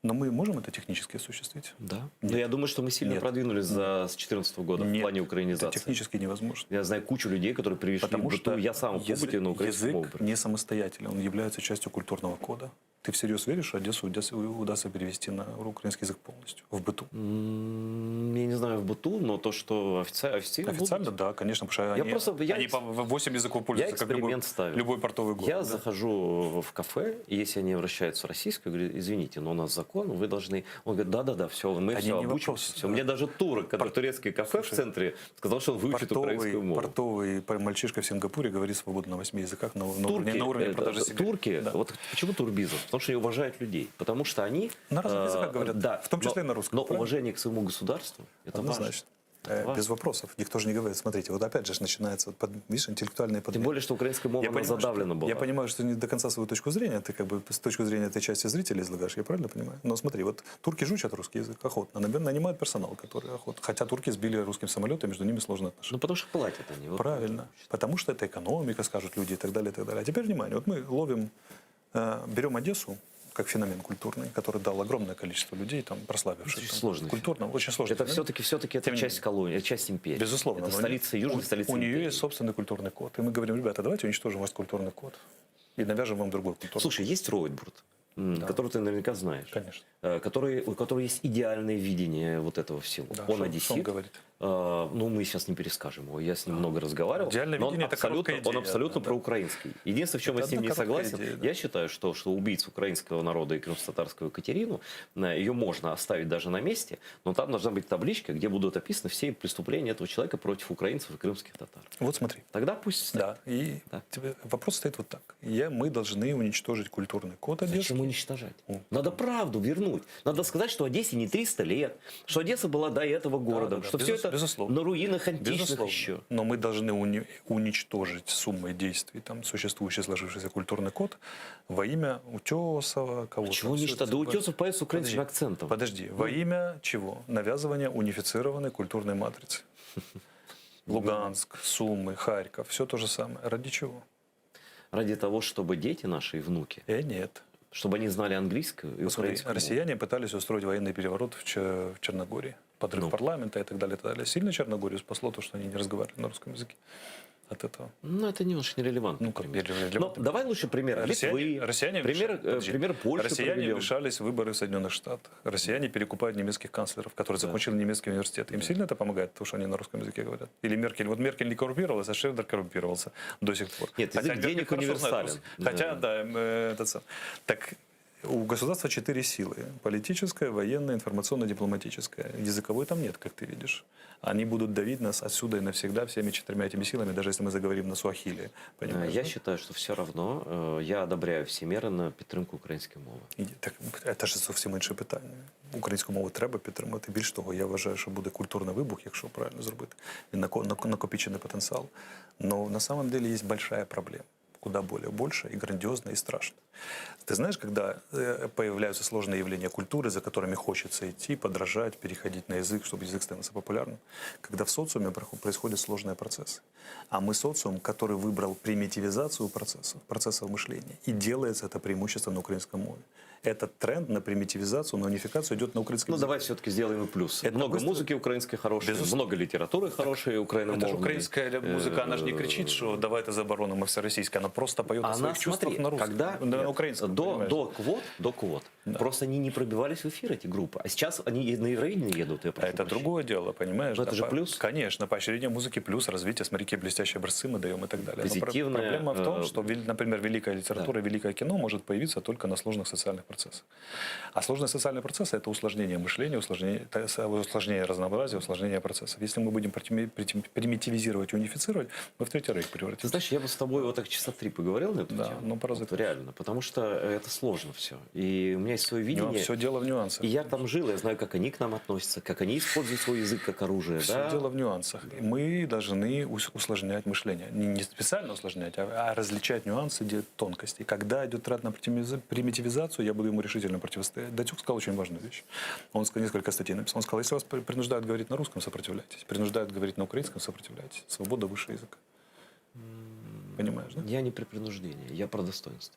но мы можем это технически осуществить? Да. Но я думаю, что мы сильно Нет. продвинулись за, с 2014 года в Нет, плане Это украинизации. технически невозможно. Я знаю кучу людей, которые перешли Потому в быту. что Я сам в язык, побуте на украинском мову. язык не самостоятелен, он является частью культурного кода. Ты всерьез веришь, что Одессу удастся, удастся перевести на украинский язык полностью, в быту? М, Я не знаю в быту, но то, что офици- официально... Официально, будут. да, конечно, потому что Я они, просто- я они экс- по 8 языков Я пользуются, как любой, эксперимент ставил. любой портовый город. Я да. захожу в кафе, и если они обращаются в российскую, я говорю, извините, но у нас закон, вы должны... Он говорит, да-да-да, все, мы Да все не, не обучимся. вопрос. Все. Мне даже турок, который турецкое кафе в центре, сказал, что он выучит Портовый, украинскую мову. портовый мальчишка в Сингапуре говорит свободно на восьми языках на, на Турки, уровне, на уровне э, продажи сигарет. турки, Да. вот почему турбизм? Потому что они уважают людей, потому что они... На разных э, языках говорят, да, в том числе но- и на русском, Но правильно? уважение к своему государству, это важно. Однозначно. Э, Два. Без вопросов. Никто же не говорит. Смотрите, вот опять же ж начинается, вот под, видишь, интеллектуальные Тем подмены. более, что украинская мова, Я она понимаю, задавлена что, была. Я понимаю, что не до конца свою точку зрения, ты как бы с точки зрения этой части зрителей излагаешь, я правильно понимаю? Но смотри, вот турки же учат русский язык охотно, наби- нанимают персонал, который охотно. Хотя турки сбили русским самолетом, между ними сложные отношения. Ну, потому что платят они. Вот. Правильно. Потому что это экономика, скажут люди и так далее, и так далее. А теперь внимание, вот мы ловим, э, берем Одессу как феномен культурный, который дал огромное количество людей, там, прославивших. Очень там, сложный Культурно, очень сложный. Это феномен. все-таки все-таки это Тем не часть менее. колонии, часть империи. Безусловно. Это но у столица не- южной у- столица У нее империи. есть собственный культурный код. И мы говорим, ребята, давайте уничтожим ваш культурный код и навяжем вам другой культурный Слушай, есть Ройтбурд, м, который ты наверняка знаешь. Конечно. Э, Который, у которого есть идеальное видение вот этого всего. Да, он что- что одессит. он говорит? Э, Ну, мы сейчас не перескажем его. Я с ним много разговаривал. Идеальное но он видение – это абсолютно, короткая он идея, абсолютно да, да. проукраинский. Единственное, в чем Это я с ним одна не короткая согласен, идея, да. я считаю, что, что убийц украинского народа и крымско-татарскую Екатерину, э, ее можно оставить даже на месте, но там должна быть табличка, где будут описаны все преступления этого человека против украинцев и крымских татар. Вот смотри. Тогда пусть стоит. Да, и Да. тебе вопрос стоит вот так. Я, мы должны уничтожить культурный код Одессы. Зачем уничтожать? Надо правду вернуть. Надо сказать, что Одессе не 300 лет, что Одесса была до этого городом, да, да. что все Безус- это безусловно. на руинах античных Безусловно. еще. Но мы должны уни- уничтожить суммой действий там, существующий сложившийся культурный код во имя Утесова, кого-то. Чего Всё уничтожать? это Да Утесов поет с украинским Подожди, акцентом. Подожди, во имя чего? Навязывания унифицированной культурной матрицы. Луганск, Сумы, Харьков, все то же самое. Ради чего? Ради того, чтобы дети наши и внуки, Э, нет. чтобы они знали английскую и Посмотри, украинскую. мову. россияне пытались устроить военный переворот в, Че- в Черногории. Подрыв Ну. парламента и так далее, и так далее. Сильно Черногорию спасло то, что они не разговаривали на русском языке от этого. Ну, это немножко нерелевантно. Ну, как пример. нерелевантно? Но давай лучше пример Россияне, Литвы, россияне пример, вмеша- э, подожди. пример Польши Россияне проведем. вмешались в выборы в Соединенных Штатах. Россияне перекупают немецких канцлеров, которые закончили немецкий университет. Им сильно это помогает, то, что они на русском языке говорят? Или Меркель? Вот Меркель не коррумпировалась, а Шредер коррумпировался до сих пор. Нет, язык Хотя Меркель денег хорошо знает универсален. русский. Хотя, Да. да, э, этот сам. Так у государства четыре силы. Политическая, военная, информационная, дипломатическая. Языковой там нет, как ты видишь. Они будут давить нас отсюда и навсегда всеми четырьмя этими силами, даже если мы заговорим на суахили. Э, Понимаешь, Я да? считаю, что все равно э, я одобряю всі міри на підтримку української мови. І, так, це ж зовсім інше питання. Українську мову треба підтримати. Більш того, я вважаю, що буде культурний вибух, якщо правильно зробити. Він нако- нако- накопичений потенціал. Но на самом деле есть большая проблема. Куда более больше и грандиозная, и страшная. Ты знаешь, когда э, появляются сложные явления культуры, за которыми хочется идти, подражать, переходить на язык, чтобы язык становился популярным, когда в социуме прохо- происходят сложные процессы. А мы социум, который выбрал примитивизацию процессов, процессов мышления, и делается это преимущественно на украинском мове. Этот тренд на примитивизацию, на унификацию идет на украинском Ну, языке. давай все-таки сделаем и плюс. Это много быстро- музыки украинской хорошей, Безусловно. много литературы хорошей украиномовной. Это же украинская музыка, она же не кричит, что давай это заборону, мы все российское. Она просто поет о Она, своих чувствах смотри, на русском, когда на, нет, украинском. до, понимаешь? до квот, до квот, просто они не пробивались в эфир, эти группы. А сейчас они и на Евровидение едут, я А прошу Это прощения. другое дело, понимаешь? Но это да, же по- плюс. Конечно, поощрение музыки плюс развитие. Смотри, какие блестящие образцы мы даем и так далее. Но про- Позитивное, проблема в том, э, что, вел- например, великая литература, великое кино может появиться только на сложных социальных процессах. А сложные социальные процессы – это усложнение мышления, усложнение, это с- усложнение разнообразия, усложнение процессов. Если мы будем протими- притим- примитивизировать и унифицировать, мы в Третий Рейх Ты превратимся. знаешь, я бы с тобой вот так часа три поговорил на эту Да, тему. ну, пора Вот закончить. реально, потому что это сложно все. И у меня есть свое видение. Все дело в нюансах. И я там жил, я знаю, как они к нам относятся, как они используют свой язык как оружие. Все да? дело в нюансах. И Мы должны ус- усложнять мышление. Не, не специально усложнять, а, а различать нюансы, где тонкости. И когда идет трат на примитивиза- примитивизацию, я буду ему решительно противостоять. Датюк сказал очень важную вещь. Он сказал, несколько статей написал. Он сказал, если вас при- принуждают говорить на русском, сопротивляйтесь. Принуждают говорить на украинском, сопротивляйтесь. Свобода выше языка. Понимаешь, да? Я не при принуждении, я про достоинство.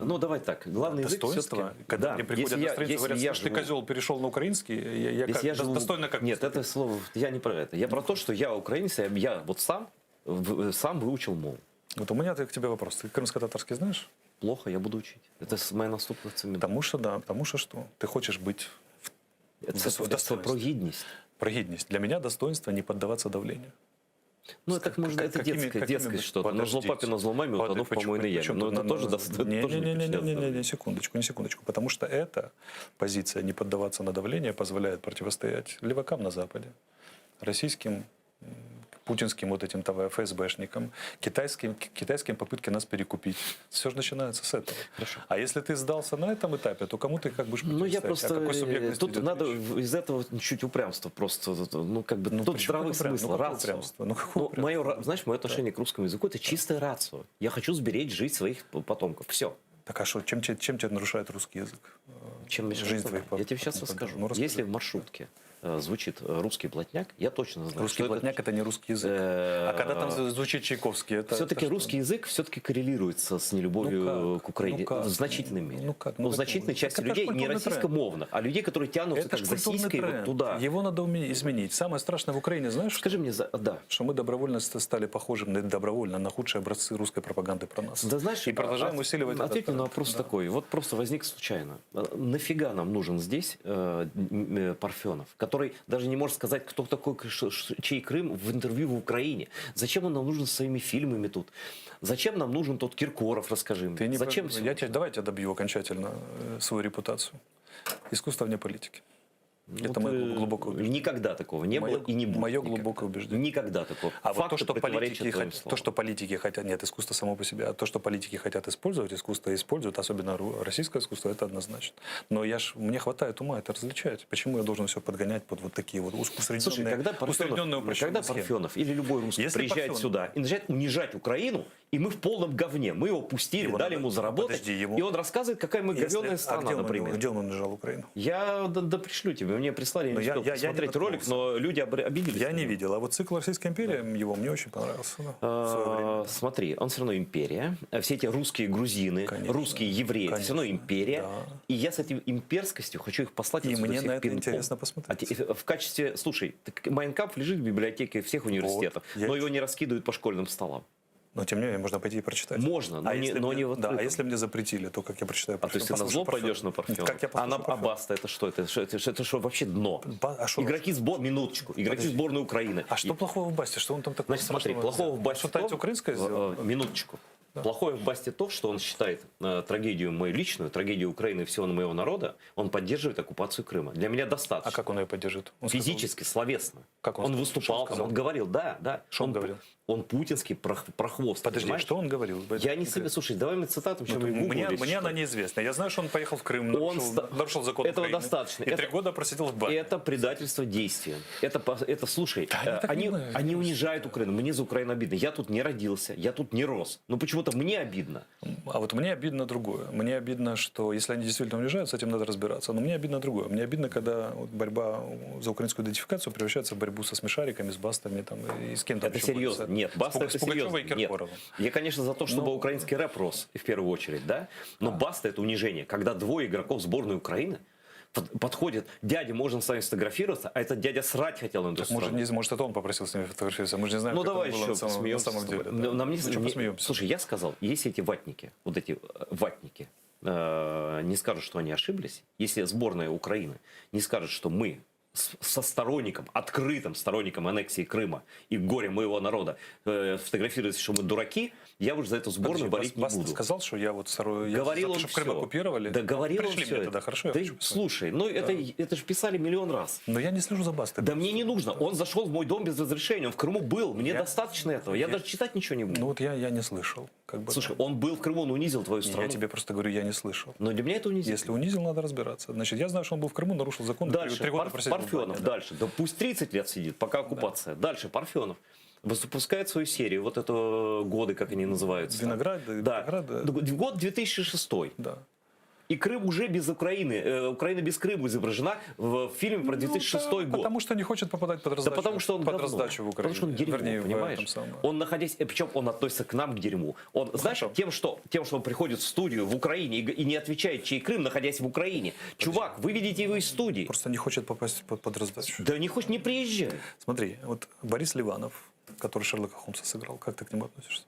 Ну, давай так. Главный язык Достоинство, все-таки... когда да, мне приходят если на я, страницу и если говорят, я слышь, ты живу- козел, перешел на украинский, я, я Если как, я живу- достойно как Нет, это слово... Я не про это. Я про то, что я украинец, я, я вот сам, в- сам выучил мову. Вот у меня к тебе вопрос. Ты крымско-татарский знаешь? Плохо, я буду учить. Это с- моя наступна це мета. Потому что, да, потому что что? Ты хочешь быть Це, в це, це достоинстві. про гідність. Про гідність. Для меня достоинство не поддаваться давлению. Ну, это так можно, Как- это какими- детское, какими детское бы- что-то. На зло Подождите. папе, на зло маме, Подожди, утонув в почему- помойной яме. почему Но тут это на- тоже, на- доста- Не, тоже не, не, не, не, не, не, подчиняться. не, секундочку, не секундочку. Потому что эта позиция не поддаваться на давление позволяет противостоять левакам на Западе, российским м, Путинским вот этим ФСБшникам, китайским, китайским попытке нас перекупить. Все же начинается с этого. Хорошо. А если ты сдался на этом этапе, то кому ты как будешь Ну, я противостоять? просто... О какой э, субъектности Тут идет надо речь? в- из этого чуть упрямство просто. Ну, как бы, Ну, тут почему здравый упрям- ну, смысл, какое рацио. упрямство? Ну, какое Ну, упрямство? мое, ра- знаешь, мое отношение к русскому языку – это чистое рацио. Я хочу сберечь жизнь своих п- потомков. Все. Так а что, чем, чем, чем тебя нарушает русский язык? Чем мешает? Жизнь твоих Я тебе сейчас потомков. расскажу. Ну, расскажи. Если в маршрутке э, звучит э, русский блатняк, я точно знаю, Русский что это- блатняк это не русский язык. Э, А когда там звучит Чайковский, это... Все-таки это что? русский язык все-таки коррелируется с нелюбовью Ну как? к Украине Ну как? в значительной мере. Ну как? Ну, Ну в значительной как? части Так это ж людей не культурный тренд. российскомовных, а людей, которые тянутся Это как ж за культурный сиськой вот тренд. туда. Его надо уме- изменить. Самое страшное в Украине, знаешь, что? Скажи мне, за... да. Что мы добровольно ст- стали похожими, на- добровольно, на худшие образцы русской пропаганды про нас. Да знаешь, и продолжаем а- усиливать этот Ответь мне на тренд. вопрос Да. такой. Вот просто возник случайно. Э, Нафига нам нужен здесь э, м, э, Парфенов, который даже не может сказать, кто такой, ш- ш- чей Крым в интервью в Украине? Зачем он нам нужен со своими фильмами тут? Зачем нам нужен тот Киркоров, расскажи мне? Ты не Зачем по- всё? я тебя, давай я тебя добью окончательно э, свою репутацию. Искусство вне политики. Ну, Это мое ты- глубокое убеждение. Никогда такого не Мое- было и не будет. мое никогда. глубокое убеждение. Никогда такого. А вот Факты то, что противоречат политики, твоим хот- словам. то, что политики хотят, нет, искусство само по себе, а то, что политики хотят использовать, искусство используют, особенно ру- российское искусство, это однозначно. Но я ж, мне хватает ума это различать. Почему я должен все подгонять под вот такие вот ус- усредненные, Слушай, когда усредненные Парфенов, упрощенные когда схемы? Парфенов или любой русский Если приезжает Парфенов- сюда и начинает унижать Украину, и мы в полном говне, мы его пустили, Его дали надо- ему заработать, подожди, ему- и он рассказывает, какая мы Если- говенная а страна, где он, например. Где он унижал Украину? Я да, да пришлю тебе, мне прислали, я Но не я- успел я- я не посмотреть ролик, наткнулся. но люди обр- обиделись. Я на не него. видел. А вот цикл «Российская империя» его мне очень понравился. да, в свое время. А, Смотри, он все равно империя. Все эти русские грузины, Конечно. русские евреи, это все равно Конечно, империя. да. И я с этой имперскостью хочу их послать И отсюда мне всех на это пинком. интересно посмотреть. А те- в качестве, слушай, так Mein Kampf лежит в библиотеке всех университетов, я- но его не раскидывают по школьным столам. Но тем не менее, можно пойти и прочитать. Можно, но а не- если но мне, не в Да, а открытом. если мне запретили, то как я прочитаю А то есть ты на Послушаю зло Парфенова? пойдешь на Парфенова? Как я а на послушаю а Парфенова? Баста это что? Это, что- это, это что вообще дно? Ба- а что? Игроки сбор... Минуточку. Игроки Подожди. сборной Украины. А что И- плохого в Басте? Что он там такого Значит, смотри, страшного плохого сделал? в Басте Что-то том- антиукраинское сделал? Э, э, Минуточку. Плохое в Басте то, что он считает э, трагедию мою личную, трагедию Украины и всего моего народа, он поддерживает оккупацию Крыма. Для меня достаточно. А как он ее поддержит? Он сказал- Физически, словесно. Как он он сказал? выступал, Что он там, сказал? он говорил, да, да. Что он говорил? Он путинский прох- прохвост. Подожди, понимаешь? что он говорил? Я не себе, слушай, давай мы цитату, Ну, чем я мне, гуглю, мне она неизвестна. Я знаю, что он поехал в Крым, Он нарушил, ста- нарушил закон Этого Украины. достаточно. И Это- три года просидел в бане. Это предательство действием. Это, по- это слушай, Да они э, так не они, знают. они унижают Украину. Мне за Украину обидно. Я тут не родился, я тут не рос. Но почему-то мне обидно. А вот мне обидно другое. Мне обидно, что если они действительно унижают, с этим надо разбираться. Но мне обидно другое. Мне обидно, когда вот борьба за украинскую идентификацию превращается в борьбу со смешариками, с бастами там, и с кем там Это еще серьезно. борются. Нет, Баста с, Пуг- это с Пугачевой серьезно. и Нет. Киркоровым. Я, конечно, за то, чтобы Ну. украинский рэп рос, в первую очередь, да? Но Баста это унижение. Когда двое игроков сборной Украины под- подходят, дядя, можно с вами сфотографироваться, а этот дядя срать хотел на эту Так, может, страну. не, может, это он попросил с ними фотографироваться. Мы же не знаем, Ну как давай это было еще на самом, на посмеемся. самом с тобой. деле. да. На мне- Ну, что мне- посмеемся? Слушай, я сказал, если эти ватники, вот эти э, ватники, э, не скажут, что они ошиблись, если сборная Украины не скажет, что мы с- со сторонником, открытым сторонником аннексии Крыма и горя моего народа э, фотографируется, что мы дураки, я уж за эту сборную Подожди, болеть Бас- не Баста буду. сказал, что я вот сору- я Говорил за то, он чтобы Крым всё. оккупировали. Да говорил он Пришли всё мне это. тогда, хорошо? Я Да, хочу посмотреть. слушай, ну это, это же писали миллион раз. Но я не слежу за Бастой. Да мне не нужно. Он зашел в мой дом без разрешения, он в Крыму был. Мне Я- достаточно этого. Я, я- даже читать ничего не буду. Ну вот я, я не слышал. Как бы, Слушай, он был в Крыму, он унизил твою страну. я тебе просто говорю, я не слышал. Но для меня это унизительно. Если унизил, надо разбираться. Значит, я знаю, что он был в Крыму, нарушил закон, Дальше, три года Пар- просидел в бане, Парфенов, да. дальше. Да пусть 30 лет сидит, пока оккупация. Дальше Парфенов выпускает свою серию, вот это годы, как они называются. там. Винограды, Да. винограды. Год 2006. Да. И Крым уже без Украины, э, Украина без Крыма изображена в фильме про 2006 Ну, да, год. Потому что не хочет попадать под Да раздачу. потому что он под говно. раздачу в Украине. Потому что он дерьмо, Вернее, в понимаешь? этом самом. Он находясь, э, причем он относится к нам к дерьму. Он, знаешь, Ну, хорошо. тем, что, тем, что он приходит в студию в Украине и, г- и не отвечает, чей Крым, находясь в Украине. Чувак, выведите его из студии. Просто не хочет попасть под, под раздачу. Да не хочешь, не приезжай. Смотри, вот Борис Ливанов, который Шерлока Холмса сыграл, как ты к нему относишься?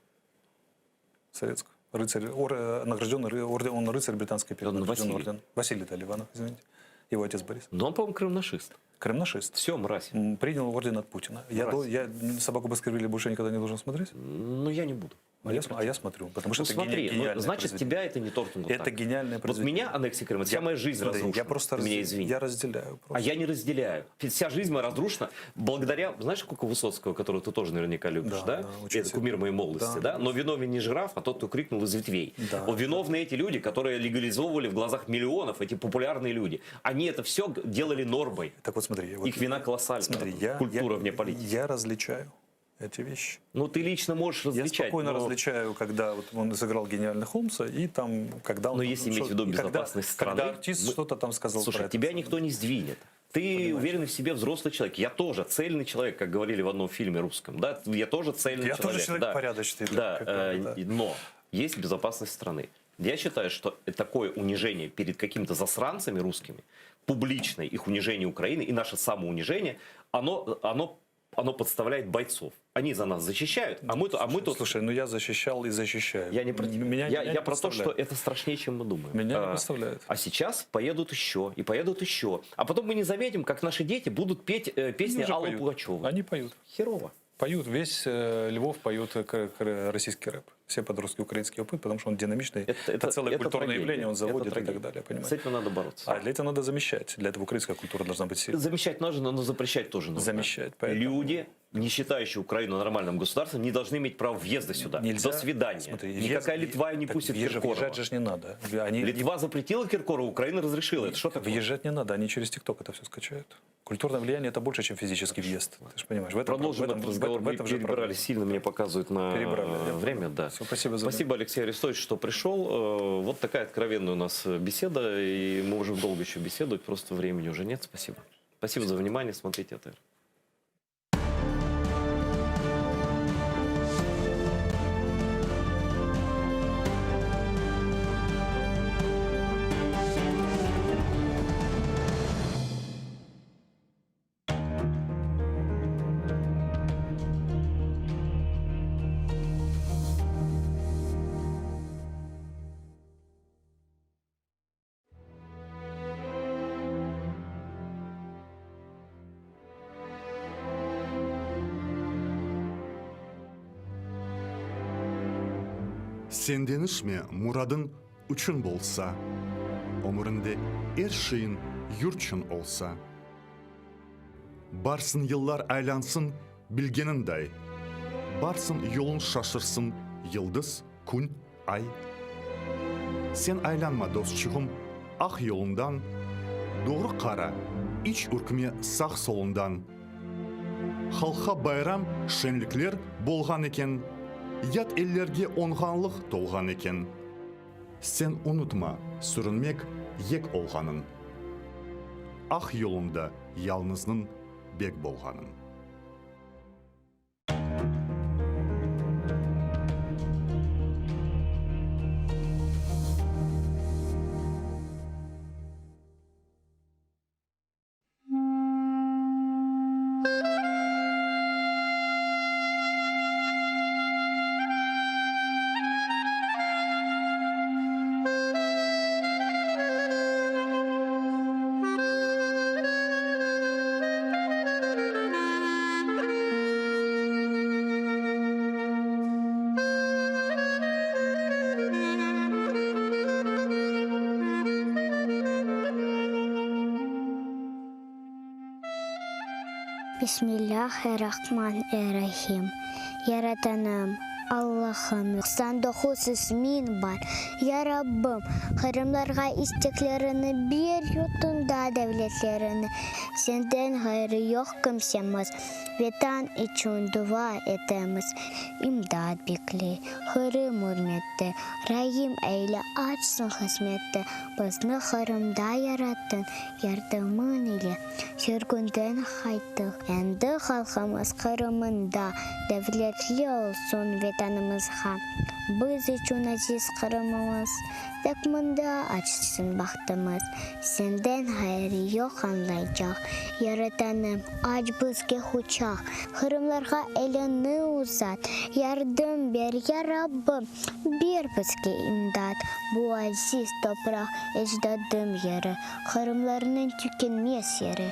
Советского. Рыцарь, ор, э, награжденный ры- орден, он рыцарь британской империи. Он награжден Василий. орден. Василий, да, Ливанов, извините. Его отец Борис. Но он, по-моему, крымнашист. Крымнашист. Все, мразь. М, Принял орден от Путина. Я, Мразь. дол- я собаку Баскервилля больше никогда не должен смотреть? Ну, я не буду. А я, а я смотрю, потому что Ну это смотри, гени- ну, гениальное значит, произведение. тебя это не торкнуло Это так. гениальное Вот произведение. меня аннексия Крыма, вся Я- моя жизнь смотри, разрушена. Я просто Ты меня разде- извини. Я разделяю просто. А я не разделяю. Вся жизнь моя разрушена благодаря, знаешь, сколько Высоцкого, которого ты тоже наверняка любишь, Да, да? да, очень Это сильно. кумир моей молодости, Да. да? Но виновен не жираф, а тот, кто крикнул из ветвей. Да. Вот виновны эти люди, которые легализовывали в глазах миллионов, эти популярные люди. Они это все делали нормой. Так вот смотри. вот- Их вина колоссальна. Смотри, я, Культура я, вне политики. Я различаю эти вещи. Ну, ты лично можешь Я различать. спокойно но- различаю, когда вот он сыграл гениальный Холмса, и там, когда он... Но там если иметь в виду и когда- безопасность страны, Когда артист мы- что-то там сказал Слушай, про это. тебя никто не сдвинет. Ты уверенный в себе взрослый человек. Я тоже цельный человек, как говорили в одном фильме русском. Да, я тоже цельный Я человек. тоже человек да. порядочный, Да, как э, бы, да. но есть безопасность страны. Я считаю, что такое унижение перед какими-то засранцами русскими, публичное их унижение Украины и наше самоунижение, оно, оно, оно подставляет бойцов. Они за нас защищают, а мы, а мы тут... Слушай, ну я защищал и защищаю. Я не про тебя. Меня, я меня я не про то, что подставляют. это страшнее, чем мы думаем. Меня не А, подставляют. А сейчас поедут еще, и поедут еще. А потом мы не заметим, как наши дети будут петь э, Они песни уже Аллы поют. Пугачевой. Они поют. Херово. Поют. Весь э, Львов поет э, к- к- российский рэп. Все подростки украинские поют, потому что он динамичный. Это, целое культурное трагедия. явление, он Это заводит и трагедия. так далее. Понимаешь? С этим надо бороться. А для этого надо замещать. Для этого украинская культура должна быть сильной. Замещать нужно, но запрещать тоже нужно. Замещать, поэтому- Люди, не считающие Украину нормальным государством, не должны иметь права въезда сюда. Нельзя. До свидания. Смотри, Никакая въезд- Литва не так пустит въезж- Киркорова. Въезжать же ж не надо. Они, Литва запретила Киркорова, Украина разрешила. Это что такое? Въезжать не надо, они через ТикТок это все скачают. Культурное влияние это больше, чем физический въезд. Ты же понимаешь. В этом, Продолжим в этом, этот разговор. В Мы этом, в этом же перебирали проблема. сильно, мне показывают на Перебрали, я время. Да. Всё, спасибо за Спасибо, Алексей Арестович, что пришел. Э, Вот такая откровенная у нас беседа, и мы можем долго еще беседовать, просто времени уже нет. Спасибо. Спасибо за внимание. Смотрите АТР. Sen deñişme, muradıñ içün bolsa, Ömüriñde er şeyiñ yurtçün olsa. Barsın yıllar aylansın bilgeniñday, Barsın yolun şaşırsın yıldız, kün, ay. Sen aylanma, dostçığım, aq yolundan, Doğru qara, iç ürkme sağ-solundan. Halqqa bayram, şeñlikler bolğan eken, Yat ellerge oñğanlıq tolğan eken. Sen unutma sürünmek yek olğanın, Aq yolunda yalñıznıñ bek bolğanın. Bismillâh-er-Rahman-er-Rahim. Yaratanım, Allahım, 99 ismiñ bar. Ya Rabbim, qırımlarğa isteklerini ber, yurtunda devletlerini. Senden ğayrı yoq kimsemiz, Vetan içün dua etemiz. İmdat bekley Qırım ürmette, Raim eyle, açsın qısmette. Bizni Qırımda yarattıñ, yardımıñ ile sürgünden qayttıq. Endi halqımız Qırımında devletli olsun Vetanımızğa. Biz içün aziz Qırımımız. Tek mında açılsın bahtımız, Senden ğayrı yoq añlaycaq. Yaratanım, aç bizge quçaq, Qırımlarğa eliñni uzat. Yardım ber, ya Rabbim, ber bizge imdat. Bu aziz topraq ecdadım yeri, Qırımlarnıñ tükenmez yeri.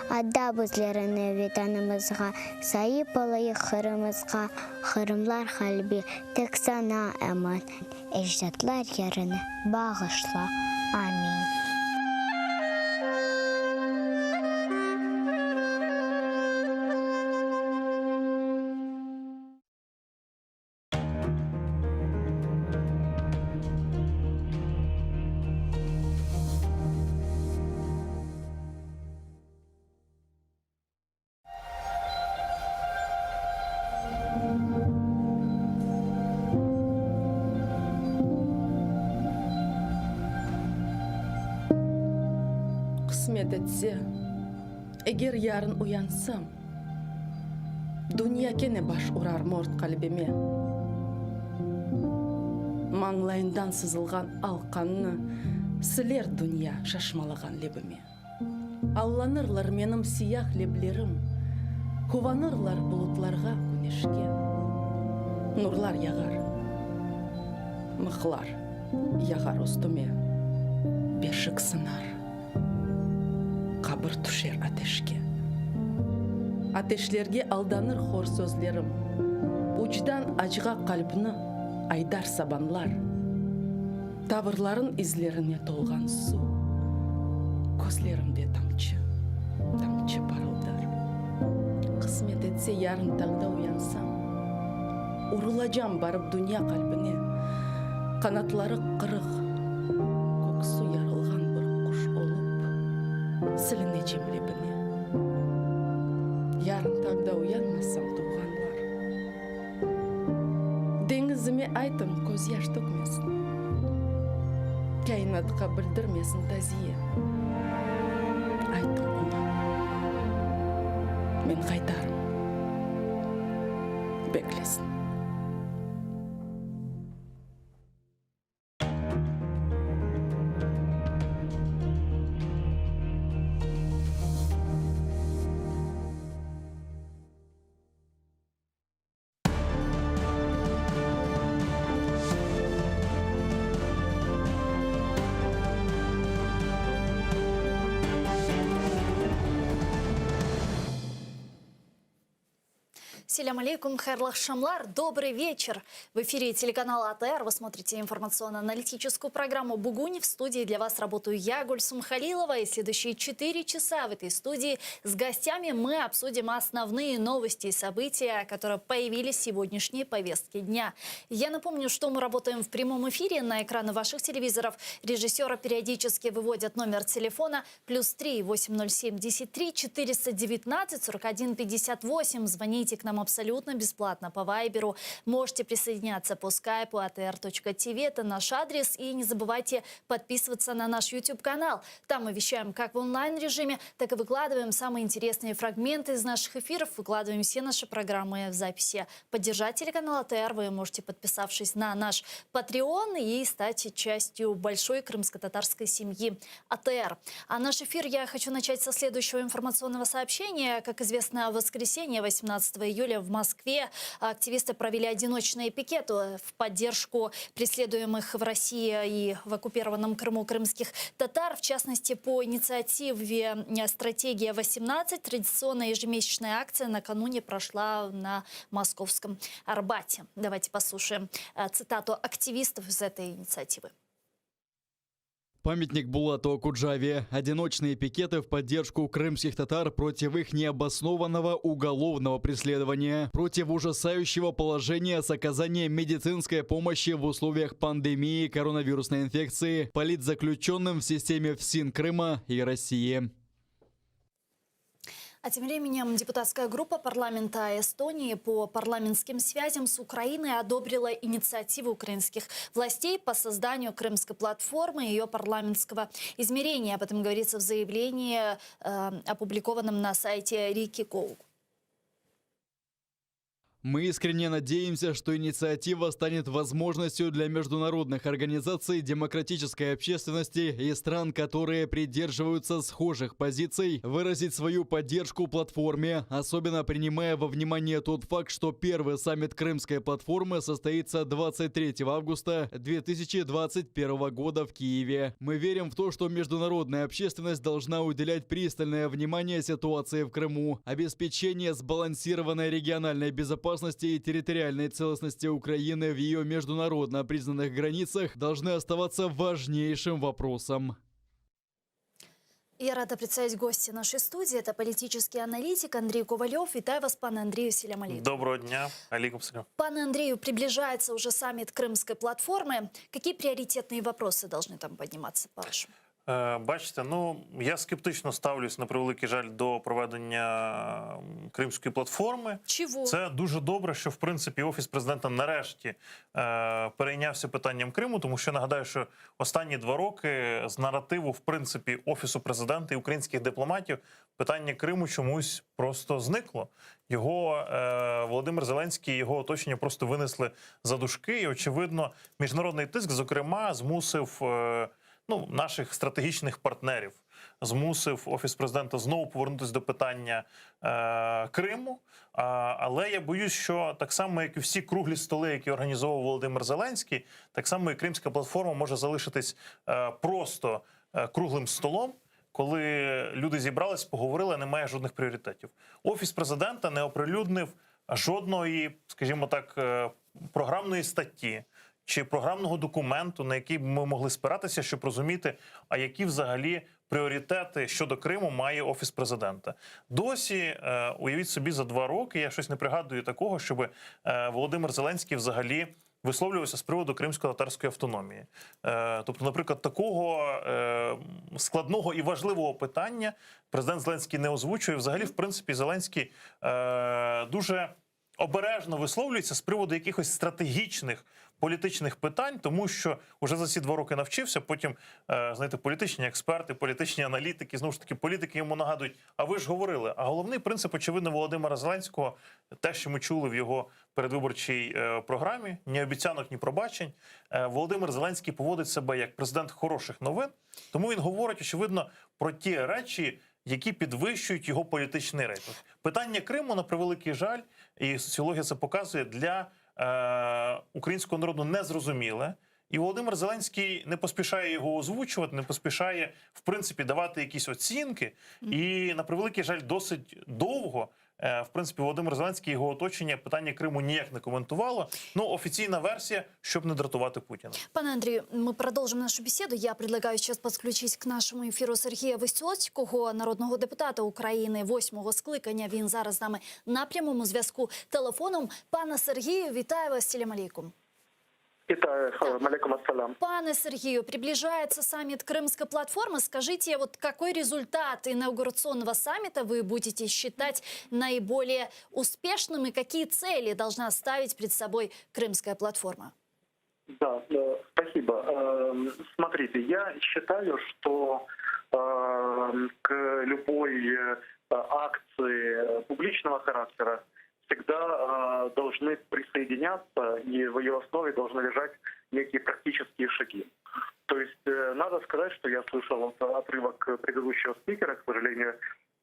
Ada bizlerni Vetanımızğa, Saip olayıq Qırımızğa. Qırımlar qalbi tek saña emin. Ecdatlar yerini bağışla. Amin. Qısmet etse, eger yarın uyansam, Dünya kene baş urar mort qalbime. Mañlayından sızılğan al qannı Siler dünya şaşmalağan lebime. Allanırlar menim siyah leblerim, Quvanırlar bulutlarğa, küneşke. Nurlar yağar, mıhlar yağar üstüme, Beşik sınar, qabir tüşer ateşke. Ateşlerge aldanır hor sözlerim, Ucdan acğa qalbni aydar sabanlar. Tavırların izlerine tolğan suv Közlerimde tamçı, tamçı parıldar. Qısmet etse yarın tañda uyansam, Urulacam barıp dünya qalbine, Qanatları qırıq, köksü yarılğan bir quş olıp, Silinecem lebine. Yarın tañda uyanmasam, tuvğanlar. Deñizime aytıñ, közyaş tökmesin, Kâinatqa bildirmesin taziye. Aytıñ oña, men qaytarım, beklesin. Selâm aleykum, hayırlı aqşamlar, dobrый вечер. В эфире телеканала АТР вы смотрите информационно-аналитическую программу «Бугунь». В студии для вас работаю я, Гульсум Халилова. И следующие 4 часа в этой студии с гостями мы обсудим основные новости и события, которые появились в сегодняшней повестке дня. Я напомню, что мы работаем в прямом эфире на экраны ваших телевизоров. Режиссера периодически выводят номер телефона плюс 3 8073 419 41 58. Звоните к нам абсолютно бесплатно по Вайберу. Можете присоединяться по скайпу atr.tv. Это наш адрес. И не забывайте подписываться на наш YouTube-канал. Там мы вещаем как в онлайн-режиме, так и выкладываем самые интересные фрагменты из наших эфиров, выкладываем все наши программы в записи. Поддержать телеканал АТР вы можете, подписавшись на наш Patreon и стать частью большой крымско-татарской семьи АТР. А наш эфир я хочу начать со следующего информационного сообщения. Как известно, в воскресенье, 18 июля, в Москве активисты провели одиночные пикеты в поддержку преследуемых в России и в оккупированном Крыму крымских татар. В частности, по инициативе «Стратегия-18» традиционная ежемесячная акция накануне прошла на Московском Арбате. Давайте послушаем э, цитату активистов из этой инициативы. Памятник Булату Окуджаве. Одиночные пикеты в поддержку крымских татар против их необоснованного уголовного преследования, против ужасающего положения с оказанием медицинской помощи в условиях пандемии коронавирусной инфекции политзаключенным в системе ФСИН Крыма и России. А тем временем депутатская группа парламента Эстонии по парламентским связям с Украиной одобрила инициативу украинских властей по созданию Крымской платформы и ее парламентского измерения. Об этом говорится в заявлении, э, опубликованном на сайте Рики Коук. Мы искренне надеемся, что инициатива станет возможностью для международных организаций, демократической общественности и стран, которые придерживаются схожих позиций, выразить свою поддержку платформе, особенно принимая во внимание тот факт, что первый саммит Крымской платформы состоится 23 августа 2021 года в Киеве. Мы верим в то, что международная общественность должна уделять пристальное внимание ситуации в Крыму, обеспечение сбалансированной региональной безопасности и территориальной целостности Украины в ее международно признанных границах должны оставаться важнейшим вопросом. Я рада представить гостя нашей студии. Это политический аналитик Андрей Ковалев. Вітаю вас, пане Андрію, селям алейкум. Доброго дня, алейкум салям. Пане Андрею, приближается уже саммит Крымской платформы. Какие приоритетные вопросы должны там подниматься, по-вашему? Е, Бачите, ну я скептично ставлюсь на превеликий жаль до проведення м, кримської платформи. Чего? Це дуже добре, що в принципі офіс президента нарешті е, перейнявся питанням Криму, тому що нагадаю, що останні 2 роки з наративу, в принципі, офісу президента і українських дипломатів питання Криму чомусь просто зникло. Його е, Володимир Зеленський і його оточення просто винесли за дужки, і очевидно, міжнародний тиск, зокрема, змусив. Е, Ну, наших стратегічних партнерів змусив офіс президента знову повернутися до питання е, Криму. А, але я боюсь, що так само, як і всі круглі столи, які організовував Володимир Зеленський, так само і Кримська платформа може залишитись е, просто е, круглим столом. Коли люди зібрались, поговорили, немає жодних пріоритетів. Офіс президента не оприлюднив жодної, скажімо так, е, програмної статті чи програмного документу, на який б ми могли спиратися, щоб розуміти, а які взагалі пріоритети щодо Криму має офіс президента. Досі е, уявіть собі за 2 роки. Я щось не пригадую такого, щоб е, Володимир Зеленський взагалі. Висловлювався з приводу кримсько-татарської автономії, Е, тобто, наприклад, такого е, складного і важливого питання президент Зеленський не озвучує. Взагалі, в принципі, Зеленський е, дуже обережно висловлюється з приводу якихось стратегічних політичних питань, тому що вже за ці 2 роки навчився. Потім, е, знаєте, політичні експерти, політичні аналітики, знову ж таки, політики йому нагадують: а ви ж говорили. А головний принцип, очевидно, Володимира Зеленського, те, що ми чули в його передвиборчій е, програмі, ні обіцянок, ні пробачень. Е, Володимир Зеленський поводить себе як президент хороших новин, тому він говорить, очевидно, про ті речі, які підвищують його політичний рейтинг. Питання Криму, на превеликий жаль, і соціологія це показує для е, українського народу незрозуміле. І Володимир Зеленський не поспішає його озвучувати, не поспішає в принципі давати якісь оцінки. І на превеликий жаль, досить довго. е, В принципі, Володимир Зеленський і його оточення питання Криму ніяк не коментувало. Ну, офіційна версія, щоб не дратувати Путіна. Пане Андрію, мы продолжим нашу беседу. Я предлагаю сейчас подключить к нашему эфиру Сергія Висоцького, народного депутата України восьмого скликання. Він зараз з нами на прямому зв'язку телефоном. Пане Сергію, вітаю вас, селям алейкум. Вітаю, алейкум ассалям. Пане Сергію, приближается саммит Крымской платформы. Скажите, вот какой результат инаугурационного саммита вы будете считать наиболее успешным и какие цели должна ставить перед собой Крымская платформа? Да, э, спасибо. Эм, Смотрите, я считаю, что эм, к любой э, акции публичного характера всегда э, должны присоединяться и в ее основе должны лежать некие практические шаги. То есть э, надо сказать, что я слышал вот отрывок предыдущего спикера, к сожалению,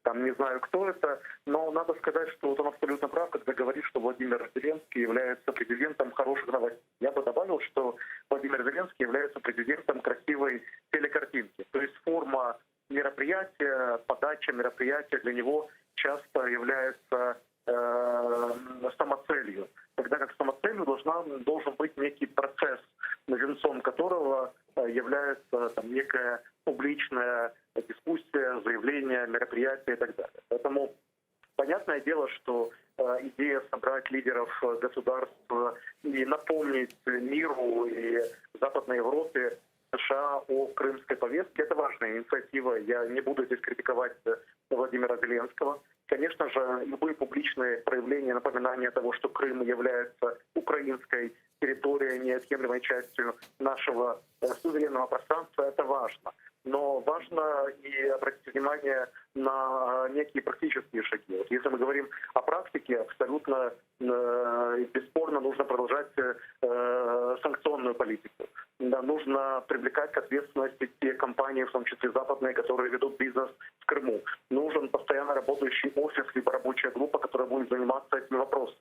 там не знаю, кто это, но надо сказать, что вот он абсолютно прав, когда говорит, что Владимир Зеленский является президентом хороших новостей. Я бы добавил, что Владимир Зеленский является президентом красивой телекартинки. То есть форма мероприятия, подача мероприятия для него часто является э, самоцелью. Тогда как самоцелью должна, должен быть некий процесс, венцом которого э, является там, некая публичная дискуссия, заявление, мероприятие и так далее. Поэтому понятное дело, что э, идея собрать лидеров э, государств э, и напомнить миру и Западной Европе США о крымской повестке. Это важная инициатива. Я не буду здесь критиковать э, Владимира Зеленского. Конечно же, любые публичные проявления, напоминания того, что Крым является украинской территорией, неотъемлемой частью нашего э, суверенного пространства, это важно. Но важно и обратить внимание на некие практические шаги. Вот если мы говорим о практике, абсолютно э, бесспорно нужно продолжать э, санкционную политику. Да, нужно привлекать к ответственности те компании, в том числе западные, которые ведут бизнес в Крыму. Нужен постоянно работающий офис, либо рабочая группа, которая будет заниматься этими вопросами.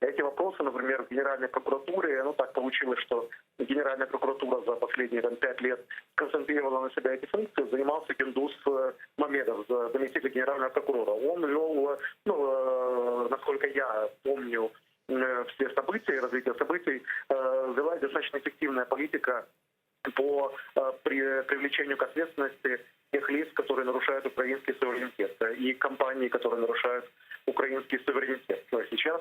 Эти вопросы, например, в Генеральной прокуратуре, ну так получилось, что Генеральная прокуратура за последние там, пять лет сконцентрировала на себя эти функции, занимался Гендус э, Мамедов, заместитель генерального прокурора. Он вел, ну, э, насколько я помню, э, все события, развитие событий, велась достаточно эффективная политика по привлечению к ответственности тех лиц, которые нарушают украинский суверенитет, и компаний, которые нарушают украинский суверенитет. Сейчас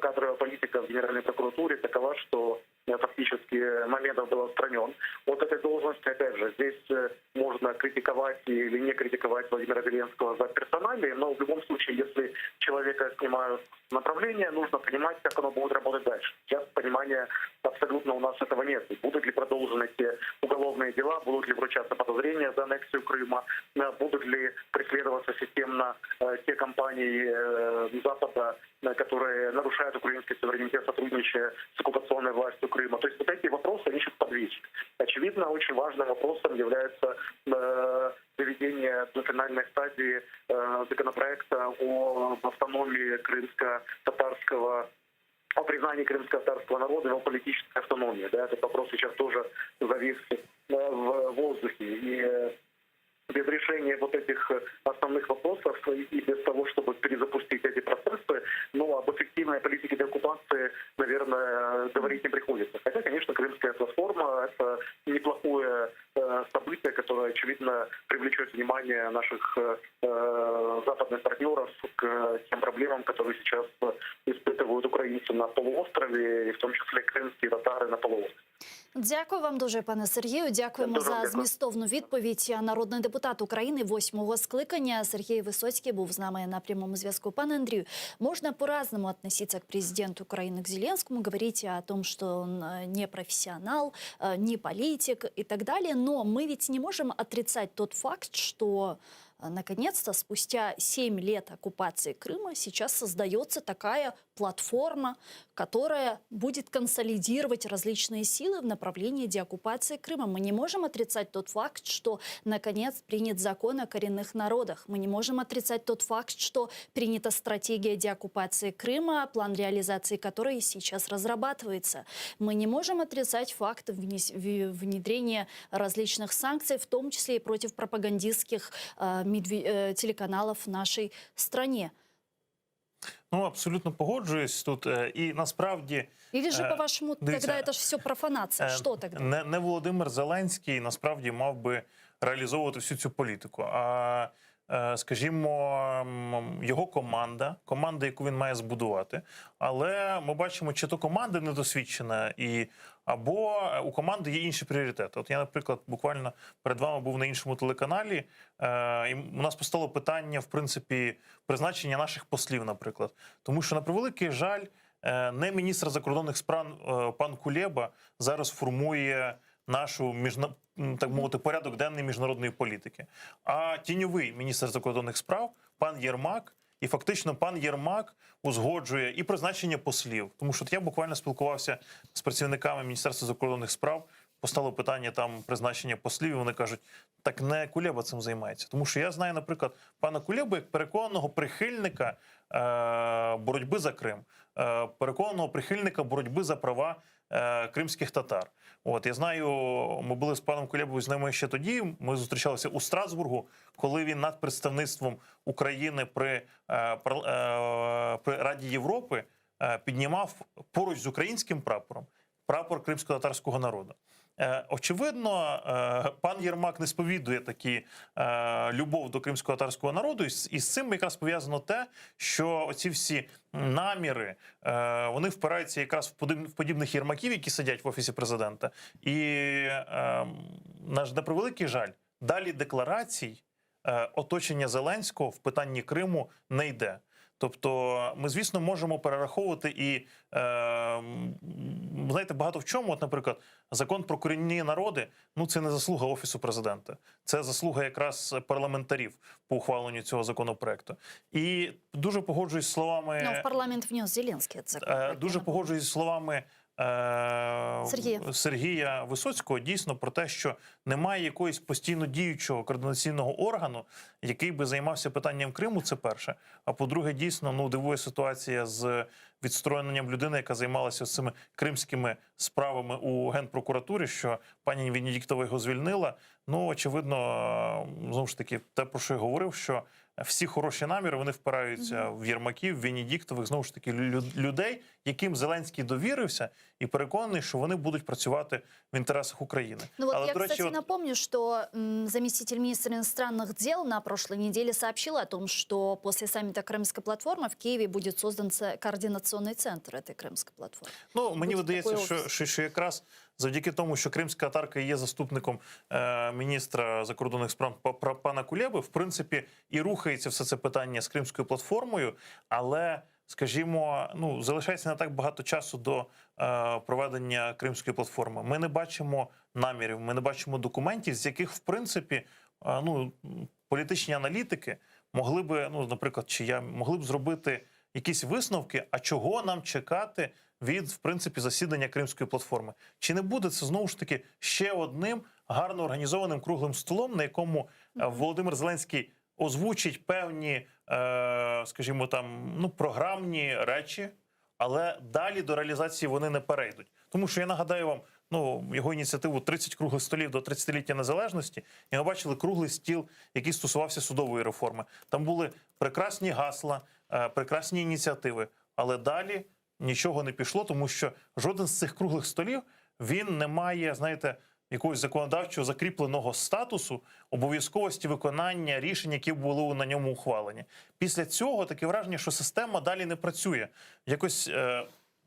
кадровая политика в Генеральной прокуратуре такова, что фактически Мамедов был отстранен от этой должности. Опять же, здесь можно критиковать или не критиковать Владимира Зеленского за персоналии, но в любом случае, если человека снимают с направления, нужно понимать, как оно будет работать дальше. Сейчас понимания абсолютно у нас этого нет. Будут ли продолжены те уголовные дела, будут ли вручаться подозрения за аннексию Крыма, будут ли преследоваться системно те компании Запада, которые нарушают украинский суверенитет, сотрудничая с оккупационной властью Крыма. То есть вот эти вопросы, они сейчас подвисли. Очевидно, очень важным вопросом является э, доведение до финальной стадии э, законопроекта о автономии крымско-татарского о признании крымско-татарского народа и его политической автономии. Да, этот вопрос сейчас тоже завис в воздухе. И без решения вот этих основных вопросов и без того, чтобы перезапустить эти процессы, ну, об эффективной политике деоккупации, наверное, говорить не приходится. Хотя, конечно, Крымская платформа — это неплохое событие, которое, очевидно, привлечет внимание наших западных партнеров к тем проблемам, которые сейчас испытывают украинцы на полуострове, и в том числе крымские татары на полуострове. Дякую вам дуже, пане Сергію. Дякуємо Дуже за дякую. змістовну відповідь. Народний депутат України восьмого скликання Сергій Висоцький був з нами на прямому зв'язку. Пане Андрію, можно по-разному относиться к президенту Украины, к Зеленскому, говорить о том, что он э, не профессионал, э, не политик и так далее. Но мы ведь не можем отрицать тот факт, что э, наконец-то спустя 7 лет оккупации Крыма сейчас создается такая платформа, которая будет консолидировать различные силы в направлении деоккупации Крыма. Мы не можем отрицать тот факт, что наконец принят закон о коренных народах. Мы не можем отрицать тот факт, что принята стратегия деоккупации Крыма, план реализации которой сейчас разрабатывается. Мы не можем отрицать факт внес- в- внедрения различных санкций, в том числе и против пропагандистских э, медве- э, телеканалов в нашей стране. Ну, абсолютно погоджуюсь тут. Е, І насправді Или же, Э, по-вашему, дивіться, тогда это же все профанация? Е, Что тогда? Не, не Володимир Зеленський насправді мав би реалізовувати всю цю політику. А е, скажімо, м, його команда, команда, яку він має збудувати. Але ми бачимо, чи то команда недосвідчена, і або у команди є інші пріоритети. От я, наприклад, буквально перед вами був на іншому телеканалі, е, і у нас постало питання, в принципі, призначення наших послів, наприклад. Тому що, на превеликий жаль, е, не міністр закордонних справ е, пан Кулеба зараз формує нашу міжна... м, так мовити, порядок денний міжнародної політики. А тіньовий міністр закордонних справ пан Єрмак. І фактично пан Єрмак узгоджує і призначення послів, тому що от я буквально спілкувався з працівниками Міністерства закордонних справ. Постало питання там призначення послів, і вони кажуть, так не Кулеба цим займається. Тому що я знаю, наприклад, пана Кулебу як переконаного прихильника е, боротьби за Крим, е, переконаного прихильника боротьби за права е, кримських татар. От я знаю, ми були з паном Кулебою з ними ще тоді. Ми зустрічалися у Страсбургу, коли він над представництвом України при, е, пар- е, при Раді Європи е, піднімав поруч з українським прапором прапор кримсько-татарського народу. Е, Очевидно, е, пан Єрмак не сповідує такі е, любов до кримсько-татарського народу, і з, і з цим якраз пов'язано те, що оці всі наміри е, вони впираються якраз в подіб- в подібних Єрмаків, які сидять в офісі президента. І е, наш на превеликий жаль, далі декларацій е, оточення Зеленського в питанні Криму не йде. Тобто, ми, звісно, можемо перераховувати і е, м, знаєте, багато в чому, от, наприклад, закон про корінні народи, ну це не заслуга офісу президента, це заслуга якраз парламентарів по ухваленню цього законопроекту. І дуже погоджуюсь з словами. Но в парламент внес Зеленский этот Е, законопроект. Дуже погоджуюсь зі словами е, Сергія. Сергія Висоцького дійсно про те, що немає якогось постійно діючого координаційного органу, який би займався питанням Криму. Це перше. А по-друге, дійсно ну дивує ситуація з відстороненням людини, яка займалася цими кримськими справами у генпрокуратурі, що пані Венедіктова його звільнила. Ну очевидно, е, знову ж таки, те про що я говорив, що всі хороші наміри вони впираються в Єрмаків, в Венедіктових, знову ж таки, лю- людей, яким Зеленський довірився і переконаний, що вони будуть працювати в інтересах України. Ну вот Але, я, до речі, кстати, от- напомню, что м, заместитель министра иностранных дел на прошлой неделе сообщил о том, что после саммита Крымской платформы в Киеве будет создан ц- координационный центр этой Крымской платформы. Ну, мені Буде видається, такий що, офіс. що, що якраз завдяки тому, що кримська татарка є заступником е, міністра закордонних справ па- па- пана Кулеби, в принципі, і рухається все це питання з кримською платформою, але, скажімо, ну залишається не так багато часу до е, проведення кримської платформи. Ми не бачимо намірів, ми не бачимо документів, з яких, в принципі, е, ну, політичні аналітики могли би, ну, наприклад, чи я могли б зробити якісь висновки, а чого нам чекати від, в принципі, засідання Кримської платформи? Чи не буде це знову ж таки ще одним гарно організованим круглим столом, на якому е, Володимир Зеленський озвучить певні, е, скажімо там, ну, програмні речі, але далі до реалізації вони не перейдуть. Тому що я нагадаю вам, ну його ініціативу 30 круглих столів до 30-ліття незалежності, і ми бачили круглий стіл, який стосувався судової реформи. Там були прекрасні гасла, е, прекрасні ініціативи, але далі нічого не пішло, тому що жоден з цих круглих столів він не має, знаєте, якогось законодавчого закріпленого статусу обов'язковості виконання рішень, які були на ньому ухвалені. Після цього таке враження, що система далі не працює. Якось е,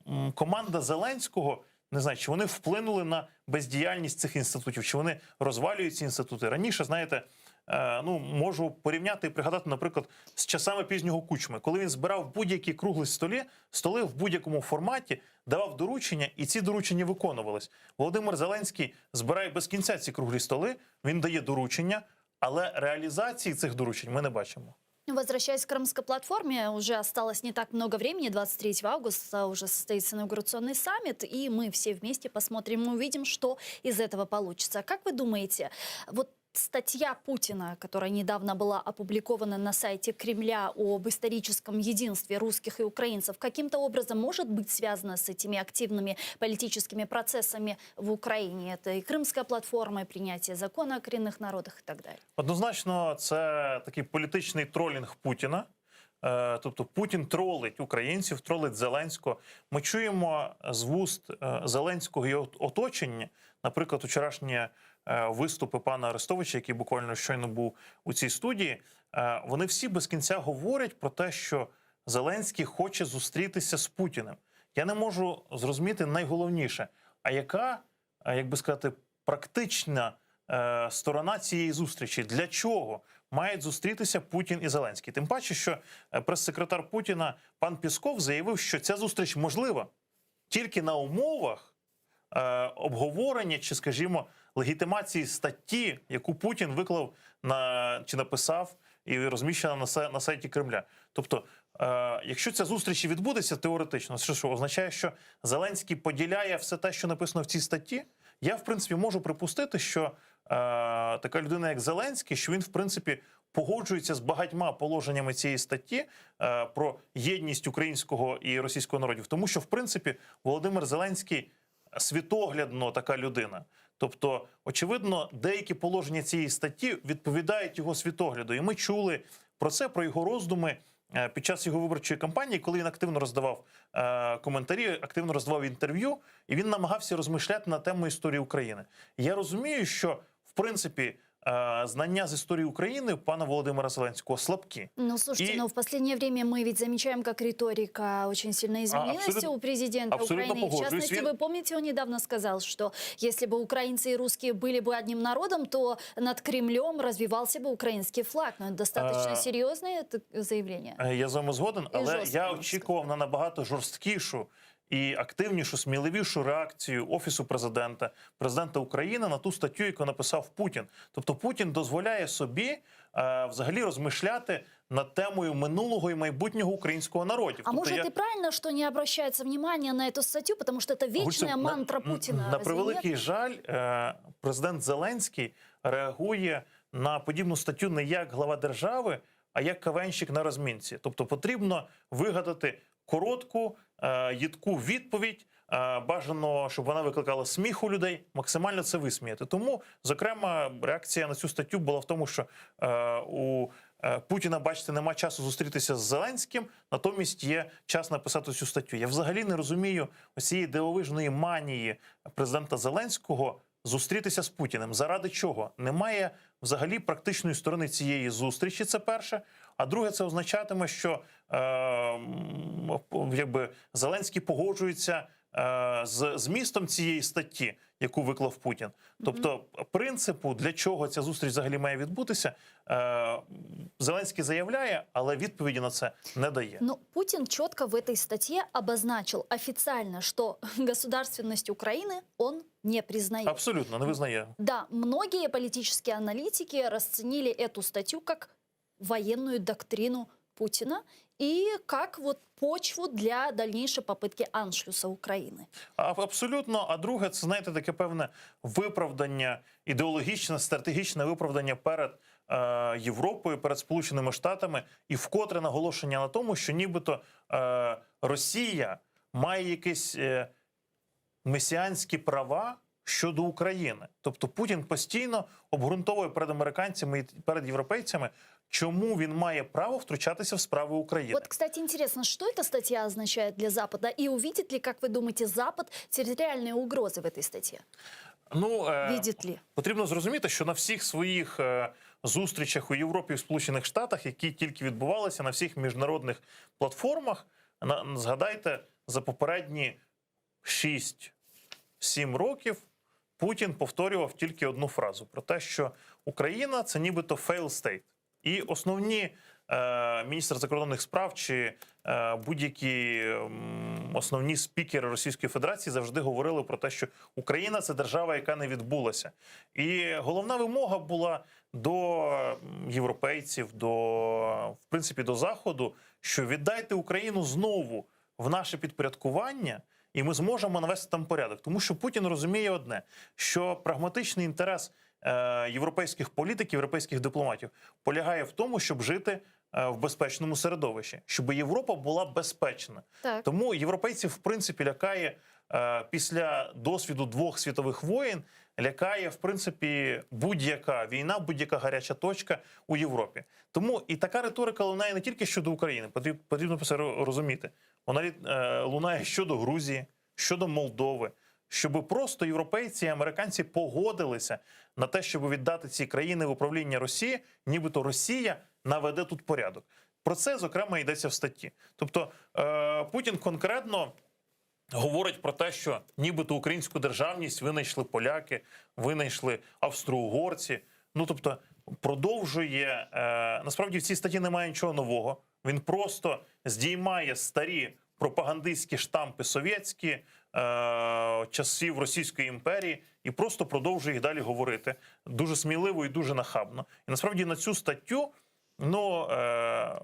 м, команда Зеленського. Не знаю, чи вони вплинули на бездіяльність цих інститутів, чи вони розвалюють ці інститути. Раніше, знаєте, е, ну можу порівняти і пригадати, наприклад, з часами пізнього кучми, коли він збирав будь-які круглі столі, столи в будь-якому форматі, давав доручення, і ці доручення виконувались. Володимир Зеленський збирає без кінця ці круглі столи, він дає доручення, але реалізації цих доручень ми не бачимо. Возвращаясь к Крымской платформе, уже осталось не так много времени, 23 августа уже состоится инаугурационный саммит, и мы все вместе посмотрим и увидим, что из этого получится. Как вы думаете, вот статья Путина, которая недавно была опубликована на сайте Кремля об историческом единстве русских и украинцев, каким-то образом может быть связана с этими активными политическими процессами в Украине? Это и Крымская платформа, и принятие закона о коренных народах и так далее. Однозначно, це такий політичний тролінг Путіна. Е, Тобто Путін тролить українців, тролить Зеленського. Ми чуємо з вуст е, Зеленського і його оточення, наприклад, вчорашні е, виступи пана Арестовича, який буквально щойно був у цій студії. е, Вони всі без кінця говорять про те, що Зеленський хоче зустрітися з Путіним. Я не можу зрозуміти найголовніше, а яка, е, як би сказати, практична е, сторона цієї зустрічі? Для чого мають зустрітися Путін і Зеленський? Тим паче, що е, прес-секретар Путіна пан Пісков заявив, що ця зустріч можлива тільки на умовах е, обговорення чи, скажімо, легітимації статті, яку Путін виклав на чи написав і розміщена на, са- на сайті Кремля. Тобто, е, якщо ця зустріч і відбудеться теоретично, це що означає, що Зеленський поділяє все те, що написано в цій статті. Я, в принципі, можу припустити, що е, така людина, як Зеленський, що він, в принципі, погоджується з багатьма положеннями цієї статті е, про єдність українського і російського народів, тому що, в принципі, Володимир Зеленський світоглядно така людина. Тобто, очевидно, деякі положення цієї статті відповідають його світогляду. І ми чули про це, про його роздуми е, під час його виборчої кампанії, коли він активно роздавав е, коментарі, активно роздавав інтерв'ю, і він намагався розмишляти на тему історії України. Я розумію, що в принципі. е, знання з історії України пана Володимира Зеленського слабкі. Ну, слушайте, И- но в последнее время мы ведь замечаем, как риторика очень сильно изменилась абсолютно- у президента абсолютно Украины. И в погоджуюсь. частности, Він- вы помните, он недавно сказал, что если бы украинцы и русские были бы одним народом, то над Кремлем развивался бы украинский флаг. Но это достаточно А- серьезное это заявление. Е, Я з вами згоден, І але жорстко, я можна очікував на набагато жорсткішу і активнішу, сміливішу реакцію Офісу президента, президента України на ту статтю, яку написав Путін. Тобто Путін дозволяє собі е, взагалі розмишляти над темою минулого і майбутнього українського народів. А тобто может я... и правильно, что не обращается внимание на эту статью, потому что это вечная Гульсум, на- мантра Путина. На разве нет? превеликий жаль, е, президент Зеленський реагує на подібну статтю не як глава держави, а як кавенщик на розмінці. Тобто потрібно вигадати коротку, е, їдку відповідь. е, Бажано, щоб вона викликала сміх у людей, максимально це висміяти. Тому, зокрема, реакція на цю статтю була в тому, що е, у е, Путіна, бачите, нема часу зустрітися з Зеленським, натомість є час написати цю статтю. Я взагалі не розумію цієї дивовижної манії президента Зеленського зустрітися з Путіним. Заради чого? Немає взагалі практичної сторони цієї зустрічі. Це перше. А друге, це означатиме, що е, м, якби Зеленський погоджується е, з змістом цієї статті, яку виклав Путін. Тобто, принципу, для чого ця зустріч взагалі має відбутися, е, Зеленський заявляє, але відповіді на це не дає. Но Путин четко в этой статье обозначил официально, что государственность Украины он не признает. Абсолютно не визнає. Да, многие политические аналитики расценили эту статью как военную доктрину Путина и как вот почву для дальнейшей попытки аншлюса Украины. А- Абсолютно. А друге, це знаєте, таке певне виправдання, ідеологічне, стратегічне виправдання перед е, Європою, перед Сполученими Штатами, і вкотре наголошення на тому, що нібито е, Росія має якісь е, месіанські права щодо України. Тобто Путін постійно обґрунтовує перед американцями і перед європейцями, чому він має право втручатися в справи України. Вот, кстати, интересно, что эта статья означает для Запада и увидит ли, как вы думаете, Запад территориальные угрозы в этой статье? Ну, е, Видит ли? Потрібно зрозуміти, що на всіх своїх е, зустрічах у Європі і в Сполучених Штатах, які тільки відбувалися на всіх міжнародних платформах, на, згадайте, за попередні 6-7 років Путін повторював тільки одну фразу про те, що Україна це нібито fail state. І основні е, міністр закордонних справ чи е, будь-які м, основні спікери Російської Федерації завжди говорили про те, що Україна це держава, яка не відбулася. І головна вимога була до м, європейців, до в принципі до Заходу, що віддайте Україну знову в наше підпорядкування. І ми зможемо навести там порядок, тому що Путін розуміє одне, що прагматичний інтерес е, європейських політиків, європейських дипломатів полягає в тому, щоб жити е, в безпечному середовищі, щоб Європа була безпечна. Так. Тому європейців, в принципі, лякає е, після досвіду двох світових воєн, лякає в принципі будь-яка війна, будь-яка гаряча точка у Європі. Тому і така риторика лунає не тільки щодо України, потрібно, потрібно це розуміти. Вона е, лунає щодо Грузії, щодо Молдови, щоб просто європейці і американці погодилися на те, щоб віддати ці країни в управління Росії, нібито Росія наведе тут порядок. Про це зокрема йдеться в статті. Тобто е, Путін конкретно говорить про те, що нібито українську державність винайшли поляки, винайшли австро-угорці. Ну тобто продовжує е, насправді в цій статті немає нічого нового. Він просто здіймає старі пропагандистські штампи совєтські е, часів Російської імперії і просто продовжує їх далі говорити дуже сміливо і дуже нахабно. І насправді на цю статтю ну, е,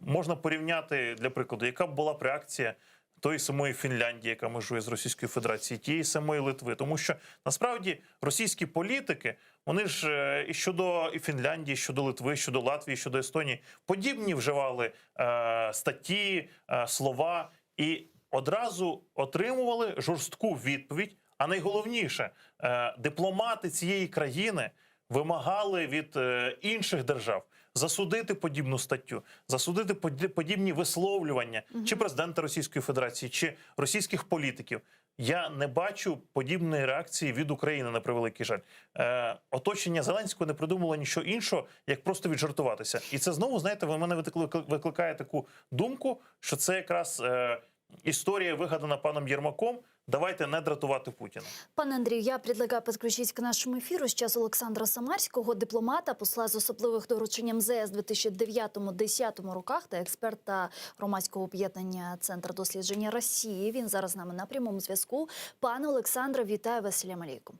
можна порівняти для прикладу, яка б була б реакція тої самої Фінляндії, яка межує з Російською Федерацією, тієї самої Литви, тому що насправді російські політики, вони ж е, і щодо і Фінляндії, щодо Литви, щодо Латвії, щодо Естонії, подібні вживали е, статті, е, слова і одразу отримували жорстку відповідь. А найголовніше, е, дипломати цієї країни вимагали від е, інших держав засудити подібну статтю, засудити поді- подібні висловлювання чи президента Російської Федерації, чи російських політиків. Я не бачу подібної реакції від України на превеликий жаль. Е, оточення Зеленського не придумало нічого іншого, як просто віджартуватися. І це знову, знаєте, в мене виклик- викликає таку думку, що це якраз е, історія вигадана паном Єрмаком. Давайте не дратувати Путіна. Пане Андрію, я предлагаю подключить к нашему эфиру сейчас Олександра Самарського, дипломата, посла з особливих доручень МЗС 2009-2010 роках та експерта громадського об'єднання Центр дослідження Росії. Він зараз з нами на прямому зв'язку. Пане Олександре, вітаю вас, Салям алейкум.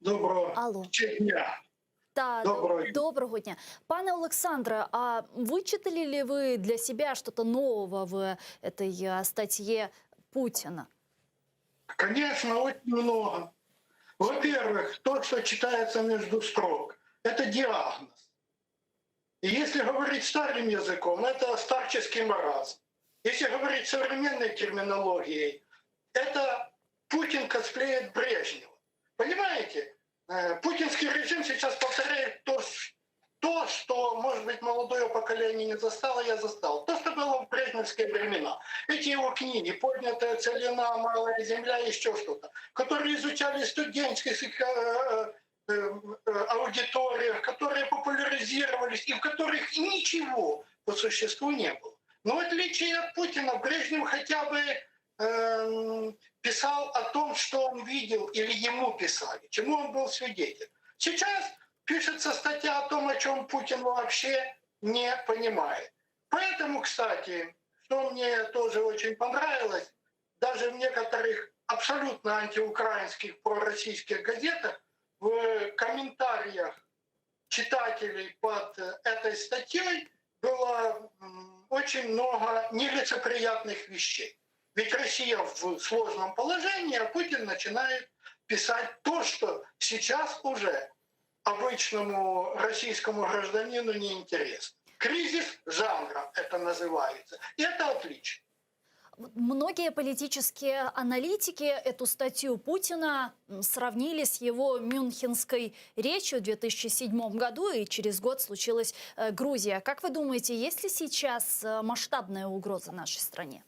Доброго Алло. дня. Та, Доброго дня. доброго дня. Пане Олександре, а вычитали ли вы для себя что-то нового в этой э, статье Путина? Конечно, очень много. Во-первых, то, что читается между строк, это диагноз. И если говорить старым языком, это старческий маразм. Если говорить современной терминологией, это Путин косплеит Брежнева. Понимаете, Э, путинский режим сейчас повторяет то, ш- то, что, может быть, молодое поколение не застало, я застал. То, что было в брежневские времена. Эти его книги «Поднятая целина», «Малая земля» и еще что-то, которые изучали в студенческих э, э, э, аудиториях, которые популяризировались и в которых ничего по существу не было. Но в отличие от Путина, Брежнев хотя бы эм, писал о том, что он видел или ему писали, чему он был свидетель. Сейчас пишется статья о том, о чем Путин вообще не понимает. Поэтому, кстати, что мне тоже очень понравилось, даже в некоторых абсолютно антиукраинских пророссийских газетах в комментариях читателей под э, этой статьей было м, очень много нелицеприятных вещей. Ведь Россия в сложном положении, а Путин начинает писать то, что сейчас уже обычному российскому гражданину неинтересно. Кризис жанра это называется. И это отлично. Вот Многие политические аналитики эту статью Путина м, сравнили с его мюнхенской речью в 2007 году, и через год случилась э, Грузия. Как вы думаете, есть ли сейчас э, масштабная угроза нашей стране?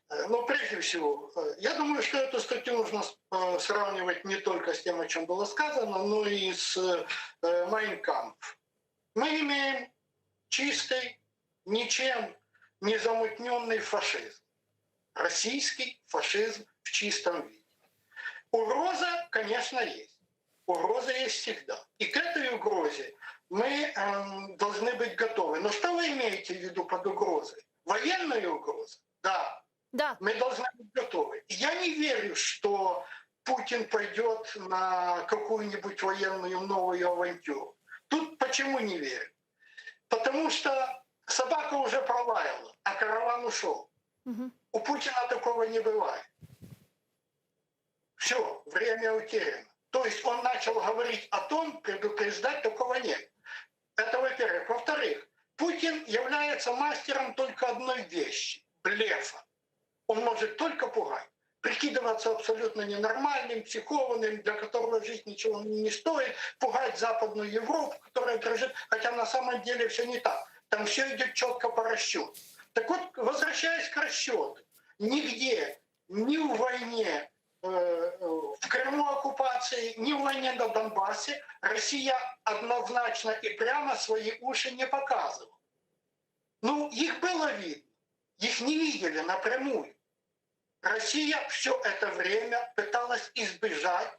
Э, Но прежде всего, э, я думаю, что эту статью нужно э, сравнивать не только с тем, о чем было сказано, но и с э, «Майн кампф». Мы имеем чистый, ничем не замутненный фашизм. Российский фашизм в чистом виде. Угроза, конечно, есть. Угроза есть всегда. И к этой угрозе мы эм, должны быть готовы. Но что вы имеете в виду под угрозой? Военная угроза? Да. Да. Мы должны быть готовы. И Я не верю, что Путин пойдет на какую-нибудь военную новую авантюру. Тут почему не верю? Потому что собака уже пролаяла, а караван ушел. Мгм. У Путина такого не бывает. Все, время утеряно. То есть он начал говорить о том, предупреждать такого нет. Это во-первых. Во-вторых, Путин является мастером только одной вещи – блефа. Он может только пугать, прикидываться абсолютно ненормальным, психованным, для которого жизнь ничего не стоит, пугать Западную Европу, которая дрожит, хотя на самом деле все не так. Там все идет четко по расчету. Так вот, возвращаясь к расчету, нигде, ни в войне э, э, в Крыму оккупации, ни в войне на Донбассе Россия однозначно и прямо свои уши не показывала. Ну, их было видно, их не видели напрямую. Россия все это время пыталась избежать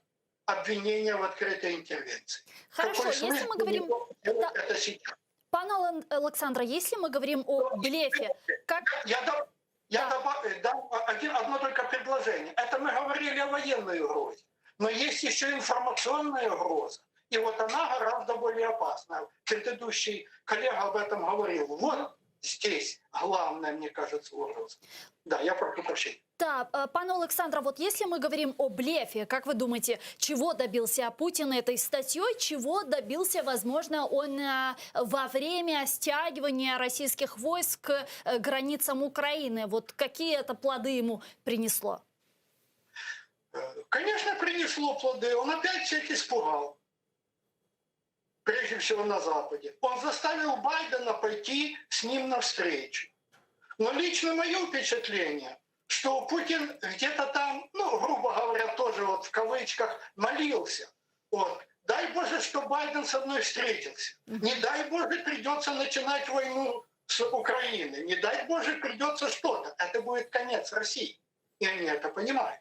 обвинения в открытой интервенции. Хорошо, Какой если смысл мы говорим... делать Да. это сейчас? Пане Олен- Олександре, если мы говорим о блефе, как... Я, дам, я Да. доба- э, дам один, одно только предложение. Это мы говорили о военной угрозе. Но есть еще информационная угроза. И вот она гораздо более опасна. Предыдущий коллега об этом говорил. Вот здесь главная, мне кажется, угроза. Да, я прошу прощения. Да, э, пане Олександре, вот если мы говорим о блефе, как вы думаете, чего добился Путин этой статьей, чего добился, возможно, он э, во время стягивания российских войск к э, границам Украины? Вот какие это плоды ему принесло? Э, Конечно, принесло плоды. Он опять всех испугал. Прежде всего на Западе. Он заставил Байдена пойти с ним навстречу. Но лично мое впечатление, что Путин не очень-то и хотел. Что Путин где-то там, ну, грубо говоря, тоже вот в кавычках, молился. Вот. Дай Боже, что Байден со мной встретился. Не дай Боже, придется начинать войну с Украиной. Не дай Боже, придется что-то. Это будет конец России. И они это понимают.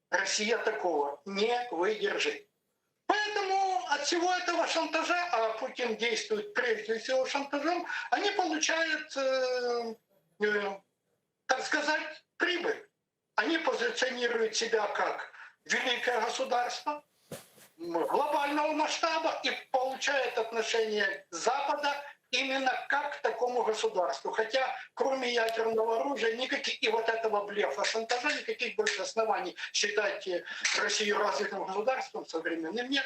Россия такого не выдержит. Поэтому от всего этого шантажа, а Путин действует прежде всего шантажом, они получают, э, э, так сказать, прибыль. Они позиционируют себя как великое государство глобального масштаба и получают отношение Запада именно как к такому государству. Хотя кроме ядерного оружия никаких, и вот этого блефа, шантажа, никаких больше оснований считать э, Россию развитым государством современным нет.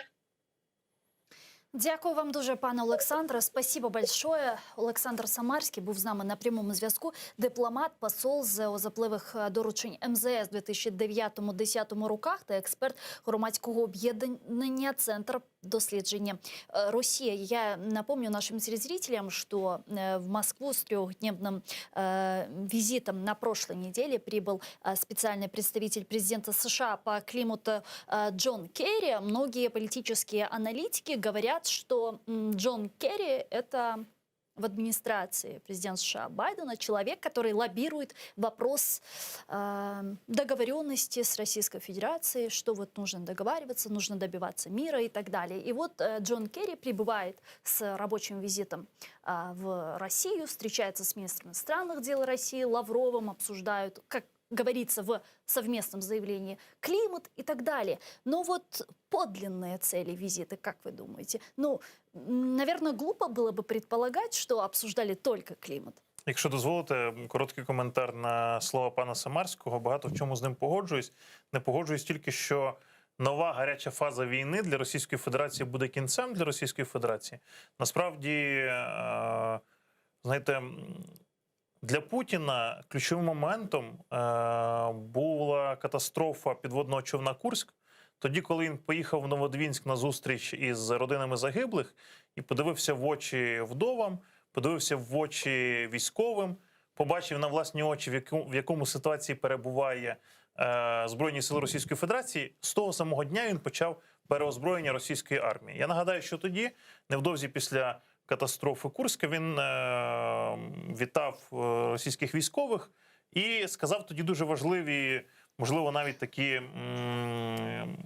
Дякую вам дуже, пане Олександре. Спасибо большое. Олександр Самарський був з нами на прямому зв'язку. Дипломат, посол з особливих е, доручень МЗС 2009-2010 роках та експерт громадського об'єднання Центр дослідження е, Росія. Я напомню нашим телезрителям, что э, в Москву с трехдневным э, визитом на прошлой неделе прибыл э, специальный представитель президента США по климату э, Джон Керри. Многие политические аналитики говорят, что м, Джон Керри – это в администрации президента США Байдена человек, который лоббирует вопрос э, договоренности с Российской Федерацией, что вот нужно договариваться, нужно добиваться мира и так далее. И вот э, Джон Керри прибывает с рабочим визитом э, в Россию, встречается с министром иностранных дел России Лавровым, обсуждают, как говорится в совместном заявлении, климат и так далее. Но вот подлинные цели визита, как вы думаете? Ну, наверное, глупо было бы предполагать, что обсуждали только климат. Якщо дозволите, короткий коментар на слова пана Самарського. Багато в чому з ним погоджуюсь. Не погоджуюсь тільки, що нова гаряча фаза війни для Російської Федерації буде кінцем для Російської Федерації. Насправді, е, знаєте, для Путіна ключовим моментом е, була катастрофа підводного човна Курськ. Тоді, коли він поїхав в Новодвінськ на зустріч із родинами загиблих і подивився в очі вдовам, подивився в очі військовим, побачив на власні очі, в якому, в якому ситуації перебуває е, Збройні сили Російської Федерації, з того самого дня він почав переозброєння російської армії. Я нагадаю, що тоді, невдовзі після катастрофи Курська, він е, вітав е, російських військових і сказав тоді дуже важливі, можливо, навіть такі м,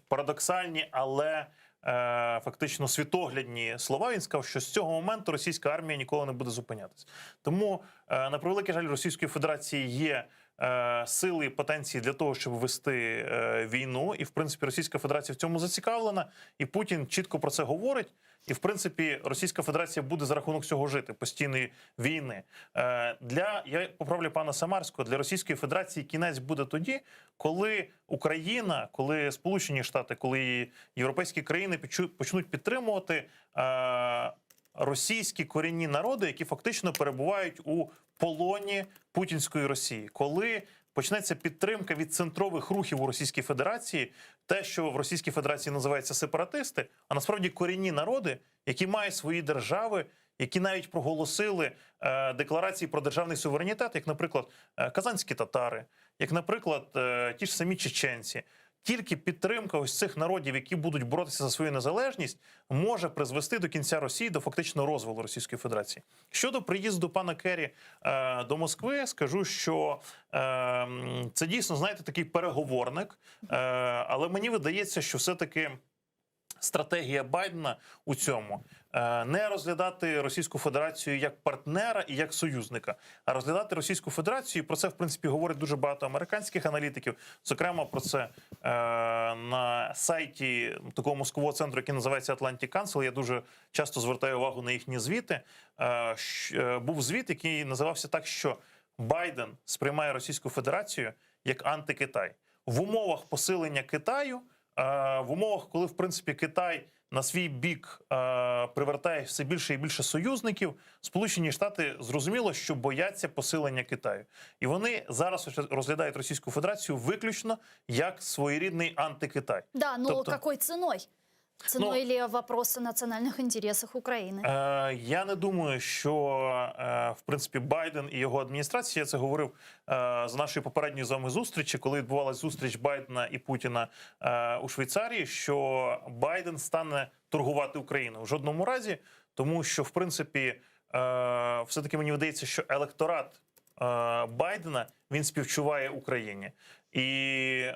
парадоксальні, але е, фактично світоглядні слова. Він сказав, що з цього моменту російська армія ніколи не буде зупинятися. Тому, е, на превеликий жаль, Російської Федерації є. е, Сили і потенції для того, щоб вести е, війну, і в принципі Російська Федерація в цьому зацікавлена, і Путін чітко про це говорить. І в принципі Російська Федерація буде за рахунок цього жити постійної війни. Е, Для я поправлю пана Самарського, для Російської Федерації кінець буде тоді, коли Україна, коли Сполучені Штати, коли європейські країни почнуть підтримувати е, російські корінні народи, які фактично перебувають у полоні путінської Росії, коли почнеться підтримка від центрових рухів у Російській Федерації, те, що в Російській Федерації називається сепаратисти, а насправді корінні народи, які мають свої держави, які навіть проголосили е, декларації про державний суверенітет, як, наприклад, е, казанські татари, як, наприклад, е, ті ж самі чеченці. Тільки підтримка ось цих народів, які будуть боротися за свою незалежність, може призвести до кінця Росії до фактично розвалу Російської Федерації. Щодо приїзду пана Керрі е, до Москви, скажу, що е, це дійсно, знаєте, такий переговорник, е, але мені видається, що все-таки стратегія Байдена у цьому е, не розглядати Російську Федерацію як партнера і як союзника, а розглядати Російську Федерацію. і Про це в принципі говорить дуже багато американських аналітиків. Зокрема, про це е, на сайті такого мозкового центру, який називається Atlantic Council. Я дуже часто звертаю увагу на їхні звіти. Е, Був звіт, який називався так, що Байден сприймає Російську Федерацію як антикитай в умовах посилення Китаю. Е, В умовах, коли в принципі Китай на свій бік е, привертає все більше і більше союзників, Сполучені Штати зрозуміло, що бояться посилення Китаю, і вони зараз розглядають Російську Федерацію виключно як своєрідний антикитай. Да, но Тобто- какой ценой? Ценой ли вопроса национальных интересов Украины? Е, я не думаю, що е, в принципі Байден і його адміністрація, я це говорив е, з нашої попередньої з вами зустрічі, коли відбувалася зустріч Байдена і Путіна е, у Швейцарії, що Байден стане торгувати Україну в жодному разі, тому що в принципі е, все-таки мені видається, що електорат е, Байдена він співчуває Україні, і е,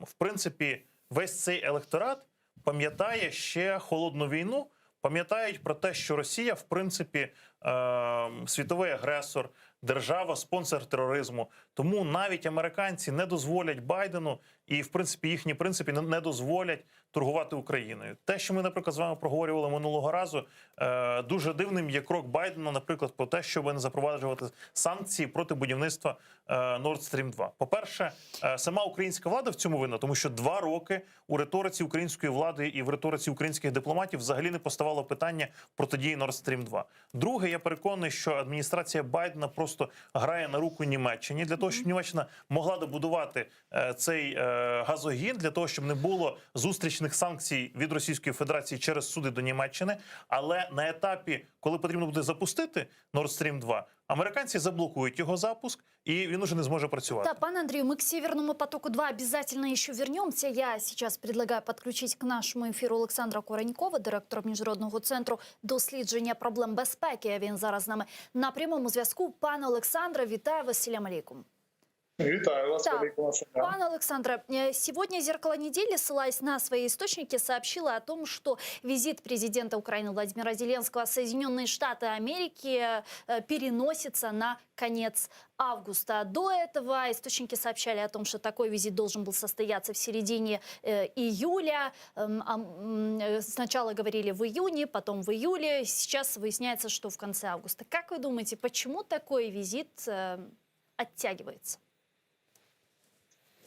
в принципі весь цей електорат пам'ятає ще холодну війну, пам'ятають про те, що Росія, в принципі, е, світовий агресор, держава, спонсор тероризму. Тому навіть американці не дозволять Байдену і, в принципі, їхні принципи не- не дозволять торгувати Україною. Те, що ми, наприклад, з вами проговорювали минулого разу, е, дуже дивним є крок Байдена, наприклад, про те, щоб не запроваджувати санкції проти будівництва е, Nord Stream 2. По-перше, е, сама українська влада в цьому винна, тому що два роки у риториці української влади і в риториці українських дипломатів взагалі не поставало питання протидії Nord Stream 2. Друге, я переконаний, що адміністрація Байдена просто грає на руку Німеччині для того, щоб Німеччина могла добудувати е, цей е, газогін, для того, щоб не було зустрічних санкцій від Російської Федерації через суди до Німеччини. Але на етапі, коли потрібно буде запустити Nord Stream 2, американці заблокують його запуск, і він уже не зможе працювати. Да, пане Андрію, мы к Северному потоку-2 обязательно еще вернемся. Я сейчас предлагаю подключить к нашему эфиру Олександра Коренькова, директора Міжнародного центру дослідження проблем безпеки. Він зараз з нами на прямому зв'язку. Пане Олександре, вітаю вас, селям алейкум. Вітаю вас, Так. Валерій Салям. Пане Олександре, э, сегодня «Зеркало недели», ссылаясь на свои источники, сообщило о том, что визит президента Украины Владимира Зеленского в Соединенные Штаты Америки э, переносится на конец августа. До этого источники сообщали о том, что такой визит должен был состояться в середине э, июля. Эм, а, м, э, Сначала говорили в июне, потом в июле. Сейчас выясняется, что в конце августа. Как вы думаете, почему такой визит э, оттягивается?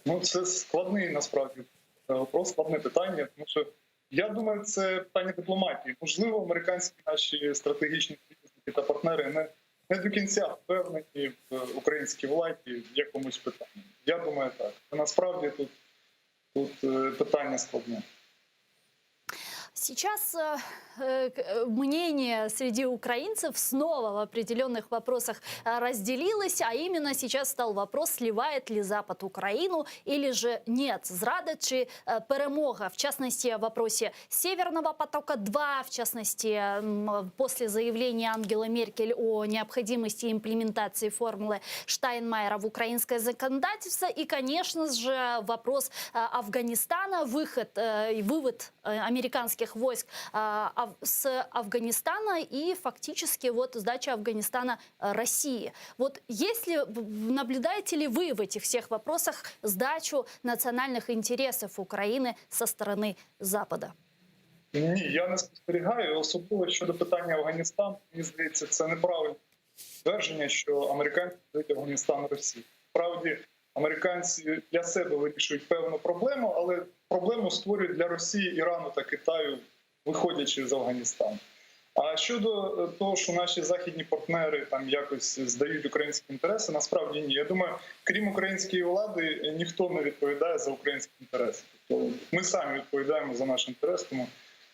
Ну, це складний насправді е, вопрос, складне питання, тому що я думаю, це питання дипломатії. Можливо, американські наші стратегічні союзники та партнери не, не до кінця впевнені в українській владі в якомусь питанні. Я думаю, так. Насправді тут, тут е, питання складне. Сейчас э, э, к- э, мнение среди украинцев снова в определенных вопросах э, разделилось, а именно сейчас стал вопрос, сливает ли Запад Украину или же нет, зрада чи э, перемога. В частности, в вопросе Северного потока-2, в частности, м, после заявления Ангелы Меркель о необходимости имплементации формулы Штайнмайера в украинское законодательство и, конечно же, вопрос э, Афганистана, выход э, и вывод э, американских войск э, Аф- с Афганистана и фактически вот сдача Афганистана э, России. Вот если в- наблюдаете ли вы в этих всех вопросах сдачу национальных интересов Украины со стороны Запада? Ні, я не спостерігаю, особливо щодо питання Афганістану. Мені здається, це неправильне твердження, що американці дають Афганістан Росії. Справді, американці для себе вирішують певну проблему, але проблему створюють для Росії, Ірану та Китаю, виходячи з Афганістану. А щодо е, того, що наші західні партнери там якось здають українські інтереси, насправді ні. Я думаю, крім української влади, е, ніхто не відповідає за українські інтереси. Тобто ми самі відповідаємо за наш інтерес. Тому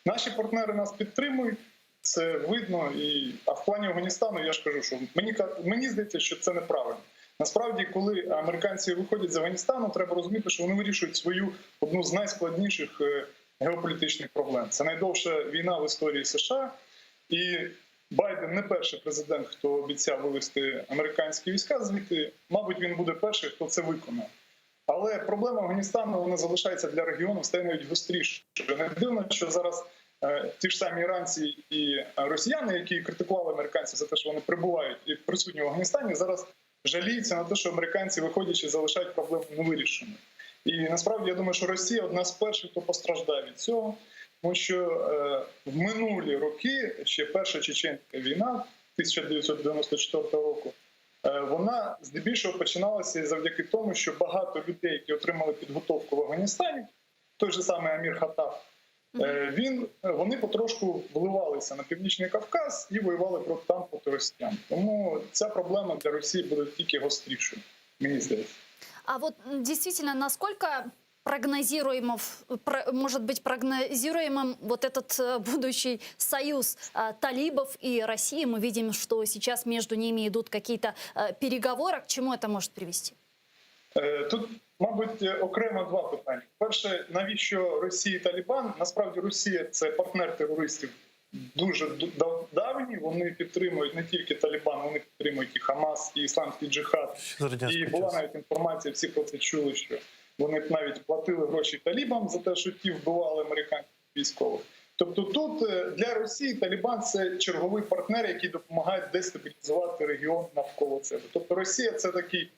наші партнери нас підтримують, це видно. І а в плані Афганістану я ж кажу, що мені ка- мені здається, що це неправильно. Насправді, коли американці виходять з Афганістану, треба розуміти, що вони вирішують свою одну з найскладніших е, геополітичних проблем. Це найдовша війна в історії США. І Байден не перший президент, хто обіцяв вивести американські війська звідти. Мабуть, він буде перший, хто це виконає. Але проблема Афганістану вона залишається для регіону, стає навіть гострішою. Не дивно, що зараз е, ті ж самі іранці і е, росіяни, які критикували американців за те, що вони прибувають і присутні в Афганістані, зараз жаліються на те, що американці, виходячи, залишають проблему невирішеною. І насправді я думаю, що Росія одна з перших, хто постраждає від цього, тому що е, в минулі роки, ще перша чеченська війна 1994 року, е, вона здебільшого починалася завдяки тому, що багато людей, які отримали підготовку в Афганістані, той же самий Амір Хаттаб, е, він вони потрошку вливалися на північний Кавказ і воювали проти там проти росіян. Тому ця проблема для Росії буде тільки гострішою, мені здається. А вот м, действительно, насколько... прогнозируемов, может быть прогнозируемым вот этот э, будущий союз э, талибов и России? Мы видим, что сейчас между ними идут какие-то э, переговоры. К чему это может привести? Тут, мабуть, окремо два питання. Перше, навіщо Росії Талібан? Насправді Росія це партнер терористів дуже давні. Вони підтримують не тільки Талібан, вони підтримують і Хамас, і Ісламський джихад. І була навіть інформація, всі про це чули, що вони навіть платили гроші талібам за те, що ті вбивали американських військових. Тобто, тут е, для Росії Талібан це черговий партнер, який допомагає дестабілізувати регіон навколо себе. Тобто Росія це такий,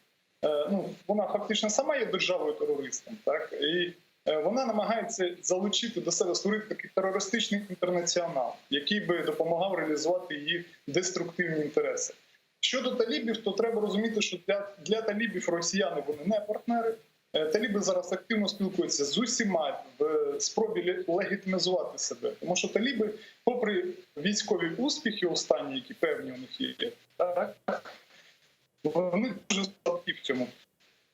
е, ну вона фактично сама є державою терористом, так і е, вона намагається залучити до себе створити такий терористичний інтернаціонал, який би допомагав реалізувати її деструктивні інтереси. Щодо талібів, то треба розуміти, що для, для талібів росіяни вони не партнери. Е, Таліби зараз активно спілкуються з усіма в спробі легітимізувати себе, тому що таліби, попри військові успіхи, останні, які певні у них є, так вони дуже слабкі в цьому.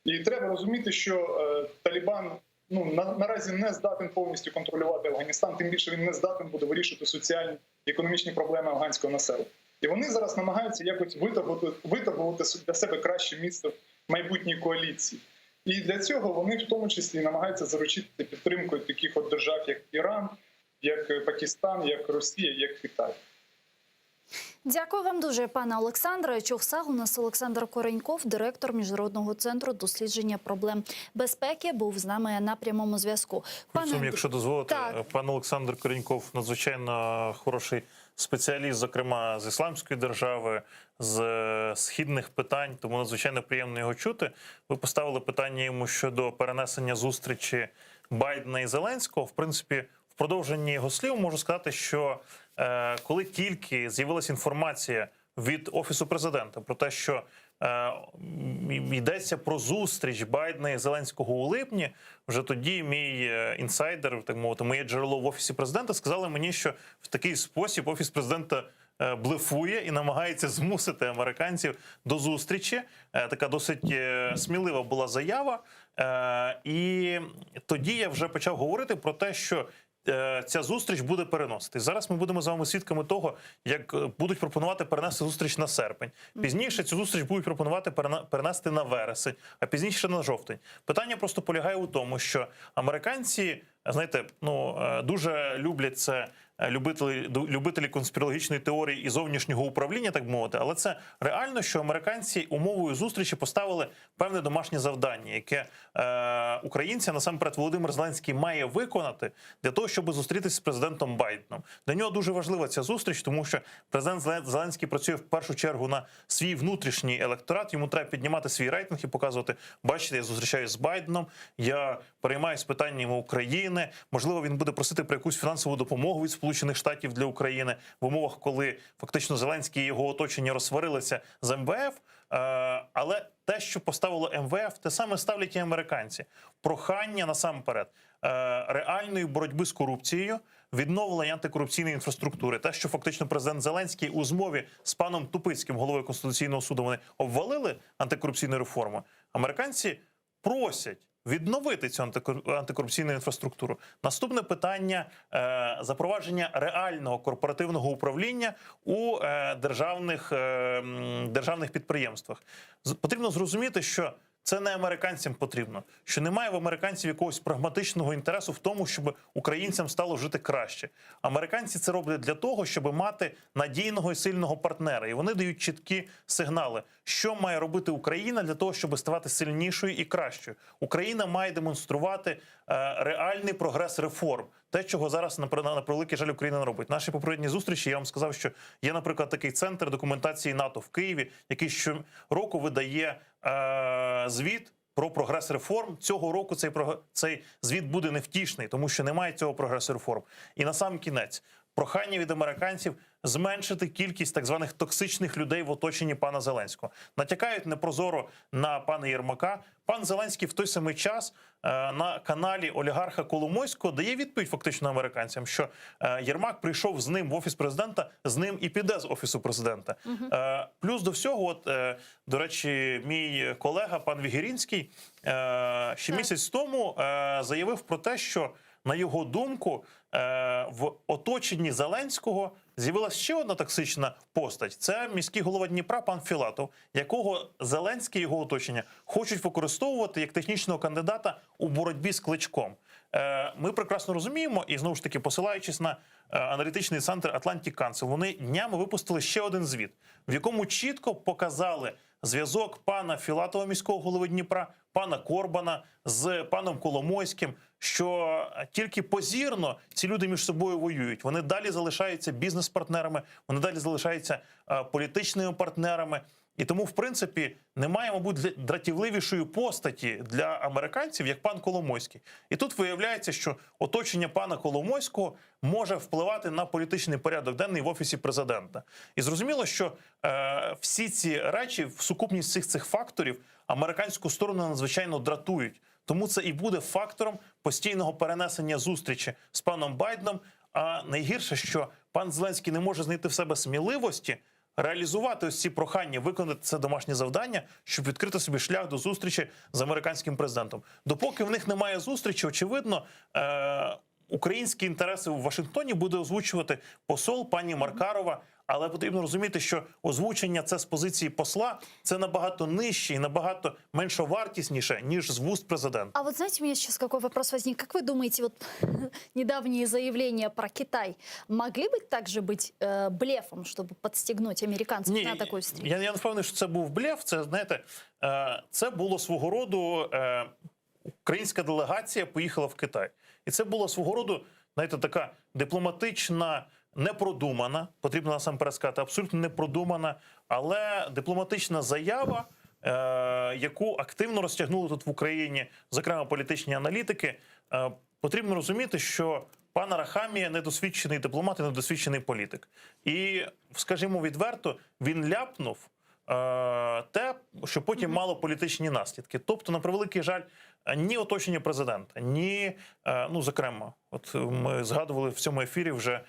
І треба розуміти, що е, Талібан ну на, наразі не здатен повністю контролювати Афганістан, тим більше він не здатен буде вирішити соціальні і економічні проблеми афганського населення. І вони зараз намагаються якось виторгувати, виторгувати для себе краще місце в майбутній коаліції. І для цього вони в тому числі намагаються заручити підтримкою таких от держав, як Іран, як Пакистан, як Росія, як Китай. Дякую вам дуже, пане Олександре. Çoq sağ oluñız Олександр Кореньков, директор Міжнародного центру дослідження проблем безпеки, був з нами на прямому зв'язку. Пане, якщо дозволите, Так. пан Олександр Кореньков надзвичайно хороший спеціаліст, зокрема з ісламської держави, з е, східних питань, тому надзвичайно приємно його чути. Ви поставили питання йому щодо перенесення зустрічі Байдена і Зеленського. В принципі, в продовженні його слів можу сказати, що е, коли тільки з'явилася інформація від офісу президента про те, що е, йдеться про зустріч Байдена і Зеленського у липні, вже тоді мій е, інсайдер, так мовити, моє джерело в офісі президента сказали мені, що в такий спосіб офіс президента е, блефує і намагається змусити американців до зустрічі. Е, Така досить е, смілива була заява. Е, І тоді я вже почав говорити про те, що е, ця зустріч буде переноситись. Зараз ми будемо з вами свідками того, як е, будуть пропонувати перенести зустріч на серпень. Пізніше цю зустріч будуть пропонувати перена- перенести на вересень, а пізніше на жовтень. Питання просто полягає у тому, що американці, знаєте, ну е, дуже люблять це. е, Любителі, любителі конспірологічної теорії і зовнішнього управління, так мовити, але це реально, що американці умовою зустрічі поставили певне домашнє завдання, яке е, українці насамперед Володимир Зеленський має виконати для того, щоб зустрітися з президентом Байденом. Для нього дуже важлива ця зустріч, тому що президент Зеленський працює в першу чергу на свій внутрішній електорат. Йому треба піднімати свій рейтинг і показувати: бачите, я зустрічаюсь з Байденом, я переймаюсь питаннями України. Можливо, він буде просити про якусь фінансову допомогу від Сполучених Штатів для України в умовах, коли фактично Зеленський і його оточення розсварилися з МВФ. Е, Але те, що поставило МВФ, те саме ставлять і американці. Прохання насамперед е, реальної боротьби з корупцією, відновлення антикорупційної інфраструктури. Те, що фактично президент Зеленський у змові з паном Тупицьким, головою Конституційного суду, вони обвалили антикорупційну реформу. Американці просять відновити цю антикорупційну інфраструктуру. Наступне питання е, запровадження реального корпоративного управління у е, державних, е, державних підприємствах. Потрібно зрозуміти, що це не американцям потрібно, що немає в американців якогось прагматичного інтересу в тому, щоб українцям стало жити краще. Американці це роблять для того, щоб мати надійного і сильного партнера, і вони дають чіткі сигнали, що має робити Україна для того, щоб ставати сильнішою і кращою. Україна має демонструвати е, реальний прогрес реформ. Те, чого зараз на, на, на превеликий жаль Україна не робить. Наші попередні зустрічі я вам сказав, що є, наприклад, такий центр документації НАТО в Києві, який щороку видає е, звіт про прогрес реформ. Цього року цей цей звіт буде невтішний, тому що немає цього прогресу реформ. І на сам кінець прохання від американців. зменшити кількість так званих токсичних людей в оточенні пана Зеленського. Натякають непрозоро на пана Єрмака. Пан Зеленський в той самий час е, на каналі олігарха Коломойського дає відповідь фактично американцям, що е, Єрмак прийшов з ним в офіс президента, з ним і піде з офісу президента. Е, Плюс до всього, от е, до речі, мій колега пан Вігірінський е, ще місяць тому е, заявив про те, що на його думку, е, в оточенні Зеленського з'явилася ще одна токсична постать. Це міський голова Дніпра пан Філатов, якого Зеленський і його оточення хочуть використовувати як технічного кандидата у боротьбі з Кличком. Е, Ми прекрасно розуміємо, і знову ж таки, посилаючись на е, аналітичний центр Atlantic Council, вони днями випустили ще один звіт, в якому чітко показали зв'язок пана Філатова, міського голови Дніпра, пана Корбана з паном Коломойським, що тільки позірно ці люди між собою воюють. Вони далі залишаються бізнес-партнерами, вони далі залишаються е, політичними партнерами. І тому, в принципі, немає, мабуть, для- дратівливішої постаті для американців, як пан Коломойський. І тут виявляється, що оточення пана Коломойського може впливати на політичний порядок денний в офісі президента. І зрозуміло, що е, всі ці речі, в сукупність всіх цих факторів, американську сторону надзвичайно дратують. Тому це і буде фактором постійного перенесення зустрічі з паном Байденом. А найгірше, що пан Зеленський не може знайти в себе сміливості реалізувати ось ці прохання, виконати це домашнє завдання, щоб відкрити собі шлях до зустрічі з американським президентом. Допоки в них немає зустрічі, очевидно. Е- Українські інтереси у Вашингтоні буде озвучувати посол пані Маркарова, але потрібно розуміти, що озвучення це з позиції посла це набагато нижче і набагато меншовартісніше ніж з вуст президента. А вот знаете, у меня сейчас какой вопрос возник. Как вы думаете, вот недавние заявления про Китай могли быть также быть э, блефом, чтобы подстегнуть американцев на такую встречу? Я, я не впевнений, що це був блеф. Це знаєте, е, це було свого роду е, українська делегація поїхала в Китай, і це була свого роду, знаєте, така дипломатична. Непродумана, потрібно насамперед сказати, абсолютно непродумана, але дипломатична заява, е, яку активно розтягнули тут в Україні, зокрема політичні аналітики. Е, потрібно розуміти, що пан Арахамія недосвідчений дипломат і недосвідчений політик. І, скажімо відверто, він ляпнув е, те, що потім мало політичні наслідки. Тобто, на превеликий жаль, ні оточення президента, ні, е, ну зокрема, от ми згадували в цьому ефірі вже е,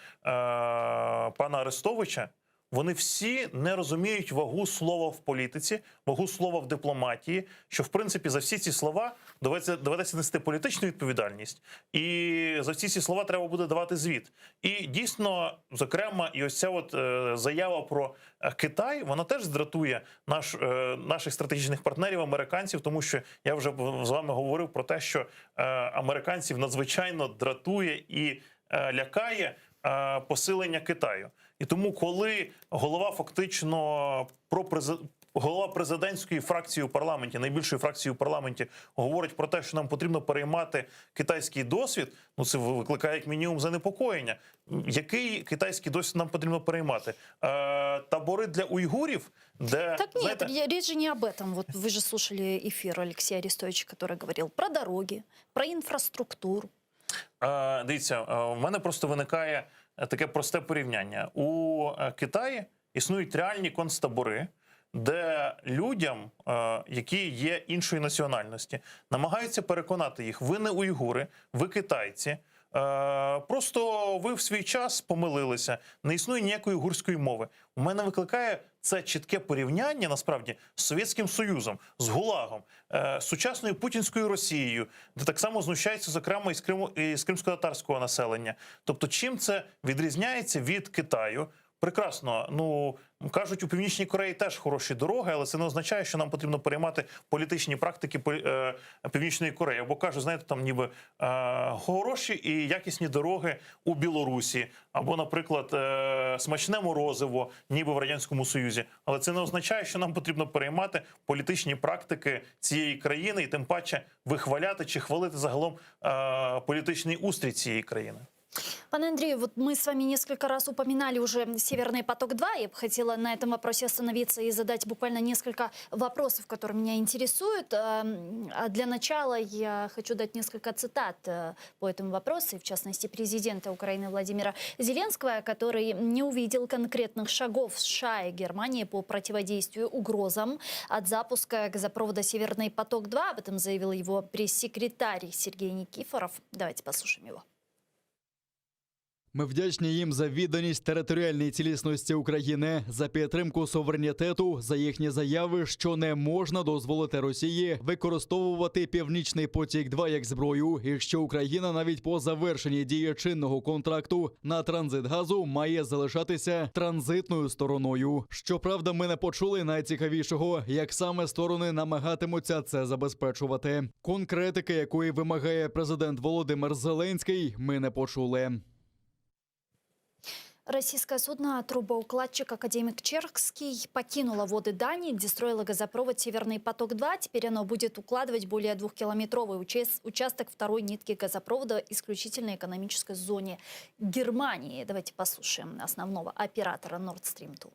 пана Арестовича. Вони всі не розуміють вагу слова в політиці, вагу слова в дипломатії, що в принципі за всі ці слова доведеться, доведеться нести політичну відповідальність, і за всі ці слова треба буде давати звіт. І дійсно, зокрема, і ось ця от е, заява про е, Китай, вона теж дратує наш, е, наших стратегічних партнерів, американців, тому що я вже з вами говорив про те, що е, американців надзвичайно дратує і е, лякає е, посилення Китаю. І тому, коли голова фактично про голова президентської фракції у парламенті, найбільшої фракції у парламенті, говорить про те, що нам потрібно переймати китайський досвід, ну це викликає як мінімум занепокоєння. Який китайський досвід нам потрібно переймати? Е, табори для уйгурів, де Так нет, знаєте, я- речь же не об этом. Вот вы же слушали эфир Алексея Арестовича, который говорил про дороги, про инфраструктуру. Е, Дивіться, е, в мене просто виникає е, таке просте порівняння. У е, Китаї існують реальні концтабори, де людям, е, які є іншої національності, намагаються переконати їх: ви не уйгури, ви китайці. Е, Просто ви в свій час помилилися. Не існує ніякої уйгурської мови. У мене викликає це чітке порівняння насправді з Совєтським Союзом, з ГУЛАГом, е, з сучасною путінською Росією, де так само знущаються, зокрема, і з Криму і з кримсько-татарського населення. Тобто, чим це відрізняється від Китаю? Прекрасно, ну кажуть, у Північній Кореї теж хороші дороги, але це не означає, що нам потрібно переймати політичні практики полі- е, Північної Кореї. Або кажуть, знаєте, там ніби е, хороші і якісні дороги у Білорусі, або, наприклад, е, смачне морозиво, ніби в радянському Союзі. Але це не означає, що нам потрібно переймати політичні практики цієї країни і тим паче вихваляти чи хвалити загалом е, політичний устрій цієї країни. Пане Андрею, вот мы с вами несколько раз упоминали уже «Северный поток-2». Я бы хотела на этом вопросе остановиться и задать буквально несколько вопросов, которые меня интересуют. Эм, а для начала я хочу дать несколько цитат э, по этому вопросу, и в частности президента Украины Владимира Зеленского, который не увидел конкретных шагов США и Германии по противодействию угрозам от запуска газопровода «Северный поток-2». Об этом заявил его пресс-секретарь Сергей Никифоров. Давайте послушаем его. Ми вдячні їм за відданість територіальній цілісності України, за підтримку суверенітету, за їхні заяви, що не можна дозволити Росії використовувати Північний потік 2 як зброю, і що Україна навіть по завершенні дії чинного контракту на транзит газу має залишатися транзитною стороною. Щоправда, ми не почули найцікавішого, як саме сторони намагатимуться це забезпечувати. Конкретики, якої вимагає президент Володимир Зеленський, ми не почули. Российское судно «Трубоукладчик Академик Черский» покинуло воды Дании, где строило газопровод «Северный поток-2». Теперь оно будет укладывать более двухкилометровый участок второй нитки газопровода исключительной экономической зоне Германии. Давайте послушаем основного оператора Nord Stream 2.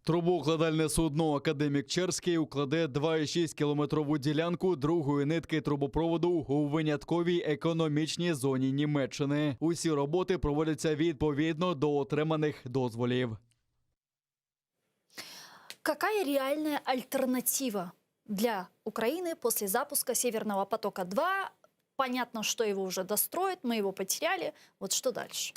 Трубоукладальне судно Академік Черський укладе 2,6 кілометрову ділянку другої нитки трубопроводу у винятковій економічній зоні Німеччини. Усі роботи проводяться відповідно до отриманих дозволів. Какая реальная альтернатива для Украины после запуска Северного потока-2? Понятно, что его уже достроят, мы его потеряли. Вот что дальше?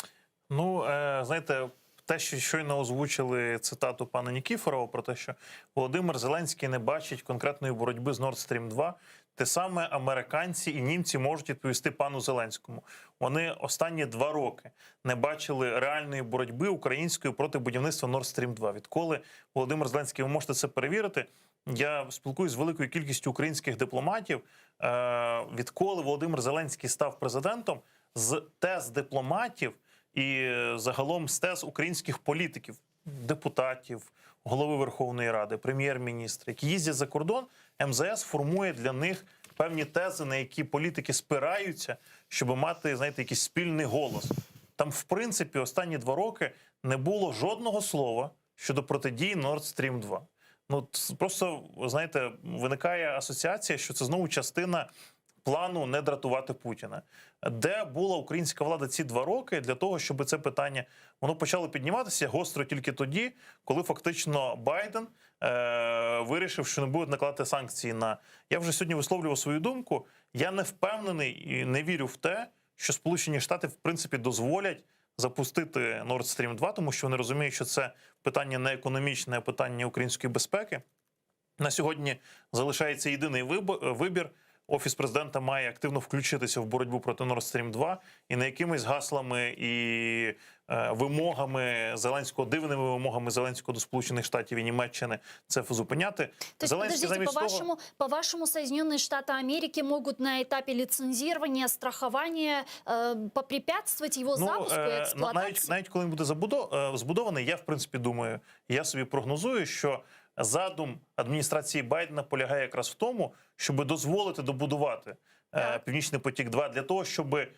Ну, е, знаєте, те, що щойно озвучили цитату пана Нікіфорова про те, що Володимир Зеленський не бачить конкретної боротьби з Nord Stream 2, те саме американці і німці можуть відповісти пану Зеленському. Вони останні два роки не бачили реальної боротьби української проти будівництва Nord Stream 2. Відколи Володимир Зеленський, ви можете це перевірити. Я спілкуюсь з великою кількістю українських дипломатів. Е, Відколи Володимир Зеленський став президентом, з тез дипломатів і е, загалом з тез українських політиків, депутатів, голови Верховної Ради, прем'єр-міністра, які їздять за кордон, МЗС формує для них певні тези, на які політики спираються, щоб мати, знаєте, якийсь спільний голос. Там, в принципі, останні два роки не було жодного слова щодо протидії Nord Stream 2. Ну просто знаєте, виникає асоціація, що це знову частина плану не дратувати Путіна. Де була українська влада ці два роки для того, щоб це питання воно почало підніматися гостро тільки тоді, коли фактично Байден е, вирішив, що не буде накладати санкції на я вже сьогодні висловлював свою думку. Я не впевнений і не вірю в те, що Сполучені Штати в принципі дозволять запустити Nord Stream 2, тому що вони розуміють, що це питання не економічне, а питання української безпеки. На сьогодні залишається єдиний вибір. Офіс президента має активно включитися в боротьбу проти Nord Stream 2 і не якимись гаслами і е, вимогами Зеленського, дивними вимогами Зеленського до Сполучених Штатів і Німеччини це зупиняти. То есть, подождите, по-вашему, по-вашему, Соединенные Штаты Америки могут на этапе лицензирования, страхования э, попрепятствовать его запуску и е, эксплуатации? навіть, навіть коли він буде забудо, е, збудований, я в принципі думаю, я собі прогнозую, що задум адміністрації Байдена полягає якраз в тому, щоб дозволити добудувати е, Північний потік 2 для того, щоб е,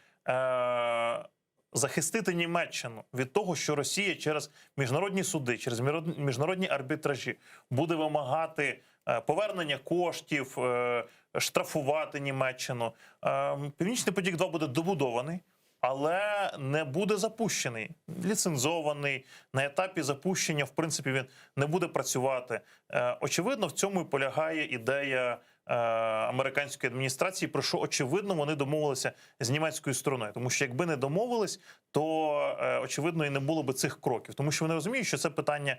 захистити Німеччину від того, що Росія через міжнародні суди, через міжнародні арбітражі буде вимагати е, повернення коштів, е, штрафувати Німеччину. Е, Північний потік 2 буде добудований. Але не буде запущений, ліцензований на етапі запущення, в принципі, він не буде працювати. Е, Очевидно, в цьому і полягає ідея е, американської адміністрації, про що очевидно вони домовилися з німецькою стороною. Тому що якби не домовились, то е, очевидно і не було би цих кроків, тому що вони розуміють, що це питання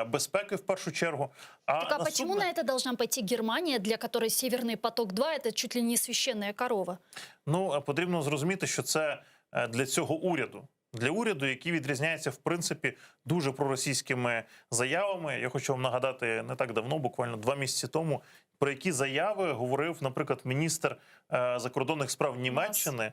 безпеки в першу чергу. А Так а почему на это должна пойти Германия, для которой Северный поток-2 это чуть ли не священная корова? Ну, потрібно зрозуміти, що це для цього уряду. Для уряду, який відрізняється в принципі дуже проросійськими заявами. Я хочу вам нагадати не так давно, буквально два місяці тому, про які заяви говорив, наприклад, міністр е, закордонних справ Німеччини, е,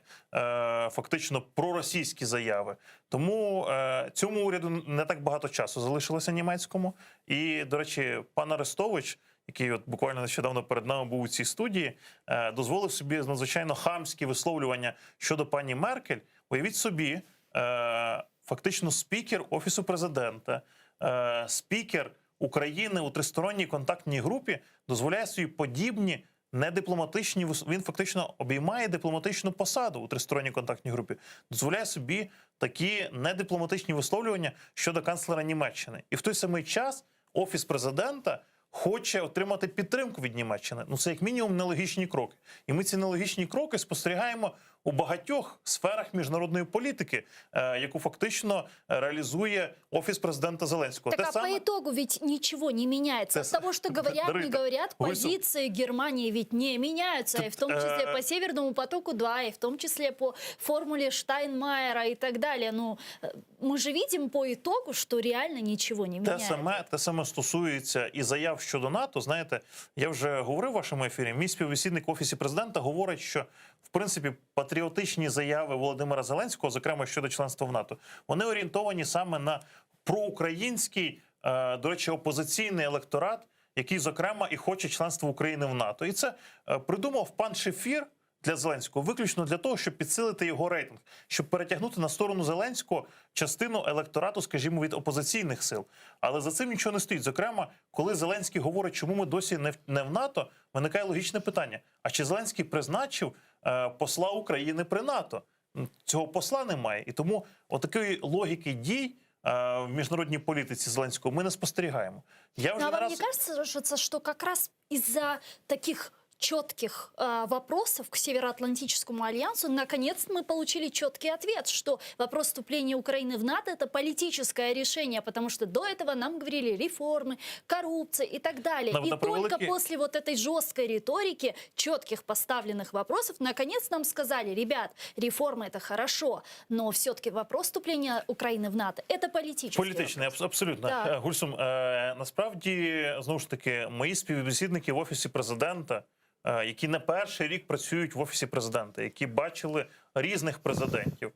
фактично проросійські заяви. Тому е, цьому уряду не так багато часу залишилося німецькому. І, до речі, пан Арестович. який от буквально нещодавно перед нами був у цій студії, е, дозволив собі надзвичайно хамські висловлювання щодо пані Меркель. Уявіть собі, е, фактично спікер офісу президента, е, спікер України у тристоронній контактній групі дозволяє собі подібні недипломатичні вис- Він фактично обіймає дипломатичну посаду у тристоронній контактній групі, дозволяє собі такі недипломатичні висловлювання щодо канцлера Німеччини. І в той самий час офіс президента хоче отримати підтримку від Німеччини. Ну це як мінімум нелогічні кроки. І ми ці нелогічні кроки спостерігаємо у багатьох сферах міжнародної політики, е, яку фактично реалізує офіс президента Зеленського. Так а по итогу ведь ничего не меняется. Те От того, что говорят, не Дарита, говорят, Гульсум. позиции Германии ведь не меняются. И в том числе э, по Северному потоку-2, и в том числе по формуле Штайнмайера и так далее. Ну, э, мы же видим по итогу, что реально ничего не Те меняется. саме, те саме стосується і заяв щодо НАТО. Знаєте, я вже говорив в вашому ефірі. Мій співбесідник в офісі президента говорить, що в принципі патріотичні заяви Володимира Зеленського, зокрема щодо членства в НАТО, вони орієнтовані саме на проукраїнський, е, до речі, опозиційний електорат, який, зокрема, і хоче членства України в НАТО. І це е, придумав пан Шефір для Зеленського, виключно для того, щоб підсилити його рейтинг, щоб перетягнути на сторону Зеленського частину електорату, скажімо, від опозиційних сил. Але за цим нічого не стоїть. Зокрема, коли Зеленський говорить, чому ми досі не в, не в НАТО, виникає логічне питання: а чи Зеленський призначив е, посла України при НАТО? М, Цього посла немає, і тому отакої логіки дій. е, В міжнародній політиці Зеленського ми не спостерігаємо. Я вже Ну, а не вам раз не кажется, что, что как раз из-за таких четких э, вопросов к Североатлантическому альянсу, наконец мы получили четкий ответ, что вопрос вступления Украины в НАТО – это политическое решение, потому что до этого нам говорили реформы, коррупция и так далее. На- и на только превеликий- после вот этой жесткой риторики, четких поставленных вопросов, наконец нам сказали, ребят, реформы – это хорошо, но все-таки вопрос вступления Украины в НАТО – это политический Політичний, абс- абсолютно. Так. Е, Гульсум, е, насправді, знову ж таки, мої співбесідники в офісі президента, е, які не перший рік працюють в офісі президента, які бачили різних президентів, е,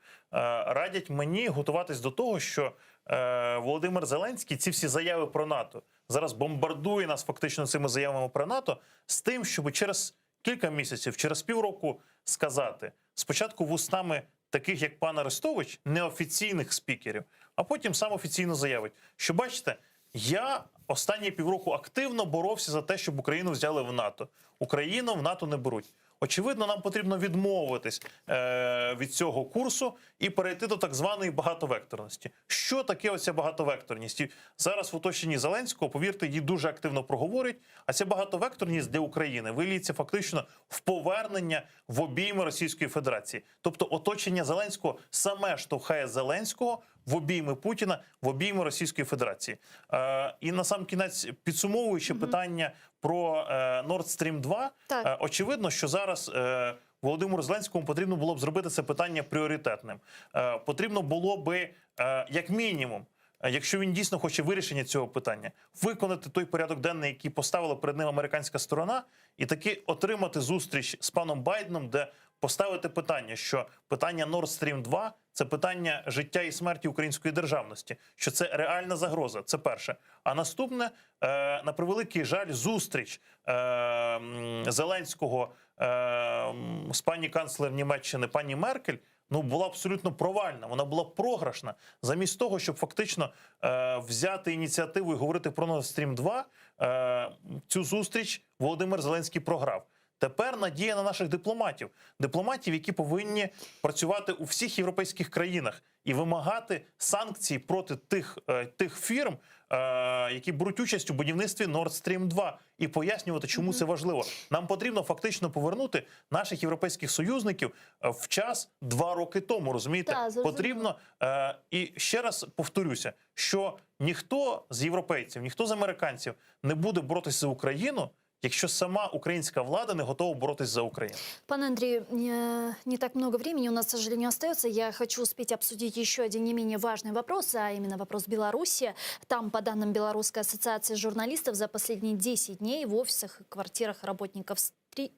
радять мені готуватись до того, що е, Володимир Зеленський ці всі заяви про НАТО зараз бомбардує нас фактично цими заявами про НАТО з тим, щоб через кілька місяців, через півроку сказати спочатку вустами таких, як пан Арестович, неофіційних спікерів, а потім сам офіційно заявить, що бачите, я останні півроку активно боровся за те, щоб Україну взяли в НАТО. Україну в НАТО не беруть. Очевидно, нам потрібно відмовитись е, від цього курсу і перейти до так званої багатовекторності. Що таке оця багатовекторність? І зараз в оточенні Зеленського, повірте, її дуже активно проговорять. А ця багатовекторність для України виліється фактично в повернення в обійми Російської Федерації. Тобто, оточення Зеленського саме штовхає Зеленського в обійми Путіна, в обійми Російської Федерації. Е, і на сам кінець, підсумовуючи питання про е, Nord Stream 2, Так. е, очевидно, що зараз. Е, Володимиру Зеленському потрібно було б зробити це питання пріоритетним. Е, потрібно було би, е, як мінімум, е, якщо він дійсно хоче вирішення цього питання, виконати той порядок денний, який поставила перед ним американська сторона, і таки отримати зустріч з паном Байденом, де поставити питання, що питання Nord Stream 2 – це питання життя і смерті української державності, що це реальна загроза. Це перше. А наступне, е, на превеликий жаль, зустріч е, м, Зеленського е, м, з пані канцлер Німеччини, пані Меркель. Ну, була абсолютно провальна, вона була програшна. Замість того, щоб фактично е, взяти ініціативу і говорити про Nord Stream 2, е, цю зустріч Володимир Зеленський програв. Тепер надія на наших дипломатів, дипломатів, які повинні працювати у всіх європейських країнах і вимагати санкцій проти тих, е, тих фірм, е, які беруть участь у будівництві Nord Stream 2, і пояснювати, чому це важливо. Нам потрібно фактично повернути наших європейських союзників е, в час два роки тому. Розумієте, Так, зрозуміло. потрібно е, і ще раз повторюся, що ніхто з європейців, ніхто з американців не буде боротися за Україну, якщо сама українська влада не готова боротися за Україну. Пане Андрей, э, не так много времени у нас, к сожалению, остается. Я хочу успеть обсудить еще один не менее важный вопрос, а именно вопрос Беларуси. Там, по данным Белорусской ассоциации журналистов, за последние 10 дней в офисах и квартирах работников.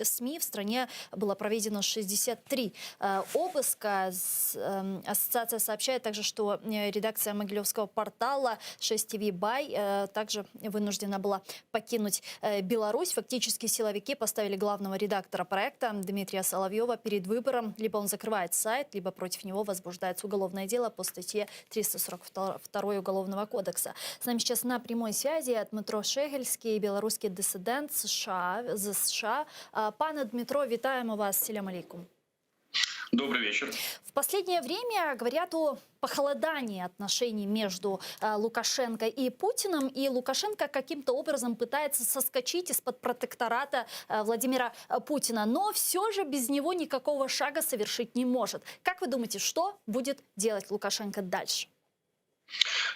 СМИ. В стране было проведено 63 э, обыска. Эм, ассоциация сообщает также, что э, редакция Могилевского портала 6 ТВ Бай э, также вынуждена была покинуть Беларусь. Фактически силовики поставили главного редактора проекта Дмитрия Соловьева перед выбором. Либо он закрывает сайт, либо против него возбуждается уголовное дело по статье 342 Уголовного кодекса. С нами сейчас на прямой связи Дмитро Шегельский, белорусский диссидент США, з США. Пане Дмитро, вітаємо вас. Селям алейкум. Добрый вечер. В последнее время говорят о похолодании отношений между э, Лукашенко и Путиным, и Лукашенко каким-то образом пытается соскочить из-под протектората э, Владимира э, Путина, но все же без него никакого шага совершить не может. Как вы думаете, что будет делать Лукашенко дальше?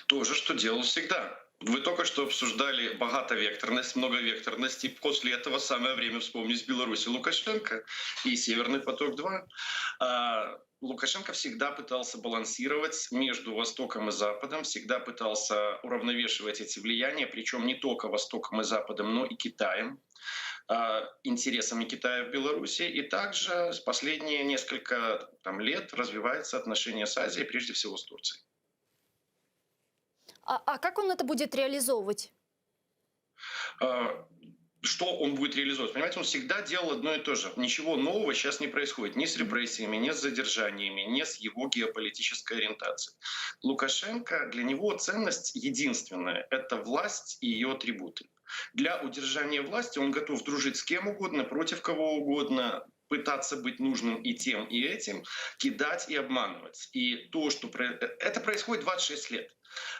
То же, что делал всегда. Вы только что обсуждали багатовекторность, многовекторность, и после этого самое время вспомнить Беларусь и Лукашенко и Северный поток-2. А, Лукашенко всегда пытался балансировать между Востоком и Западом, всегда пытался уравновешивать эти влияния, причем не только Востоком и Западом, но и Китаем а, интересами Китая в Беларуси. И также последние несколько там, лет развивается отношения с Азией, прежде всего с Турцией. А, а как он это будет реализовывать? А, что он будет реализовывать? Понимаете, он всегда делал одно и то же. Ничего нового сейчас не происходит ни с репрессиями, ни с задержаниями, ни с его геополитической ориентацией. Лукашенко, для него ценность единственная – это власть и ее атрибуты. Для удержания власти он готов дружить с кем угодно, против кого угодно, пытаться быть нужным и тем, и этим, кидать и обманывать. И то, что... Это происходит 26 лет.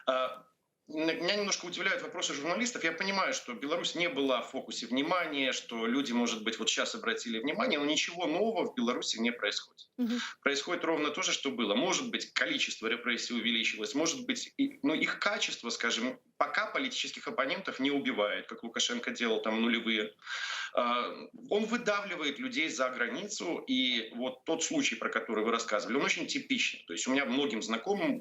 А, меня немножко удивляют вопросы журналистов. Я понимаю, что Беларусь не была в фокусе внимания, что люди, может быть, вот сейчас обратили внимание, но ничего нового в Беларуси не происходит. Угу. Происходит ровно то же, что было. Может быть, количество репрессий увеличилось, может быть, и, ну, их качество, скажем, пока политических оппонентов не убивает, как Лукашенко делал там нулевые. А, он выдавливает людей за границу, и вот тот случай, про который вы рассказывали, он очень типичный. То есть у меня многим знакомым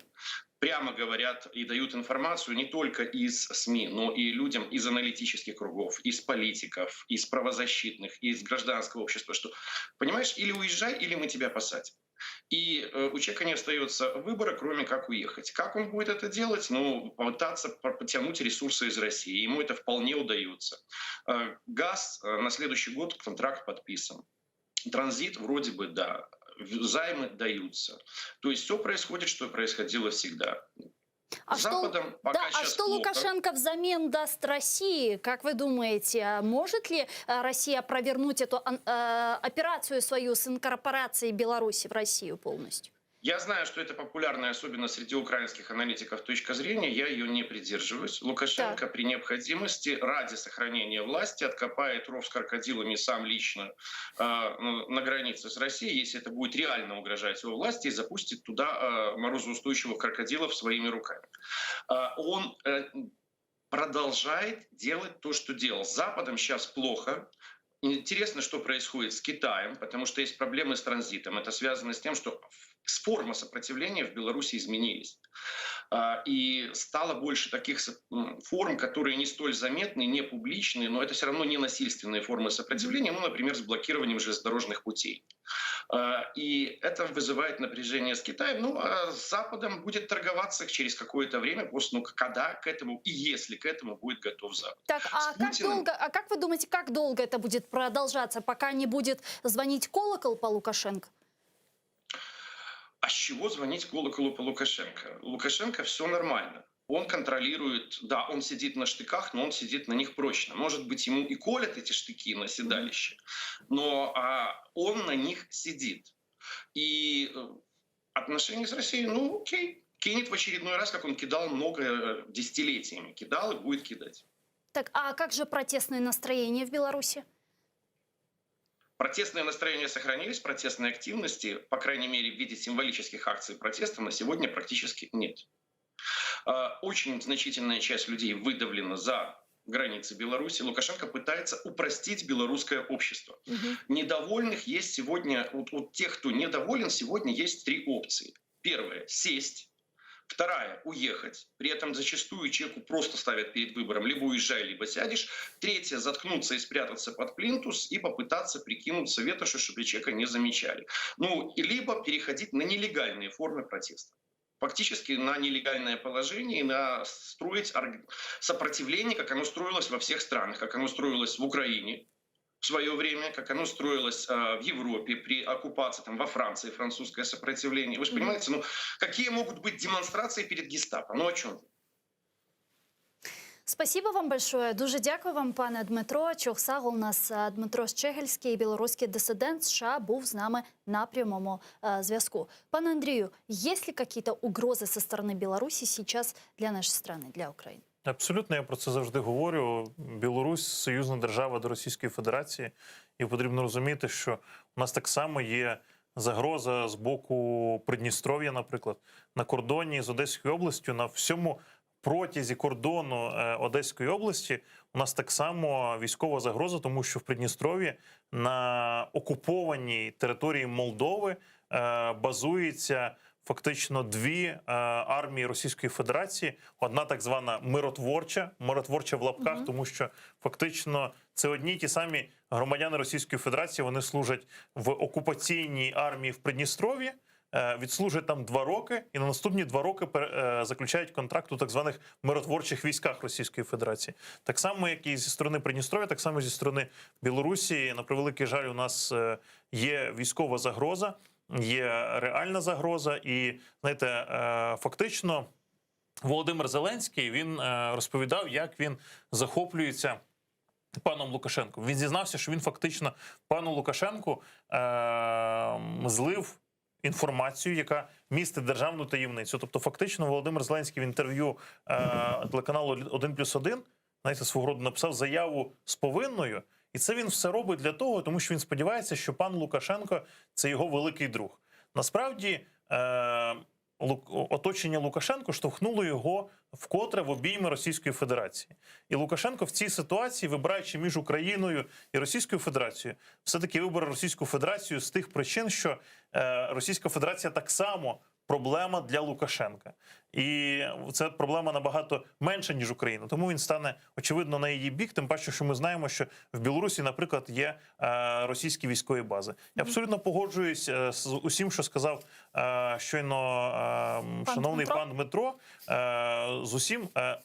прямо говорят и дают информацию не только из СМИ, но и людям из аналитических кругов, из политиков, из правозащитных, из гражданского общества, что, понимаешь, или уезжай, или мы тебя посадим. И э, у человека не остается выбора, кроме как уехать. Как он будет это делать? Ну, попытаться потянуть ресурсы из России. Ему это вполне удается. Э, газ э, на следующий год контракт подписан. Транзит вроде бы да займы даются. То есть все происходит, что происходило всегда. А Западом что, пока да, а что плохо. Лукашенко взамен даст России? Как вы думаете, а может ли э, Россия провернуть эту э, операцию свою с инкорпорацией Беларуси в Россию полностью? Я знаю, что это популярная, особенно среди украинских аналитиков, точка зрения. Я ее не придерживаюсь. Лукашенко Так. при необходимости ради сохранения власти откопает ров с крокодилами сам лично э, на границе с Россией, если это будет реально угрожать его власти, и запустит туда э, морозоустойчивых крокодилов своими руками. Э, он э, продолжает делать то, что делал. С Западом сейчас плохо. Интересно, что происходит с Китаем, потому что есть проблемы с транзитом. Это связано с тем, что формы сопротивления в Беларуси изменились. А, и стало больше таких форм, которые не столь заметны, не публичные, но это все равно не насильственные формы сопротивления, ну, например, с блокированием железнодорожных путей. А, и это вызывает напряжение с Китаем. Ну, а с Западом будет торговаться через какое-то время, после, ну, когда к этому и если к этому будет готов Запад. Так, а как долго, а как вы думаете, как долго это будет продолжаться, пока не будет звонить колокол по Лукашенко? А с чего звонить колоколу по Лукашенко? Лукашенко все нормально. Он контролирует, да, он сидит на штыках, но он сидит на них прочно. Может быть, ему и колят эти штыки на седалище, но а, он на них сидит. И э, отношения с Россией, ну окей, кинет в очередной раз, как он кидал много э, десятилетиями. Кидал и будет кидать. Так, а как же протестные настроения в Беларуси? Протестные настроения сохранились, протестные активности, по крайней мере, в виде символических акций протеста на сегодня практически нет. А, очень значительная часть людей выдавлена за границы Беларуси. Лукашенко пытается упростить белорусское общество. Угу. Недовольных есть сегодня, вот, у тех, кто недоволен, сегодня есть три опции. Первое – сесть. Вторая – уехать. При этом зачастую человеку просто ставят перед выбором либо уезжай, либо сядешь. Третье – заткнуться и спрятаться под плинтус и попытаться прикинуться ветошью, чтобы человека не замечали. Ну, и либо переходить на нелегальные формы протеста фактически на нелегальное положение и на строить сопротивление, как оно строилось во всех странах, как оно строилось в Украине в свое время, как оно строилось э, в Европе при оккупации, там, во Франции французское сопротивление. Вы же понимаете, ну какие могут быть демонстрации перед гестапо? Ну о чем? Спасибо вам большое. Дуже дякую вам, пане Дмитро. Çoq sağ oluñız Дмитро Щегельський, білоруський дисидент США, був з нами на прямому е, зв'язку. Пане Андрію, есть ли какие-то угрозы со стороны Беларуси сейчас для нашей страны, для Украины? Абсолютно, я про це завжди говорю. Білорусь союзна держава до Російської Федерації, і потрібно розуміти, що у нас так само є загроза з боку Придністров'я, наприклад, на кордоні з Одеською областю, на всьому протязі кордону е, Одеської області у нас так само військова загроза, тому що в Придністров'ї на окупованій території Молдови е, базується фактично дві е, армії Російської Федерації. Одна так звана миротворча, миротворча в лапках, тому що фактично це одні й ті самі громадяни Російської Федерації. Вони служать в окупаційній армії в Придністров'ї. е, Відслужать там два роки, і на наступні два роки пер- е, заключають контракт у так званих миротворчих військах Російської Федерації. Так само, як і зі сторони Придністров'я, так само зі сторони Білорусі. На превеликий жаль, у нас е, є військова загроза, є реальна загроза, і знаєте, е, фактично. Володимир Зеленський він е, розповідав, як він захоплюється паном Лукашенком. Він зізнався, що він фактично пану Лукашенку е, злив інформацію, яка містить державну таємницю. Тобто, фактично, Володимир Зеленський в інтерв'ю е, телеканалу 1+,1, знаєте, свого роду написав заяву з повинною. І це він все робить для того, тому що він сподівається, що пан Лукашенко це його великий друг. Насправді, е, Лук- оточення Лукашенко штовхнуло його вкотре в обійми Російської Федерації. І Лукашенко в цій ситуації, вибираючи між Україною і Російською Федерацією, все-таки вибрав Російську Федерацію з тих причин, що е, Російська Федерація так само проблема для Лукашенка. І це проблема набагато менша, ніж Україна. Тому він стане очевидно на її бік. Тим паче, що ми знаємо, що в Білорусі, наприклад, є е, російські військові бази. Я абсолютно погоджуюсь е, з усім, що сказав е, щойно е, шановний Дмитро? пан Дмитро. Е, з усім е,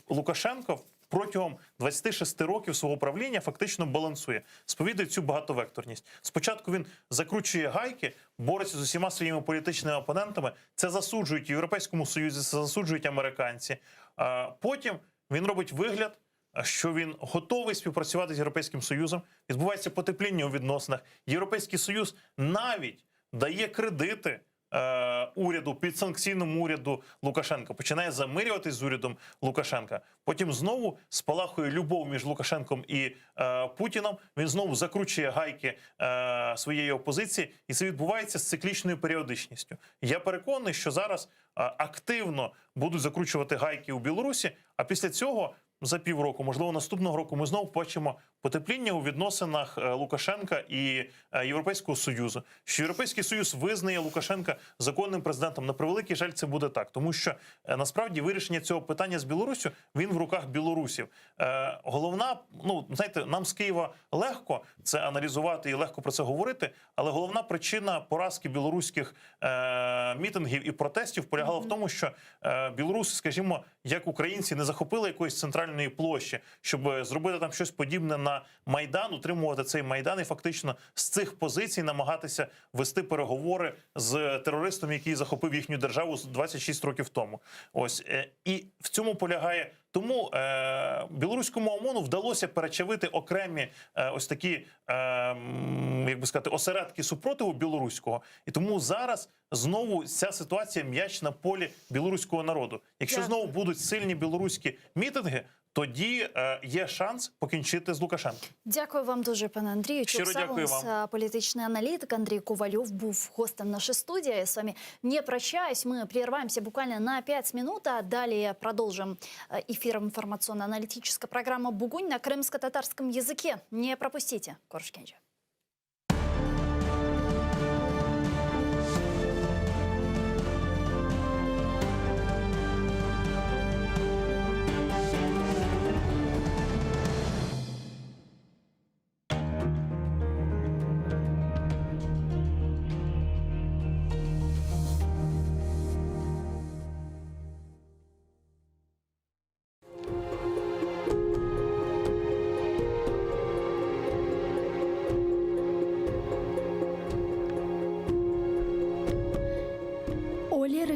Лукашенко протягом 26 років свого правління фактично балансує, сповідує цю багатовекторність. Спочатку він закручує гайки, бореться з усіма своїми політичними опонентами. Це засуджують в Європейському Союзі, це засуджують американці. А Потім він робить вигляд. Що він готовий співпрацювати з Європейським Союзом, відбувається потепління у відносинах. Європейський Союз навіть дає кредити е, уряду, підсанкційному уряду Лукашенка, починає замирюватись з урядом Лукашенка. Потім знову спалахує любов між Лукашенком і е, Путіном. Він знову закручує гайки е, своєї опозиції, і це відбувається з циклічною періодичністю. Я переконаний, що зараз е, активно будуть закручувати гайки у Білорусі, а після цього. За півроку, можливо, наступного року ми знову побачимо потепління у відносинах е, Лукашенка і е, Європейського Союзу. Що Європейський Союз визнає Лукашенка законним президентом. На превеликий жаль, це буде так, тому що е, насправді вирішення цього питання з Білоруссю він в руках білорусів. Е, Головна, ну знаєте, нам з Києва легко це аналізувати і легко про це говорити, але головна причина поразки білоруських е, мітингів і протестів полягала в тому, що е, білоруси, скажімо, як українці, не захопили якоїсь центральної площі, щоб е, зробити там щось подібне на майдан, утримувати цей майдан і фактично з цих позицій намагатися вести переговори з терористом, який захопив їхню державу з 26 років тому. Ось е, і в цьому полягає. Тому е, білоруському ОМОНу вдалося перечавити окремі е, ось такі, е, м, як би сказати, осередки супротиву білоруського. І тому зараз знову ця ситуація м'яч на полі білоруського народу. Якщо Дякую. знову будуть сильні білоруські мітинги, тоді е, є шанс покінчити з Лукашенком. Дякую вам дуже, пане Андрію. Щиро дякую Çoq sağ oluñız, вам. Політичний аналітик Андрій Ковальов був гостем нашей студии. Я с вами не прощаюсь. Мы прерваемся буквально на 5 минут, а далее продолжим э, эфир информационно-аналитической программы «Бугунь» на крымско-татарском языке. Не пропустите. Körüşkence.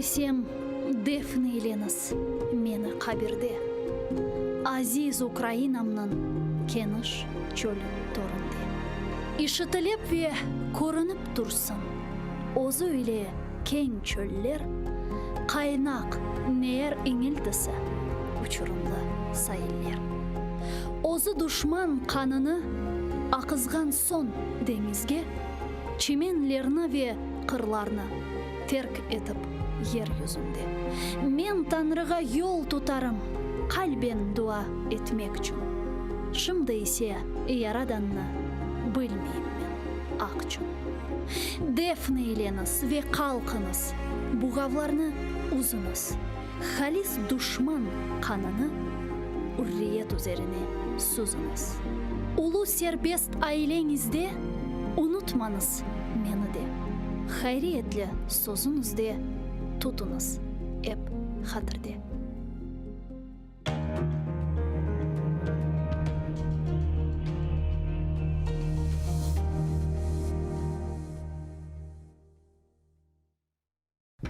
Ölsem, defn eyleñiz meni qabirde, Aziz Ukrainamnıñ keniş çölü töründe. İşitilip ve körünip tursın özü ile keñ çöller, Qaynaq neer iñiltisi, uçurımlı sailler. Özü duşman qanını aqızğan soñ deñizge, Çimenlerni ve qırlarnı terk etip yer yüzünde. Men Tañrığa yol tutarım, qalben dua etmekçün. Şimdi ise Yaradannı bilmeyim men, aqçün. Defn eyleñiz ve qalqıñız, buğavlarnı üzüñiz, Halis duşman qanını ürriyet üzerine süzüñiz. Ulu serbest aileñizde unutmañız meni de, Hayriyetli sözüñizde tutuñız ep hatirde.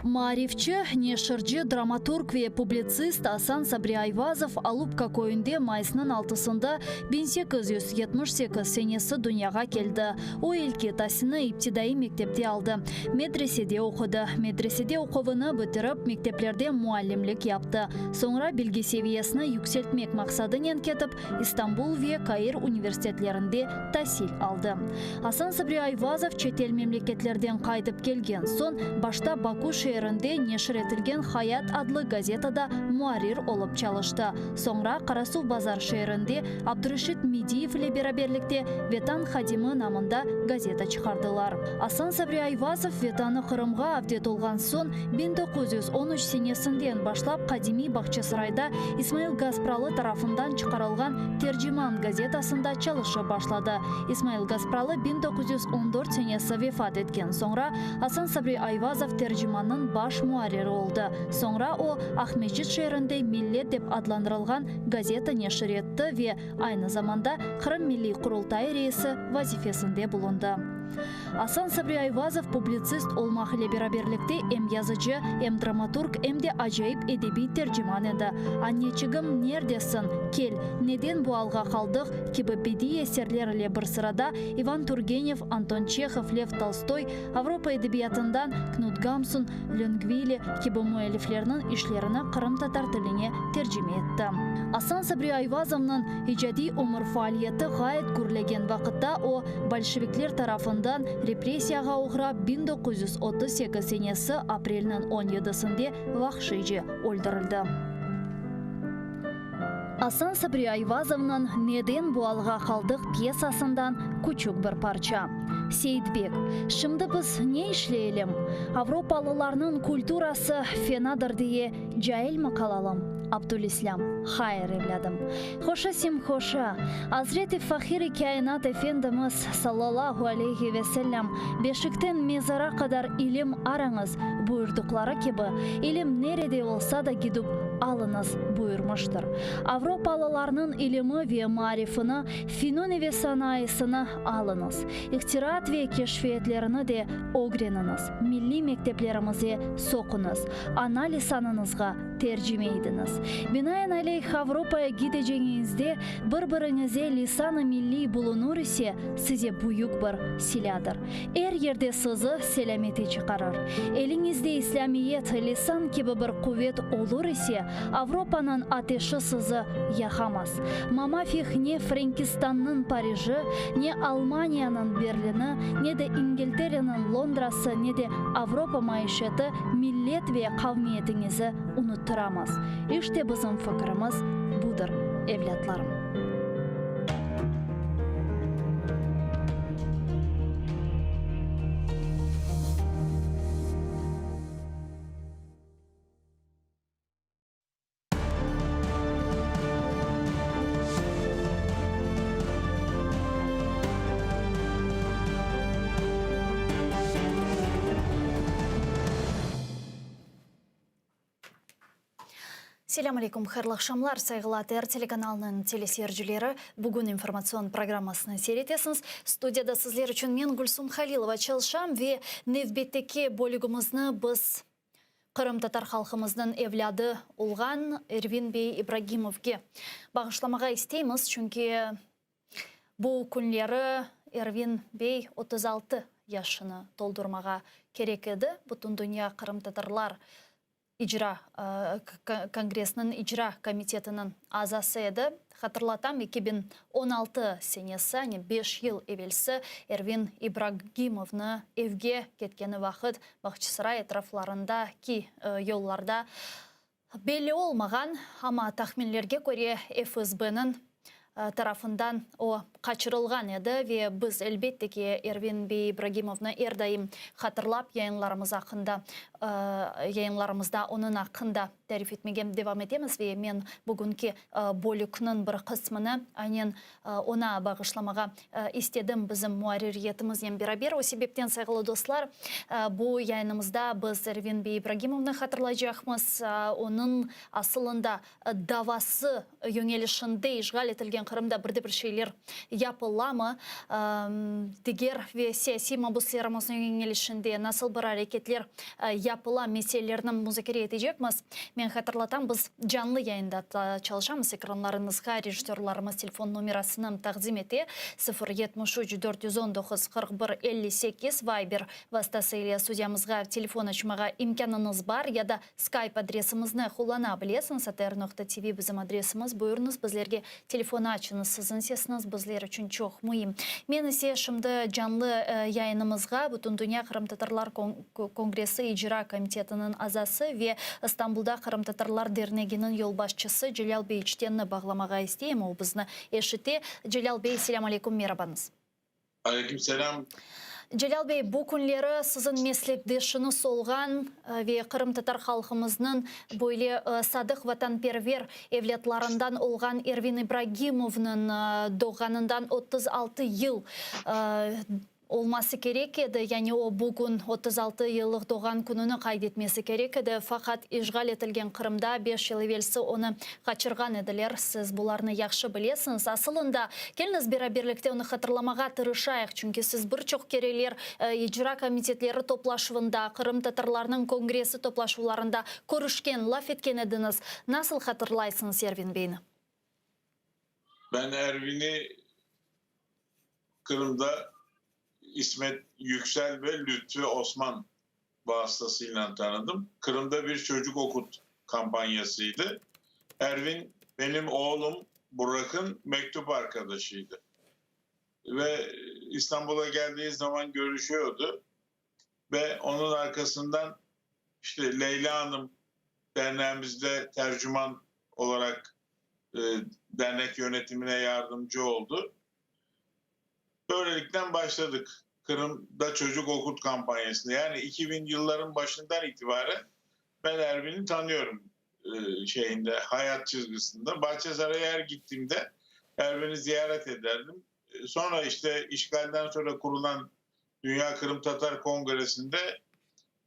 Maarifçi, neşirci, dramaturg ve publitsist Asan Sabri Ayvazov Alupka köyünde mayısnıñ altısında 1878 senesi dünyağa keldi. O, ilki tasilni iptidaiy mektepte aldı, medresede oqudı. Medresede oquvını bitirip, mekteplerde muallimlik yaptı. Soñra bilgi seviyesini yükseltmek maqsadınen ketip, İstanbul ve Kair universitetlerinde tasil aldı. Asan Sabri Ayvazov çetel memleketlerden qaytıp kelgen soñ, başta Baku şeerinde neşir etilgen Hayat adlı gazetada muarrir olıp çalıştı. Soñra Qarasuvbazar şeerinde Abdureşit Mediyev ile beraberlikte Vetan hadimi namında gazeta çıqardılar. Asan Sabri Ayvazov Vetanı Qırımğa avdet olğan soñ, 1913 senesinden başlap qadimiy Bağçasarayda İsmail Gaspralı tarafından çıqarılğan Terciman gazetasında çalışıp başladı. İsmail Gaspralı 1914 senesi vefat etken soñra, Asan Sabri Ayvazov Tercimannıñ baş muarriri oldı. Soñra o, Aqmescit şeerinde Millet dep adlandırılğan gazeta neşir etti ve aynı zamanda Qırım Milliy Qurultayı reisi vazifesinde bulundı. Asan Sabri Ayvazov publitsist olmaq ile beraberlikte em yazıcı, em dramaturg, em de acayip edebiy terciman edi. Anneçigim, nerdesiñ? Kel, neden bu alğa qaldıq? kibi bediiy eserler ile bir sırada İvan Turgenev, Anton Çehov, Lev Tolstoy, Avropa edebiyatından Knut Gamsun, Löngvili kibi müelliflerniñ işlerini qırımtatar tiline tercime etti. Asan Sabri Ayvazovnıñ icadiy ömür faaliyeti ğayet gürlegen vaqıtta o, bolşevikler tarafından repressiyağa oğrap 1938 senesi aprelniñ on yedisinde vahşiyce öldürildi. Asan Sabri Ayvazovnıñ Neden bu alğa qaldıq pyesasından küçük bir parça. Seyitbek, Şimdi biz ne işleyelim? Avropalılarnıñ kulturası fenadır diye cailmi qalalım? Abdülislâm, Hayır, evlâdım. Hoşa sem hoşa. Azret-i Fahir-i Kâinat Efendimiz, sallallahu aleyhi ve sellem, Beşikten mezara qadar ilim arañız, buyurdıqları kibi, ilim nerede olsa da gidip alıñız, buyurmıştır. Avropalılarnıñ ilimi ve maarifini, finuni ve sanayısını alıñız. İhtiraat ve keşfiyetlerini de ögreniñiz, milliy mekteplerimize soquñız, ana lisanıñızğa tercime idiñiz. Binaenaleyh, Avropaya gideceñiñizde bir-biriñize lisan-ı milliy bulunur ise, size büyük bir silâdır. Er yerde sizi selâmete çıqarır. Eliñizde İslâmiyet, lisan kibi bir quvet olur ise, Avropanıñ ateşi sizi yaqamaz. Mamafih ne Frenkistannıñ Pariji, ne Almaniyanıñ Berlini, ne de İngiltereniñ Londrası, ne de Avropa maişeti millet ve qavmiyetiñizi unuttıramaz. İşte bizim fikirimiz budır, evlâtlarım. Selâm aleykum, hayırlı aqşamlar, sayğılı ATR telekanalınıñ teleseyircileri. Bugün informatsion programmasını seyir etesiñiz. Studiyada sizler içün men, Gülsum Halilova, çalışam ve nevbetteki bölügimizni biz. Qırımtatar halqımıznıñ evlâdı olğan Ervin bey İbragimovge bağışlamağa isteymiz, çünki bu künleri Ervin bey 36 yaşını toldurmağa kerek edi. Bütündünya qırımtatarlar İcra kongressiniñ icra komitetiniñ azası edi. Hatırlatam, 2016 senesi, yani beş yıl evelsi Ervin İbragimovnı evge ketkeni vaqıt Bağçasaray etraflarındaki yollarda belli olmağan, amma tahminlerge köre FSBniñ tarafından o qaçırılğan edi ve biz, elbette ki, Ervin bey İbragimovnı er daim hatırlap, yayınlarımız aqqında, yayınlarımızda onıñ aqqında tarif etmege devam etemiz ve men bugünki bölükniñ bir qısmını aynen oña bağışlamağa istedim bizim muarririyetimiznen beraber. O sebepten, sayğılı dostlar, bu yayınımızda biz Ervin bey İbragimovnı hatırlaycaqmız, onıñ asılında davası yöñelişinde işğal etilgen Qırımda bir de bir şeyler yapılamı, diger ve siyasiy mabuslerimizniñ yöñelişinde nasıl bir areketler yapıla meselelerini muzakere etecekmiz. Men hatırlatam, biz canlı yayında çalışamız, ekranlarıñızğa rejissörlarımız telefon nomerasını taqdim ete, 0 73 419 41 58, Viber vastası ile studiyamızğa telefon açmağa imkânıñız bar ya da Skype adresimizni qullana bilesiñiz, atr noqta tv bizim adresimiz. Buyurıñız, bizlerge telefon açıñız, siziñ sesiñiz bizler içün çoq müim. Men ise şimdi canlı yayınımızğa Bütündünya qırımtatarlar kongressi icra komitetiniñ azası ve İstanbulda Qırımtatarlar derneginiñ yolbaşçısı Celâl bey İçtenni bağlamağa isteyim, o bizni eşite. Celâl bey, selâm aleyküm, merabañız. Aleyküm selâm. Celâl bey, bu künleri siziñ meslekdeşiñiz olğan ve qırımtatar halqımıznıñ böyle sadıq vatanperver evlâtlarından olğan Ervin İbragimovnıñ doğğanından 36 yıl olması kerek edi, yani o bugün 36 yıllıq doğğan kününi qayd etmesi kerek edi, faqat işğal etilgen Qırımda beş yıl evelsi onı qaçırğan ediler, siz bularnı yahşı bilesiñiz. Asılında, keliñiz beraberlikte onı hatırlamağa tırışayıq, çünki siz bir çoq kereler icra komitetleri toplaşuvında, qırımtatarlarnıñ kongressi toplaşuvlarında körüşken, laf etken ediñiz. Nasıl hatırlaysıñız Ervin beyni? Ben Ervin'i Qırımda İsmet Yüksel ve Lütfi Osman vasıtasıyla tanıdım. Kırım'da bir çocuk okut kampanyasıydı. Ervin benim oğlum Burak'ın mektup arkadaşıydı. Ve İstanbul'a geldiği zaman görüşüyordu. Ve onun arkasından işte Leyla Hanım derneğimizde tercüman olarak e, dernek yönetimine yardımcı oldu. Böylelikle başladık. Kırım'da çocuk okut kampanyasını. Yani 2000 yılların başından itibaren ben Ervin'i tanıyorum e, şeyinde, hayat çizgisinde. Bahçesaray'a her gittiğimde Ervin'i ziyaret ederdim. E, sonra işte işgalden sonra kurulan Dünya Kırım Tatar Kongresi'nde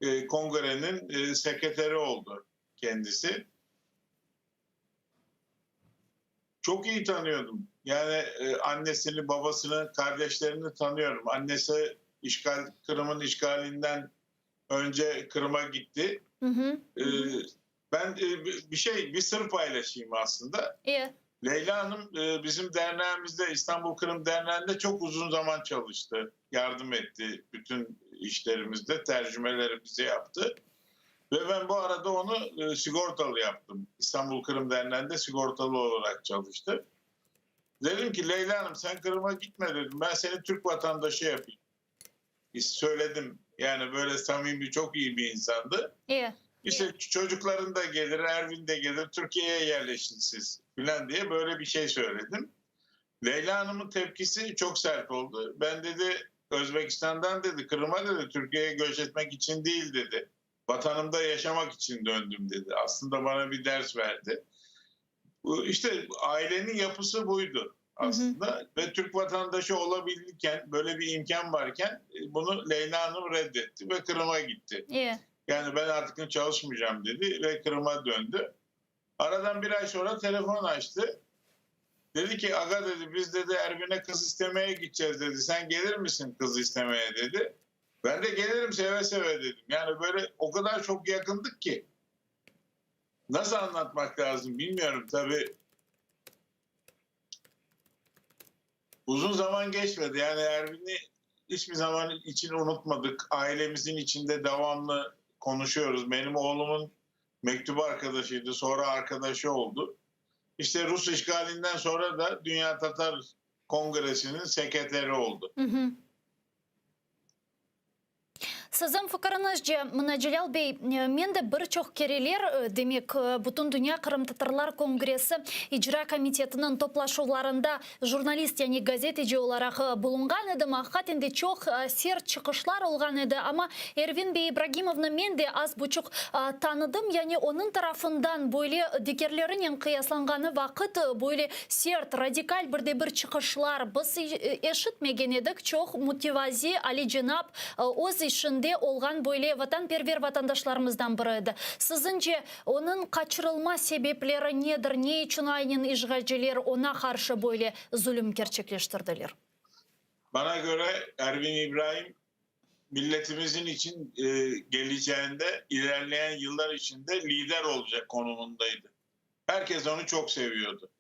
e, kongrenin e, sekreteri oldu kendisi. Çok iyi tanıyordum. Yani e, annesini, babasını, kardeşlerini tanıyorum. Annesi işgal Kırım'ın işgalinden önce Kırım'a gitti. Hı hı. E, ben e, bir şey, bir sır paylaşayım aslında. İyi. Leyla Hanım e, bizim derneğimizde İstanbul Kırım Derneği'nde çok uzun zaman çalıştı. Yardım etti bütün işlerimizde, tercümelerimizi yaptı. Ve ben bu arada onu e, sigortalı yaptım. İstanbul Kırım Derneği'nde sigortalı olarak çalıştı. Dedim ki Leyla Hanım sen Kırım'a gitme dedim. Ben seni Türk vatandaşı yapayım. Söyledim. Yani böyle samimi çok iyi bir insandı. İyi. İşte çocukların da gelir, Ervin de gelir, Türkiye'ye yerleşin siz filan diye böyle bir şey söyledim. Leyla Hanım'ın tepkisi çok sert oldu. Ben dedi Özbekistan'dan dedi Kırım'a dedi Türkiye'ye göç etmek için değil dedi. Vatanımda yaşamak için döndüm dedi. Aslında bana bir ders verdi. İşte ailenin yapısı buydu aslında. Hı hı. Ve Türk vatandaşı olabilirken, böyle bir imkan varken bunu Leyla Hanım reddetti ve Kırım'a gitti. Yeah. Yani ben artık çalışmayacağım dedi ve Kırım'a döndü. Aradan bir ay sonra telefon açtı. Dedi ki aga dedi biz dedi Ervin'e kız istemeye gideceğiz dedi. Sen gelir misin kız istemeye dedi. Ben de gelirim seve seve dedim. Yani böyle o kadar çok yakındık ki. Nasıl anlatmak lazım bilmiyorum tabii. Uzun zaman geçmedi. Yani Ervin'i hiçbir zaman için unutmadık. Ailemizin içinde devamlı konuşuyoruz. Benim oğlumun mektubu arkadaşıydı. Sonra arkadaşı oldu. İşte Rus işgalinden sonra da Dünya Tatar Kongresi'nin sekreteri oldu. Hı hı. Siziñ fikiriñizce, mına Celâl bey, men de bir çoq kereler, demek, Bütündünya qırımtatarlar kongressi icra komitetiniñ toplaşuvlarında jurnalist, yani gazeteci olaraq bulunğan edim. Aqiqaten de çoq sert çıqışlar olğan edi, amma Ervin bey İbragimovnı men de az buçuq tanıdım, yani onıñ tarafından böyle digerlerinen qıyaslanğanı vaqıt böyle sert, radikal bir de bir çıqışlar biz eşitmegen edik, çoq mütevazi, alicenap, öz işinde olğan böyle vatanperver vatandaşlarımızdan biri edi. Siziñce, onıñ qaçırılma sebepleri nedir, ne içün aynen işğalciler oña qarşı böyle zulüm kerçekleştirdiler? Bana göre Ervin İbrahim milletimizin için geleceğinde, ilerleyen yıllar içinde lider olacak konumundaydı. Herkes onu çok seviyordu.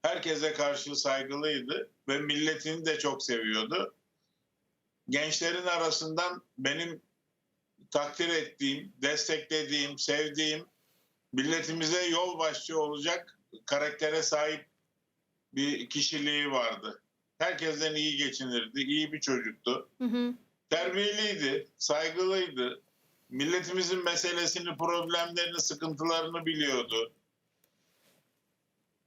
Herkese karşı saygılıydı ve milletini de çok seviyordu. Gençlerin arasından benim takdir ettiğim, desteklediğim, sevdiğim, milletimize yol başçı olacak karaktere sahip bir kişiliği vardı. Herkesten iyi geçinirdi, iyi bir çocuktu. Hı hı. Terbiyeliydi, saygılıydı. Milletimizin meselesini, problemlerini, sıkıntılarını biliyordu.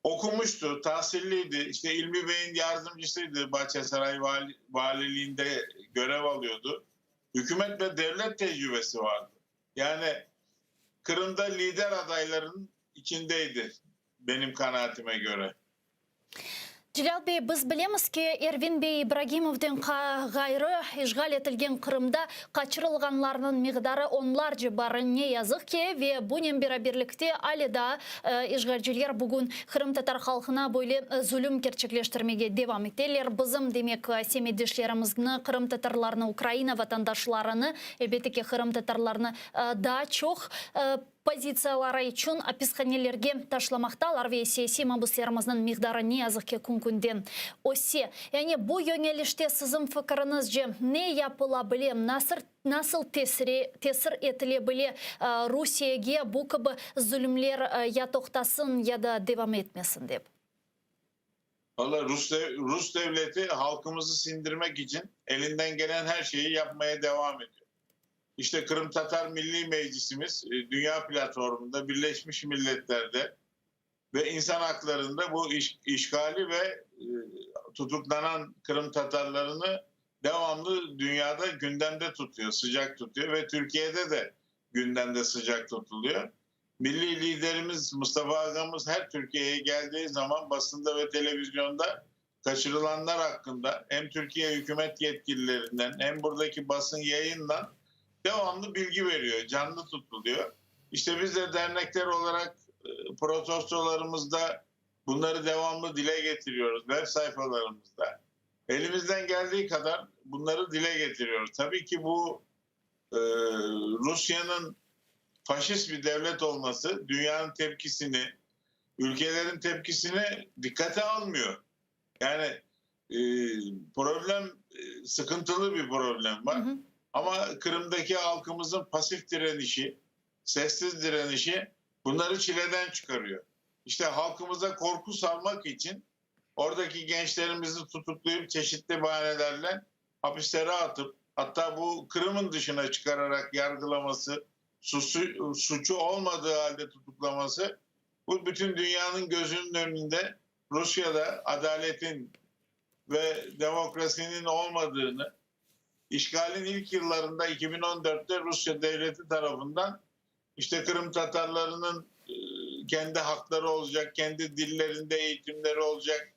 Okumuştu, tahsilliydi. İşte İlmi Bey'in yardımcısıydı. Bahçesaray vali, valiliğinde görev alıyordu. Hükümet ve devlet tecrübesi vardı. Yani Kırım'da lider adayların içindeydi benim kanaatime göre. Celâl bey, biz bilemiz ki, Ervin bey İbragimovden ğayrı, işğal etilgen Qırımda qaçırılğanlarnıñ miqdarı onlarca bar, ne yazıq ki, ve bunen beraberlikte ale daa işğalciler bugün qırımtatar halqına böyle zulüm kerçekleştirmege devam eteler. Bizim, demek, semetdeşlerimizni, qırımtatarlarnı, Ukraina vatandaşlarını, elbette ki, qırımtatarlarnı daa çoq Pozitsiyaları içün apishanelerge taşlamaqtalar ve siyasiy mabüslerimizniñ miqdarı ne yazıq ki kün-künden öse. Yani bu yöñelişte siziñ fikiriñizce ne yapıla bile, nasır nasıl tesire tesir etile bile Rusiyege bu kibi zulümler ya toqtasın ya da devam etmesin dep? Valla Rus, Rus devleti halkımızı sindirmek için elinden gelen her şeyi yapmaya devam ediyor. İşte Kırım Tatar Milli Meclisimiz e, dünya platformunda, Birleşmiş Milletler'de ve insan haklarında bu iş, işgali ve e, tutuklanan Kırım Tatarlarını devamlı dünyada gündemde tutuyor, sıcak tutuyor ve Türkiye'de de gündemde sıcak tutuluyor. Milli liderimiz Mustafa Ağamız her Türkiye'ye geldiği zaman basında ve televizyonda kaçırılanlar hakkında hem Türkiye hükümet yetkililerinden hem buradaki basın yayından devamlı bilgi veriyor, canlı tutuluyor. İşte biz de dernekler olarak e, protestolarımızda bunları devamlı dile getiriyoruz web sayfalarımızda. Elimizden geldiği kadar bunları dile getiriyoruz. Tabii ki bu e, Rusya'nın faşist bir devlet olması dünyanın tepkisini, ülkelerin tepkisini dikkate almıyor. Yani e, problem e, sıkıntılı bir problem var. Hı hı. Ama Kırım'daki halkımızın pasif direnişi, sessiz direnişi bunları çileden çıkarıyor. İşte halkımıza korku salmak için oradaki gençlerimizi tutuklayıp çeşitli bahanelerle hapislere atıp hatta bu Kırım'ın dışına çıkararak yargılaması, suçu, suçu olmadığı halde tutuklaması bu bütün dünyanın gözünün önünde Rusya'da adaletin ve demokrasinin olmadığını işgalin ilk yıllarında 2014'te Rusya devleti tarafından işte Kırım Tatarlarının e, kendi hakları olacak, kendi dillerinde eğitimleri olacak,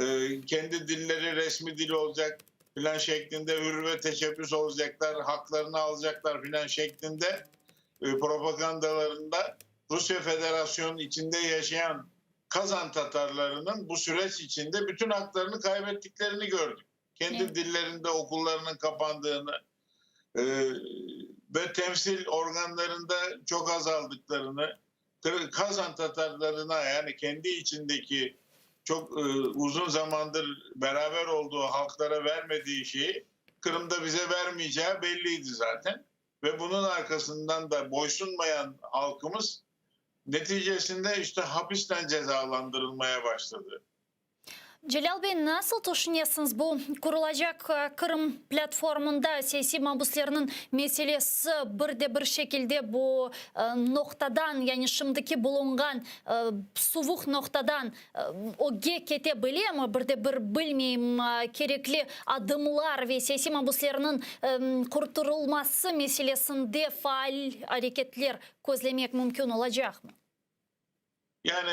e, kendi dilleri resmi dil olacak filan şeklinde hür ve teşebbüs olacaklar, haklarını alacaklar filan şeklinde e, propagandalarında Rusya Federasyonu'nun içinde yaşayan Kazan Tatarlarının bu süreç içinde bütün haklarını kaybettiklerini gördük. Kendi evet. dillerinde okullarının kapandığını. E, ve temsil organlarında çok azaldıklarını, Kazan Tatarlarına yani kendi içindeki çok e, uzun zamandır beraber olduğu halklara vermediği şeyi Kırım'da bize vermeyeceği belliydi zaten. Ve bunun arkasından da boysunmayan halkımız neticesinde işte hapisten cezalandırılmaya başladı. Celâl bey, nasıl tüşünesiñiz, bu qurulacaq Qırım platformında siyasiy mabüslerniñ meselesi bir de bir şekilde bu noqtadan, yani şimdiki bulunğan suvuq noqtadan ögge kete bilemi, bir de bir, bilmeyim, kerekli adımlar ve siyasiy mabüslerniñ qurturılması meselesinde faal areketler közlemek mümkün olacaqmı? Yani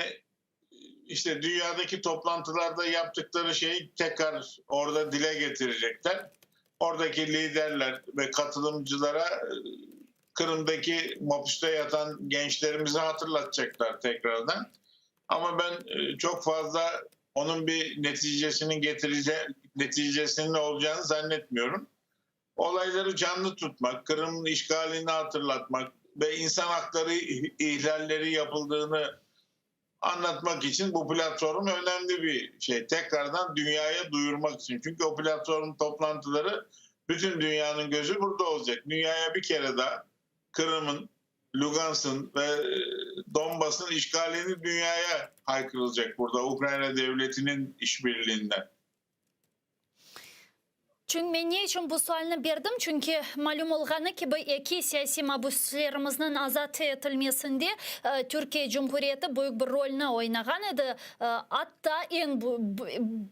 işte dünyadaki toplantılarda yaptıkları şeyi tekrar orada dile getirecekler. Oradaki liderler ve katılımcılara e, Kırım'daki mapusta yatan gençlerimizi hatırlatacaklar tekrardan. Ama ben e, çok fazla onun bir neticesinin getireceği neticesinin olacağını zannetmiyorum. Olayları canlı tutmak, Kırım'ın işgalini hatırlatmak ve insan hakları ihlalleri yapıldığını anlatmak için bu platform önemli bir şey. Tekrardan dünyaya duyurmak için. Çünkü o platform toplantıları bütün dünyanın gözü burada olacak. Dünyaya bir kere daha Kırım'ın, Lugansk'ın ve e, Donbas'ın işgalini dünyaya haykırılacak burada Ukrayna devletinin işbirliğinden. Çünki men ne içün bu sualni berdim? Çünki, malüm olğanı kibi, eki siyasiy mabüslerimizniñ azat etilmesinde Türkiye Cumhuriyeti büyük bir rolni oynağan edi. Atta eñ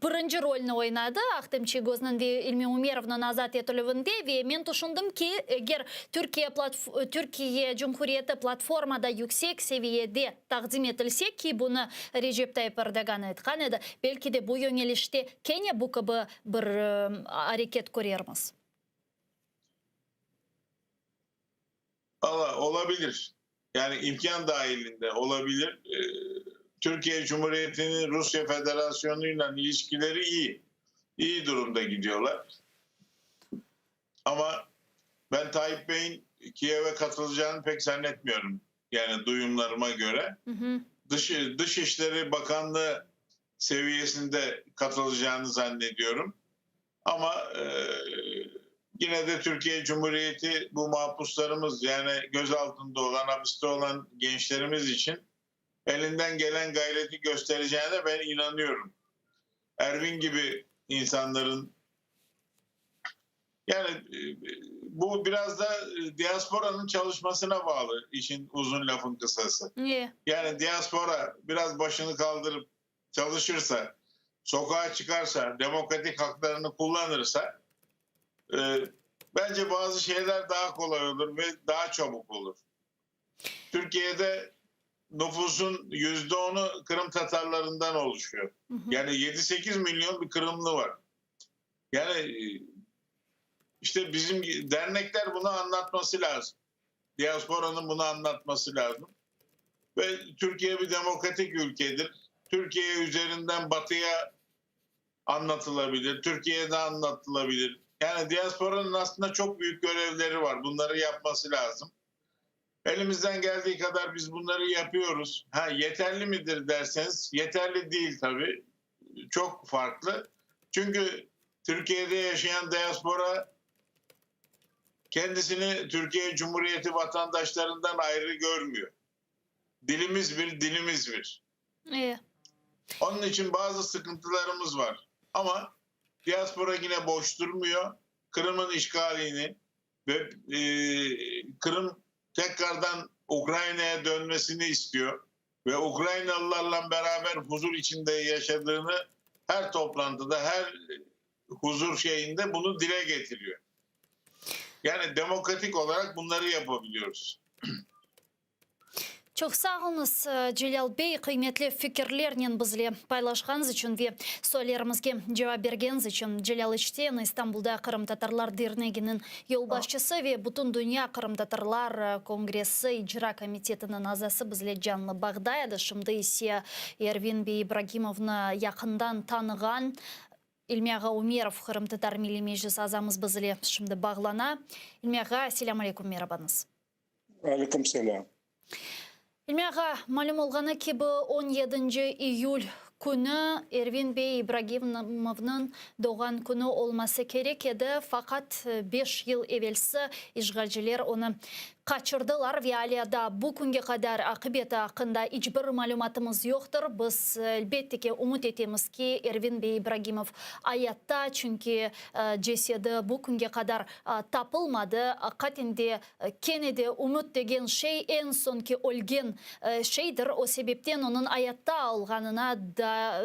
birinci rolni oynadı Ahtem Çiygoznıñ ve İlmi Umerovnıñ azat etilüvinde. Ve men tüşündim ki, eger Türkiye Türkiye Cumhuriyeti platformada yüksek seviyede taqdim etilse, ki bunı Recep Tayyip Erdoğan aytqan edi, belki de bu yöñelişte kene bu kibi bir areket körermiz. Valla, olabilir. Yani imkân dahilinde olabilir. Türkiye Cumhuriyeti'nin Rusya Federasyonu'yla ilişkileri iyi. İyi durumda gidiyorlar. Ama ben Tayyip Bey'in Kiev'e katılacağını pek zannetmiyorum. Yani duyumlarıma göre. Hı hı. Dış, Dışişleri Bakanlığı seviyesinde katılacağını zannediyorum. Ama e, yine de Türkiye Cumhuriyeti bu mahpuslarımız yani gözaltında olan, hapiste olan gençlerimiz için elinden gelen gayreti göstereceğine ben inanıyorum. Ervin gibi insanların yani e, bu biraz da e, diasporanın çalışmasına bağlı işin uzun lafın kısası. Niye? Yani diaspora biraz başını kaldırıp çalışırsa, sokağa çıkarsa, demokratik haklarını kullanırsa e, bence bazı şeyler daha kolay olur ve daha çabuk olur. Türkiye'de nüfusun %10'u Kırım Tatarlarından oluşuyor. Yani 7-8 milyon bir Kırımlı var. Yani e, işte bizim dernekler bunu anlatması lazım. Diasporanın bunu anlatması lazım. Ve Türkiye bir demokratik ülkedir. Türkiye üzerinden batıya anlatılabilir, Türkiye'de anlatılabilir. Yani diasporanın aslında çok büyük görevleri var. Bunları yapması lazım. Elimizden geldiği kadar biz bunları yapıyoruz. Ha yeterli midir derseniz yeterli değil tabii. Çok farklı. Çünkü Türkiye'de yaşayan diaspora kendisini Türkiye Cumhuriyeti vatandaşlarından ayrı görmüyor. Dilimiz bir, dinimiz bir. İyi. Onun için bazı sıkıntılarımız var. Ama diaspora yine boş durmuyor. Kırım'ın işgalini ve e, Kırım tekrardan Ukrayna'ya dönmesini istiyor. Ve Ukraynalılarla beraber huzur içinde yaşadığını her toplantıda, her huzur şeyinde bunu dile getiriyor. Yani demokratik olarak bunları yapabiliyoruz. Çoq sağ oluñız, Celâl bey, qıymetli fikirlernen bizle paylaşqanıñız içün ve suallerimizge cevap bergeniñiz içün. Celâl İçten, İstanbulda Qırımtatarlar Derneginiñ yolbaşçısı ve Bütündünya qırımtatarlar kongressi icra komitetiniñ azası bizle canlı bağda edi. Şimdi ise Ervin bey İbragimovnı yaqından tanığan. İlmi ağa Umerov, Qırımtatar Milliy Meclisi azamız biz ile şimdi bağlana. İlmi ağa, selâm aleyküm, merabañız. Aleyküm selâm. İlmi ağa, malüm olğanı kibi, on yedinci iyül künü Ervin bey İbragimovnıñ doğğan künü olması kerek edi, faqat beş yıl evelsi işğalciler onı Qaçırdılar ve alâ daa bu künge qadar aqibeti aqqında iç bir malümatımız yoqtır. Biz, elbette ki, ümüt etemiz ki, Ervin bey İbragimov ayatta, çünki cesedi bu künge qadar tapılmadı. Aqiqaten de, kene de ümüt degen şey eñ soñki ölgen şeydir. O sebepten onıñ ayatta olğanına da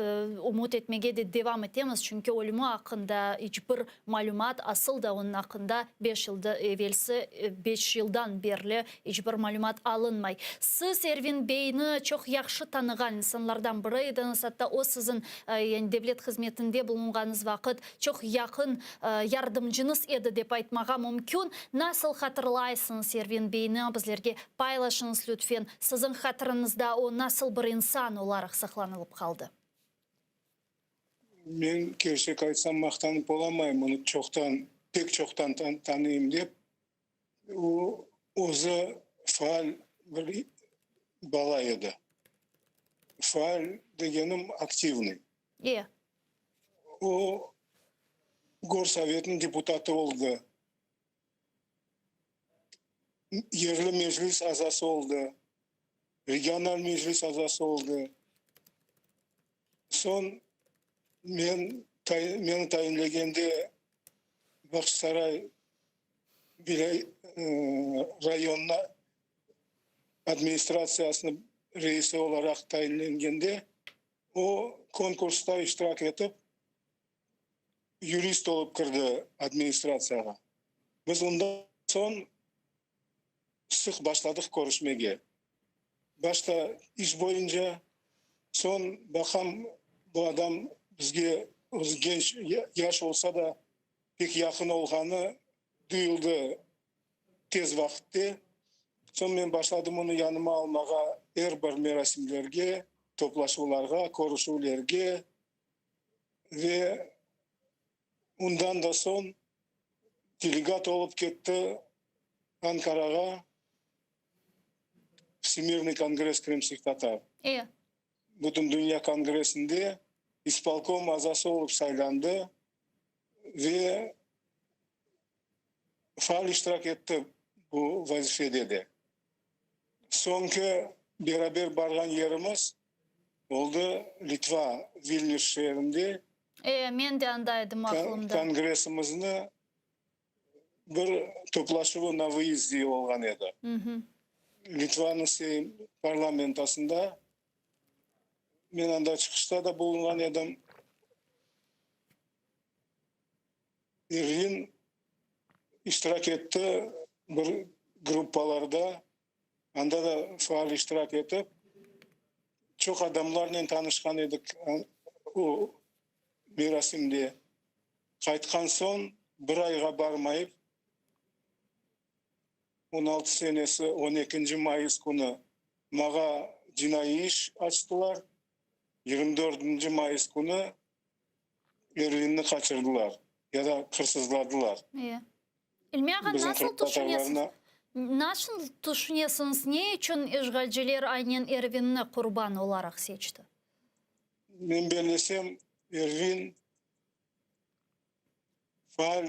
ümüt etmege de devam etemiz, çünki ölümi aqqında iç bir Malümat, asıl da onıñ aqqında beş yılda evelsi, beş yıldan berli iç bir malümat alınmay. Siz Ervin beyni çoq yahşı tanığan insanlardan biri ediñiz, atta o siziñ, yani devlet hızmetinde bulunğanıñız vaqıt çoq yaqın yardımcıñız edi dep aytmağa mümkün. Nasıl hatırlaysıñız Ervin beyni, bizlerge paylaşıñız lütfen, siziñ hatırıñızda o nasıl bir insan olaraq saqlanılıp qaldı? Men kerçek aytsam, maqtanıp olamayım, onı çoqtan, pek çoqtan tanıyım dep. O, özü faal bir bala edi. Faal degenim, aktivnıy. E. O, gorsovetniñ deputatı oldı. Yerli meclis azası oldı. Regional meclis azası oldı. Soñ men meni tayinlegende Bağçasaray rayonına administratsiyasınıñ reisi olaraq tayinlengende o konkursta iştirak etip yurist olıp kirdi administratsiyağa. Biz ondan soñ sıq başladıq körüşmege. Başta iş boyunca, soñ baqam, bu adam bizge özü genç, yaş olsa da, pek yaqın olğanı duyuldı tez vaqıtte. Soñ men başladım onı yanıma almağa er bir merasimlerge, toplaşuvlarğa, körüşüvlerge ve Ondan da soñ delegat olıp ketti Ankarağa, Vsemirnıy kongress krımskih tatar. E. Bütündünya kongressinde ispolkom azası olıp saylandı ve faal iştirak etti bu vazifede de. Soñki beraber barğan yerimiz oldı Litva, Vilnius şeerinde. E, men de anda edim, aqlımda. Kongressimizni bir toplaşuvı na vıyezde olğan edi. Litvanıñ Seym parlamentasında. Men anda çıqışta da bulunğan edim. Ervin iştirak etti bir gruppalarda, anda da faal iştirak etip, çoq adamlarnen tanışqan edik o merasimde. Qaytqan soñ bir ayğa barmayıp, 16 senesi on ekinci mayıs künü mağa cinaiy iş açtılar, yigirmi dördünci mayıs künü Ervinni qaçırdılar ya da hırsızladılar. E. İlmi ağa, Bizim nasıl tüşünesiz? qırımtatarlarnı. Nasıl tüşünesiñiz, ne içün işğalciler aynen Ervinni qurban olaraq seçti? Men bellesem, Ervin faal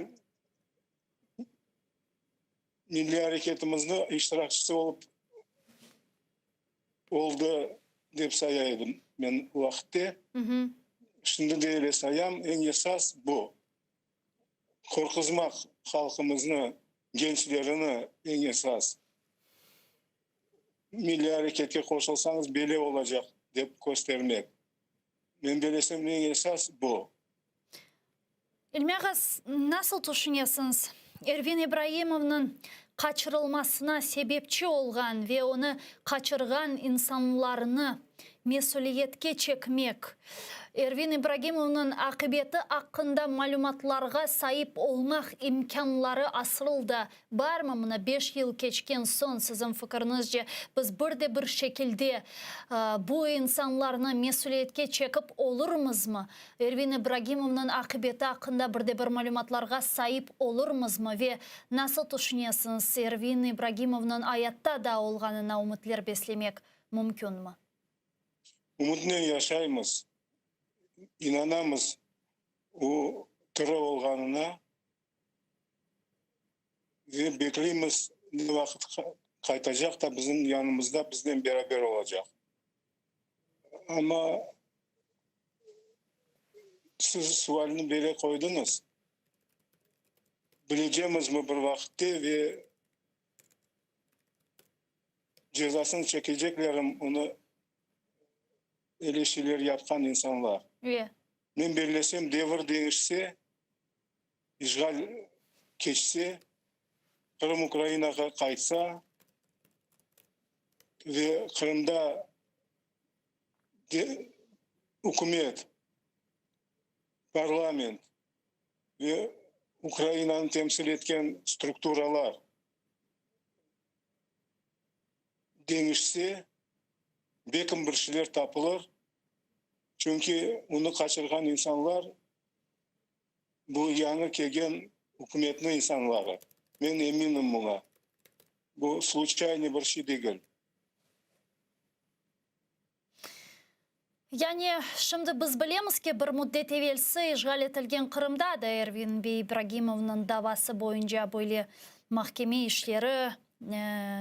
milliy areketimizni iştirakçisi olıp oldı dep saya edim men o vaqıtte. Şimdi de öyle sayam. Eñ esas bu, qorquzmaq halqımıznı, gençlerini eñ esas. Milliy areketke qoşulsañız bele olacaq dep köstermek. Men belesem eñ esas bu. İlmi ağa, nasıl tüşünesiñiz, Ervin İbraimovnıñ qaçırılmasına sebepçi olğan ve onı qaçırğan insanlarnı. Mesüliyetke çekmek, Ervin İbragimovnıñ aqibeti aqqında malümatlarğa saip olmaq imkânları asıl da barmı? Mına beş yıl keçken soñ, siziñ fikiriñizce, biz bir de bir şekilde bu insanlarnı mesüliyetke çekip olurmızmı? Ervin İbragimovnıñ aqibeti aqqında bir de bir malümatlarğa saip olurmızmı? Ve nasıl tüşünesiñiz, Ervin İbragimovnıñ ayatta da olğanına ümütler beslemek mümkünmi? Ümütnen yaşaymız, inanamız o tiri olğanına ve bekleymiz ne vaqıt qaytacaq da bizim yanımızda biznen beraber olacaq. Amma siz sualni böyle qoydıñız, bilecemizmi bir vaqıtte ve Cezasını çekeceklerim onı öyle şeyler yapqan insanlar. Men bellesem devir deñişse, işğal keçse, Qırım Ukrainağa qaytsa ve Qırımda ükümet, parlament ve Ukrainanı temsil etken strukturalar deñişse, belkim bir şeyler tapılır, çünki onı qaçırğan insanlar bu yañı kelgen ükümetniñ insanları, men eminim buña, bu sluçayno bir şey degil. Yani, şimdi biz bilemiz ki, bir müddet evelsi işğal etilgen Qırımda da Ervin bey İbragimovnıñ davası boyunca böyle mahkeme işleri,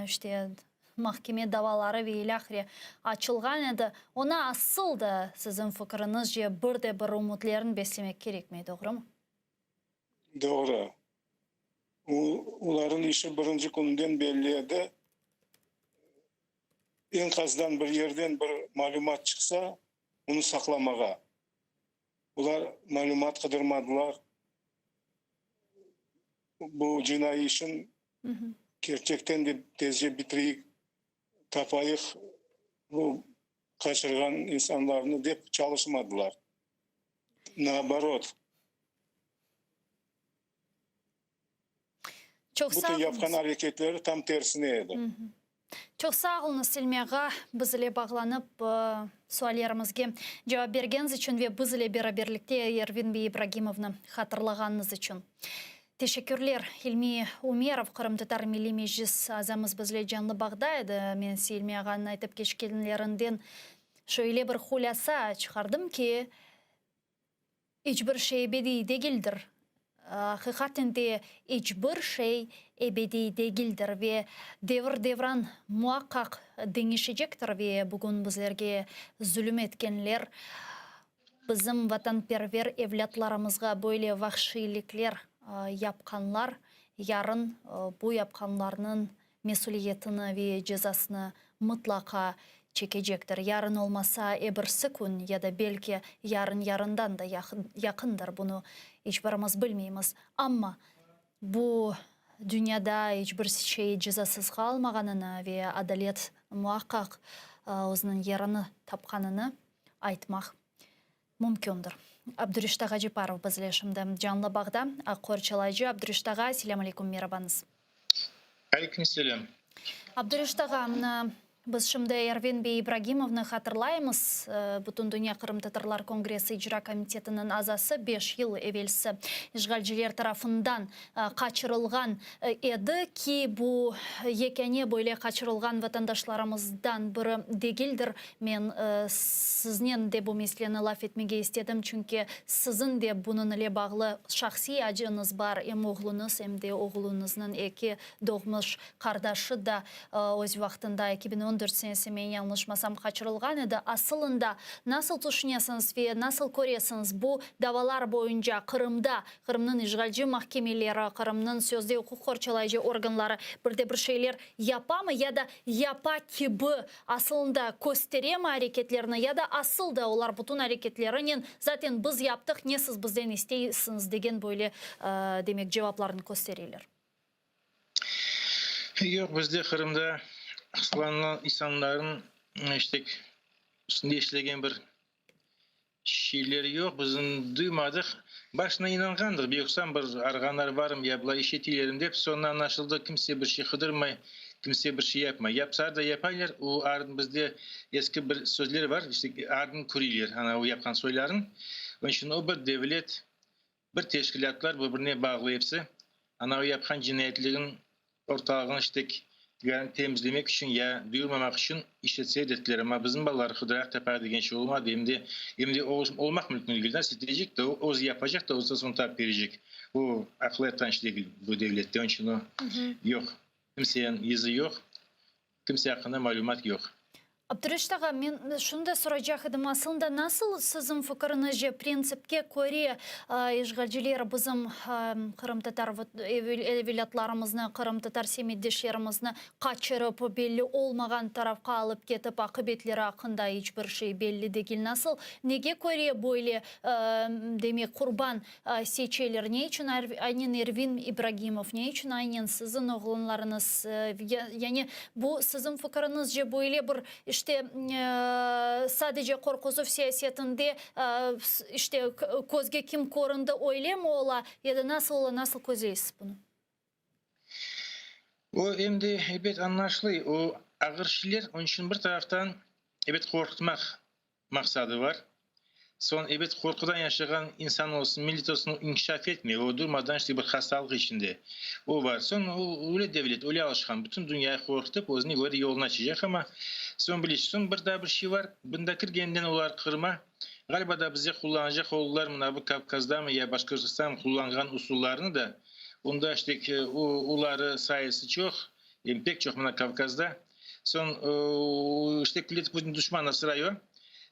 işte, mahkeme davaları ve ilâhre açılğan edi. Oña asıl da, siziñ fikiriñizce, bir de bir ümütlerin beslemek kerekmey, doğrumı? Doğru. Olarnıñ işi birinci künden belli edi. Eñqasdan bir yerden bir malümat çıqsa, onı saqlamağa. Olar malümat qıdırmadılar. Bu cinaiy işin kerçekten de tezce bitireyik, tapayıq bu qaçırğan insanlarnı dep çalışmadılar. Naoborot. Çoq sağ Bütün yapqan oluñız. areketleri tam tersine edi. Çoq sağ oluñız, İlmi ağa, biz ile bağlanıp, suallerimizge cevap bergeniñiz içün ve biz ile beraberlikte Ervin bey İbragimovnı hatırlağanıñız içün. Teşekkürler. İlmi Ümerov, Qırımtatar Milliy Meclis azamız bizle canlı bağda edi. Men ise İlmi ağanıñ aytıp keçkenlerinden şöyle bir hulâsa çıqardım ki, İç bir şey ebediy degildir. Aqiqaten de iç bir şey ebediy degildir ve devir-devran muaqqaq deñişecektir ve bugün bizlerge zulüm etkenler, bizim vatanperver evlâtlarımızğa böyle vahşiylikler yapqanlar, yarın bu yapqanlarnıñ mesüliyetini ve cezasını mıtlaqa çekecektir. Yarın olmasa, ebirsi kün ya da belki yarın-yarından da yaqındır, bunı iç birimiz bilmeymiz. Amma bu dünyada iç bir şey cezasız qalmağanını ve adalet muaqqaq özüniñ yerini tapqanını aytmaq mümkündir. Abdureşit ağa Ceparov bizle şimdi canlı bağda, aq qorçalayıcı. Abdureşit ağa, selâm aleyküm, merabañız. Aleyküm selâm. Abdureşit ağa, mına biz şimdi Ervin bey İbragimovnı hatırlaymız, Bütündünya qırımtatarlar kongressi icra komitetiniñ azası, beş yıl evelsi işğalciler tarafından qaçırılğan edi ki, bu yekâne böyle qaçırılğan vatandaşlarımızdan biri degildir. Men siznen de bu meseleni laf etmege istedim, çünki siziñ de bunıñ ile bağlı şahsiy acıñız bar, em oğluñız, em de oğluñıznıñ eki doğmuş qardaşı da öz vaqtında, 2014 senesi, men yañlışmasam, qaçırılğan edi. Asılında, nasıl tüşünesiñiz ve nasıl köresiñiz, bu davalar boyunca Qırımda Qırımnıñ işğalci mahkemeleri, Qırımnıñ sözde uquq qorçalayıcı organları bir de bir şeyler yapamı ya da yapa kibi asılında kösteremi areketlerini ya da asıl da olar bütün areketlerinen zaten biz yaptıq, ne siz bizden isteysiñiz degen böyle demek cevaplarını köstereler. Yoq, bizde Qırımda qısqılanğan insanların işte. Üstünde işlegen bir şeyler yoq, bizim duymadıq. Başına inanğandıq, yoqsam bir arğanlar varmı ya bular işletilermi dep, soñra añlaşıldı, kimse bir şey qıdırmay, kimse bir şey yapmay. Yapsalar da yapaylar, o ardın bizde eski bir sözler var, işte ardın köreyler, ana o yapqan soyların. Onıñ içün o bir devlet, Bir teşkilâtlar bir-birine bağlı episi, anavı yapqan cinayetlerin ortalığını işte yani temizlemek içün ya duyulmamaq içün işletse ettiler, amma bizim balalar qıdıraq tapar degen şey olmadı, em de em de olmaq mümkün degil, nasıl etecek de, o özü yapacaq da, özü soñ tapıp berecek, o aqıl aytqan iş degil bu devlette, onıñ içün o yoq, kimseniñ izi yoq. Kimse aqqında malümat yoq. Abdureşit ağa, men şunı da soracaq edim, aslında nasıl siziñ fikiriñizce printsipke köre işğalciler bizim qırımtatar evlâtlarımıznı, qırımtatar semetdeşlerimizni qaçırıp, belli olmağan tarafqa alıp ketip, aqibetleri aqqında iç bir şey belli degil, nasıl, nege köre böyle, demek, qurban Seçeler. Ne içün aynen Ervin İbragimov, ne içün aynen siziñ oğlanlarıñız? Yani bu siziñ fikiriñizce böyle bir işte sadece qorquzuv siyasetinde işte közge kim köründi öyle mi ola ya da nasıl ola, nasıl közleysiz bunı? O em de ebet añlaşılay, o ağır şeyler, onıñ içün bir taraftan ebet qorqutmaq maqsadı bar. Soñ, ebet, qorqudan yaşağan insan olsun, millet olsun, o inkişaf etmey, o durmadan işte bir hastalıq içinde. O bar. Soñ, o öyle devlet, öyle alışqan, bütün dünyayı qorqutıp, özüne köre yolunı açacaq, amma soñ bilesiz, soñ bir daa bir şey bar, bunda kirgenden olar Qırıma, ğaliba da bizde qullanacaq oldılar, mına bu Kavkazdamı ya Başqırtistandamı qullanğan usullarnı da, onda işte o, oları sayısı çoq, em pek çoq mına Kavkazda. Soñ, işte Putin Putin duşman asıray o.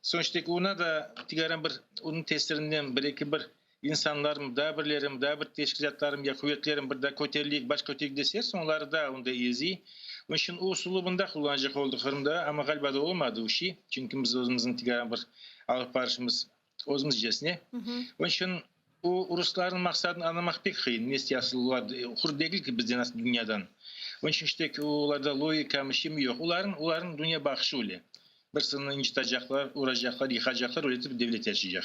Soñ işte ona da tigaren bir onıñ tesirinden bir-eki bir insanlarım, daa birlerim, daa bir teşkilâtlarım ya quvetlerim bir daa köterileyik, baş kötereyik deseler, soñ oları da onda eziy. Onıñ içün o usulı bunda qullanacaq oldı Qırımda, amma ğaliba da olmadı o şey. Çünki biz özümizniñ tigaren bir alıp barışımız özümizcesine. Onıñ içün o ruslarnıñ maqsadını añlamaq pek qıyın. Ne siyasıl olar hür degil ki bizden asıl dünyadan. Onıñ içün işte olarda logikamı, şeymi yoq. Olarnıñ, olarnıñ dünya baqışı öyle. Birisini ıncıtacaqlar, uracaqlar, yıqacaqlar, öyle etip devlet yaşaycaq.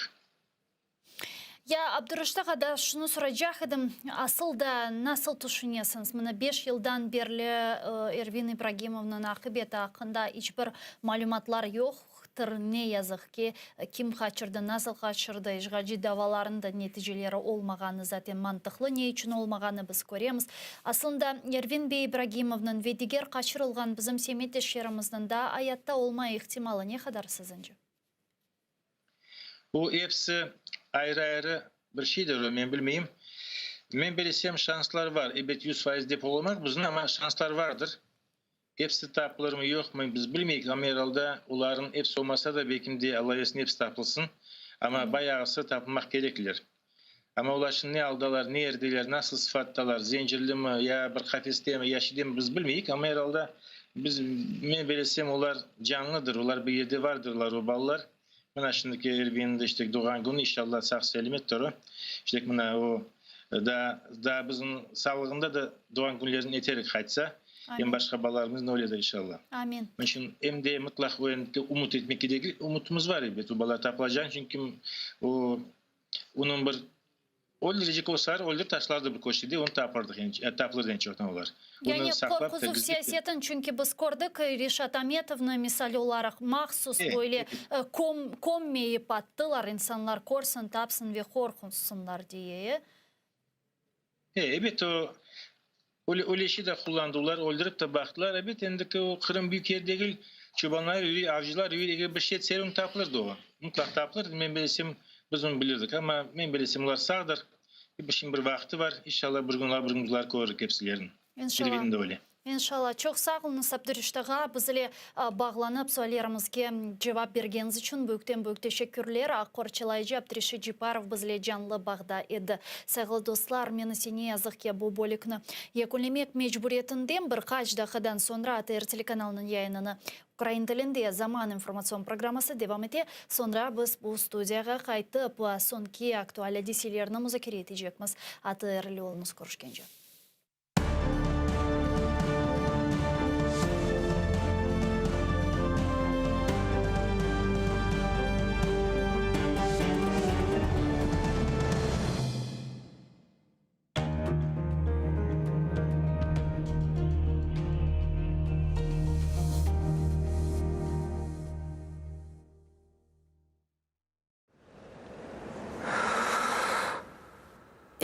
Ya, Abdureşit ağa, daa şunı soracaq edim, asıl da nasıl tüşünesiñiz, mına beş yıldan berli Ervin İbragimovnıñ aqibeti aqqında iç bir malümatlar yoqtır, ne yazıq ki, kim qaçırdı, nasıl qaçırdı, işğalci davalarnıñ da neticeleri olmağanı zaten mantıqlı, ne içün olmağanı biz köremiz. Aslında, Ervin bey İbragimovnıñ ve diger qaçırılğan bizim semetdeşlerimizniñ daa ayatta olma ihtimalı ne qadar siziñce? Bu episi ayrı-ayrı bir şeydir, o men bilmeyim. Men bilsem, şanslar bar. Ebet, 100% dep olamaz bizni, amma şanslar vardır. Episi tapılırmı, yoqmı, biz bilmeyik, amma er alda olarnıñ episi olmasa da, belkim de, Alla versin, episi tapılsın. Amma bayağısı tapılmaq kerekler. Amma olar şimdi ne aldalar, ne yerdeler, nasıl sıfattalar, zencirlimi, ya bir qafestemi, ya şeydemi biz bilmeyik, amma er alda biz, men bilsem, olar canlıdır, olar bir yerde vardırlar, o balalar. Mına şimdiki Ervinniñ işte doğğan künü, inşallah sağ-selâmet o. İşte mına o daa, daa bizim sağlığında da doğğan künlerini eterek qaytsa, em başqa balalarımız da öyledir inşallah. Amin. Onıñ içün em de mıtlaq o endi ümüt etmek kerek degil, ümütimiz bar elbet o balalar tapılacağını, çünki o Onıñ bir öldürecek olsalar, öldürip taşlardı bir köşede, onı tapırdıq endi, tapılırdı endi çoqtan olar. Yani Onı saqlap da qorquzuv gizlep siyasetin, çünki biz kördik, Reşat Ametovnı misal olaraq mahsus böyle köm, kömmeyip attılar, insanlar körsin, tapsın ve qorqunsınlar diye. E, ebet, o, öyle, öyle şey de qullandılar, öldürip de baqtılar. Ebet, endiki o Qırım büyük yer degil, çobanlar yürüy, avcılar yürüy, eger bir şey etse, onı tapılırdı o. Mutlaq tapılırdı, men bilsem, biz onı bilirdik. Amma men bilsem, olar sağdır, bir şeyin bir vaqtı bar, inşallah bir kün olar, bir kün bizler körürük epsilerini. İnşallah. Elvin de öyle. İnşallah. Çoq sağ oluñız, Abdureşit ağa, biz ile bağlanıp, suallerimizge cevap bergeniñiz içün büyükten-büyük teşekkürler. Aq qorçalayıcı Abdureşit Ceparov biz ile canlı bağda edi. Sayğılı dostlar, men ise ne yazıq ki, bu bölükni yekünlemek mecburiyetindem. Bir qaç daqiqadan soñra ATR telekanalınıñ yayınını ukrain tilinde Zaman informatsion programması devam ete. Soñra biz bu studiyağa qaytıp, soñki aktual adiselerni muzakere etecekmiz. ATR ile oluñız, körüşkence.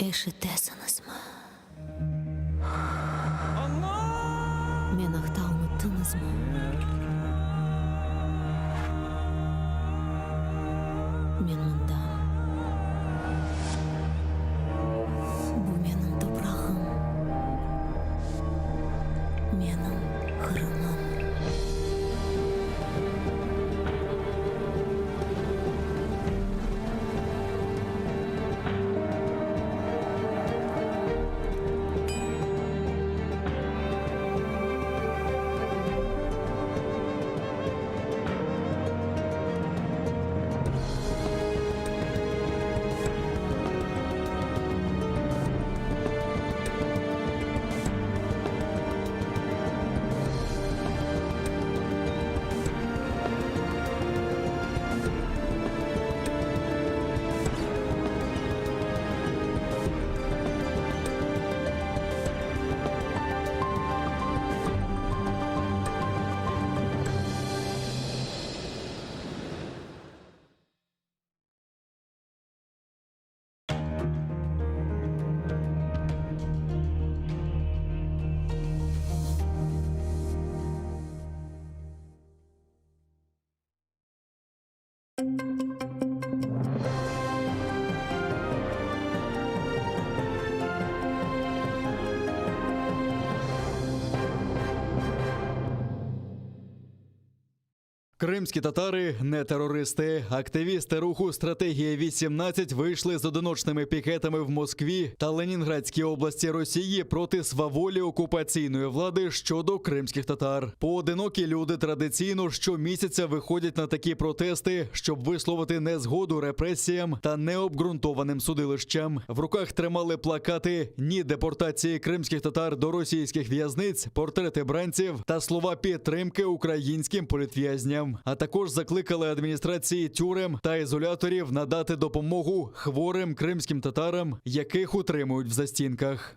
Eşitesiñizmi? Men aqta unuttıñızmı? Men mındam. Bu menim toprağım, menim Qırımım. Крымские татары не терористи. Активісти руху Стратегія 18 вийшли з одиночними пікетами в Москві та Ленінградській області Росії проти сваволі окупаційної влади щодо кримських татар. Поодинокі люди традиційно щомісяця виходять на такі протести, щоб висловити незгоду репресіям та необґрунтованим судилищам. В руках тримали плакати Ні депортації кримських татар до російських в'язниць, портрети бранців та слова підтримки українським політв'язням. А також закликали адміністрації тюрем та ізоляторів надати допомогу хворим кримським татарам, яких утримують в застінках.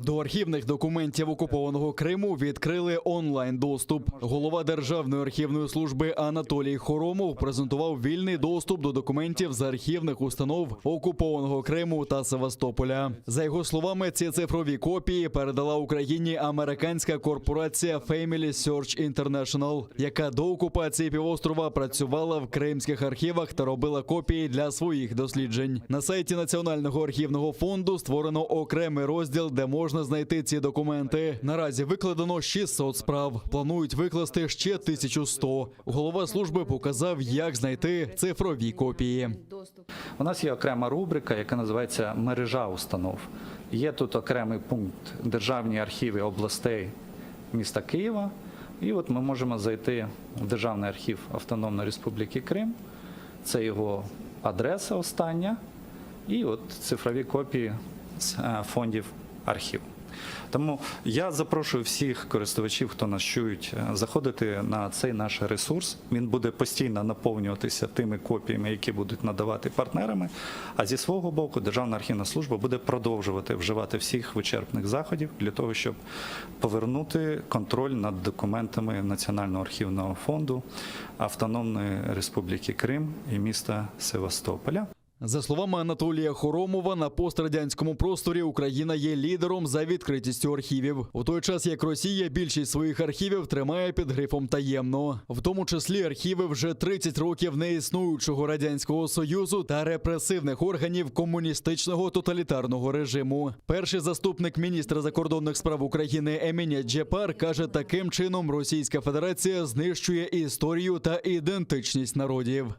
До архівних документів окупованого Криму відкрили онлайн доступ. Голова Державної архівної служби Анатолій Хоромов презентував вільний доступ до документів з архівних установ окупованого Криму та Севастополя. За його словами, ці цифрові копії передала Україні американська корпорація Family Search International, яка до окупації півострова працювала в кримських архівах та робила копії для своїх досліджень. На сайті Національного архівного фонду створено окремий розділ, де можна знайти ці документи. Наразі викладено 600 справ. Планують викласти ще 1100. Голова служби показав, як знайти цифрові копії. У нас є окрема рубрика, яка називається Мережа установ. Є тут окремий пункт Державні архіви областей міста Києва. І от ми можемо зайти в Державний архів Автономної Республіки Крим. Це його адреса остання. І от цифрові копії з е, фондів архіву. Тому я запрошую всіх користувачів, хто нас чують, е, заходити на цей наш ресурс. Він буде постійно наповнюватися тими копіями, які будуть надавати партнерами. А зі свого боку, Державна архівна служба буде продовжувати вживати всіх вичерпних заходів для того, щоб повернути контроль над документами Національного архівного фонду Автономної Республіки Крим і міста Севастополя. За словами Анатолія Хоромова, на пострадянському просторі Україна є лідером за відкритістю архівів. У той час як Росія більшість своїх архівів тримає під грифом таємно, в тому числі архіви вже 30 років неіснуючого радянського союзу та репресивних органів комуністичного тоталітарного режиму. Перший заступник міністра закордонних справ України Еміня Джепар каже, таким чином Російська Федерація знищує історію та ідентичність народів.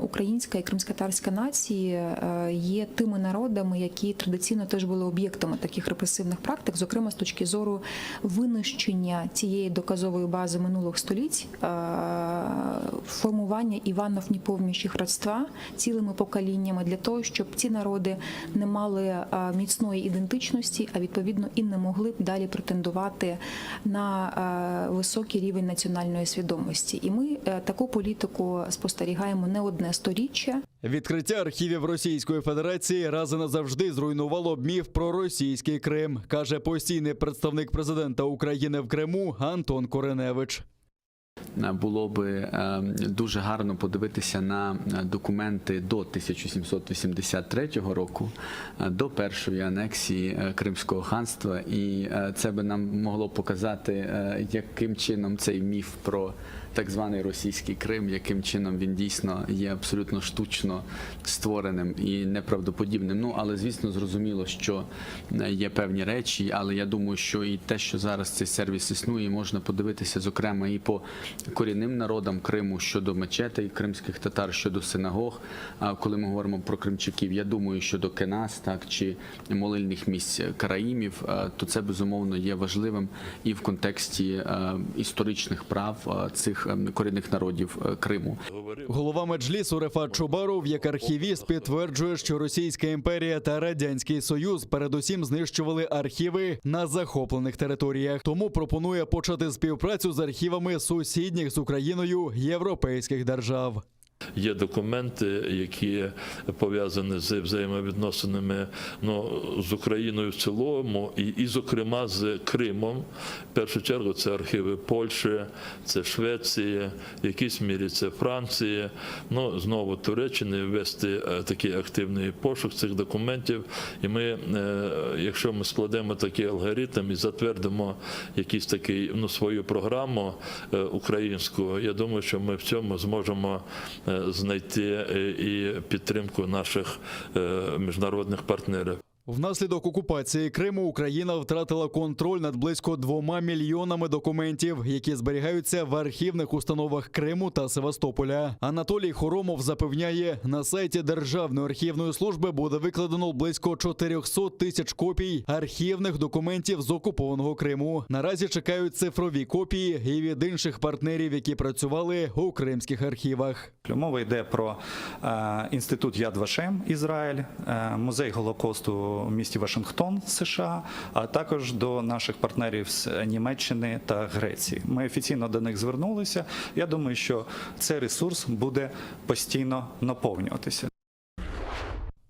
Українська і кримськотатарська нації е, є тими народами, які традиційно теж були об'єктами таких репресивних практик, зокрема з точки зору винищення цієї доказової бази минулих століть, е, формування Іванов неповнящих родства цілими поколіннями для того, щоб ці народи не мали е, міцної ідентичності, а відповідно і не могли б далі претендувати на високий рівень національної свідомості. І ми таку політику спостерігаємо не одне сторіччя. Відкриття архівів Російської Федерації раз і назавжди зруйнувало б міф про російський Крим, каже постійний представник президента України в Криму Антон Кореневич. Було би дуже гарно подивитися на документи до 1783 року, до першої анексії Кримського ханства, і це би нам могло показати, яким чином цей міф про так званий російський Крим, яким чином він дійсно є абсолютно штучно створеним і неправдоподібним. Ну але звісно, зрозуміло, що є певні речі, але я думаю, що і те, що зараз цей сервіс існує, можна подивитися, зокрема, і по корінним народам Криму щодо мечетей кримських татар, щодо синагог. А коли ми говоримо про кримчаків, я думаю, щодо кенас, так чи молильних місць караїмів, то це безумовно є важливим і в контексті історичних прав цих корінних народів Криму. Голова Меджлісу Рефат Чубаров, як архівіст, підтверджує, що Російська імперія та Радянський Союз передусім знищували архіви на захоплених територіях. Тому пропонує почати співпрацю з архівами сусідніх з Україною європейських держав. Є документи, які пов'язані з взаємовідносинами ну, з Україною в цілому, і, і, зокрема, з Кримом. В першу чергу це архіви Польщі, це Швеції, в якійсь мірі це Франції. Ну, знову Туреччини вести такий активний пошук цих документів. І ми, якщо ми складемо такий алгоритм і затвердимо якийсь такий, ну, свою програму українську, я думаю, що ми в цьому зможемо знайти і підтримку наших міжнародних партнерів. Внаслідок окупації Криму Україна втратила контроль над близько 2 мільйонами документів, які зберігаються в архівних установах Криму та Севастополя. Анатолій Хоромов запевняє, на сайті Державної архівної служби буде викладено близько 400 тисяч копій архівних документів з окупованого Криму. Наразі чекають цифрові копії і від інших партнерів, які працювали у кримських архівах. Мова йде про інститут Яд Вашем Ізраїль, музей Голокосту в місті Вашингтон, США, а також до наших партнерів з Німеччини та Греції. Ми офіційно до них звернулися. Я думаю, що цей ресурс буде постійно наповнюватися.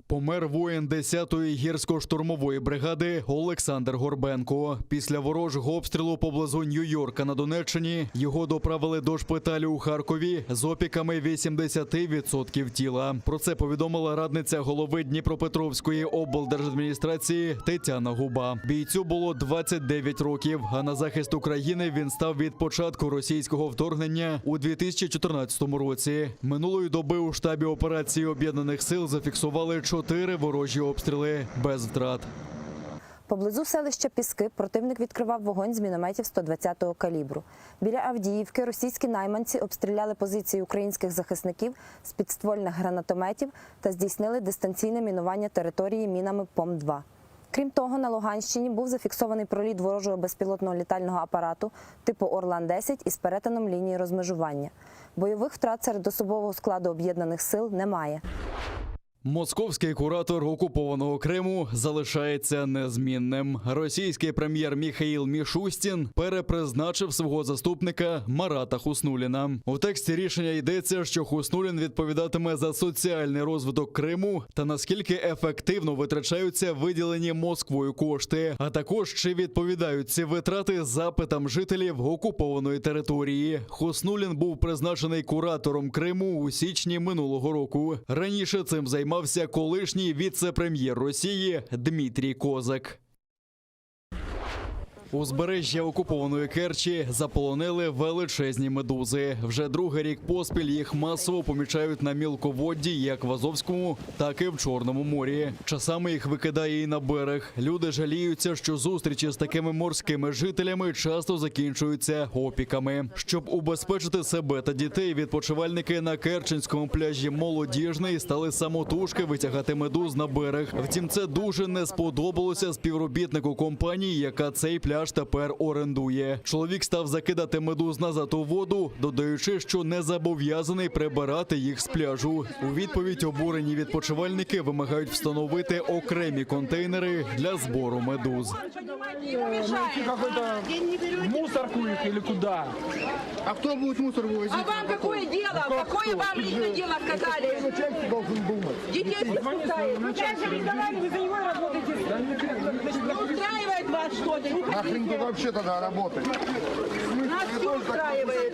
Помер воїн 10-ї гірсько-штурмової бригади Олександр Горбенко. Після ворожого обстрілу поблизу Нью-Йорка на Донеччині його доправили до шпиталю у Харкові з опіками 80% тіла. Про це повідомила радниця голови Дніпропетровської облдержадміністрації Тетяна Губа. Бійцю було 29 років, а на захист України він став від початку російського вторгнення у 2014 році. Минулої доби у штабі операції Об'єднаних сил зафіксували 4 ворожі обстріли без втрат. Поблизу селища Піски противник відкривав вогонь з мінометів 120-го калібру. Біля Авдіївки російські найманці обстріляли позиції українських захисників з підствольних гранатометів та здійснили дистанційне мінування території мінами ПОМ-2. Крім того, на Луганщині був зафіксований проліт ворожого безпілотного літального апарату типу «Орлан-10» із перетином лінії розмежування. Бойових втрат серед особового складу об'єднаних сил немає. Московський куратор окупованого Криму залишається незмінним. Російський прем'єр Міхаїл Мішустін перепризначив свого заступника Марата Хуснуліна. У тексті рішення йдеться, що Хуснулін відповідатиме за соціальний розвиток Криму та наскільки ефективно витрачаються виділені Москвою кошти, а також чи відповідають ці витрати запитам жителів окупованої території. Хуснулін був призначений куратором Криму у січні минулого року. Раніше цим займався колишній віце-прем'єр Росії Дмитрій Козак. Узбережжя окупованої Керчі заполонили величезні медузи. Вже другий рік поспіль їх масово помічають на мілководді як в Азовському, так і в Чорному морі. Часами їх викидає і на берег. Люди жаліються, що зустрічі з такими морськими жителями часто закінчуються опіками. Щоб убезпечити себе та дітей, відпочивальники на Керченському пляжі Молодіжний стали самотужки витягати медуз на берег. Втім, це дуже не сподобалося співробітнику компанії, яка цей пляж тепер орендує. Чоловік став закидати медуз назад у воду, додаючи, що не зобов'язаний прибирати їх з пляжу. У відповідь обурені відпочивальники вимагають встановити окремі контейнери для збору медуз. Найти какой-то мусорку их или куда? А кто будет мусор вывозить? А вам какое дело? Какое вам лично дело сказали? Начальство должен думать. Детей спускает. Вы же арендовали, вы за него работаете. Не устраивает вас что-то? Нахрен тут вообще тогда работать? Нас все устраивает.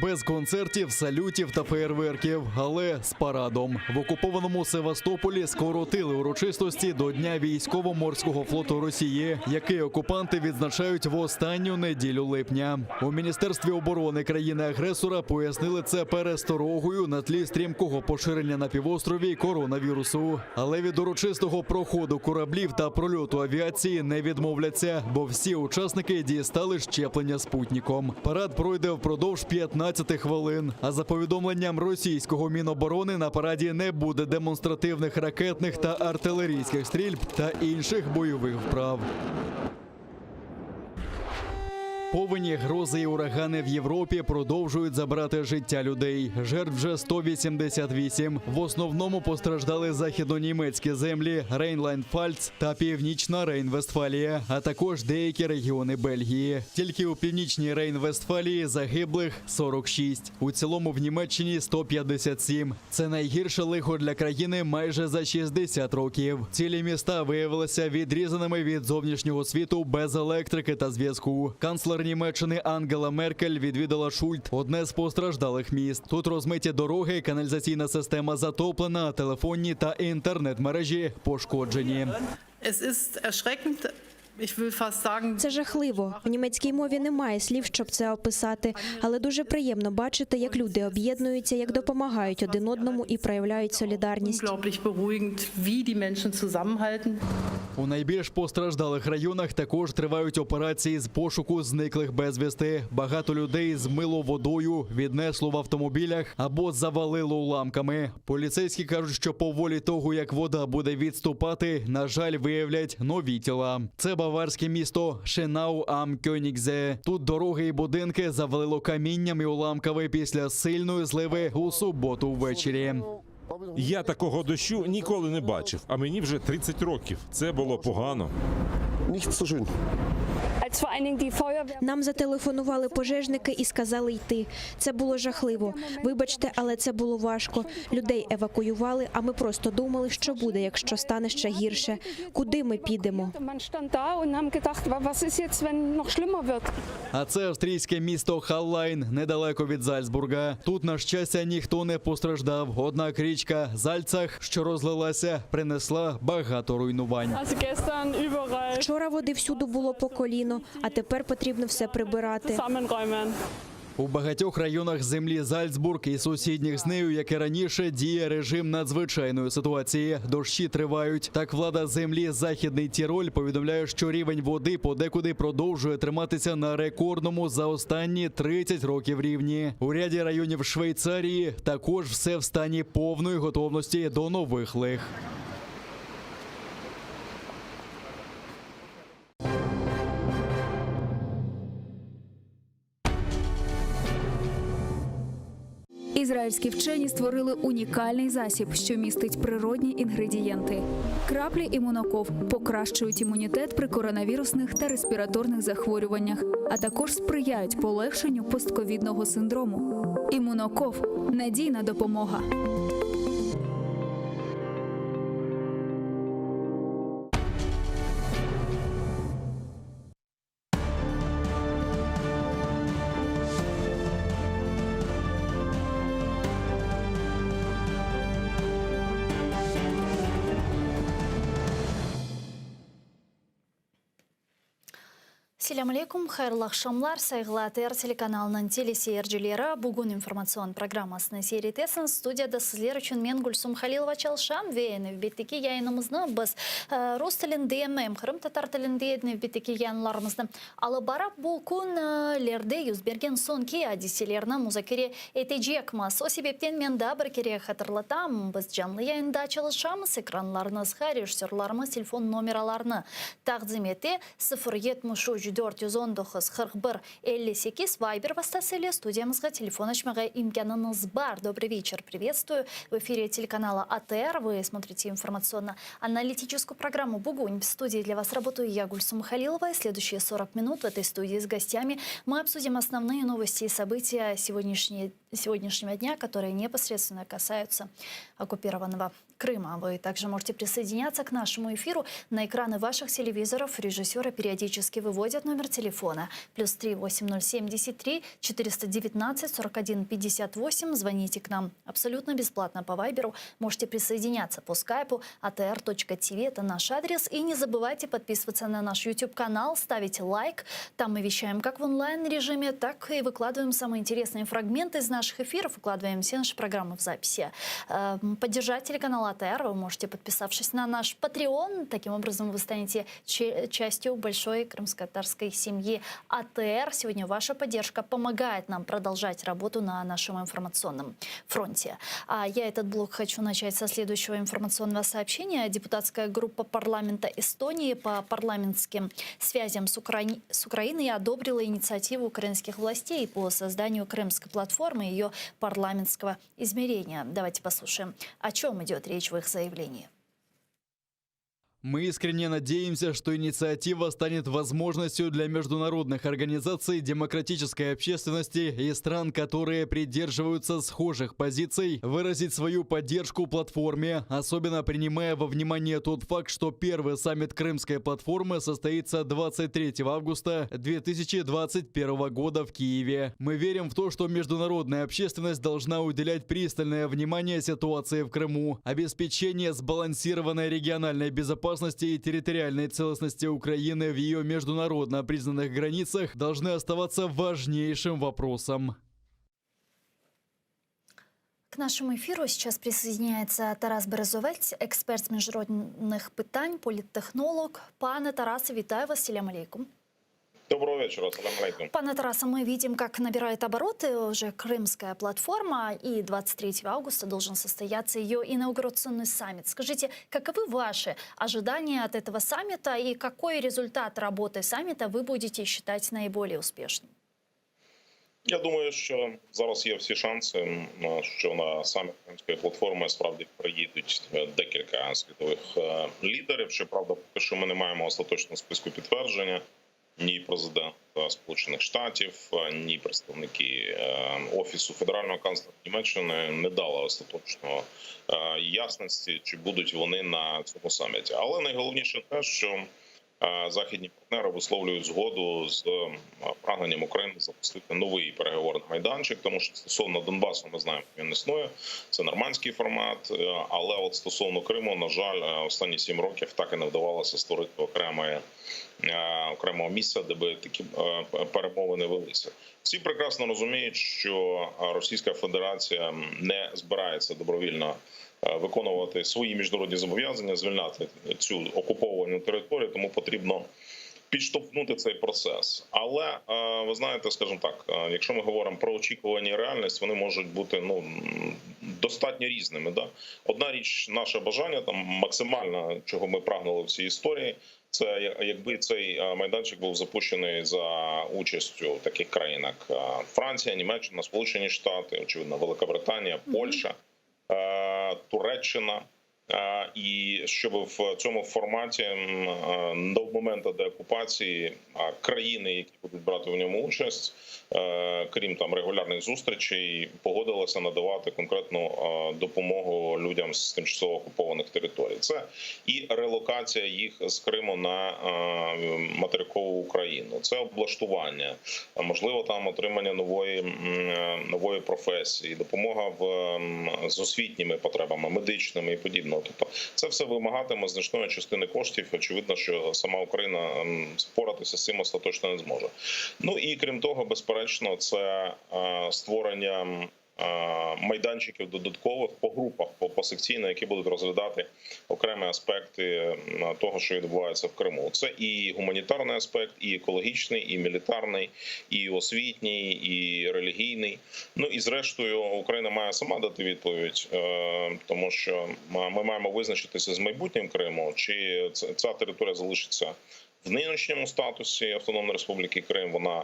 Без концертів, салютів та феєрверків, але з парадом. В окупованому Севастополі скоротили урочистості до Дня військово-морського флоту Росії, який окупанти відзначають в останню неділю липня. У міністерстві оборони країни-агресора пояснили це пересторогою на тлі стрімкого поширення на півострові коронавірусу. Але від урочистого проходу кораблів та прольоту авіації не відмовляться, бо всі учасники дістали щеплення спутником. Парад пройде впродовж 15 хвилин. А за повідомленням російського міноборони на параді не буде демонстративних ракетних та артилерійських стрільб та інших бойових вправ. Повені, грози і урагани в Європі продовжують забрати життя людей. Жертв вже 188. В основному постраждали західнонімецькі землі Рейнланд-Пфальц та Північна Рейн-Вестфалія, а також деякі регіони Бельгії. Тільки у північній Рейн-Вестфалії загиблих 46. У цілому в Німеччині 157. Це найгірше лихо для країни майже за 60 років. Цілі міста виявилися відрізаними від зовнішнього світу без електрики та зв'язку. Канцлер Німеччини Ангела Меркель відвідала Шульт, одне з постраждалих міст. Тут розмиті дороги, каналізаційна система затоплена, а телефонні та інтернет-мережі пошкоджені. Es ist erschreckend. Ich will fast sagen, Це жахливо. В німецькій мові немає слів, щоб це описати, але дуже приємно бачити, як люди об'єднуються, як допомагають один одному і проявляють солідарність. unglaublich beruhigend, wie die Menschen zusammenhalten. У найбільш постраждалих районах також тривають операції з пошуку зниклих безвісти. Багато людей змило водою, віднесло в автомобілях або завалило уламками. Поліцейські кажуть, що поволі того, як вода буде відступати, на жаль, виявлять нові тіла. Це баварське місто Шенау ам Кьонігзе. Тут дороги і будинки завалило камінням і уламками після сильної зливи у суботу ввечері. Я такого дощу ніколи не бачив, а мені вже 30 років. Це було погано. Нам зателефонували пожежники і сказали йти. Це було жахливо. Вибачте, але це було важко. Людей евакуювали, а ми просто думали, що буде, якщо стане ще гірше. Куди ми підемо? Man stand da und haben gedacht, was ist jetzt, wenn noch schlimmer wird? А це австрійське місто Халлайн недалеко від Зальцбурга. Тут, на щастя, ніхто не постраждав. Однак річка Зальцах, що розлилася, принесла багато руйнувань. Also gestern überall Вчора води всюди було по коліно, а тепер потрібно все прибирати. zusammenräumen. У багатьох районах землі Зальцбург і сусідніх з нею, як і раніше, діє режим надзвичайної ситуації. Дощі тривають. Так влада землі Західний Тіроль повідомляє, що рівень води подекуди продовжує триматися на рекордному за останні 30 років рівні. У ряді районів Швейцарії також все в стані повної готовності до нових лих. Ізраїльські вчені створили унікальний засіб, що містить природні інгредієнти. Краплі імуноков покращують імунітет при коронавірусних та респіраторних захворюваннях, а також сприяють полегшенню постковідного синдрому. Імуноков надійна допомога. Selâm aleyküm, hayırlı aqşamlar, sayğılı ATR telekanalınıñ teleseyircileri. Bugün informatsion programmasını seyir etesiñiz. Studiyada sizler içün men Gülsum Halilova çalışam ve nevbetteki yayınımıznı biz rus tilinde em qırımtatar tilinde nevbetteki yayınlarımıznı alıp barıp, bu künlerde yüz bergen soñki adiselerni muzakere etecekmiz. O sebepten men daa bir kere hatırlatam, biz canlı yayında çalışamız, ekranlarıñızğa rejissörlarımız telefon nomeralarını taqdim ete, 0 73 419 41 58 Viber vastası ile studiyamızğa telefon açmağa imkânıñız bar. Добрый вечер, приветствую. В эфире телеканала АТР. Вы смотрите информационно-аналитическую программу «Бугунь». В студии для вас работаю я, Гульсум Халилова. И следующие 40 минут в этой студии с гостями мы обсудим основные новости и события сегодняшние, сегодняшнего дня, которые непосредственно касаются оккупированного Крыма. Крыма. Вы также можете присоединяться к нашему эфиру на экраны ваших телевизоров. Режиссеры периодически выводят номер телефона. Плюс 3 8073 419 41 58. Звоните к нам абсолютно бесплатно по Вайберу. Можете присоединяться по скайпу atr.tv. Это наш адрес. И не забывайте подписываться на наш YouTube-канал, ставить лайк. Там мы вещаем как в онлайн-режиме, так и выкладываем самые интересные фрагменты из наших эфиров, выкладываем все наши программы в записи. Эм, Поддержать телеканал АТР вы можете, подписавшись на наш Patreon. Таким образом, вы станете частью большой крымско-татарской семьи АТР. Сегодня ваша поддержка помогает нам продолжать работу на нашем информационном фронте. А я этот блок хочу начать со следующего информационного сообщения. Депутатская группа парламента Эстонии по парламентским связям с, Укра... с Украиной одобрила инициативу украинских властей по созданию Крымской платформы и ее парламентского измерения. Давайте послушаем, о чем идет речь в их заявлении. Мы искренне надеемся, что инициатива станет возможностью для международных организаций, демократической общественности и стран, которые придерживаются схожих позиций, выразить свою поддержку платформе, особенно принимая во внимание тот факт, что первый саммит Крымской платформы состоится 23 августа 2021 года в Киеве. Мы верим в то, что международная общественность должна уделять пристальное внимание ситуации в Крыму, обеспечение сбалансированной региональной безопасности и территориальной целостности Украины в ее международно признанных границах должны оставаться важнейшим вопросом. К нашему эфиру сейчас присоединяется Тарас Березовець, експерт з міжнародних питань, політтехнолог. Пане Тарасе, вітаю вас. Селям алейкум. Доброго вечера, салам алейкум. Пане Тарасе, мы видим, как набирает обороты уже крымская платформа, и 23 августа должен состояться ее инаугурационный саммит. Скажите, каковы ваши ожидания от этого саммита и какой результат работы саммита вы будете считать наиболее успешным? Я думаю, що зараз є всі шанси, що на саміт Кримської платформи справді приїдуть е, декілька світових е, лідерів. Щоправда, поки що ми не маємо остаточного списку підтвердження. Ні президента Сполучених Штатів, ні представники е, офісу федерального канцлера Німеччини не дали остаточного ясності, чи будуть вони на цьому саміті. Але найголовніше те, що західні партнери висловлюють згоду з прагненням України запустити новий переговорний майданчик, тому що стосовно Донбасу, ми знаємо, він існує. Це нормандський формат, е, але от стосовно Криму, на жаль, е, останні сім років так і не вдавалося створити окреме е, окремого місця, де би такі перемовини велися. Всі прекрасно розуміють, що Російська Федерація не збирається добровільно виконувати свої міжнародні зобов'язання, звільняти цю окуповану територію, тому потрібно підштовхнути цей процес. Але е, ви знаєте, скажімо так, е, якщо ми говоримо про очікування і реальність, вони можуть бути ну достатньо різними. Да? Одна річ, наше бажання там максимально, чого ми прагнули в цій історії. Це якби цей е, майданчик був запущений за участю таких країн, як Франція, Німеччина, Сполучені Штати, очевидно, Велика Британія, Польща, Туреччина. Е, І щоб в цьому форматі е, до моменту деокупації е, країни, які будуть брати в ньому участь, е, крім там регулярних зустрічей, погодилися надавати конкретну е, допомогу людям з тимчасово окупованих територій. Це і релокація їх з Криму на е, материкову Україну, це облаштування, можливо, там отримання нової е, нової професії, допомога в з освітніми потребами, медичними і подібного. Тобто, це все вимагатиме значної частини коштів. Очевидно, що сама Україна впоратися з цим остаточно не зможе. Ну і крім того, безперечно, це е, створення. Е, Майданчиків додаткових по групах, по посекційно, які будуть розглядати окремі аспекти того, що відбувається в Криму. Це і гуманітарний аспект, і екологічний, і мілітарний, і освітній, і релігійний. Ну і зрештою, Україна має сама дати відповідь, е, тому що ми маємо визначитися з майбутнім Криму, чи ця територія залишиться в нинішньому статусі Автономної Республіки Крим. Вона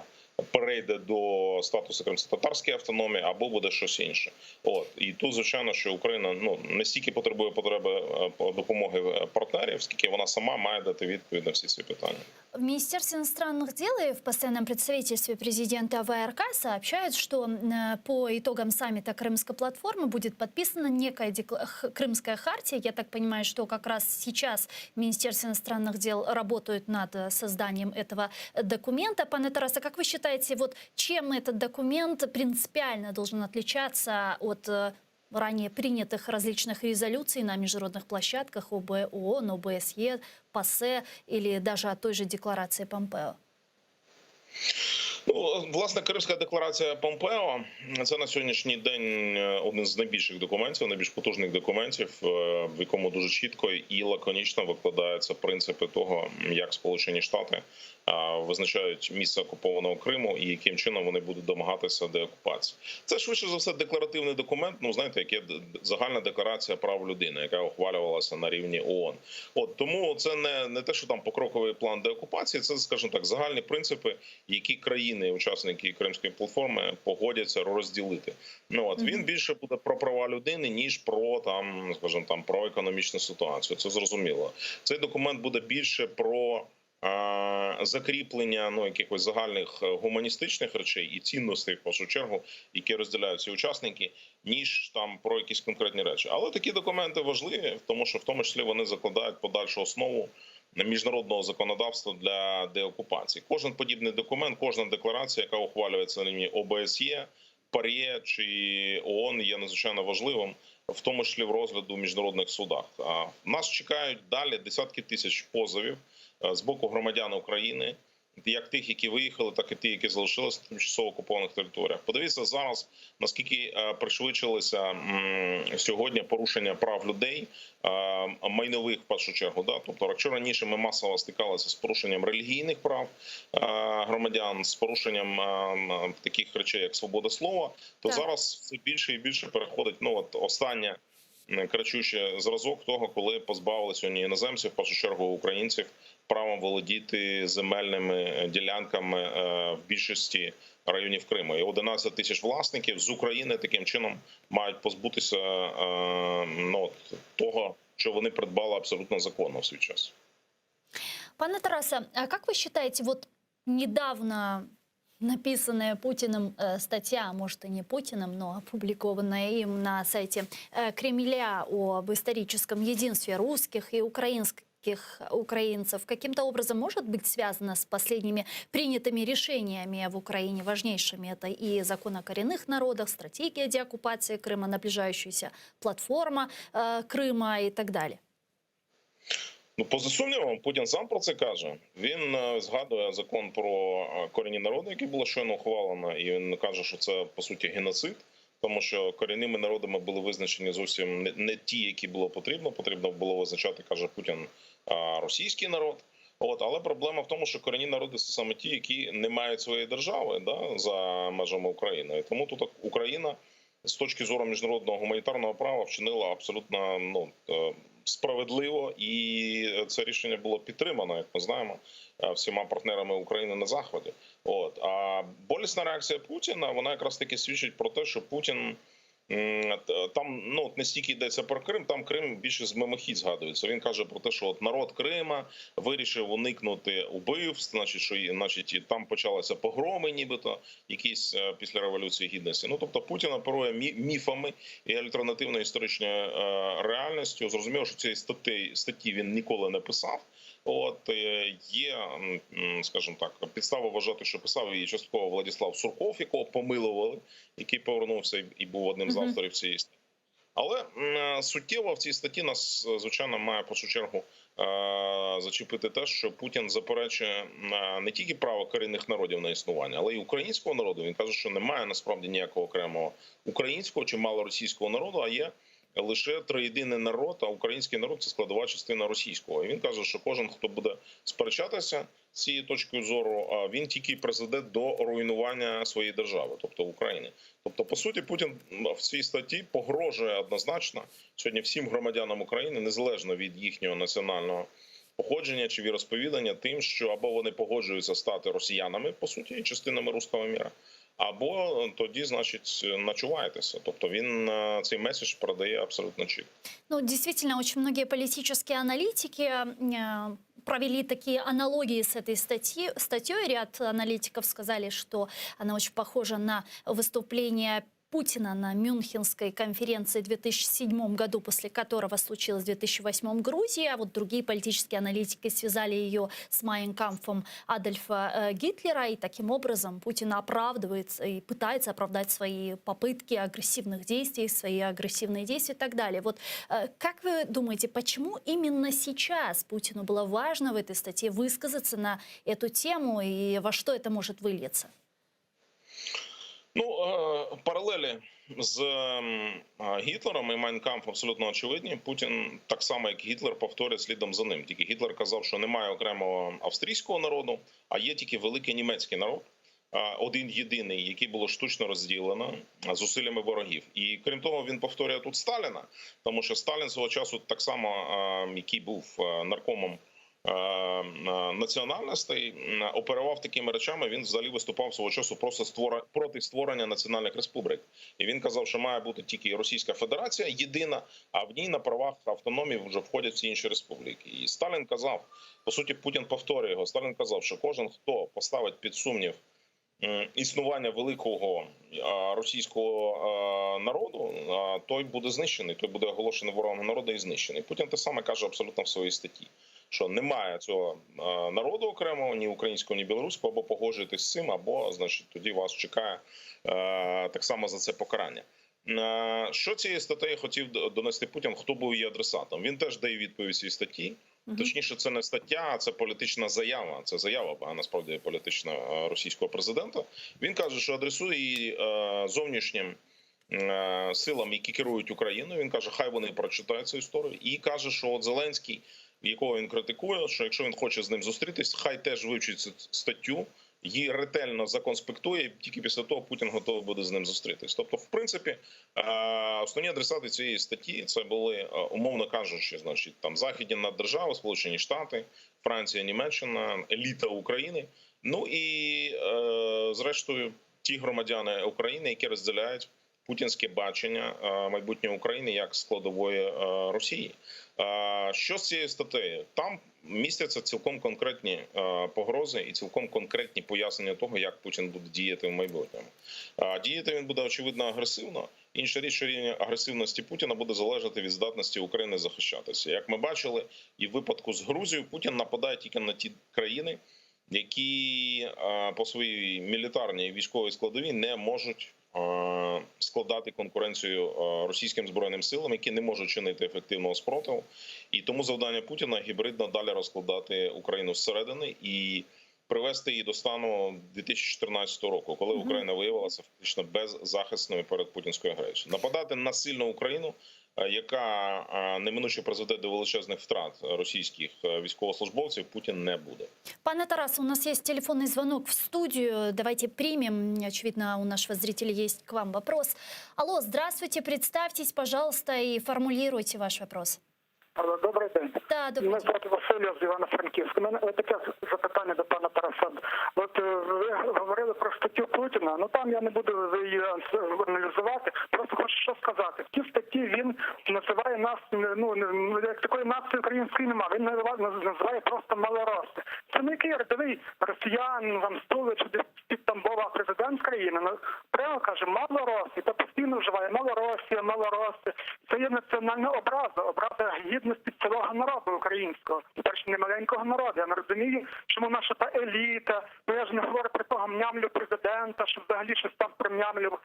перейде до статусу кримсько-татарської автономії або буде щось інше. От і тут, звичайно, що Україна ну не стільки потребує потреби е, допомоги партнерів, скільки вона сама має дати відповідь на всі ці питання. В Министерстве иностранных дел и в постоянном представительстве президента ВРК сообщают, что э, по итогам саммита Крымской платформы будет подписана некая Крымская хартия. Я так понимаю, что как раз сейчас в Министерстве иностранных дел работают над э, созданием этого документа. Пане Тарасе, как вы считаете, вот чем этот документ принципиально должен отличаться от э, ранее принятых различных резолюций на международных площадках ОБ, ООН, ОБСЕ, ПАСЕ или даже от той же декларации Помпео? Ну, власне, Кримська декларація Помпео це на сьогоднішній день е, один з найбільших документів, найбільш потужних документів, е, в якому дуже чітко і лаконічно викладаються принципи того, як Сполучені Штати визначають місце окупованого Криму і яким чином вони будуть домагатися деокупації. Це швидше за все декларативний документ. Ну знаєте, яке загальна декларація прав людини, яка ухвалювалася на рівні ООН. От тому це не, не те, що там покроковий план деокупації, це, скажімо так, загальні принципи, які країни, учасники Кримської платформи, погодяться розділити. Ну от він більше буде про права людини ніж про там, скажімо, там про економічну ситуацію. Це зрозуміло. Цей документ буде більше про. Закріплення ну якихось загальних е, гуманістичних речей і цінностей в першу чергу, які розділяють ці учасники, ніж там про якісь конкретні речі. Але такі документи важливі, тому що в тому числі вони закладають подальшу основу міжнародного законодавства для деокупації. Кожен подібний документ, кожна декларація, яка ухвалюється на рівні ОБСЄ, ПАРЄ чи ООН, є надзвичайно важливим, в тому числі в розгляду в міжнародних судах. Нас чекають далі десятки тисяч позовів е, з боку громадян України, як тих, які виїхали, так і ті, які залишилися на тимчасово окупованих територіях. Подивіться зараз, наскільки е, пришвидшилися сьогодні порушення прав людей, е, майнових в першу чергу. Да? Тобто, якщо раніше ми масово стикалися з порушенням релігійних прав е, громадян, з порушенням таких речей, як свобода слова, то так. зараз все більше і більше переходить. Ну от остання кричущий зразок того, коли позбавили сьогодні іноземців, в першу чергу українців, правом володіти земельними ділянками е, в більшості районів Криму. І 11 тисяч власників з України таким чином мають позбутися е, ну, того, що вони придбали абсолютно законно в свій час. Пане Тарасе, а как вы считаете, вот недавно написанная Путиным э, статья, может и не Путиным, но опубликованная им на сайте э, Кремля об историческом единстве русских и украинских украинцев, каким-то образом может быть связана с последними принятыми решениями в Украине, важнейшими? Это и закон о коренных народах, стратегия деоккупации Крыма, наближающаяся платформа э, Крыма и так далее. Ну, поза сумнівом, Путін сам про це каже. Він е, згадує закон про е, корінні народи, який було щойно ухвалено, і він каже, що це по суті геноцид, тому що корінними народами були визначені зовсім не, не ті, які було потрібно. Потрібно було визначати, каже Путін, російський народ. От, але проблема в тому, що корінні народи це саме ті, які не мають своєї держави да, за межами України. І тому тут Україна з точки зору міжнародного гуманітарного права вчинила абсолютно ну е, справедливо, і це рішення було підтримано, як ми знаємо, е, всіма партнерами України на заході. От а болісна реакція Путіна вона якраз таки свідчить про те, що Путін. Там ну не стільки йдеться про Крим, там Крим більше з мимохідь згадується. Він каже про те, що от народ Крима вирішив уникнути убивств, значить, що значить, і там почалися погроми, нібито якісь е, після революції гідності. Ну тобто Путін оперує міфами і альтернативною історичною е, реальністю. Зрозуміло, що цієї статті статті він ніколи не писав. От е, є, скажімо так, підстава вважати, що писав її частково Владислав Сурков, якого помилували, який повернувся і був одним з авторів цієї статті. Але суттєво в цій статті нас звичайно має в першу чергу е, зачепити те, що Путін заперечує не тільки право корінних народів на існування, але й українського народу. Він каже, що немає насправді ніякого окремого українського чи малоросійського народу, а є лише триєдиний народ, а український народ це складова частина російського. І він каже, що кожен, хто буде сперечатися з цією точкою зору, він тільки призведе до руйнування своєї держави, тобто України. Тобто, по суті, Путін в цій статті погрожує однозначно сьогодні всім громадянам України, незалежно від їхнього національного походження чи віросповідання, тим, що або вони погоджуються стати росіянами, по суті, і частинами руського міра, або тоді, значить, начувайтеся. Тобто він е, цей меседж передає абсолютно чітко. Ну, действительно, очень многие политические аналитики э, провели такие аналогии с этой статьи, статьей. Ряд аналитиков сказали, что она очень похожа на выступление Путина на Мюнхенской конференции в 2007 году, после которого случилось в 2008 Грузии, а вот другие политические аналитики связали ее с Майн Кампфом Адольфа э, Гитлера, и таким образом Путин оправдывается и пытается оправдать свои попытки агрессивных действий, свои агрессивные действия и так далее. Вот э, как вы думаете, почему именно сейчас Путину было важно в этой статье высказаться на эту тему и во что это может выльется? Ну, е, паралелі з ем, е, Гітлером і Майн Кампф абсолютно очевидні. Путін так само, як Гітлер, повторює слідом за ним. Тільки Гітлер казав, що немає окремого австрійського народу, а є тільки великий німецький народ. е, Один єдиний, який було штучно розділено е, зусиллями ворогів, і крім того, він повторює тут Сталіна, тому що Сталін свого часу так само, е, який був е, наркомом е, е, національностей, м, оперував такими речами. Він взагалі виступав свого часу просто створа проти створення національних республік. І він казав, що має бути тільки Російська Федерація єдина, а в ній на правах автономії вже входять всі інші республіки. І Сталін казав, по суті, Путін повторює його. Сталін казав, що кожен, хто поставить під сумнів м, існування великого е, російського е, народу, е, той буде знищений, той буде оголошений ворогом народу і знищений. Путін те саме каже абсолютно в своїй статті, що немає цього е, народу окремого, ні українського, ні білоруського, або погоджуєтесь з цим, або значить тоді вас чекає е, так само за це покарання. Е, Що цією статтею хотів донести Путін? Хто був її адресатом? Він теж дає відповідь цій статті. Точніше, це не стаття, а це політична заява. Це заява, а насправді політична е, російського президента. Він каже, що адресує її е, зовнішнім е, силам, які керують Україною. Він каже, хай вони прочитають цю історію, і каже, що от Зеленський, якого він критикує, що якщо він хоче з ним зустрітись, хай теж вивчить цю статтю. Її ретельно законспектує, і тільки після того Путін готовий буде з ним зустрітись. Тобто, в принципі, е, основні адресати цієї статті це були, е, умовно кажучи, значить, там західні наддержави, Сполучені Штати, Франція, Німеччина, еліта України. Ну і е, зрештою, ті громадяни України, які розділяють путінське бачення е, майбутнього України як складової е, Росії. Е, Що з цією статтею? Там містяться цілком конкретні е, погрози і цілком конкретні пояснення того, як Путін буде діяти в майбутньому. А Діяти він буде очевидно агресивно. Інша річ, що рівень агресивності Путіна буде залежати від здатності України захищатися. Як ми бачили, і в випадку з Грузією Путін нападає тільки на ті країни, які е, по своїй мілітарній і військовій складовій не можуть е, складати конкуренцію е, російським збройним силам, які не можуть чинити ефективного спротиву. І тому завдання Путіна гібридно далі розкладати Україну зсередини і привести її до стану 2014 року, коли Україна виявилася фактично беззахисною перед путінською агресією. Нападати на сильну Україну, е, яка е, неминуче призведе до величезних втрат російських е, військовослужбовців, Путін не буде. Пане Тарас, у нас есть телефонный звонок в студию. Давайте примем. Очевидно, у нашего зрителя есть к вам вопрос. Алло, здравствуйте, представьтесь, пожалуйста, и формулируйте ваш вопрос. Алло, добрий день. Да, добрий Мене звати Василь, я з Івано-Франківська. У мене таке запитання до пана Тараса. От е, ви говорили про статтю Путіна. Ну там я не буду її аналізувати. Просто хочу що сказати. В тій статті він називає нас ну не- як такої нації української немає. Він називає, називає просто малороси. Це не який рядовий росіян, там з чи десь під Тамбова, а президент країни. Ну, прямо каже, малороси, та постійно вживає малоросія, малороси. Це є національна образа, образа гідності цілого народу українського, перше не маленького народу. Я не розумію, чому наша та еліта. Ну я ж не говорю про того мнямлю президента, що взагалі щось там про мнямлю.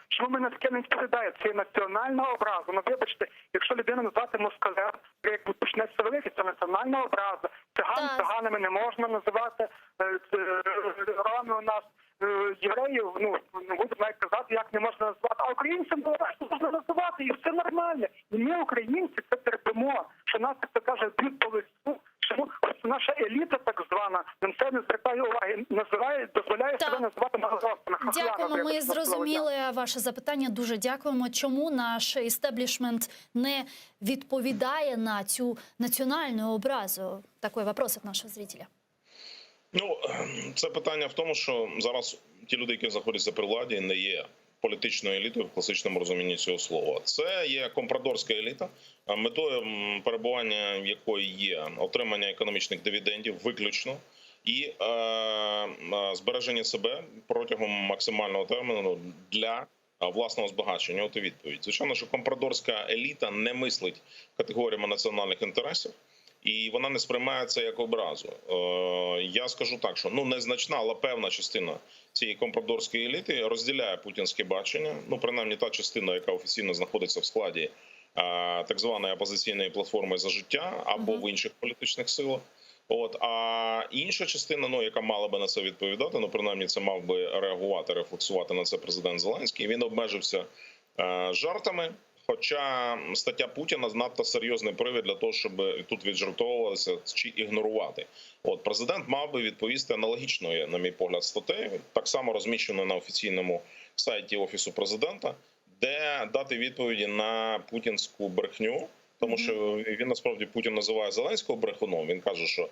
Чому ми на таке не відповідає? Це є національна образа. Ну вибачте, якщо людину назвати москалем, як почнеться великий, це національна образа. Циган циганами не можна називати е, це, е, роми у нас. е, Євреїв, ну не буду навіть казати, як не можна назвати, а українцям можна називати, і все нормально. І ми, українці, це терпимо, що нас, як то каже, б'ють по лицю, чому ось наша еліта так звана, на це не звертає уваги, називає, дозволяє себе називати малоросами. хахлами, Дякуємо. Ми вибачте за слово. зрозуміли ваше запитання. Дуже дякуємо. Чому наш істеблішмент не відповідає на цю національну образу? Такой вопрос от нашего зрителя. Ну це питання в тому, що зараз ті люди, які знаходяться при владі, не є. Політичною елітою в класичному розумінні цього слова це є компрадорська еліта, метою перебування якої є отримання економічних дивідендів виключно і е, е, збереження себе протягом максимального терміну для власного збагачення. От і відповідь. Звичайно, що компрадорська еліта не мислить категоріями національних інтересів. І вона не сприймає це як образу. Е, я скажу так, що ну незначна, але певна частина цієї компрадорської еліти розділяє путінське бачення. Ну принаймні та частина, яка офіційно знаходиться в складі е, так званої опозиційної платформи за життя або в інших політичних силах. От а інша частина, ну яка мала би на це відповідати, ну принаймні це мав би реагувати, рефлексувати на це президент Зеленський. Він обмежився е, жартами. Хоча стаття Путіна надто серйозний привід для того, щоб тут віджартовувалися чи ігнорувати. От президент мав би відповісти аналогічною, на мій погляд, статтею, так само розміщеною на офіційному сайті офісу президента, де дати відповіді на путінську брехню. Тому що він насправді Путін називає Зеленського брехуном. Він каже, що е,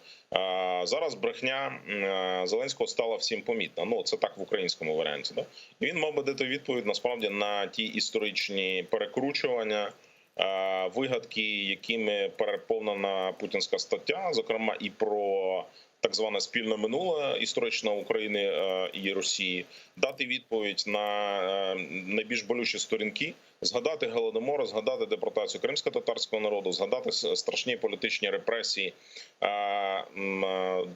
зараз брехня е, Зеленського стала всім помітна. Ну це так в українському варіанті. Да? І він мав би дати відповідь насправді на ті історичні перекручування, е, вигадки, якими переповнена путінська стаття, зокрема і про так зване спільне минуле історичне України е, і Росії, дати відповідь на е, найбільш болючі сторінки, згадати голодомор, згадати депортацію кримсько-татарського народу, згадати страшні політичні репресії е,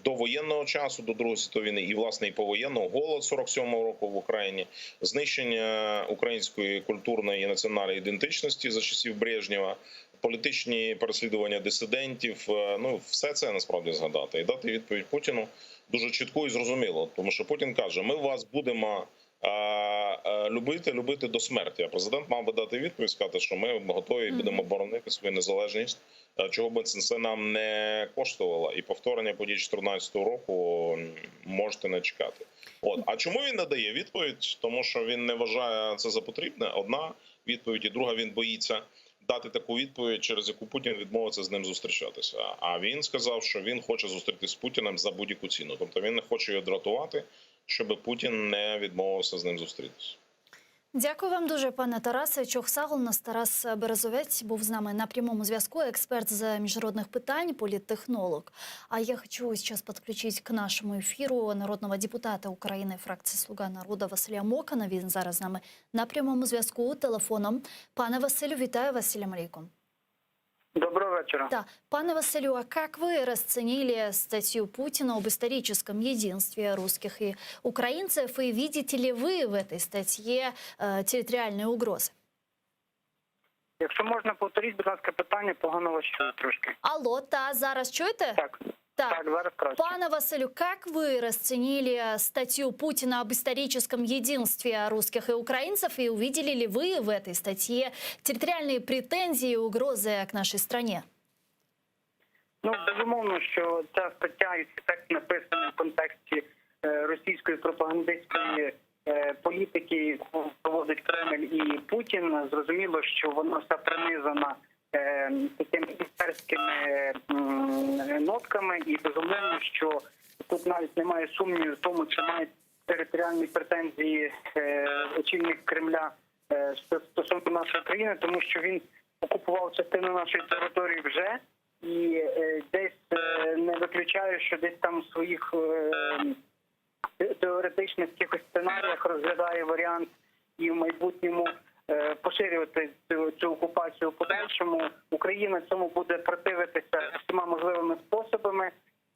до воєнного часу, до Другої світової війни, і власне і повоєнного голод 47-го року в Україні, знищення української культурної і національної ідентичності за часів Брежнєва. Політичні переслідування дисидентів, е, ну все це насправді згадати і дати відповідь Путіну дуже чітку і зрозуміло, тому що Путін каже: ми вас будемо е, е, любити, любити до смерті. А президент мав би дати відповідь, сказати, що ми готові і будемо боронити свою незалежність, чого би це, нам не коштувало. І повторення подій 2014 року можете не чекати. От а чому він не дає відповідь? Тому що він не вважає це за потрібне. Одна відповідь, і друга він боїться дати таку відповідь, через яку Путін відмовиться з ним зустрічатися. А він сказав, що він хоче зустрітися з Путіним за будь-яку ціну. Тобто він не хоче його дратувати, щоб Путін не відмовився з ним зустрітися. Дякую вам дуже, пане Тарасе. Çoq sağ oluñız Тарас Березовець був з нами на прямому зв'язку, експерт з міжнародних питань, політтехнолог. А я хочу сейчас подключить к нашему эфиру народного депутата України фракції «Слуга народу» Василя Мокана. Він зараз з нами на прямому зв'язку телефоном. Пане Василю, вітаю вас, Селям алейкум. Доброго вечора. Да. Пане Василю, а как вы расценили статью Путина об историческом единстве русских и украинцев? И видите ли вы в этой статье э, территориальные угрозы? Якщо можна, повторіть, будь ласка, питання, погано вас чую трошки. Алло, та зараз чуєте? Так. Так. Так, зараз краще. Пане Василю, как вы расценили статью Путина об историческом единстве русских и украинцев? И увидели ли вы в этой статье территориальные претензии и угрозы к нашей стране? Ну, безумовно, що ця стаття і цей текст написаний в контексті е, російської пропагандистської е, політики, яку проводить Кремль і Путін. Зрозуміло, що вона вся пронизана е, такими імперськими нотками, і безумовно, що тут навіть немає сумніву в тому, чи мають територіальні претензії е, очільник Кремля е, стосовно нашої країни, тому що він окупував частину нашої території вже. І е, десь не виключаю, що десь там в своїх теоретичних якихось сценаріях розглядає варіант і в майбутньому поширювати цю, цю окупацію в подальшому. Україна цьому буде противитися всіма можливими способами.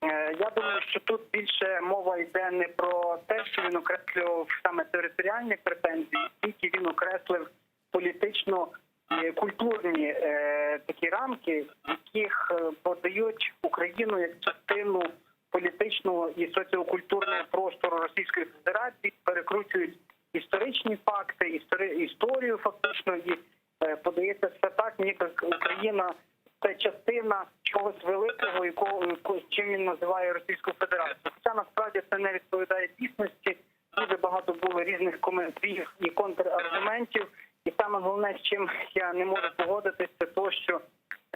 Е, Я думаю, що тут більше мова йде не про те, що він окреслював саме територіальні претензії, скільки він окреслив політично е, культурні е, такі рамки, в яких е, подають Україну як частину політичного і соціокультурного простору Російської Федерації, перекручують історичні факти, істори, історію фактично, і е, подається все так, ніби Україна це частина чогось великого, якого чим він називає Російську Федерацію. Хоча насправді це не відповідає дійсності. Дуже багато було різних коментарів і контраргументів. І саме головне, з чим я не можу погодитись, це то, що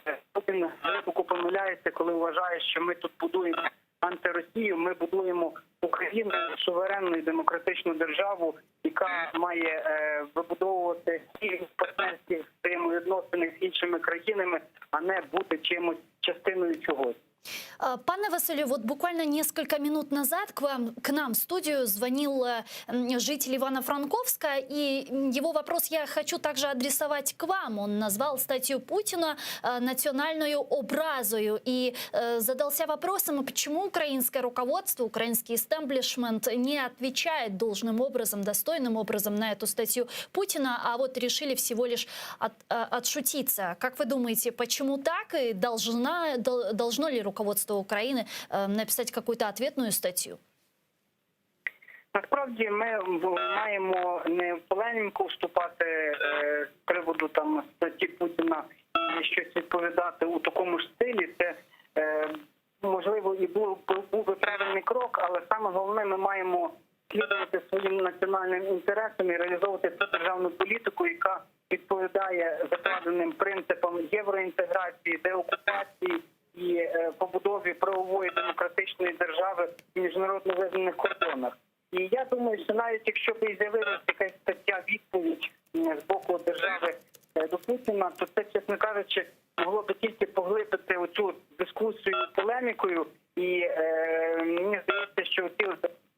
е, Путін глибоко помиляється, коли вважає, що ми тут будуємо антиросію, ми будуємо Україну суверенну і демократичну державу, яка. яка має е, вибудовувати спільні партнерські взаємовідносини з іншими країнами, а не бути чимось частиною чогось. А, Пане Василю, вот буквально несколько минут назад к вам, к нам в студию звонил э, м, житель Ивано-Франковска, и м, его вопрос я хочу также адресовать к вам. Он назвал статью Путина э, национальною образою и э, задался вопросом, а почему украинское руководство, украинский истеблишмент не отвечает должным образом, достойным образом на эту статью Путина, а вот решили всего лишь от- э, отшутиться. Как вы думаете, почему так и должна, дол- должно ли руководство Украины э, написать какую-то ответную статью? Насправді ми в- маємо не в полеміку вступати е, з приводу там статті Путіна і щось відповідати у такому ж стилі. Це е, можливо і був, був би правильний крок, але саме головне, ми маємо слідувати своїм національним інтересам і реалізовувати ту державну політику, яка відповідає закладеним принципам євроінтеграції, деокупації і е, побудові правової демократичної держави в міжнародно визнаних кордонах. І я думаю, що навіть якщо б і з'явилася якась стаття відповідь м, з боку держави е, до Путіна, то це, чесно кажучи, могло би тільки поглибити оцю дискусію полемікою. І е, мені здається, що ці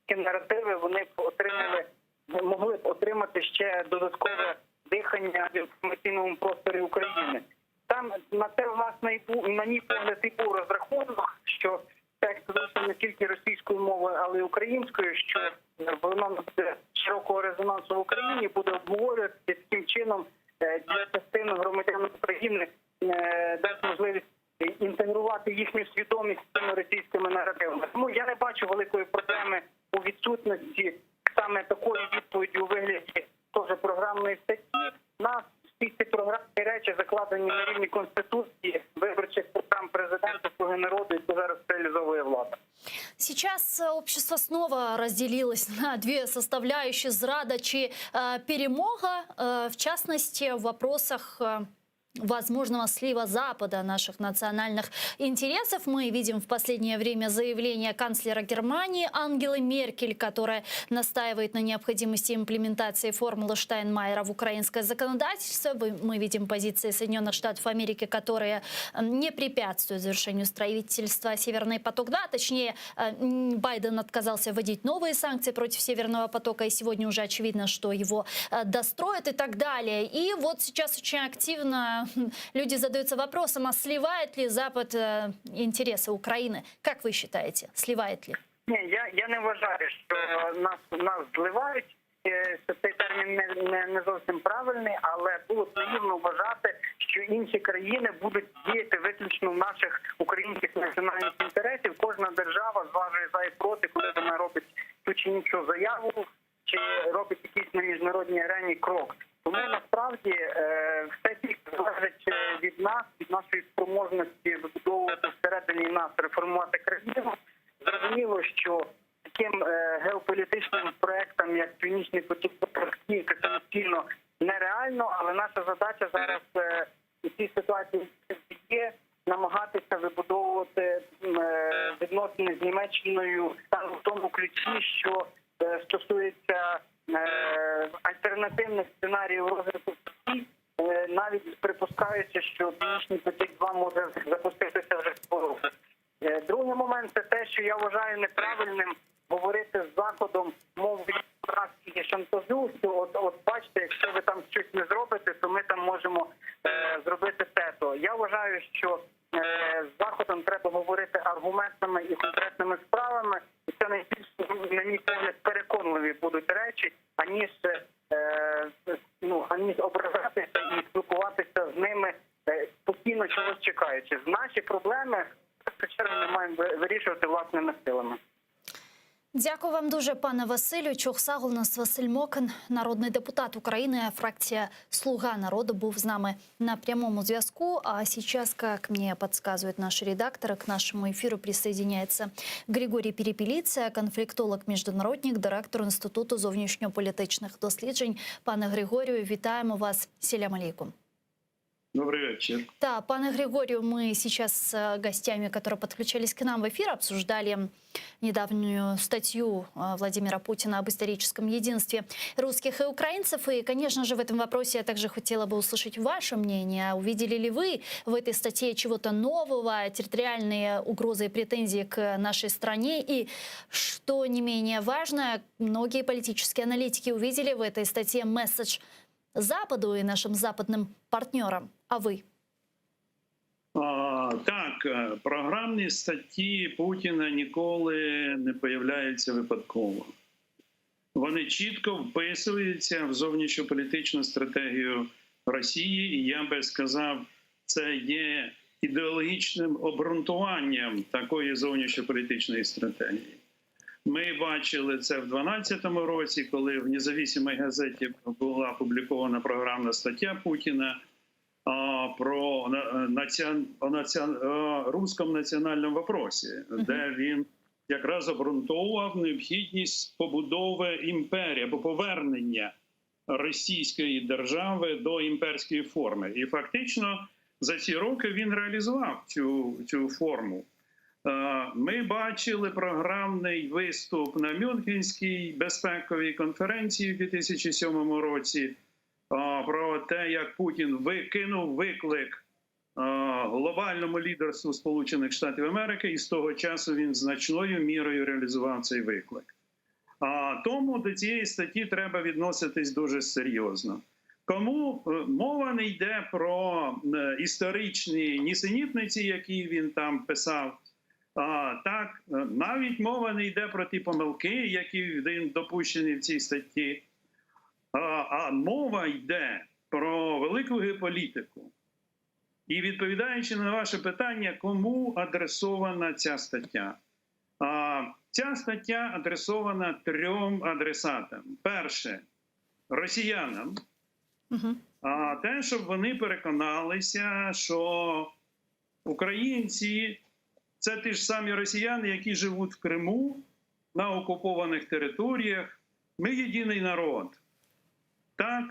такі наративи вони б отримали, могли б отримати ще додаткове дихання в інформаційному просторі України. Там на те власне і був на мій погляд і був розрахунок, що текст вийшов не тільки російською мовою, але й українською, що воно буде широкого резонансу в Україні, буде обговорюватися таким чином е, для частини громадян України е, дасть можливість інтегрувати їхню свідомість з цими російськими наративами. Тому я не бачу великої проблеми у відсутності саме такої відповіді у вигляді теж програмної статті. Нас всі ці програмні речі закладені на рівні конституції, виборчих програм президента, слуги народу, яку зараз реалізовує влада. Сейчас э, общество снова разделилось на две составляющие зрада чи э, перемога, э, в частности, в вопросах э, возможного слива Запада наших национальных интересов. Мы видим в последнее время заявление канцлера Германии Ангелы Меркель, которая настаивает на необходимости имплементации формулы Штайнмайера в украинское законодательство. Вы- Мы видим позиции Соединенных Штатов Америки, которые э, не препятствуют завершению строительства Северный поток-2. Точнее, э, м, Байден отказался вводить новые санкции против Северного потока, и сегодня уже очевидно, что его э, достроят и так далее. И вот сейчас очень активно хм, люди задаются вопросом, а сливает ли Запад э, интересы Украины? Как вы считаете, сливает ли? Ні, я, я не вважаю, що нас, нас зливають. Е, Що цей термін не, не, не зовсім правильний, але було б наївно вважати, що інші країни будуть діяти виключно в наших українських національних інтересів. Кожна держава зважує за і проти, коли вона робить ту чи іншу заяву, чи робить якийсь на міжнародній арені крок. Тому насправді е, все тільки залежить е, від нас, від нашої спроможності вибудовувати всередині нас, реформувати країну. Зрозуміло, що таким е, геополітичним проектам, як Північний потік практично самостійно нереально, але наша задача зараз е, у цій ситуації є намагатися вибудовувати м, е, відносини з Німеччиною саме в тому ключі, що е, стосується е, альтернативних сценаріїв розвитку подій, е, навіть припускаючи, що Північний потік 2 може запуститися вже цього року. Е, Другий момент це те, що я вважаю неправильним говорити з заходом мовою і шантажу, що от, от бачите, якщо ви там щось не зробите, то ми там можемо е, зробити те. То я вважаю, що е, з заходом треба говорити аргументами і конкретними справами, і це найбільш на мій погляд переконливі будуть речі, аніж е, ну аніж ображатися і спілкуватися з ними е, постійно чогось чекаючи. Наші проблеми в першу чергу ми маємо ви- вирішувати власними силами. Дякую вам дуже, пане Василю. Çoq sağ oluñız Василь Мокин, народний депутат України, фракція «Слуга народу» був з нами на прямому зв'язку. А сейчас, как мне подсказывают наши редакторы, к нашему эфиру присоединяется Григорий Перепелица, конфліктолог-міжнародник, директор Інституту зовнішньополітичних досліджень. Пане Григорію, вітаємо вас. Селям алейкум. Добрый вечер. Да, пане Григорию, мы сейчас с э, гостями, которые подключались к нам в эфир, обсуждали недавнюю статью э, Владимира Путина об историческом единстве русских и украинцев. И, конечно же, в этом вопросе я также хотела бы услышать ваше мнение. Увидели ли вы в этой статье чего-то нового, территориальные угрозы и претензии к нашей стране? И, что не менее важно, многие политические аналитики увидели в этой статье месседж Западу и нашим западным партнерам. А вы? А, так, е, програмні статті Путіна ніколи не появляються випадково. Вони чітко вписуються в зовнішньополітичну стратегію Росії, і я би сказав, це є ідеологічним обґрунтуванням такої зовнішньополітичної стратегії. Ми бачили це в 2012 році, коли в Независимой газеті була опублікована програмна стаття Путіна а, про на- націон, о націон, о русском национальном вопросе, де він якраз обґрунтовував необхідність побудови імперії або повернення російської держави до імперської форми. І фактично за ці роки він реалізував цю, цю форму. Е, Ми бачили програмний виступ на Мюнхенській безпековій конференції в 2007 році а, про те, як Путін викинув виклик а, глобальному лідерству Сполучених Штатів Америки, і з того часу він значною мірою реалізував цей виклик. А тому до цієї статті треба відноситись дуже серйозно. Кому е, мова не йде про е, історичні нісенітниці, які він там писав. А, так, е, навіть мова не йде про ті помилки, які він допущені в цій статті. А, а мова йде про велику геополітику. І відповідаючи на ваше питання, кому адресована ця стаття? А, ця стаття адресована трьом адресатам: перше росіянам, а те, щоб вони переконалися, що українці це ті ж самі росіяни, які живуть в Криму на окупованих територіях. Ми єдиний народ. Так?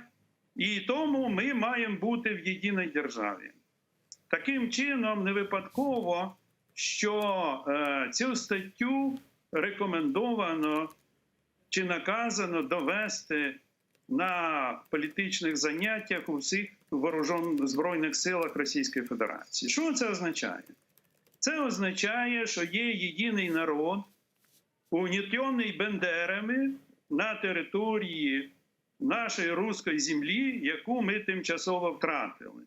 І тому ми маємо бути в єдиній державі. Таким чином, не випадково, що е, цю статтю рекомендовано чи наказано довести на політичних заняттях у всіх вооружен збройних силах Російської Федерації. Що це означає? Це означає, що є єдиний народ, угнетенный бендерами на території нашої руської землі, яку ми тимчасово втратили.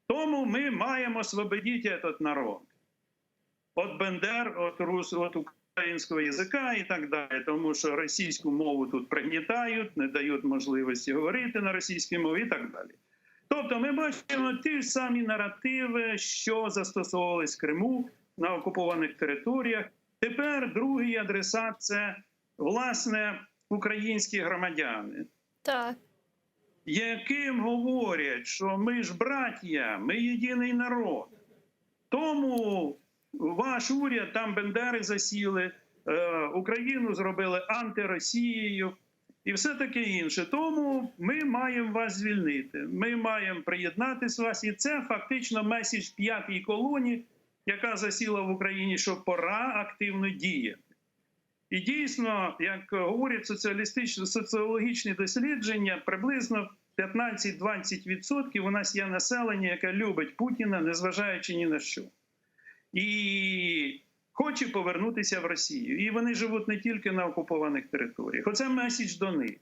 Тому ми маємо освободити этот народ от Бендер, от, рус, от українського языка і так далі. Тому що російську мову тут пригнітають, не дають можливості говорити на російській мові і так далі. Тобто ми бачимо ті ж самі наративи, що застосовувались в Криму на окупованих територіях. Тепер другий адресат це власне українські громадяни Так. яким говорять, що ми ж браття, ми єдиний народ. Тому ваш уряд, там Бендери засіли, е, Україну зробили антиросією і все таке інше. Тому ми маємо вас звільнити. Ми маємо приєднатися вас. І це фактично меседж п'ятій колоні, яка засіла в Україні, що пора активно діяти. І дійсно, як говорять соціалістичні соціологічні дослідження, приблизно 15-20% у нас є населення, яке любить Путіна, незважаючи ні на що. І хоче повернутися в Росію. І вони живуть не тільки на окупованих територіях. Оце меседж до них.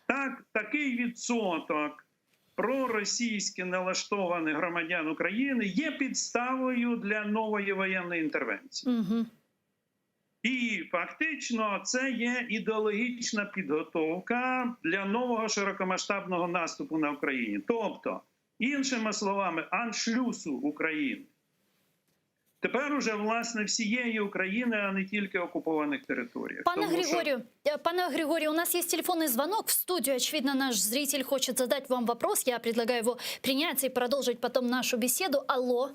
Так, такий відсоток проросійськи налаштованих громадян України є підставою для нової воєнної інтервенції. Угу. І фактично це є ідеологічна підготовка для нового широкомасштабного наступу на Україні. Тобто, іншими словами, аншлюсу України. Тепер уже власне всієї України, а не тільки окупованих територіях. Пане Тому що- Григорию, э, пане Григорию, у нас есть телефонный звонок в студию. Очевидно, наш зритель хочет задать вам вопрос. Я предлагаю его принять и продолжить потом нашу беседу. Алло.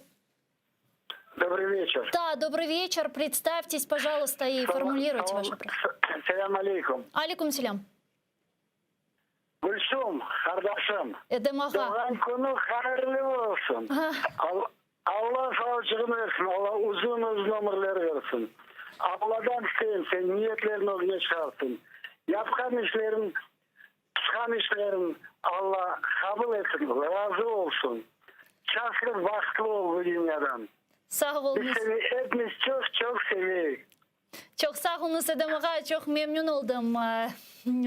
Добрый вечер. Да, добрый вечер. Представьтесь, пожалуйста, и формулируйте ваш вопрос. Салям алейкум. Алейкум селям. Gülsüm, qardaşım. Edem ağa. Doğğan künüñ hayırlı olsun. Alla sağlıcığını versin, Alla uzun-uzun ömürler versin. Alladan isteyim, seniñ niyetleriñ ögüne çıqarsın. Yapqan işleriñ, tutqan işleriñ Alla qabul etsin, razı olsun. Şaslı, bahtlı ol bu dünyadan. Sağ oluñız. Biz seni epimiz çoq-çoq seveyik. Çoq sağ oluñız, Edem ağa, çoq memnün oldım.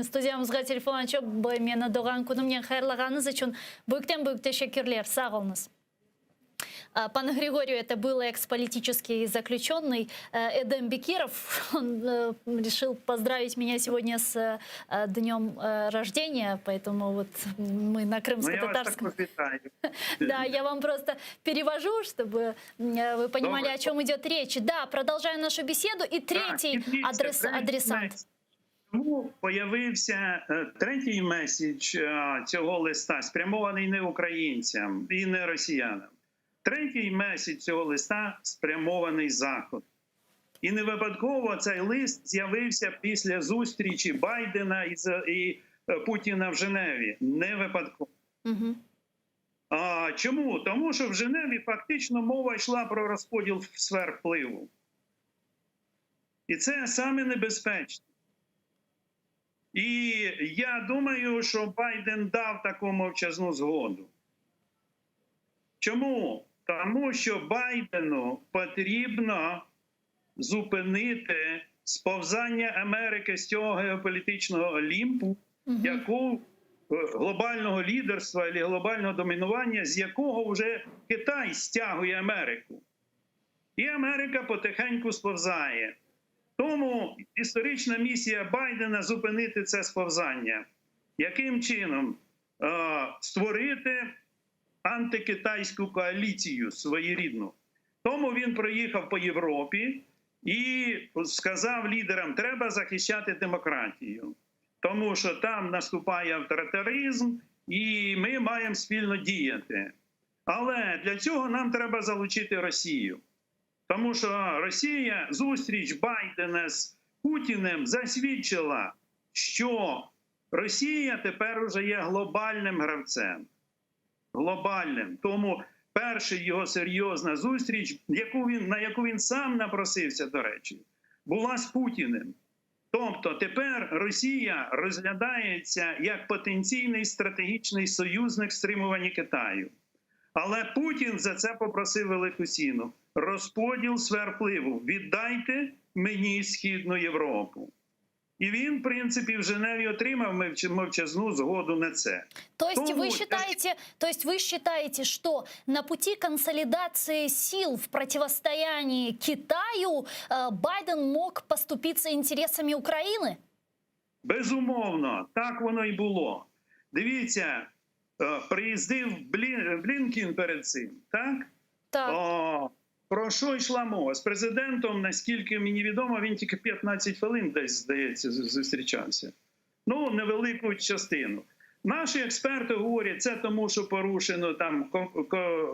Studiyamızğa telefon açıp, meni doğğan künümnen hayırlağanıñız içün büyükten-büyük teşekkürler. Sağ oluñız. Пане Григорию, это был экс-политический заключенный Эдем Бекиров. Он решил поздравить меня сегодня с днем рождения, поэтому вот мы на крымско-татарском... Да, я вам просто перевожу, чтобы вы понимали, о чем идет речь. Да, продолжаем нашу беседу. И третий адрес, адресант. Тому появився третій меседж цього листа, спрямований не українцям і не росіянам. Третій меседж цього листа спрямований Заходу. І не випадково цей лист з'явився після зустрічі Байдена і, і Путіна в Женеві. Не випадково. Угу. А, Чому? Тому що в Женеві фактично мова йшла про розподіл сфер впливу. І це саме небезпечне. І я думаю, що Байден дав таку мовчазну згоду. Чому? Тому що Байдену потрібно зупинити сповзання Америки з цього геополітичного Олімпу, яку глобального лідерства або глобального домінування, з якого вже Китай стягує Америку. І Америка потихеньку сповзає. Тому історична місія Байдена зупинити це сповзання. Яким чином? Створити антикитайську коаліцію своєрідну. Тому він проїхав по Європі і сказав лідерам, треба захищати демократію, тому що там наступає авторитаризм, і ми маємо спільно діяти. Але для цього нам треба залучити Росію. Тому що Росія, зустріч Байдена з Путіним засвідчила, що Росія тепер уже є глобальним гравцем. Глобальним. Тому перша його серйозна зустріч, яку він, на яку він сам напросився, до речі, була з Путіним. Тобто тепер Росія розглядається як потенційний стратегічний союзник в стримуванні Китаю. Але Путін за це попросив велику ціну. Розподіл сфер впливу. Віддайте мені Східну Європу. І він, в принципі, в Женеві отримав мовчазну згоду на це. То есть Тому вы считаете, то есть вы считаете, что на пути консолидации сил в противостоянии Китаю э, Байден мог поступиться интересами Украины? Безумовно, так воно і було. Дивіться, е, приїздив Блін, Блінкін перед цим, так? Так. О, про що йшла мова? З президентом, наскільки мені відомо, він тільки 15 хвилин десь, здається, зустрічався. Ну, невелику частину. Наші експерти говорять, це тому, що порушено там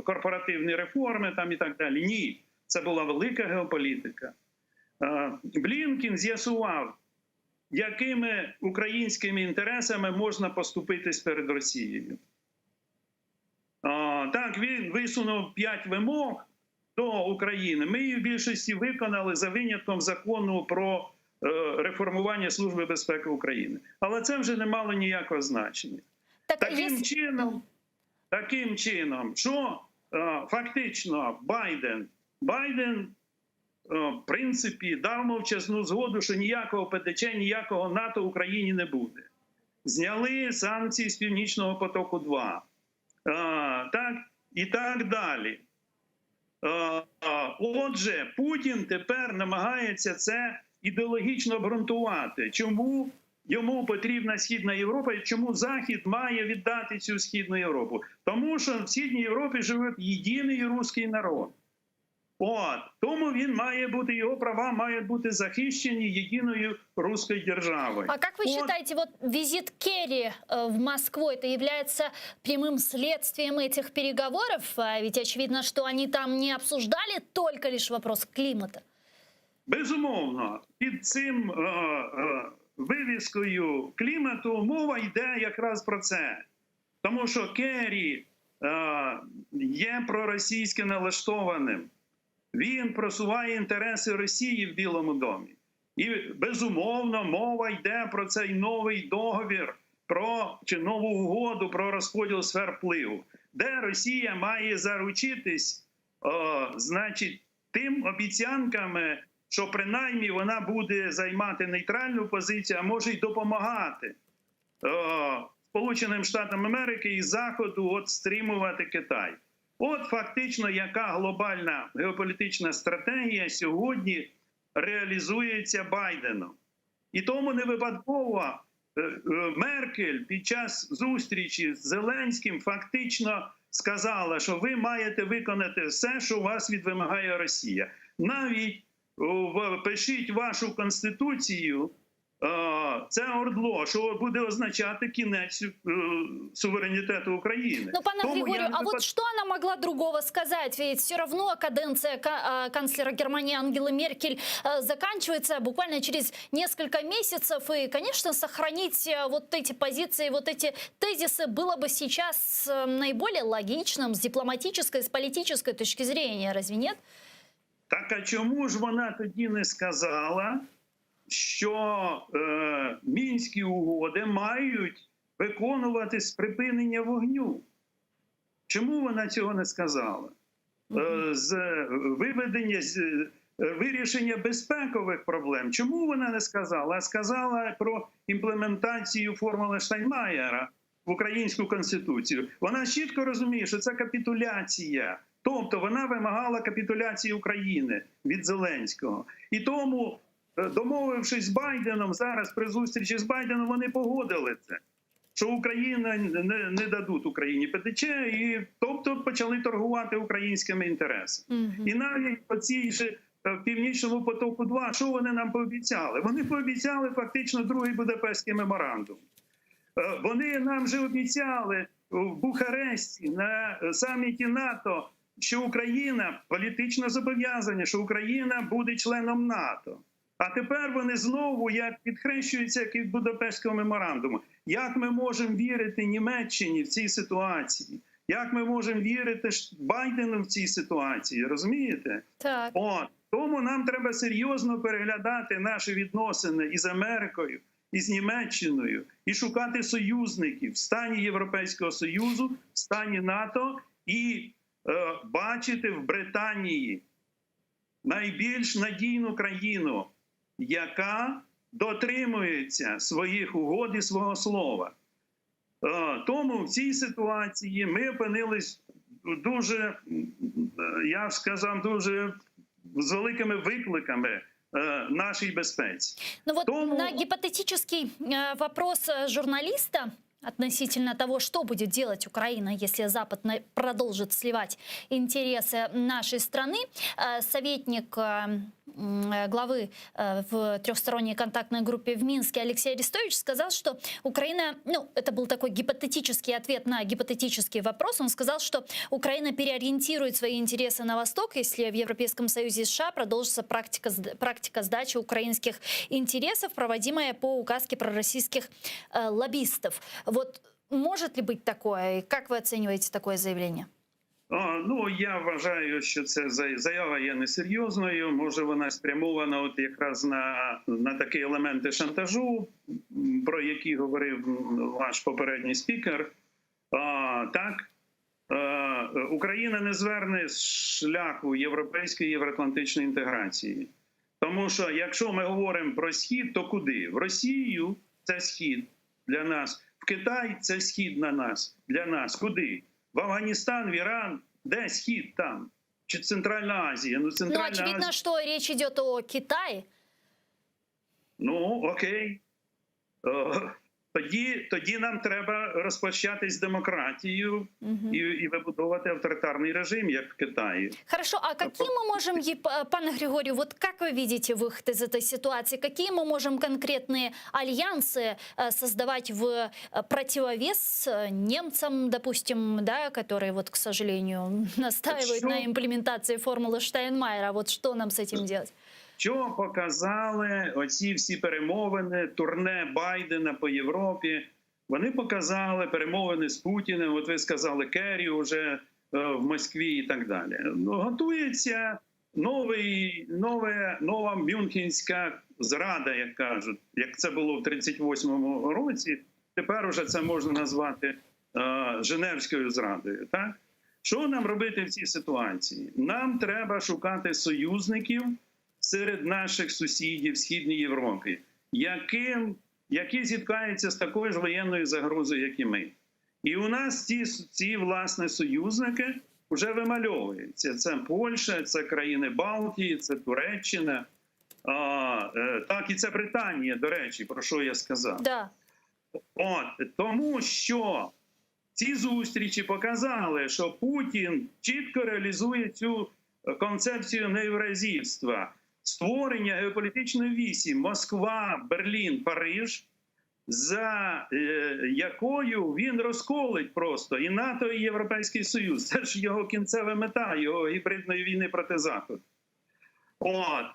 корпоративні реформи там і так далі. Ні, це була велика геополітика. Е, Блінкін з'ясував, якими українськими інтересами можна поступитись перед Росією. Так, він висунув п'ять вимог до України. Ми їх в більшості виконали за винятком закону про е, реформування Служби безпеки України. Але це вже не мало ніякого значення. Так, Таким чином, таким чином, що е, фактично Байден, Байден е, в принципі дав мовчазну згоду, що ніякого ПДЧ, ніякого НАТО Україні не буде. Зняли санкції з Північного потоку 2 так, і так далі. Отже, Путін тепер намагається це ідеологічно обґрунтувати. Чому йому потрібна Східна Європа і чому Захід має віддати цю Східну Європу? Тому що в Східній Європі живе єдиний руський народ. От тому він має бути, його права мають бути захищені єдиною руською державою. А как вы От, считаете, вот визит Керри э, в Москву, это является прямым следствием этих переговоров? А ведь очевидно, что они там не обсуждали только лишь вопрос климата. Безумовно, під цим е, е, вивіскою клімату, мова йде якраз про це. Тому що Керрі е, є проросійськи налаштованим. Він просуває інтереси Росії в Білому домі. І безумовно мова йде про цей новий договір, про чи нову угоду про розподіл сфер впливу, де Росія має заручитись, е, значить, тим обіцянками, що принаймні вона буде займати нейтральну позицію, а може й допомагати е, Сполученим Штатам Америки і Заходу от стримувати Китай. От фактично, яка глобальна геополітична стратегія сьогодні реалізується Байденом. І тому не випадково е, е, Меркель під час зустрічі з Зеленським фактично сказала, що ви маєте виконати все, що у вас відвимагає Росія. Навіть о, в- пишіть вашу конституцію. е, Це ордло, що буде означати кінець е, суверенітету України. Ну, пане Тому я Григорию, не а вот випад- что она могла другого сказать? Ведь все равно каденция ка- а, канцлера Германии Ангелы Меркель э, заканчивается буквально через несколько месяцев. И, конечно, сохранить э, вот эти позиции, вот эти тезисы было бы сейчас э, наиболее логичным с дипломатической, с политической точки зрения, разве нет? Так а чому ж вона тоді не сказала, що е, мінські угоди мають виконувати з припинення вогню? Чому вона цього не сказала? Е, з виведення з е, вирішення безпекових проблем. Чому вона не сказала? А сказала про імплементацію формули Штайнмаєра в українську конституцію. Вона чітко розуміє, що це капітуляція. Тобто вона вимагала капітуляції України від Зеленського. І тому, е, домовившись з Байденом, зараз при зустрічі з Байденом вони погодили це що Україна не, не дадуть Україні ПДЧ, і тобто почали торгувати українськими інтересами. І навіть по цій же е, північному потоку 2 що вони нам пообіцяли? Вони пообіцяли фактично другий Будапештський меморандум. Е, Вони нам же обіцяли в Бухаресті на е, саміті НАТО, що Україна політично зобов'язана, що Україна буде членом НАТО. А тепер вони знову як підхрещуються як від Будапештського меморандуму. Як ми можемо вірити Німеччині в цій ситуації? Як ми можемо вірити Ш- Байдену в цій ситуації? Розумієте? Так. От тому нам треба серйозно переглядати наші відносини із Америкою, і з Німеччиною, і шукати союзників в стані Європейського Союзу, в стані НАТО і е, бачити в Британії найбільш надійну країну, яка дотримується своїх угод і свого слова. Е, Тому в цій ситуації ми опинились дуже, м, е, я б сказав, дуже з великими викликами е, нашій безпеці. Ну вот на гипотетический э, вопрос э, журналиста относительно того, что будет делать Украина, если Запад на- продолжит сливать интересы нашей страны, э, советник э, м, э, главы э, в трехсторонней контактной группе в Минске Алексей Арестович сказал, что Украина, ну, это был такой гипотетический ответ на гипотетический вопрос, он сказал, что Украина переориентирует свои интересы на восток, если в Европейском Союзе и США продолжится практика, сд- практика сдачи украинских интересов, проводимая по указке пророссийских э, лоббистов. Вот может ли быть такое? И как вы оцениваете такое заявление? А, Ну я вважаю, що це за- заява є несерйозною. Може, вона спрямована от якраз на, на такі елементи шантажу, м, про які говорив м, ваш попередній спікер. А, так, е, Україна не зверне з шляху європейської євроатлантичної інтеграції. Тому що якщо ми говоримо про схід, то куди? В Росію це схід для нас, в Китай це схід на нас для нас. Куди? В Афганістан, в Іран, де схід там? Чи Центральна Азія? Ну, Ну, Центральна очевидно, Азія. что речь идет о Китае. Ну окей. Е, Тоді, тоді нам треба розпочати з демократією і, і вибудовувати авторитарний режим, як в Китаї. Хорошо, а какие мы можем, еп- э, пане Григорию, вот как вы видите выход из этой ситуации? Какие мы можем конкретные альянсы э, создавать в э, противовес э, немцам, допустим, да, которые вот, к сожалению, настаивают Что? на имплементации формулы Штайнмайера? Вот что нам с этим делать? Що показали оці всі перемовини, турне Байдена по Європі? Вони показали перемовини з Путіним. От ви сказали Керрі вже е, в Москві і так далі. Ну, готується новий, нове, нова мюнхенська зрада, як кажуть, як це було в 38-му році. Тепер уже це можна назвати е, Женевською зрадою. Так що нам робити в цій ситуації? Нам треба шукати союзників серед наших сусідів в Східній Європі, яким, які зіткаються з такою ж воєнною загрозою, як і ми. І у нас ці, ці власне союзники вже вимальовуються. Це Польща, це країни Балтії, це Туреччина. А, е, так, і це Британія, до речі, про що я сказав. Да. От тому, що ці зустрічі показали, що Путін чітко реалізує цю концепцію неєвразійства, створення геополітичної вісі Москва, Берлін, Париж, за е, якою він розколить просто і НАТО, і Європейський Союз. Це ж його кінцева мета, його гібридної війни проти Заходу. От.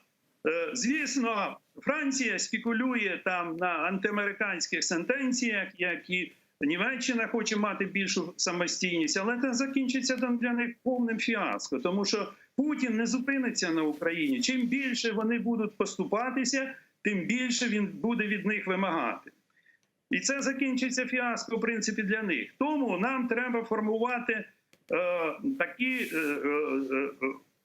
Е, Звісно, Франція спекулює там на антиамериканських сентенціях, як і Німеччина хоче мати більшу самостійність, але це закінчиться там для них повним фіаско, тому що Путін не зупиниться на Україні. Чим більше вони будуть поступатися, тим більше він буде від них вимагати. І це закінчиться фіаско, в принципі, для них. Тому нам треба формувати е, такі е, е, е,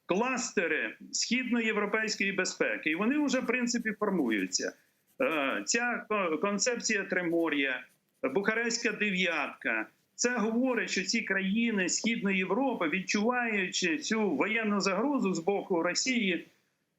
кластери східноєвропейської безпеки. І вони вже, в принципі, формуються. Е, ця ко- концепція Тримор'я, Бухарестська дев'ятка. Це говорить, що ці країни Східної Європи, відчуваючи цю воєнну загрозу з боку Росії,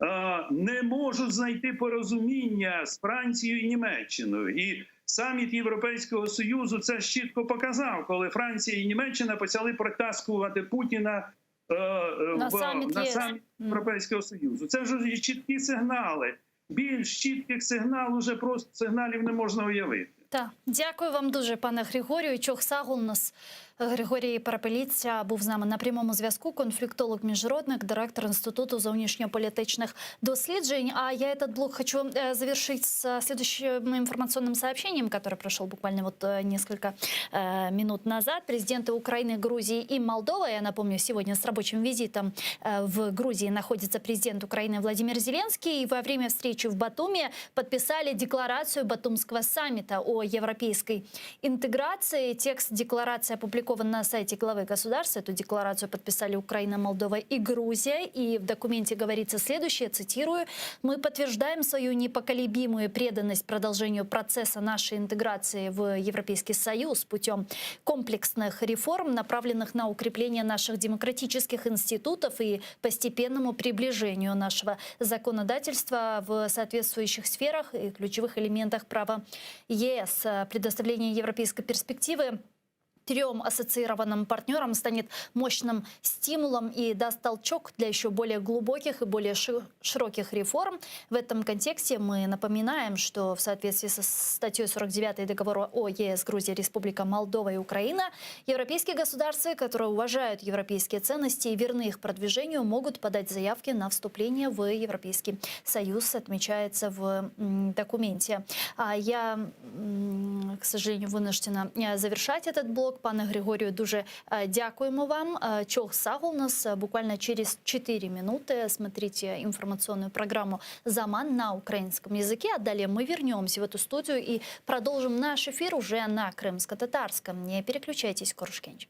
е, не можуть знайти порозуміння з Францією і Німеччиною. І саміт Європейського Союзу це ж чітко показав, коли Франція і Німеччина почали протаскувати Путіна е, е, На в- саміт на ЄС. саміт Європейського Союзу. Це вже чіткі сигнали. Більш чітких сигналів уже просто сигналів не можна уявити. Так, дякую вам дуже, пане Григорію. Çoq sağ oluñız. Григорій Перепеліця був з нами на прямому зв'язку. Конфліктолог, міжнародник, директор Інституту зовнішньополітичних досліджень. А я этот блок хочу э, завершить с следующим информационным сообщением, которое прошел буквально вот э, несколько э, минут назад. Президенты Украины, Грузии и Молдовы, я напомню, сегодня с рабочим визитом э, в Грузии находится президент Украины Владимир Зеленский. И во время встречи в Батуми подписали декларацию Батумского саммита о европейской интеграции. Текст декларации опубликован на сайте главы государства. Эту декларацию подписали Украина, Молдова и Грузия. И в документе говорится следующее, цитирую, «Мы подтверждаем свою непоколебимую преданность продолжению процесса нашей интеграции в Европейский Союз путем комплексных реформ, направленных на укрепление наших демократических институтов и постепенному приближению нашего законодательства в соответствующих сферах и ключевых элементах права ЕС. Предоставление европейской перспективы трем ассоциированным партнерам станет мощным стимулом и даст толчок для еще более глубоких и более ши- широких реформ. В этом контексте мы напоминаем, что в соответствии со статьей 49 договора о ЕС, Грузия, Республика Молдова и Украина, европейские государства, которые уважают европейские ценности и верны их продвижению, могут подать заявки на вступление в Европейский Союз, отмечается в м, документе. А я, м, к сожалению, вынуждена э, завершать этот блок. Пане Григорію, дуже е, дякуємо вам. Е, Çoq sağ oluñız Э, буквально через 4 минуты. Смотрите информационную программу «Заман» на украинском языке. А далее мы вернемся в эту студию и продолжим наш эфир уже на крымско-татарском. Не переключайтесь, Körüşkence.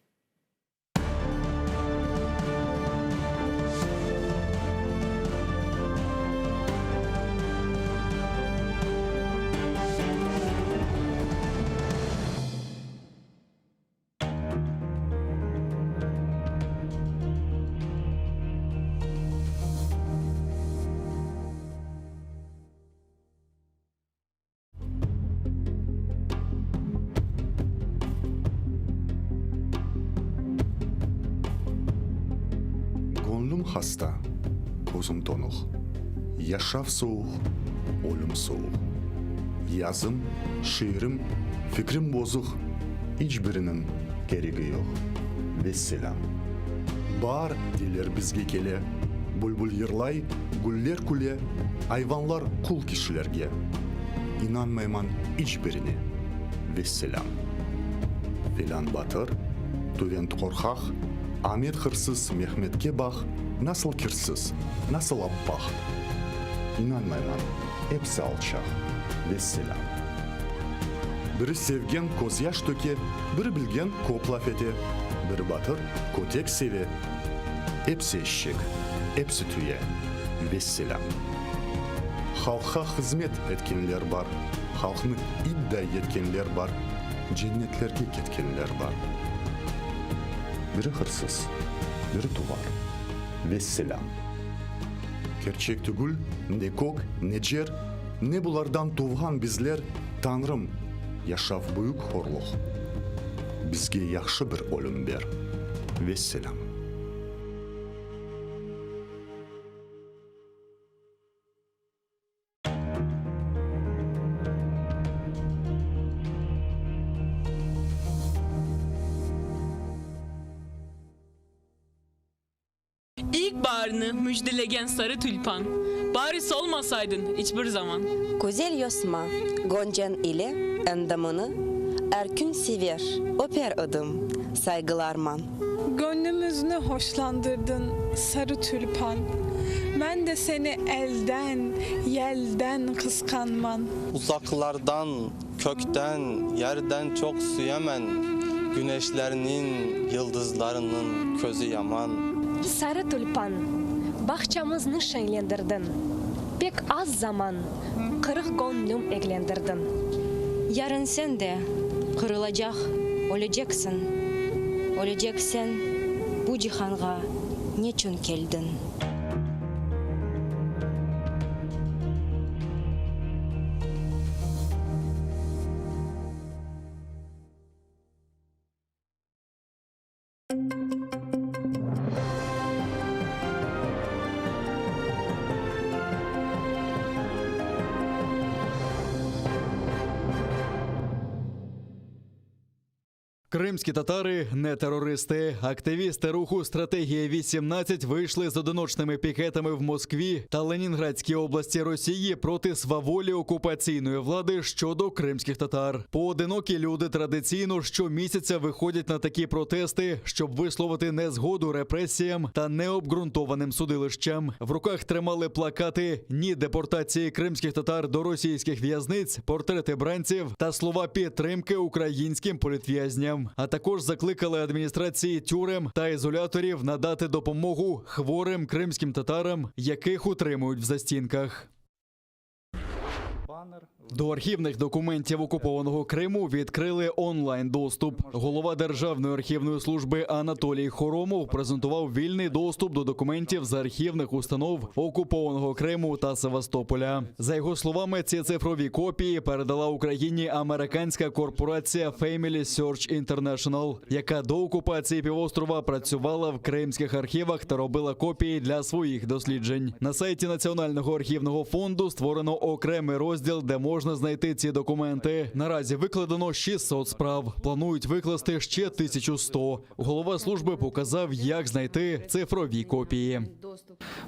Göñlüm hasta, közüm tonuq, Yaşav suvuq, ölüm sovuq. Yazım, şiirim, fikrim bozuq, İç biriniñ keregi yoq. Vesselâm. Baar, deyler, bizge kele. Bülbül yırlay, güller küle, ayvanlar qul kişilerge. İnanmayman iç birine. Vesselâm. Felân batır, tüvent qorqaq, Amet hırsız Mehmetke baq, nasıl kirsiz, nasıl appaq. İnanmayman, epsi alçaq. Vesselâm. Biri sevgen közyaş töke, biri bilgen köp laf ete, biri batır, kötek seve, epsi eşek, epsi tüye. Vesselâm. Halqqa hızmet etkenler bar, halqnı idday etkenler bar, cennetlerge ketkenler bar. Biri hırsız, biri tuvar. Vesselâm. Kerçek tügül, ne kök, ne cer, ne bulardan tuvğan bizler, Tañrım, yaşav büyük horluq, bizge yahşı bir ölüm ber. Vesselâm. İlk baarni müjdelegen sarı tülpan, Bari solmasaydın iç bir zaman. Güzel yosma, goncañ ile endamını Er kün sever, öper edim, saygılarman. Göñlümizni hoşlandırdıñ, sarı tülpan, Men de seni elden, yelden qısqanman. Uzaqlardan, kökten, yerden çoq süyemen, Güneşlerniñ, yıldızlarnıñ közü yaman. Sarı tülpan, bağçamıznı şeñlendirdiñ, Pek az zaman qırıq göñlüm eglendirdiñ. Yarın sen de qırılacaq, öleceksiñ, Öleceksen, bu cihanğa neçün keldiñ? Кримські татари не терористи. Активісти руху Стратегія 18 вийшли з одиночними пікетами в Москві та Ленінградській області Росії проти сваволі окупаційної влади щодо кримських татар. Поодинокі люди традиційно щомісяця виходять на такі протести, щоб висловити незгоду репресіям та необґрунтованим судилищам. В руках тримали плакати Ні депортації кримських татар до російських в'язниць, портрети бранців та слова підтримки українським політв'язням. А також закликали адміністрації тюрем та ізоляторів надати допомогу хворим кримським татарам, яких утримують в застінках. До архівних документів окупованого Криму відкрили онлайн доступ. Голова Державної архівної служби Анатолій Хоромов презентував вільний доступ до документів з архівних установ окупованого Криму та Севастополя. За його словами, ці цифрові копії передала Україні американська корпорація Family Search International, яка до окупації півострова працювала в кримських архівах та робила копії для своїх досліджень. На сайті Національного архівного фонду створено окремий розділ, де можна знайти ці документи. Наразі викладено 600 справ. Планують викласти ще 1100. Голова служби показав, як знайти цифрові копії.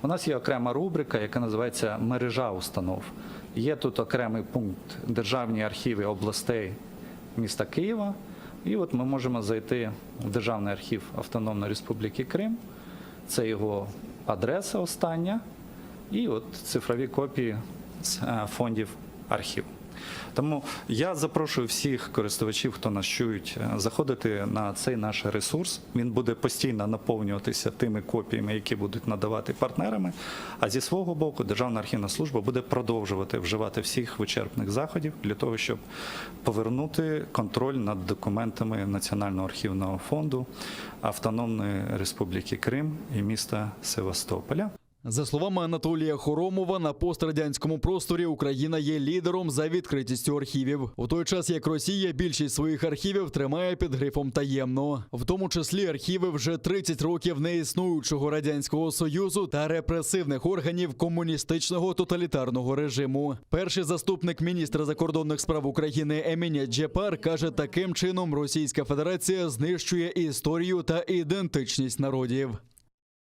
У нас є окрема рубрика, яка називається Мережа установ. Є тут окремий пункт Державні архіви областей міста Києва. І от ми можемо зайти в Державний архів Автономної Республіки Крим. Це його адреса остання. І от цифрові копії з е, фондів архіву. Тому я запрошую всіх користувачів, хто нас чують, е, заходити на цей наш ресурс. Він буде постійно наповнюватися тими копіями, які будуть надавати партнерами. А зі свого боку, Державна архівна служба буде продовжувати вживати всіх вичерпних заходів для того, щоб повернути контроль над документами Національного архівного фонду Автономної Республіки Крим і міста Севастополя. За словами Анатолія Хоромова, на пострадянському просторі Україна є лідером за відкритістю архівів. У той час як Росія більшість своїх архівів тримає під грифом таємно, в тому числі архіви вже 30 років неіснуючого радянського союзу та репресивних органів комуністичного тоталітарного режиму. Перший заступник міністра закордонних справ України Еміня Джепар каже, таким чином Російська Федерація знищує історію та ідентичність народів.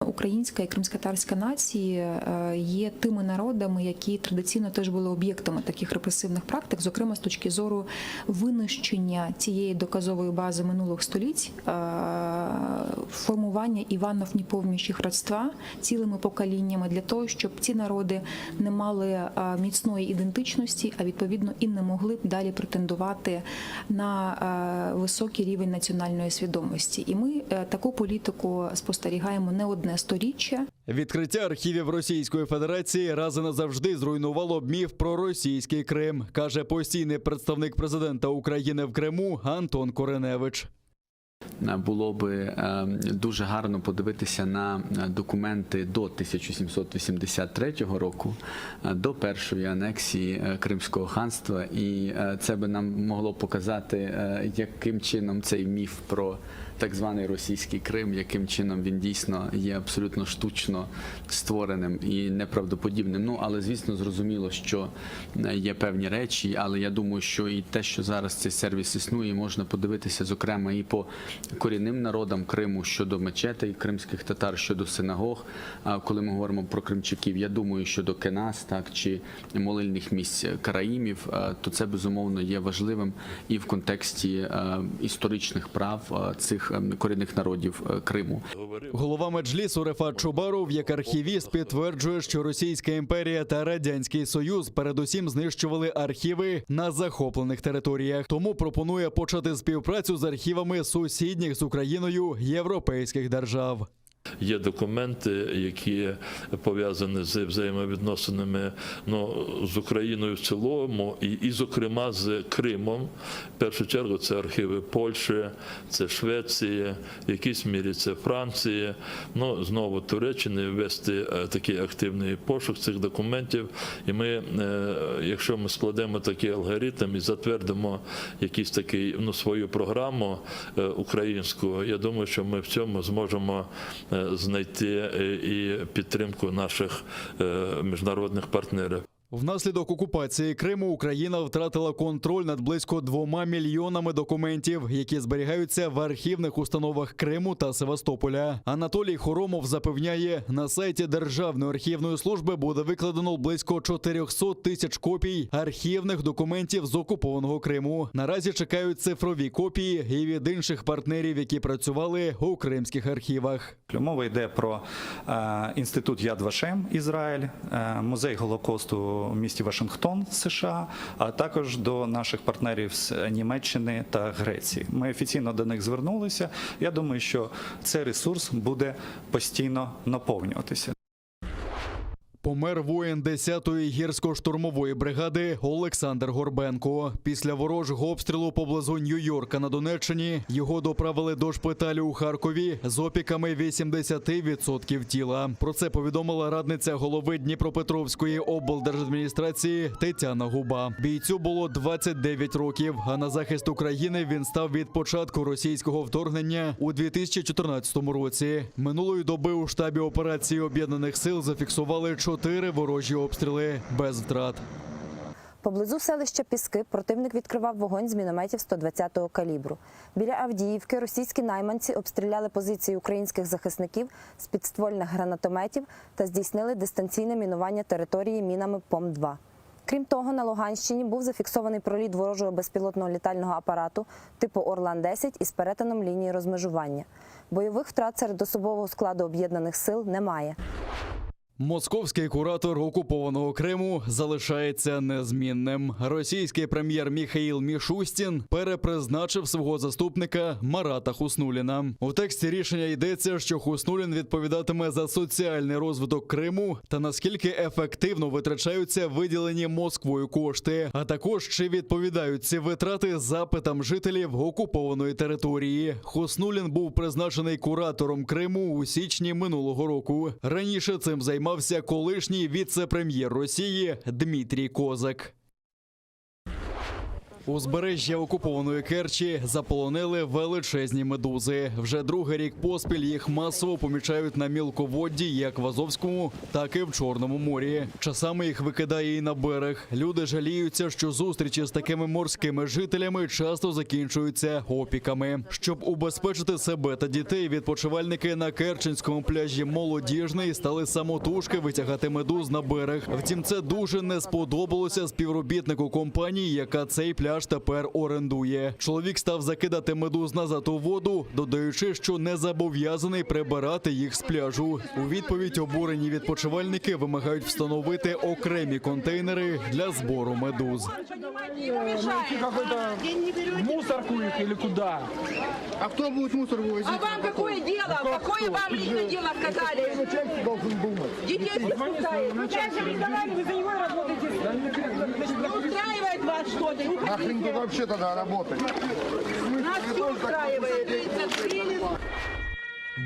Українська і кримськотатарська нації е, є тими народами, які традиційно теж були об'єктами таких репресивних практик, зокрема з точки зору винищення цієї доказової бази минулих століть, е, формування Іванов неповнящих родства цілими поколіннями для того, щоб ці народи не мали е, міцної ідентичності, а відповідно і не могли б далі претендувати на е, високий рівень національної свідомості. І ми е, таку політику спостерігаємо не одне сторіччя. Відкриття архівів Російської Федерації раз і назавжди зруйнувало б міф про російський Крим, каже постійний представник президента України в Криму Антон Кореневич. Було би е, дуже гарно подивитися на е, документи до 1783 року, е, до першої анексії е, Кримського ханства, і е, це би нам могло показати, е, яким чином цей міф про так званий російський Крим, яким чином він дійсно є абсолютно штучно створеним і неправдоподібним. Ну але звісно, зрозуміло, що е, є певні речі, але я думаю, що і те, що зараз цей сервіс існує, можна подивитися, зокрема, і по корінним народам Криму щодо мечетей кримських татар, щодо синагог. А коли ми говоримо про кримчаків, я думаю, щодо кенас, так чи молильних місць караїмів, е, то це безумовно є важливим і в контексті е, історичних прав е, цих е, корінних народів е, Криму. Голова Меджлісу Рефат Чубаров, як архівіст, підтверджує, що Російська імперія та Радянський Союз передусім знищували архіви на захоплених територіях. Тому пропонує почати співпрацю з архівами сусідніх з Україною європейських держав. Є документи, які пов'язані з взаємовідносинами ну, з Україною в цілому, і, і, зокрема, з Кримом. В першу чергу це архіви Польщі, це Швеції, в якійсь мірі це Франції. Ну, знову Туреччини вести е, такий активний пошук цих документів. І ми, е, якщо ми складемо такий алгоритм і затвердимо якийсь такий, ну, свою програму е, українську, я думаю, що ми в цьому зможемо е, знайти е, і підтримку наших е, міжнародних партнерів. Внаслідок окупації Криму Україна втратила контроль над близько двома мільйонами документів, які зберігаються в архівних установах Криму та Севастополя. Анатолій Хоромов запевняє, на сайті Державної архівної служби буде викладено близько 400 тисяч копій архівних документів з окупованого Криму. Наразі чекають цифрові копії і від інших партнерів, які працювали у кримських архівах. Мова йде про е, інститут Яд Вашем Ізраїль, е, музей Голокосту в місті Вашингтон, США, а також до наших партнерів з Німеччини та Греції. Ми офіційно до них звернулися. Я думаю, що цей ресурс буде постійно наповнюватися. Помер воїн 10-ї гірсько-штурмової бригади Олександр Горбенко. Після ворожого обстрілу поблизу Нью-Йорка на Донеччині його доправили до шпиталю у Харкові з опіками 80% тіла. Про це повідомила радниця голови Дніпропетровської облдержадміністрації Тетяна Губа. Бійцю було 29 років, а на захист України він став від початку російського вторгнення у 2014 році. Минулої доби у штабі операції об'єднаних сил зафіксували чотири ворожі обстріли без втрат. Поблизу селища Піски противник відкривав вогонь з мінометів 120-го калібру. Біля Авдіївки російські найманці обстріляли позиції українських захисників з підствольних гранатометів та здійснили дистанційне мінування території мінами ПОМ-2. Крім того, на Луганщині був зафіксований проліт ворожого безпілотного літального апарату типу «Орлан-10» із перетином лінії розмежування. Бойових втрат серед особового складу об'єднаних сил немає. Московський куратор окупованого Криму залишається незмінним. Російський прем'єр Міхаїл Мішустін перепризначив свого заступника Марата Хуснуліна. У тексті рішення йдеться, що Хуснулін відповідатиме за соціальний розвиток Криму та наскільки ефективно витрачаються виділені Москвою кошти, а також чи відповідають ці витрати запитам жителів окупованої території. Хуснулін був призначений куратором Криму у січні минулого року. Раніше цим займався колишній віце-прем'єр Росії Дмитрій Козак. Узбережжя окупованої Керчі заполонили величезні медузи. Вже другий рік поспіль їх масово помічають на мілководді як в Азовському, так і в Чорному морі. Часами їх викидає і на берег. Люди жаліються, що зустрічі з такими морськими жителями часто закінчуються опіками. Щоб убезпечити себе та дітей, відпочивальники на Керченському пляжі Молодіжний стали самотужки витягати медуз на берег. Втім, це дуже не сподобалося співробітнику компанії, яка цей пляж тепер орендує. Чоловік став закидати медуз назад у воду, додаючи, що не зобов'язаний прибирати їх з пляжу. У відповідь обурені відпочивальники вимагають встановити окремі контейнери для збору медуз. Найти какой-то мусорку их или куда? А кто будет мусор вывозить? А вам какое дело? Какое вам лично дело сказали? Начальство должен думать. Детей пускают. Вы же в ресторане, вы за него работаете. Не устраивает вас что-то, Нахрен уходите. тут вообще тогда работать? Нас все устраивает.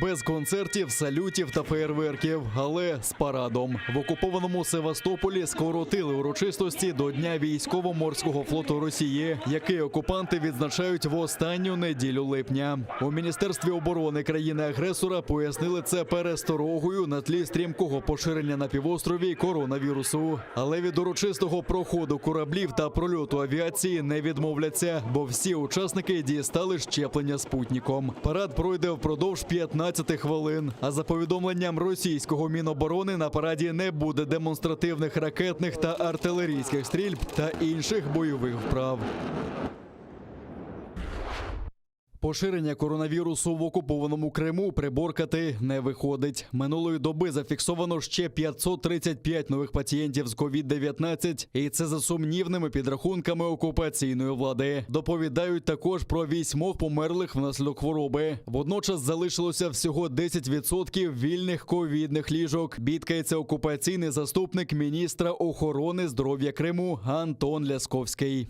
Без концертів, салютів та феєрверків, але з парадом. В окупованому Севастополі скоротили урочистості до Дня військово-морського флоту Росії, який окупанти відзначають в останню неділю липня. У міністерстві оборони країни-агресора пояснили це пересторогою на тлі стрімкого поширення на півострові коронавірусу. Але від урочистого проходу кораблів та прольоту авіації не відмовляться, бо всі учасники дістали щеплення спутником. Парад пройде впродовж 15 хвилин. А за повідомленням російського міноборони на параді не буде демонстративних ракетних та артилерійських стрільб та інших бойових вправ. Поширення коронавірусу в окупованому Криму приборкати не виходить. Минулої доби зафіксовано ще 535 нових пацієнтів з COVID-19, і це за сумнівними підрахунками окупаційної влади. Доповідають також про вісьмох померлих внаслідок хвороби. Водночас залишилося всього 10% вільних ковідних ліжок. Бідкається окупаційний заступник міністра охорони здоров'я Криму Антон Лясковський.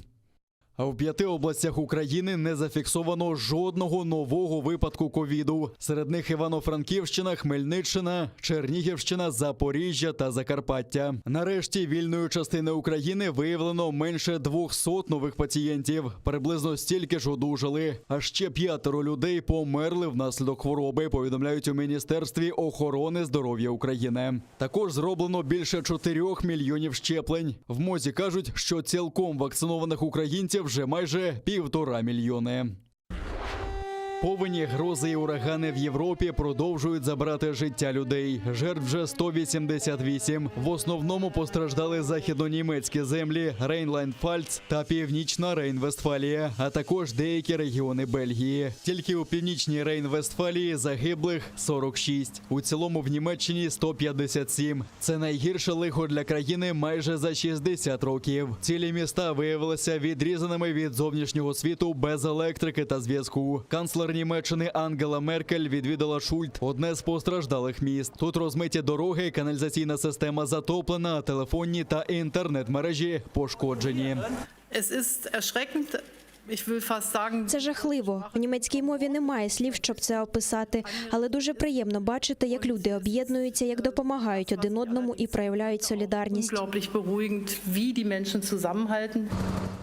А в п'яти областях України не зафіксовано жодного нового випадку ковіду. Серед них Івано-Франківщина, Хмельниччина, Чернігівщина, Запоріжжя та Закарпаття. Нарешті вільної частини України виявлено менше 200 нових пацієнтів. Приблизно стільки ж одужали. А ще п'ятеро людей померли внаслідок хвороби. Повідомляють у міністерстві охорони здоров'я України. Також зроблено більше 4 мільйонів щеплень. В МОЗі кажуть, що цілком вакцинованих українців вже майже півтора мільйони. Повені, грози і урагани в Європі продовжують забрати життя людей. Жертв вже 188. В основному постраждали західнонімецькі землі, Рейнланд-Пфальц та Північна Рейн-Вестфалія, а також деякі регіони Бельгії. Тільки у північній Рейн-Вестфалії загиблих 46. У цілому в Німеччині 157. Це найгірше лихо для країни майже за 60 років. Цілі міста виявилися відрізаними від зовнішнього світу без електрики та зв'язку. Канцлер Німеччини Ангела Меркель відвідала Шульт, одне з постраждалих міст. Тут розмиті дороги, каналізаційна система затоплена, а телефонні та інтернет-мережі пошкоджені. Es ist erschreckend. Ich will fast sagen, Це жахливо. В німецькій мові немає слів, щоб це описати, але дуже приємно бачити, як люди об'єднуються, як допомагають один одному і проявляють солідарність. unglaublich beruhigend, wie die Menschen zusammenhalten.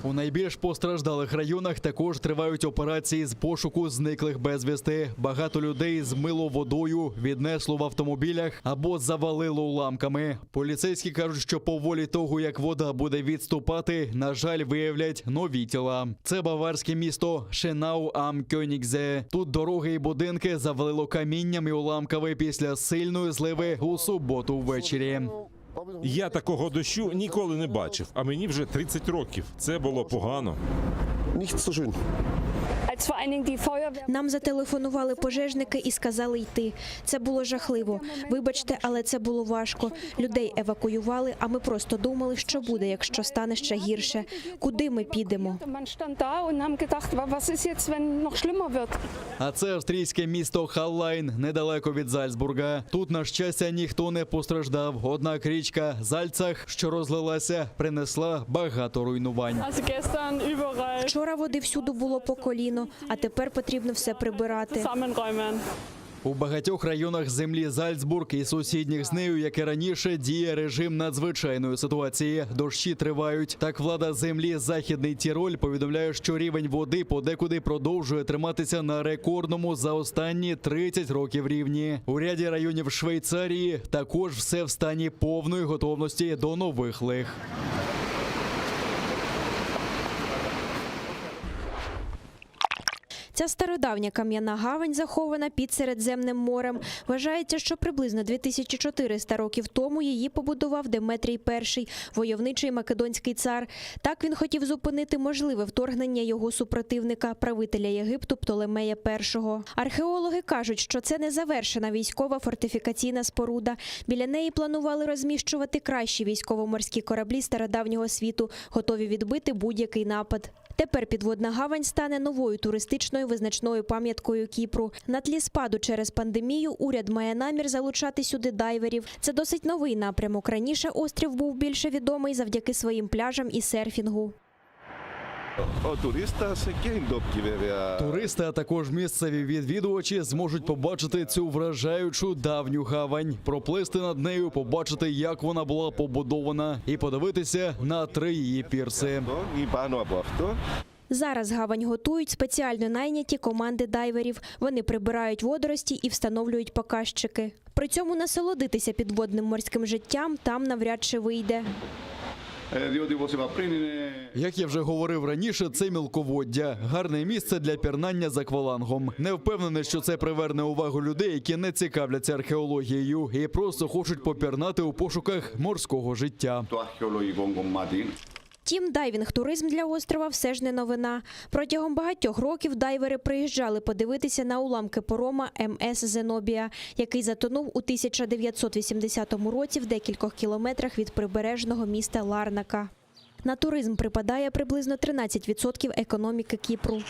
У найбільш постраждалих районах також тривають операції з пошуку зниклих безвісти. Багато людей змило водою, віднесло в автомобілях або завалило уламками. Поліцейські кажуть, що поволі того, як вода буде відступати, на жаль, виявлять нові тіла. Це баварське місто Шенау ам Кьонігзе. Тут дороги і будинки завалило камінням і уламками після сильної зливи у суботу ввечері. Я такого дощу ніколи не бачив, а мені вже 30 років. Це було погано. Als vor allen Dingen die Feuerwehr Нам зателефонували пожежники і сказали йти. Це було жахливо. Вибачте, але це було важко. Людей евакуювали, а ми просто думали, що буде, якщо стане ще гірше. Куди ми підемо? Und man stand da und haben gedacht, wa- was ist jetzt, wenn noch schlimmer wird? А це австрійське місто Халлайн недалеко від Зальцбурга. Тут, на щастя, ніхто не постраждав. Однак річка Зальцах, що розлилася, принесла багато руйнувань. Also gestern überall Вчора води всюди було по коліно, а тепер потрібно все прибирати. zusammenräumen. У багатьох районах землі Зальцбург і сусідніх з нею, як і раніше, діє режим надзвичайної ситуації. Дощі тривають. Так влада землі Західний Тіроль повідомляє, що рівень води подекуди продовжує триматися на рекордному за останні 30 років рівні. У ряді районів Швейцарії також все в стані повної готовності до нових лих. Ця стародавня кам'яна гавань захована під Середземним морем. Вважається, що приблизно 2400 років тому її побудував Деметрій І, войовничий македонський цар. Так він хотів зупинити можливе вторгнення його супротивника, правителя Єгипту Птолемея І. Археологи кажуть, що це незавершена військова фортифікаційна споруда. Біля неї планували розміщувати кращі військово-морські кораблі стародавнього світу, готові відбити будь-який напад. Тепер підводна гавань стане новою туристичною визначною пам'яткою Кіпру. На тлі спаду через пандемію уряд має намір залучати сюди дайверів. Це досить новий напрямок. Раніше острів був більше відомий завдяки своїм пляжам і серфінгу. Ο τουρίστας και οι ντόπιοι βέβαια. Туристи, а також місцеві відвідувачі зможуть побачити цю вражаючу давню гавань, проплисти над нею, побачити, як вона була побудована, і подивитися на три її пірси. Ή πάνω από αυτό. Зараз гавань готують спеціально найняті команди дайверів. Вони прибирають водорості і встановлюють показчики. При цьому насолодитися підводним морським життям там навряд чи вийде. Διότι όπως είπα πριν είναι Як я вже говорив раніше, це мілководдя гарне місце для пірнання з аквалангом. Не впевнений, що це приверне увагу людей, які не цікавляться археологією і просто хочуть попірнати у пошуках морського життя. το αρχαιολογικό κομμάτι. Втім, дайвінг-туризм для острова все ж не новина. Протягом багатьох років дайвери приїжджали подивитися на уламки порома МС «Зенобія», який затонув у 1980 році в декількох кілометрах від прибережного міста Ларнака. На туризм припадає приблизно 13% економіки Кіпру.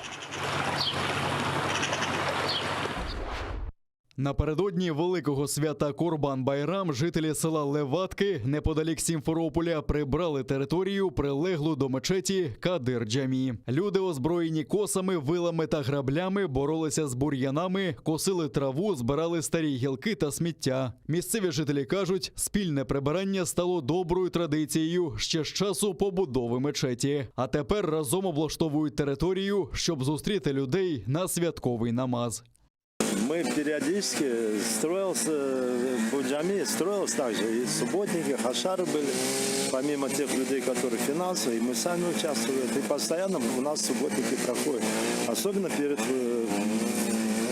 Напередодні великого свята Курбан Байрам жителі села Леватки неподалік Сімферополя прибрали територію, прилеглу до мечеті Кадир Джамі. Люди, озброєні косами, вилами та граблями, боролися з бур'янами, косили траву, збирали старі гілки та сміття. Місцеві жителі кажуть, спільне прибирання стало доброю традицією ще з часу побудови мечеті. А тепер разом облаштовують територію, щоб зустріти людей на святковий намаз. Мы периодически строился, Буджами строился также, и субботники, хашары были, помимо тех людей, которые финансово, и мы сами участвовали. И постоянно у нас субботники проходят, особенно перед э,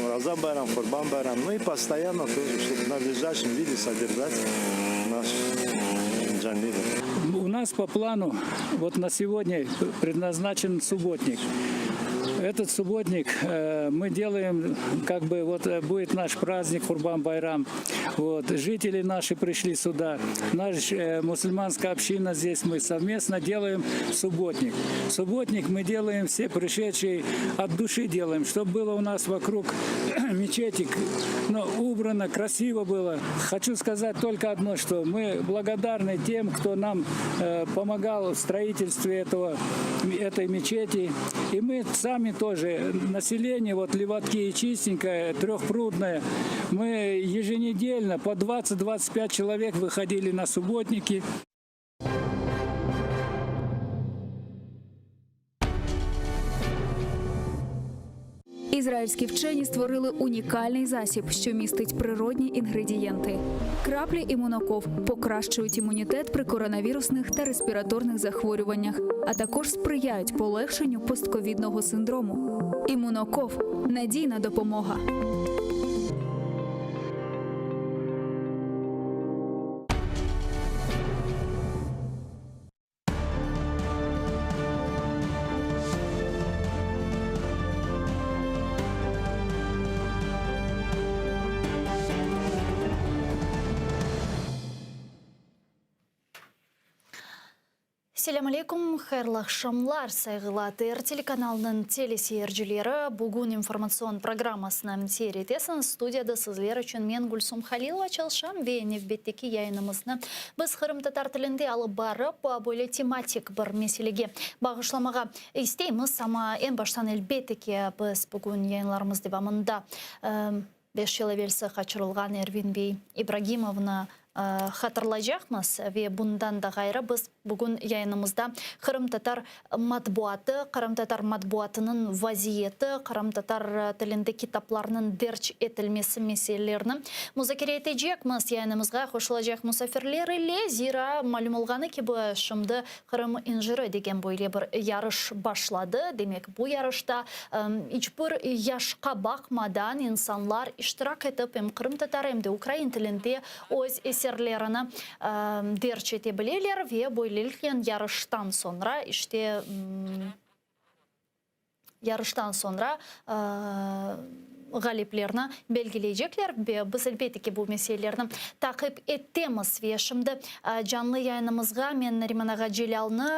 Рамазан Байрам, Курбан Байрам, ну и постоянно тоже, чтобы в надлежащем виде содержать наш джами. У нас по плану вот на сегодня предназначен субботник. Этот субботник э, мы делаем, как бы вот э, будет наш праздник Курбан Байрам. Вот, жители наши пришли сюда, наша э, мусульманская община здесь, мы совместно делаем субботник. Субботник мы делаем все пришедшие от души делаем, чтобы было у нас вокруг мечети ну, убрано, красиво было. Хочу сказать только одно, что мы благодарны тем, кто нам э, помогал в строительстве этого, этой мечети. И мы сами тоже, население, вот Леватки и Чистенькое, Трехпрудное, мы еженедельно по 20-25 человек выходили на субботники. Ізраїльські вчені створили унікальний засіб, що містить природні інгредієнти. Краплі імуноков покращують імунітет при коронавірусних та респіраторних захворюваннях, а також сприяють полегшенню постковідного синдрому. Імуноков надійна допомога. Selâm aleyküm, hayırlı aqşamlar, sayğılı ATR telekanalınıñ teleseyircileri. Bugün informatsion programmasını seyir etesiñiz. Studiyada sizler içün men Gülsum Halilova çalışam ve nevbetteki yayınımıznı biz qırımtatar tilinde alıp barıp, böyle tematik bir meselege bağışlamağa isteymiz. Amma eñ baştan elbette ki, biz bugün yayınlarımız devamında. 5 yıl evelsi qaçırılğan Ervin bey İbragimovnı hatırlaycaqmız ve bundan da ğayrı biz bugün yayınımızda qırımtatar matbuatı, qırımtatar matbuatınıñ vaziyeti, qırımtatar tilinde kitaplarnıñ derc etilmesi meselelerini muzakere etecekmiz. Yayınımızğa qoşulacaq musafirler ile, zira malüm olğanı kibi, şimdi Qırım inciri degen böyle bir yarış başladı. Demek, bu yarışta iç bir yaşqa baqmadan insanlar iştirak etip, em qırımtatar, em de ukrain tilinde öz eserlerini derc ete bileler ve böyleliknen yarıştan soñra, işte, Yarıştan soñra ğaliplerni belgileycekler. Biz, elbette ki, bu meselelerni taqip etemiz. Ve şimdi canlı yayınımızğa men Nariman ağa Celâlnı,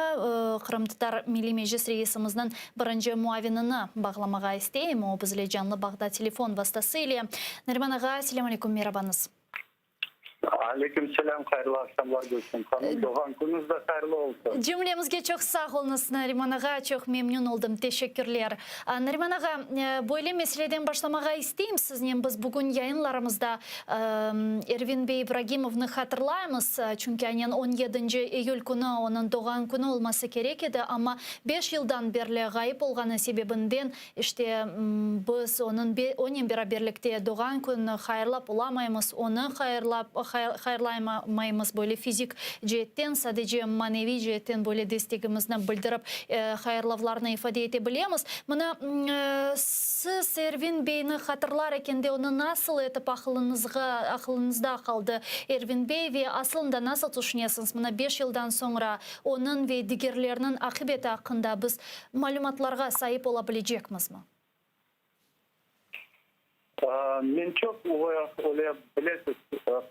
Qırımtatar Milliy Meclis reisimizniñ birinci muavinini bağlamağa isteyim. O, bizle canlı bağda telefon vastası ile. Nariman ağa, selâm aleyküm, merabañız. Aleyküm selâm, hayırlı aqşamlar, Gülsüm hanım. Doğğan künüñiz de hayırlı olsun. Cümlemizge çoq sağ oluñız, Nariman ağa, çoq memnün oldım, teşekkürler. Nariman ağa, böyle meseleden başlamağa isteyim siznen, biz bugün yayınlarımızda Ervin bey İbragimovnı hatırlaymız, çünki aynen on yedinci iyül künü onıñ doğğan künü olması kerek edi, amma beş yıldan berli ğayıp olğanı sebebinden İşte, biz onıñ onen beraberlikte doğğan kününi hayırlap olamaymız, onı hayırlap hayırlaymaymız, böyle fizik ceetten, sadece maneviy ceetten böyle destegimizni bildirip, hayırlavlarnı ifade ete bilemiz. Mına, siz Ervin beyni hatırlar ekende, onı nasıl etip aqılıñızğa aqılıñızda qaldı Ervin bey ve asılında nasıl tüşünesiñiz, mına beş yıldan soñra onıñ ve digerleriniñ aqibeti aqqında biz Malümatlarğa saip ola bilecekmizmi? Men çoq öyle, bilesiz,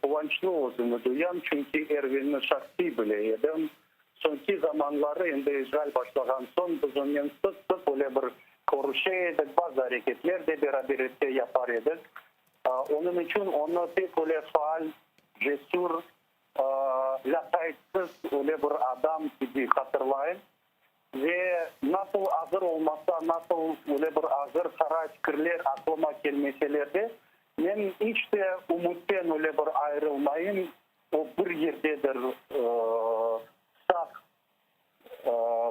quvançlı özümi duyam, çünki Ervinni şahsiy bile edim. Soñki zamanları, endi işğal başlağan soñ, biz onen sıq-sıq öyle bir körüşe edik, bazı areketler de beraberlikte yapar edik. Onıñ içün onı pek öyle faal, cesür, lâqaytsız öyle bir adam kibi hatırlayım. Ve nasıl azır olmasa, nasıl öyle bir azır qara fikirler aqlıma kelmeseler de, men iç de ümütten öyle bir ayırılmayım, o bir yerdedir sağ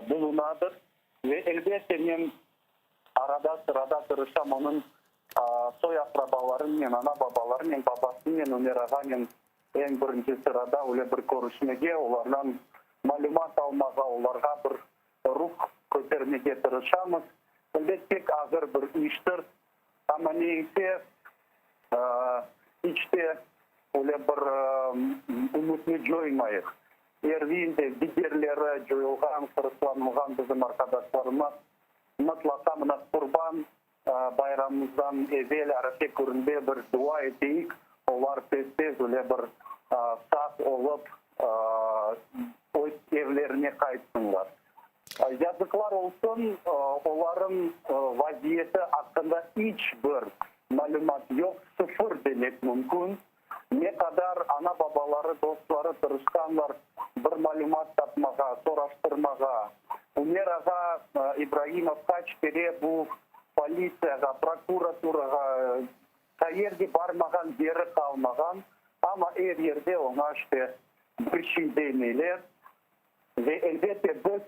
bulunadır. Ve elbette men arada-sırada tırışam onıñ soy-aqrabalarınen, ana-babalarınen, babasınen, Ümer ağanen Eñ birinci sırada öyle bir körüşmege, olardan malümat almağa, olarğa bir ruh kötermege tırışamız. Elbet, pek ağır bir iştir, amma ne ise, iç te öyle bir ümütni coymayıq. Ervin de, digerleri, coyulğan, hırslanılğan bizim arqadaşlarımız mıtlaqa mına Qurban Bayramımızdan evel Arafe kününde bir dua eteyik, olar tez-tez öyle bir sağ olıp öz evlerine qaytsınlar. Yazıqlar olsun, olarıñ vaziyeti aqqında iç bir malümat yoq, sıfır demek mümkün. Ne qadar ana-babaları, dostları tırışqanlar bir malümat tapmağa, soraştırmağa. Ümer ağa İbragimov qaç kere bu politsiyağa, prokuraturağa, qayerge barmağan yeri qalmağan, amma er yerde oña işte bir şey demeyler. Ve elbette biz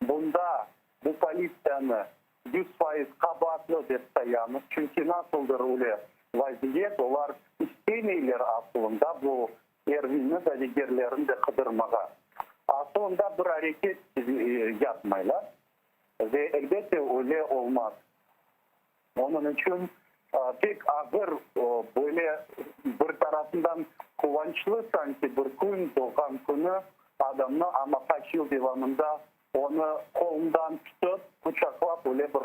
bunda bu politsiyanı 100% qabaatlı dep sayamız, çünki nasıldır öyle vaziyet, olar istemeyler asılında bu Ervinni de, digerlerini de qıdırmağa. Asılında bir areket yapmaylar ve elbette öyle olmaz. Onıñ içün pek ağır böyle bir tarafından quvançlı sanki bir kün, doğğan künü adamnı, amma qaç yıl devamında Onı qolundan tutıp, quçaqlap öyle bir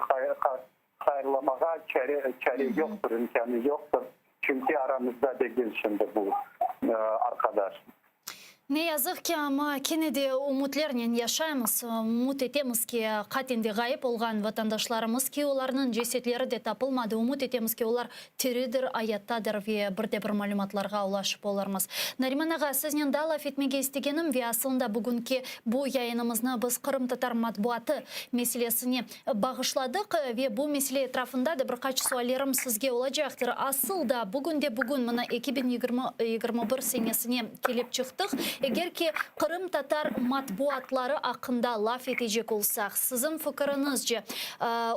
hayırlamağa çare çare yoqtır, imkânı yoqtır, çünki aramızda degil şimdi bu arqadaş. Ne yazıq ki, amma kene de ümütlernen yaşaymız. Ümüt etemiz ki, Katinde ğayıp olğan vatandaşlarımız ki, olarnıñ cesetleri de tapılmadı, ümüt etemiz ki, olar tiridir, ayattadır ve bir de bir malümatlarğa ulaşıp olurmız. Nariman ağa, siznen daa laf etmege istegenim ve aslında bugünki bu yayınımıznı biz qırımtatar matbuatı meselesine bağışladıq ve bu mesele etrafında da bir qaç suallerim sizge olacaqtır. Asıl da bugünde bugün mına 2021 senesine kelip çıqtıq. Eger ki qırımtatar matbuatları aqqında laf etecek olsaq, siziñ fikiriñizce,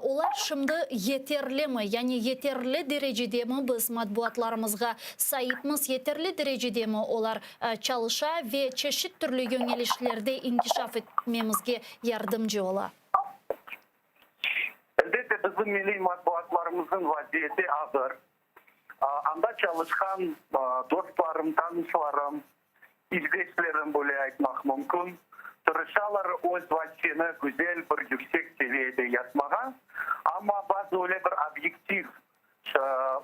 olar şimdi yeterlimi, yani yeterli derecedemi biz matbuatlarımızğa saipmiz, yeterli derecedemi olar çalışa ve çeşit türlü yöñelişlerde inkişaf etmemizge yardımcı ola? Elbette, bizim milliy matbuatlarımıznıñ vaziyeti ağır. Anda çalışqan dostlarım, tanışlarım, işdeşlerim böyle aytmaq mümkün, tırışalar öz vazifeni güzel bir yüksek seviyede yapmağa, amma bazı öyle bir obyektiv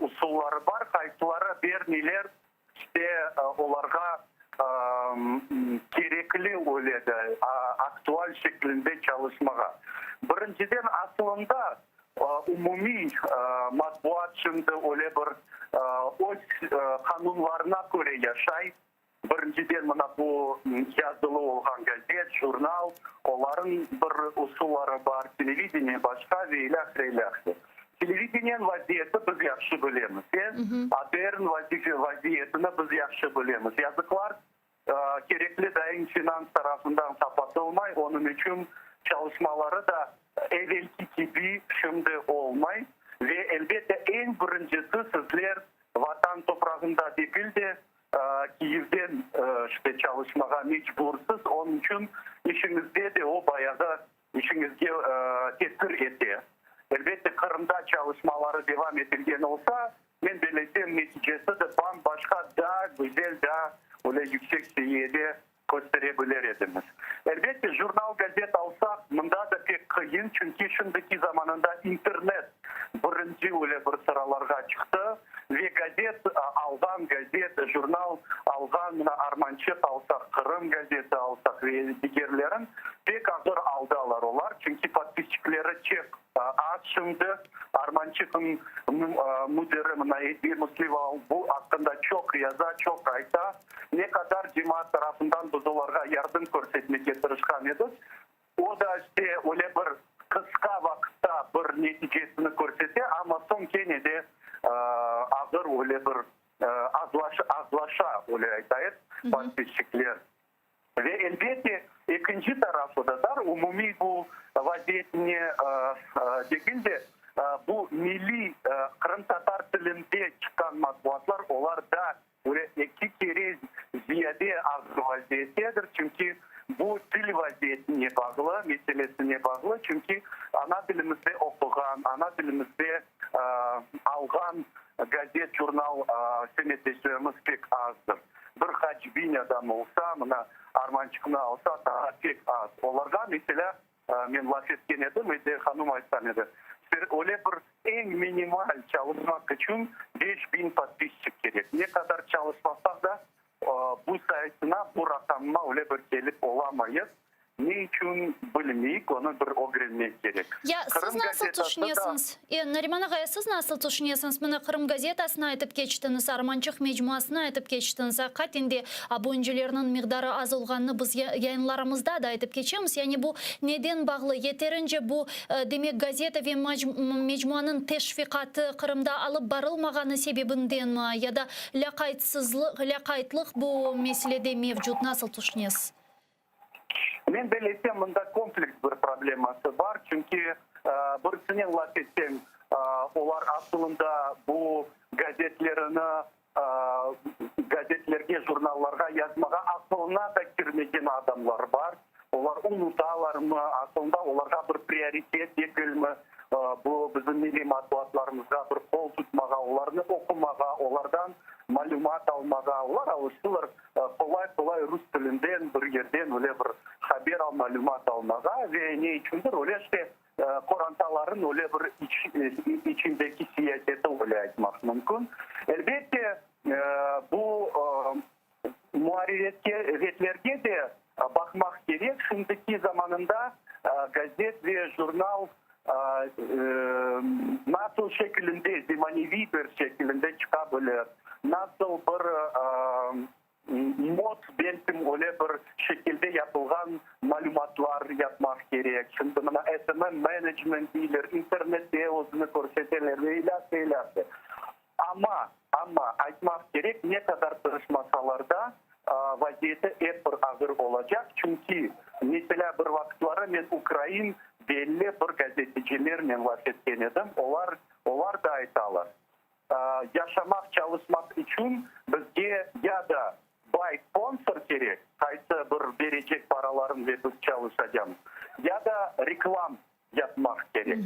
usulları bar, qaysıları bermeyler, İşte, olarğa kerekli öyle de aktual şeklinde çalışmağa. Birinciden, asılında umumiy matbuat şimdi öyle bir öz qanunlarına köre yaşay. Birinciden, mına bu yazılı olğan gazet, jurnal, olarıñ bir usulları bar, televideniye başqa ve ilâhre, ilâhre. Televideniyen vaziyeti biz yahşı bilemiz, e? ATRniñ vaziyetini biz yahşı bilemiz. Yazıqlar, kerekli daim finans tarafından qapatılmay, onıñ içün çalışmaları da evelki kibi şimdi olmay. Ve, elbette, eñ birincisi sizler Vatan toprağında degil de, Kiyevden işte çalışmağa mecbursız, onıñ içün işiñizde de o bayağı İşiñizge tesir ete. Elbette, Qırımda çalışmaları devam etilgen olsa, men bellesem, neticesi de bam-başqa, daa güzel, daa öyle yüksek seviyede köstere bilir edimiz. Elbette, jurnal, gazet alsaq, mında da pek qıyın, çünki şimdiki zamanında internet birinci öyle bir sıralarğa çıqtı ve gazet alğan, gazet, jurnal alğan, mına Armançıq alsaq, Qırım gazeti alsaq ve digerlerin, pek ağır aldalar olar, çünki podpisçikleri çek az şimdi. Armançıqnıñ müdiri mına Edbi Müslimov bu aqqında çoq yaza, çoq ayta. Ne qadar cemaat tarafından biz olarğa yardım körsetmege tırışqan edik, O da işte öyle bir qısqa vaqıtta bir neticesini körsete, amma soñ kene de ağır öyle bir azlaşa, öyle aytayıq, podpisçikler. Ve elbette ekinci tarafı da bar, umumiy bu vaziyetine degil de, bu milliy qırımtatar tilinde çıqqan matbuatlar, olar da Böyle eki kere ziyade ağır vaziyettedir, çünki bu til vaziyetine bağlı, meselesine bağlı, çünki ana tilimizde oquğan, ana tilimizde alğan gazet, jurnal semetdeşlerimiz pek azdır. Bir qaç biñ adam olsa, mına Armançıqnı alsa, daa pek az. Olarğa, meselâ, Men laf etken edim, Ede hanım aytqan edi, öyle bir eñ minimal çalışmaq içün 5000 podpisçik kerek. Ne qadar çalışmasaq da, bu sayısına, bu raqamına öyle bir kelip olamayız. Ne içün bilmeyik, onı bir ögrenmek kerek. Ya siz Qırım nasıl gazetası da. tüşünesiñiz? E, Nariman ağa, ya siz nasıl tüşünesiñiz? Mına Qırım gazetasını aytıp keçtiñiz, Armançıq mecmuasını aytıp keçtiñiz. Aqiqaten de abonecilerniñ miqdarı az olğanını biz yayınlarımızda da aytıp keçemiz. Yani bu neden bağlı? Yeterince bu, demek, gazeta ve mecmuanıñ teşviqatı Qırımda alıp barılmağanı sebebindenmi ya da lâqaytsızlıq, lâqaytlıq bu meselede mevcut? Nasıl tüşünesiz? Men bellesem, mında kompleks bir probleması bar, çünki birisinen laf etseñ, olar asılında bu gazetlerini gazetlerge, jurnallarğa yazmağa aqılına da kirmegen adamlar bar. Olar unutalarmı, asılında olarğa bir prioritet degilmi, bu bizim milliy matbuatlarımızğa bir qol tutmağa, olarnı oqumağa, olardan malümat almağa. Olar alıştılar qolay-qolay rus tilinden bir yerden öyle bir haber al, malümat almağa ve ne içündir öyle işte qorantaların öyle bir içindeki siyaseti öyle aytmaq mümkün. Elbette, bu muarririyetlerge. bir mod, belkim öyle bir şekilde yapılğan malümatlar yapmaq kerek. Şimdi mına SMM management deyler, internette özüni körseteler ve ilâhre, ilâhre. Amma, amma aytmaq kerek, ne qadar tırışmasalar da, vaziyeti ep bir ağır olacaq, çünki, meselâ, bir vaqıtları men ukrain belli bir gazetecilernen laf etken edim, olar, olar da aytalar, yaşamaq, çalışmaq içün bizge ya da bay sponsor kerek, qaysı bir berecek paraların ve biz çalışacamız, ya da reklam yapmaq kerek.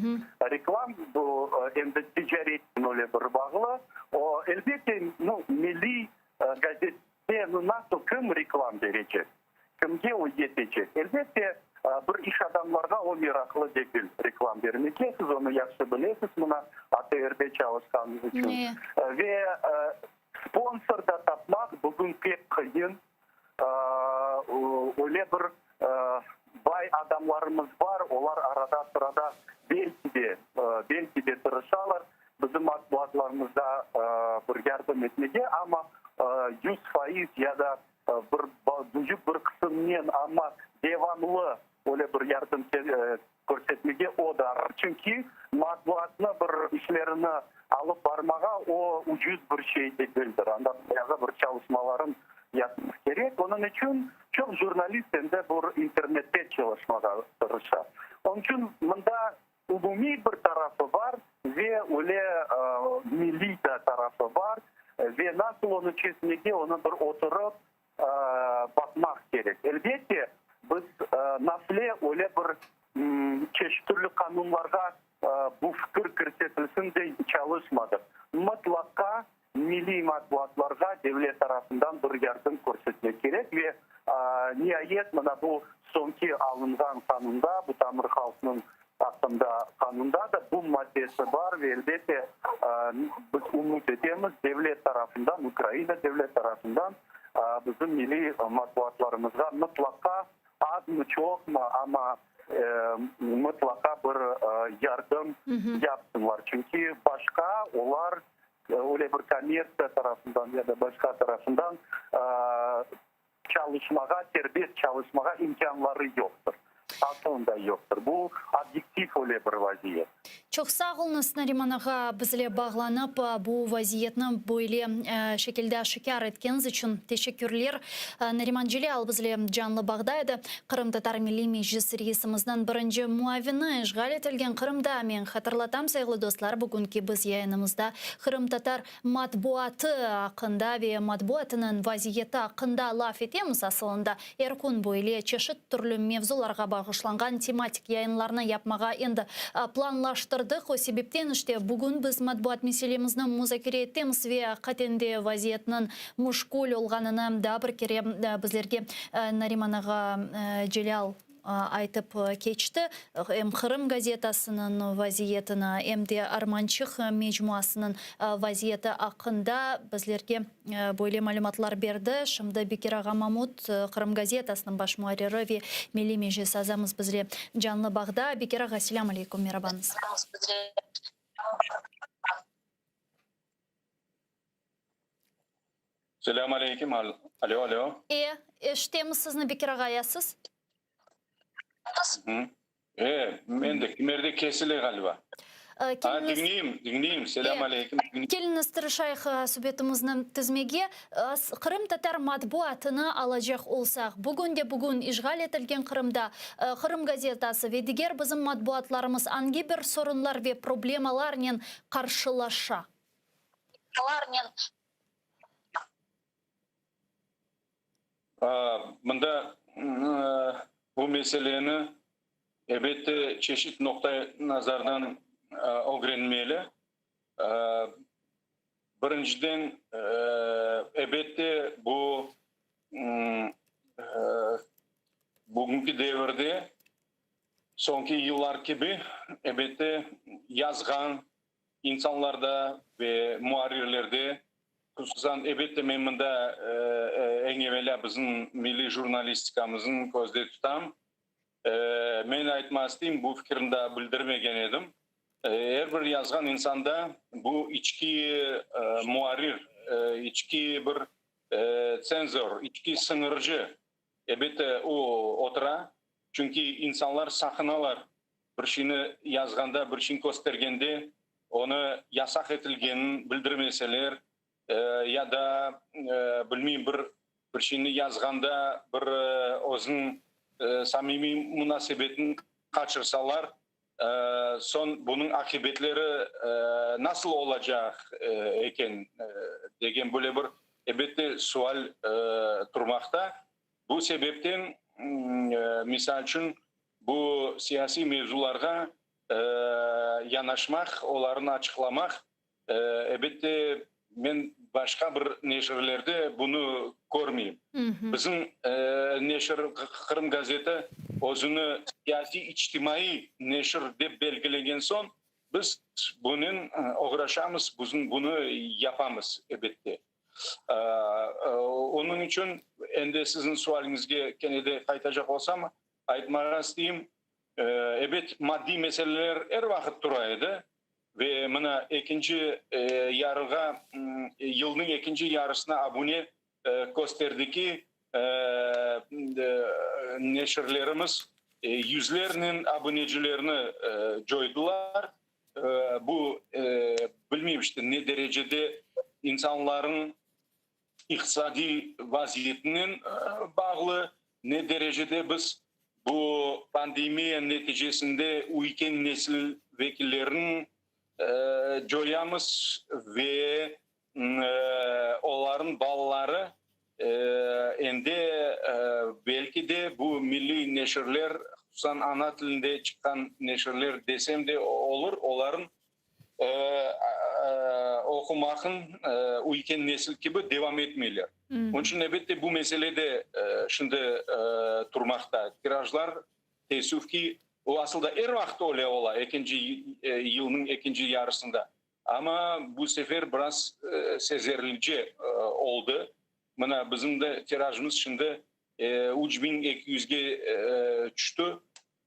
Reklam bu endi ticaretnen öyle bir bağlı. O, elbette, nu, milliy gazette, nu, nasıl, kim reklam berecek? Kimge o yetecek? Elbette, bir iş adamlarğa o meraqlı degil, reklam bermege. Siz onı yahşı bilesiz, mına, ATRde çalışqanıñız içün. Ve sponsor da tapmaq bugün pek qıyın. Öyle bir bay adamlarımız bar, olar arada-sırada belki de, belki de tırışalar bizim matbuatlarımızda bir yardım etmege, amma 100% ya da bir büyük bir qısımnen, amma devamlı öyle bir yardım körsetmege o da ağır. Çünki matbuatnı bir işlerini alıp barmağa o ucuz bir şey degildir. Anda bayağı bir çalışmaların yapmaq kerek. Onıñ içün çoq jurnalist endi bir internette çalışmağa tırışa. Onıñ içün mında umumiy bir tarafı bar ve öyle milliy da tarafı bar. Ve nasıl onı çezmege, onı bir oturıp baqmaq kerek. Elbette, biz nafile öyle bir çeşit türlü qanunlarğa bu fikir kirsetilsin de çalışmadıq. Mıtlaqqa milliy matbuatlarğa devlet tarafından bir yardım körsetmek kerek ve niayet mına bu soñki alınğan qanunda, bu tamır halqnıñ aqqında qanunda da bu maddesi bar ve elbette biz ümüt etemiz, devlet tarafından, Ukraina devlet tarafından bizim milliy matbuatlarımızğa mıtlaqa azmı, çoqmı, amma mıtlaqa bir yardım yapsınlar. Çünki başqa olar öyle bir kommertsiya tarafından ya da başqa tarafından çalışmağa, serbest çalışmağa imkânları yoqtır. Asılında yoqtır. Bu obyektiv öyle bir vaziyet. Çoq sağ oluñız, Nariman ağa, bizle bağlanıp, bu vaziyetni böyle şekilde aşikâr etkeniñiz içün teşekkürler. Nariman Celâl bizle canlı bağda edi. Qırımtatar Milliy Meclis reisimizniñ birinci muavini işğal etilgen Qırımda, men hatırlatam, sayğılı dostlar, bugünki biz yayınımızda qırımtatar Matbuatı aqqında ve matbuatınıñ vaziyeti aqqında laf etemiz. Asılında, er kün böyle çeşit türlü mevzularğa bağışlanğan tematik yayınlarnı yapmağa endi planlaştırdıq. O sebepten, işte, bugün biz matbuat meselemizni muzakere etemiz ve aqiqaten de vaziyetniñ müşkül olğanını daa bir kere bizlerge Nariman ağa Celâl aytıp keçti. Em Qırım gazetasınıñ vaziyetini, em de Armançıq mecmuasınıñ vaziyeti aqqında bizlerge böyle malümatlar berdi. Şimdi Bekir ağa Mamut, Qırım gazetasınıñ baş muarriri ve Milliy Meclis azamız bizle canlı bağda. Bekir ağa, selâm aleyküm, merabañız. Selâm aleyküm, alo, alo. E, eşitemiz sizni, Bekir ağa, ya siz? E, men de, kimerde kesile ğaliba. E, Ha, diñleyim, diñleyim, selâm aleyküm. Keliñiz, tırışayıq subetimizni tizmege. Qırımtatar matbuatını alacaq olsaq, bugün de bugün işğal etilgen Qırımda Qırım gazetası ve diger bizim matbuatlarımız angi bir sorunlar ve problemalarnen qarşılaşa? Mında bu meseleni, elbette, çeşit noqta-i nazardan ögrenmeli. Birinciden, elbette, bu bugünki devirde, soñki yıllar kibi, elbette, yazğan insanlarda ve muarrirlerde, hususan, elbette, men mında eñ evelâ bizim milliy jurnalistikamıznı közde tutam. Men aytmaq isteyim, bu fikirni daa bildirmegen edim. Er bir yazğan insanda bu içki muarrir. içki bir tsenzor, içki sıñırcı, elbette, o otura. Çünki insanlar saqınalar, bir şeyni yazğanda, bir şeyni köstergende, onı yasaq etilgenini bildirmeseler, ya da, bilmeyim, bir bir şeyni yazğanda bir özüniñ samimiy munasebetini qaçırsalar, soñ bunıñ aqibetleri nasıl olacaq eken degen böyle bir, elbette, sual turmaqta. Bu sebepten, misal içün, bu siyasiy mevzularğa yanaşmaq, olarnı açıqlamaq, Elbette, men başqa bir neşirlerde bunı körmeyim. Bizim neşir, Qırım gazeti, özüni siyasiy-içtimaiy neşir dep belgilegen soñ, biz bunen oğraşamız, bunı yapamız, elbette. Onıñ içün, endi siziñ sualiñizge kene de qaytacaq olsam, aytmağa isteyim, ebet, maddiy meseleler er vaqıt tura edi. Ve mına ekinci yarığa, yılnıñ ekinci yarısına abune kösterdi ki, neşirlerimiz yüzlernen abunecilerni coydılar. Bu, bilmeyim işte, ne derecede insanlarnıñ iqtisadiy vaziyetinen bağlı, ne derecede biz bu pandemiya neticesinde üyken nesil vekillerini coyamız ve olarnıñ balaları endi belki de bu milliy neşirler, hususan ana tilinde çıqqan neşirler desem de olur, olarnıñ oqumaqnıñ üyken nesil kibi devam etmeyler. Onıñ içün, elbette, bu mesele de şimdi turmaqta. Tirajlar, teessüf ki, o asıl da er vaqıt öyle ola, ekinci yılnıñ ekinci yarısında. Amma bu sefer biraz sezerlice oldı. Mına, bizim de tirajımız şimdi 3200-ge tüşti.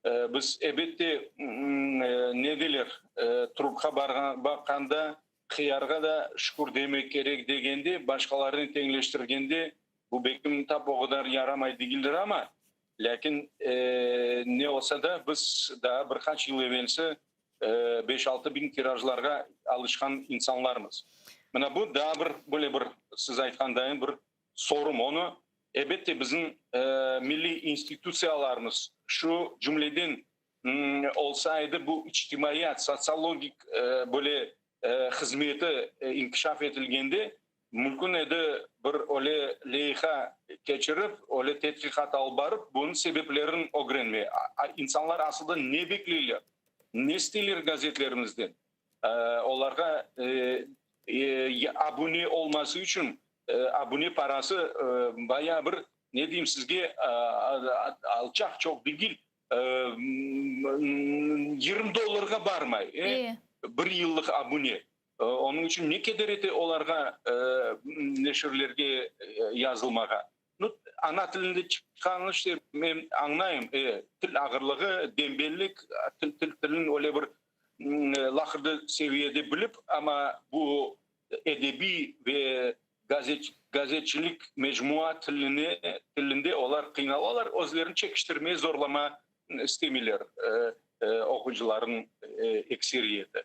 Biz, elbette, ne deyler, trupqa baqqanda, hıyarğa da şükür demek kerek degende, başqalarnen teñleştirgende, bu belkim tap o qadar yaramay degildir, amma, lâkin ne olsa da, biz daa bir qaç yıl evelsi beş-altı biñ tirajlarğa alışqan insanlarmız. Mına bu daa bir, böyle bir, siz aytqandayın, bir sorum. Onı Elbette, bizim milliy institutsiyalarımız, şu cümleden olsa edi, bu içtimaiyat, sotsiologik böyle hızmeti inkişaf etilgende, mümkün edi bir öyle leyha keçirip, öyle tedqiqat alıp barıp, bunıñ sebeplerini ögrenmeye. İnsanlar asılda ne bekleyler, ne isteyler gazetlerimizden? Olarğa abune olması içün abune parası bayağı bir, ne deyim sizge, alçaq çoq degil, 20 dollarğa barmay bir yıllıq abune. Onıñ içün ne keder ete olarğa neşirlerge yazılmağa? Nu, ana tilinde çıqqanını işte men añlayım, e, til ağırlığı, dembellik, til, til, tilniñ öyle bir laqırdı seviyede bilip, amma bu edebiy ve gazet, gazetçilik mecmua tiline, tilinde olar qıynalalar, özlerini çekiştirmeye, zorlama istemeyler oquyıcılarnıñ ekseriyeti.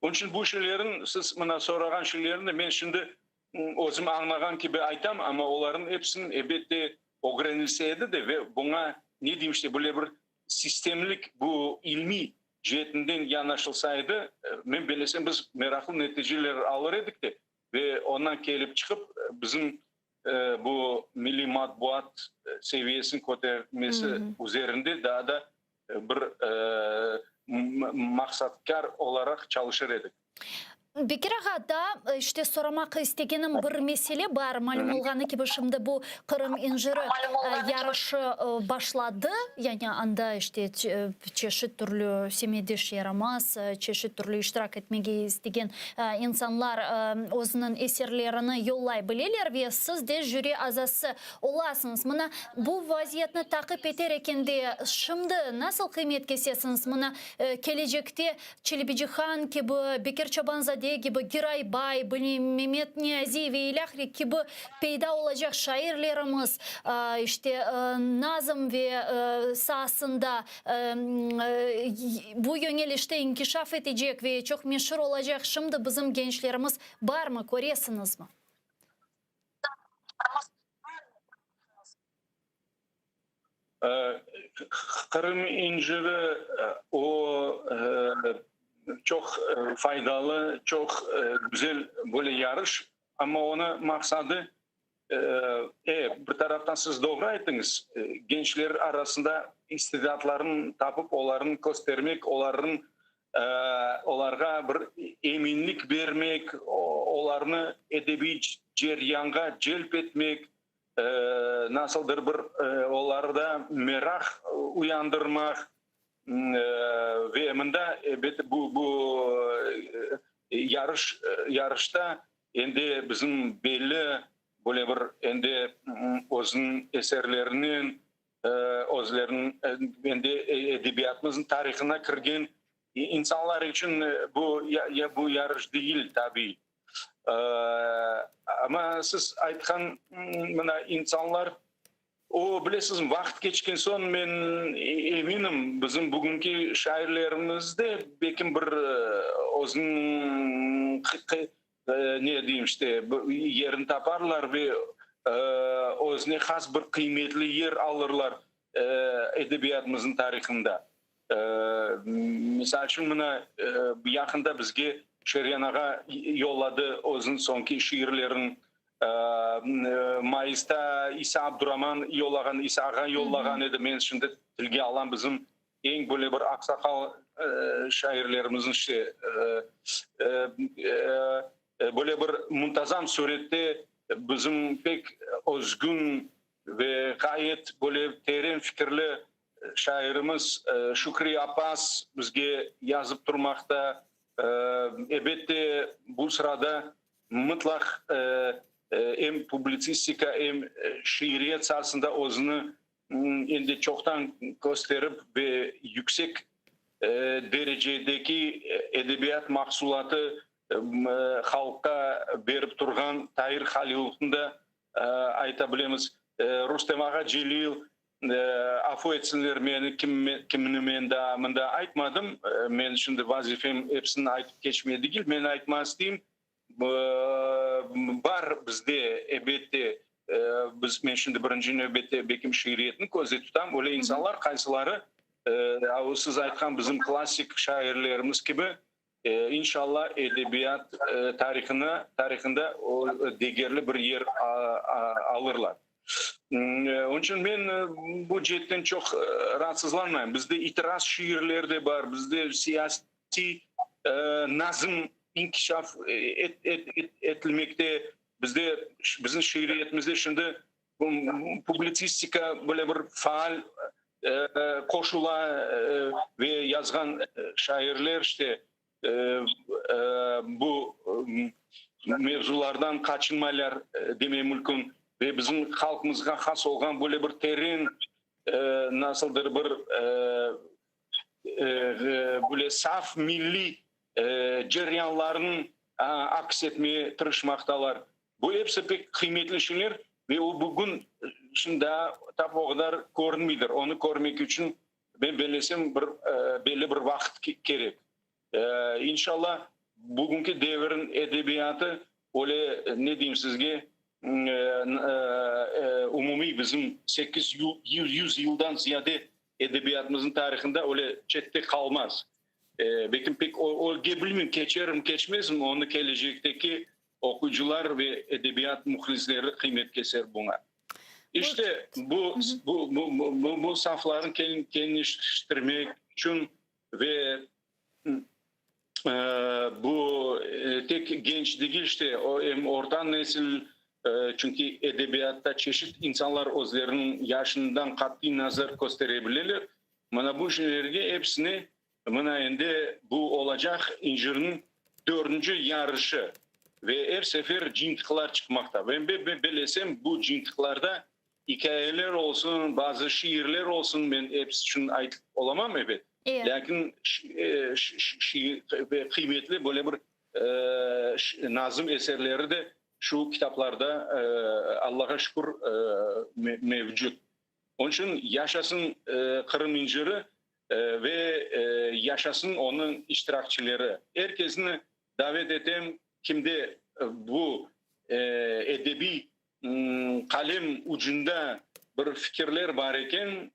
Onıñ içün bu şeylerin, siz mına sorağan şeylerini men şimdi Özüm añlağan kibi aytam, amma olarnıñ episiniñ, elbette, ögrenilse edi de ve buña, ne deyim işte, böyle bir sistemlik, bu ilmiy ceetinden yanaşılsa edi, men bellesem, biz meraqlı neticeler alır edik de ve ondan kelip çıqıp, bizim bu milliy matbuat seviyesiniñ köterilmesi üzerinde daa da bir maqsatkâr olaraq çalışır edik. Bekir ağa, daa işte soramaq istegenim bir mesele bar. Malüm olğanı kibi, şimdi bu Qırım inciri yarışı başladı. Yani anda işte çeşit türlü semetdeş yaramaz, çeşit türlü iştirak etmege istegen insanlar özüniñ eserlerini yollay bileler ve siz de jüri azası olasıñız. Mına bu vaziyetni taqip eter ekende, şimdi nasıl qıymet kesesiñiz? Mına kelecekte Çelebicihan kibi, Bekir Çoban-zade. Semi-zade kibi, Giraybay, bilmeyim, Memet Niyaziy ve ilâhre kibi peyda olacaq şairlerimiz, işte, nazm ve saasında bu yöñelişte inkişaf etecek ve çoq meşur olacaq şimdi bizim gençlerimiz barmı, köresiñizmi? Qırım inciri o çoq faydalı, çoq güzel böyle yarış, amma onı maqsadı, e, bir taraftan siz doğru ayttıñız, gençler arasında istidatlarını tapıp, olarnı köstermek, olarnıñ, olarğa bir eminlik bermek, olarnı edebiy ceryanğa celp etmek, Nasıldır bir olarda meraq uyandırmaq ve mında, ebet, bu bu yarış yarışta endi bizim belli böyle bir endi özüniñ eserlerinen özleriniñ endi edebiyatımıznıñ tarihına kirgen insanlar içün bu bu yarış degil, tabiiy. Amma siz aytqan mına insanlar, o, bilesizmi, vaqıt keçken soñ, men eminim, bizim bugünki şairlerimiz de belkim bir özüniñ, ne deyim işte, yerini taparlar ve özüne has bir qıymetli yer alırlar edebiyatımıznıñ tarihında. Misal içün, mına, yaqında bizge Şeryan ağa yolladı özüniñ soñki şiirlerini. Mayısta İsa Abduraman yollağan, İsa ağa yollağan edi. Men şimdi tilge alam bizim eñ böyle bir aqsaqal şairlerimizniñ işte böyle bir muntazam sürette bizim pek özgün ve ğayet böyle teren fikirli Şairimiz Şükri Appaz bizge yazıp turmaqta. Ebette, bu sırada mıtlaq em publitsistika, em şiiriyet saasında özüni endi çoqtan kösterip ve yüksek derecedeki edebiyat mahsulatı halqqa berip turğan Tair Halilovnı da ayta bilemiz. Rustem ağa Celil Afu etsinler meni, kimni men daa mında aytmadım. Men şimdi vazifem episini aytıp keçmeye degil. Men aytmaq isteyim, bar bizde, ebette, biz, men şimdi birinci nevbette belkim şiiriyetni közde tutam, öyle insanlar, qaysıları, siz aytqan bizim klassik şairlerimiz kibi, İnşalla, edebiyat tarihına, tarihında o degerli bir yer alırlar. Onıñ içün men bu ceetten çoq raatsızlanmayım. Bizde itiraz şiirler de bar, bizde siyasiy nazm inkişaf etilmekte, bizde, bizim şiiriyetimizde şimdi Publitsistika böyle bir faal qoşula ve yazğan şairler işte bu mevzulardan qaçınmaylar demey mümkün. Ve bizim halqımızğa has olğan böyle bir teren nasıldır bir böyle saf milliy ceryanlarnıñ aks etmeye tırışmaqtalar. Bu episi pek qıymetli şeyler ve o bugün şimdi daa tap o qadar körünmeydir. Onı körmek içün, men bellesem, bir belli bir vaqıt kerek. İnşallah, bugünki devirniñ edebiyatı öyle, ne deyim sizge, umumiy bizim 800 yıldan ziyade edebiyatımıznıñ tarihında öyle çette qalmaz. Belkim pek o, bilmeyim, keçerim, keçmezim, onı kelecekteki Oquyıcılar ve edebiyat mühlisleri qıymet keser buña. İşte, bu, bu, bu, bu saflarnı keniştirmek içün ve bu tek genç degil, işte, o em orta nesil, çünki edebiyatta çeşit insanlar özleriniñ yaşından qat'iy nazar köstere bileler. Mına bu şeylerge episine Mına endi bu olacaq incirniñ dördünci yarışı ve er sefer cıyıntıqlar çıqmaqta. Ve men bellesem, bu cıyıntıqlarda ikâyeler olsun, bazı şiirler olsun, men episi içün aytıp olamam, ebet, lâkin qıymetli böyle bir. nazım eserleri de şu kitaplarda, Allağa şükür, mevcut. Onıñ içün yaşasın Qırım inciri ve yaşasın onıñ iştirakçileri. Er kesni davet etem, kimde bu edebiy qalem ucunda bir fikirler bar eken,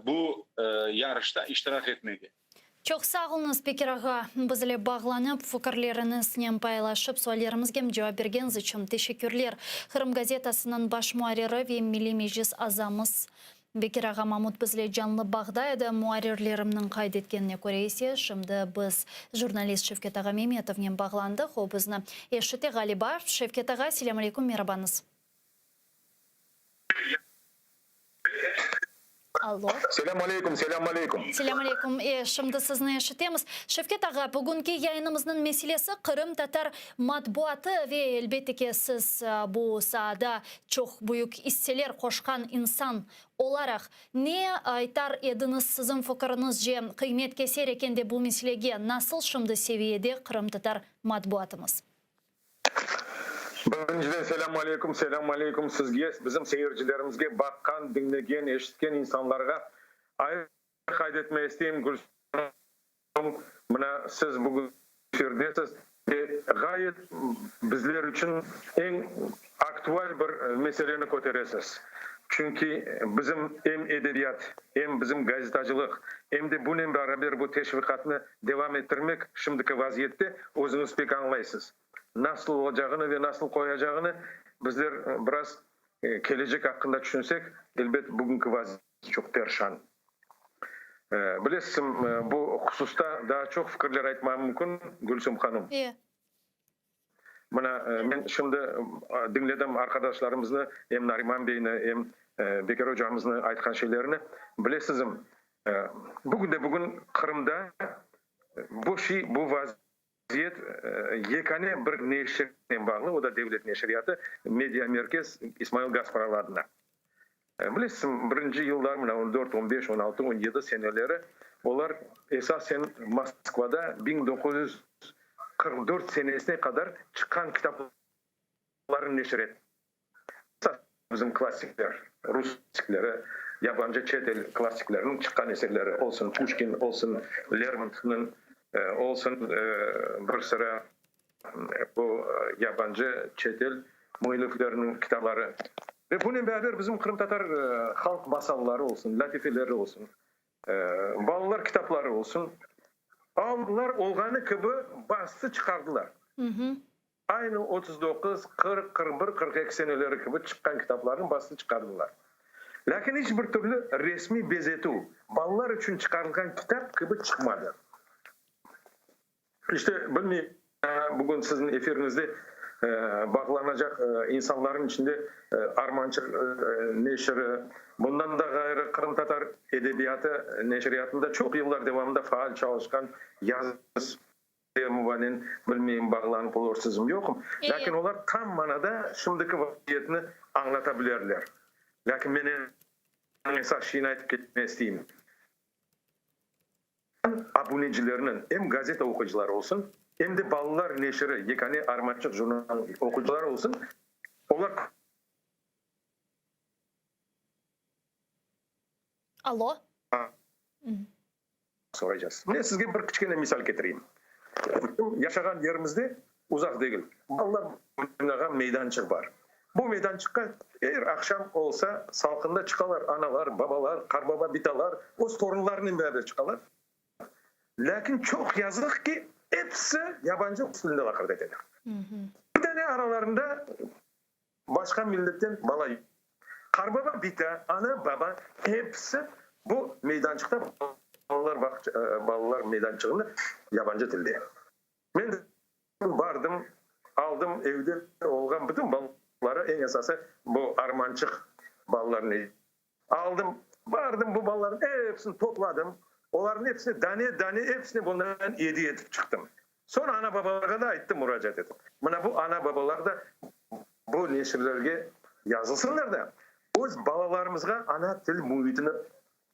bu yarışta iştirak etmege. Çoq sağ oluñız, Bekir ağa, bizle bağlanıp, fikirleriñiznen paylaşıp, suallerimizge cevap bergeniñiz içün teşekkürler. Qırım gazetasınıñ baş muarriri ve Milliy Meclis azamız Bekir ağa Mamut bizle canlı bağda edi. Muarrirlerimniñ qayd etkenine köre ise, şimdi biz jurnalist Şevket ağa Memetovnen bağlandıq, o bizni eşite, ğaliba. Şevket ağa, selâm aleyküm, merabañız. Allo. Selâm aleyküm, selâm aleyküm. Selâm aleyküm. E, şimdi sizni eşitemiz. Şevket ağa, bugünki yayınımıznıñ meselesi qırımtatar matbuatı ve, elbette ki, siz bu saada çoq büyük isseler qoşqan insan olaraq, ne aytar ediñiz, siziñ fikiriñizce, qıymet keser eken de bu meselege nasıl şimdi seviyede qırımtatar matbuatımız? Birinciden selâm aleyküm, selâm aleyküm sizge, bizim seyircilerimizge, baqqan, diñlegen, eşitken insanlarğa. Ayrı qayd etmege isteyim, Gülsum, mına siz bugün efirdesiz ve ğayet bizler içün eñ aktual bir meseleni köteresiz. Çünki bizim em edebiyat, em bizim gazetacılıq, em de bunen beraber bu teşviqatnı devam ettirmek şimdiki vaziyette, özüñiz pek añlaysız, nasıl olacağını ve nasıl qoyacağını bizler biraz kelecek aqqında tüşünsek, elbet, bugünki vaziyet çoq perşan. Bilesiz, bu hususta daa çoq fikirler aytmam mümkün, Gülsüm hanım. Mına, men şimdi diñledim arqadaşlarımıznı, em Nariman beyni, em Bekir ocamıznı aytqan şeylerini. Bilesizm, bugünde-bugün Qırımda bu şey, bu vaziyet yekâne bir neşirnen bağlı, o da devlet neşriyatı, Mediamerkez İsmail Gasparalı adına. Bilesiñ, birinci yıllar, mına on dört, on beş, on altı, on yedi seneleri olar esasen Moskvada 1944 senesine qadar çıqqan kitaplarını neşir etti. Esas bizim klassikler, rus klassikleri, yabancı çet el klassikleriniñ çıqqan eserleri olsun, Puşkin olsun, Lermontovnıñ olsun, bir sıra bu yabancı, çetel müellifleriniñ kitapları. Ve bunen beraber bizim qırımtatar halq masalları olsun, lâtifeleri olsun, balalar kitapları olsun, aldılar olğanı kibi bastı çıqardılar. Aynı 39, 40, 41, 42 seneleri kibi çıqqan kitaplarnı bastı çıqardılar. Lâkin iç bir türlü resmiy bezetüv, balalar içün çıqarılğan kitap kibi çıqmadı. İşte, bilmeyim, bugün siziñ efiriñizde bağlanacaq insanlarnıñ içinde Armançıq neşiri, bundan da ğayrı qırımtatar edebiyatı neşriyatında çoq yıllar devamında faal çalışqan yazıcı Müvanen, bilmeyim, bağlanıp olursızmı, yoqmı, lâkin olar tam manada şimdiki vaziyetni añlata bilerler. Lâkin men eñ esas şeyni aytıp ketmege isteyim. Abunecilerniñ, em gazeta oquyıcıları olsun, em de balalar neşiri Yekâne Armançıq jurnalınıñ oquyıcıları olsun, olar. Allo. Soraycaz. Men sizge bir kiçkene misal ketireyim. Bizim yaşağan yerimizde, uzaq degil, balalar oynağan meydançıq bar. Bu meydançıqqa er aqşam olsa salqında çıqalar analar, babalar, qarbaba, bitalar, öz torunlarınen beraber çıqalar. Lâkin çoq yazıq ki, episi yabancı tilinde laqırdı eteler. Bir dane aralarında başqa milletten bala yoq. Qarbaba, bita, ana, baba episi bu meydançıqta balalar balalar meydançığında yabancı tilde. Men de bardım, aldım evde olğan bütün balaları, eñ esası bu armançıq balalarını aldım, bardım bu balalarnıñ episini topladım, olarnıñ episine dane-dane episine bundan ediye etip çıqtım. Soñra ana-babalarğa da ayttım, muracaat etip, mına bu ana-babalar da bu neşirlerge yazılsınlar da, öz balalarımızğa ana til müitini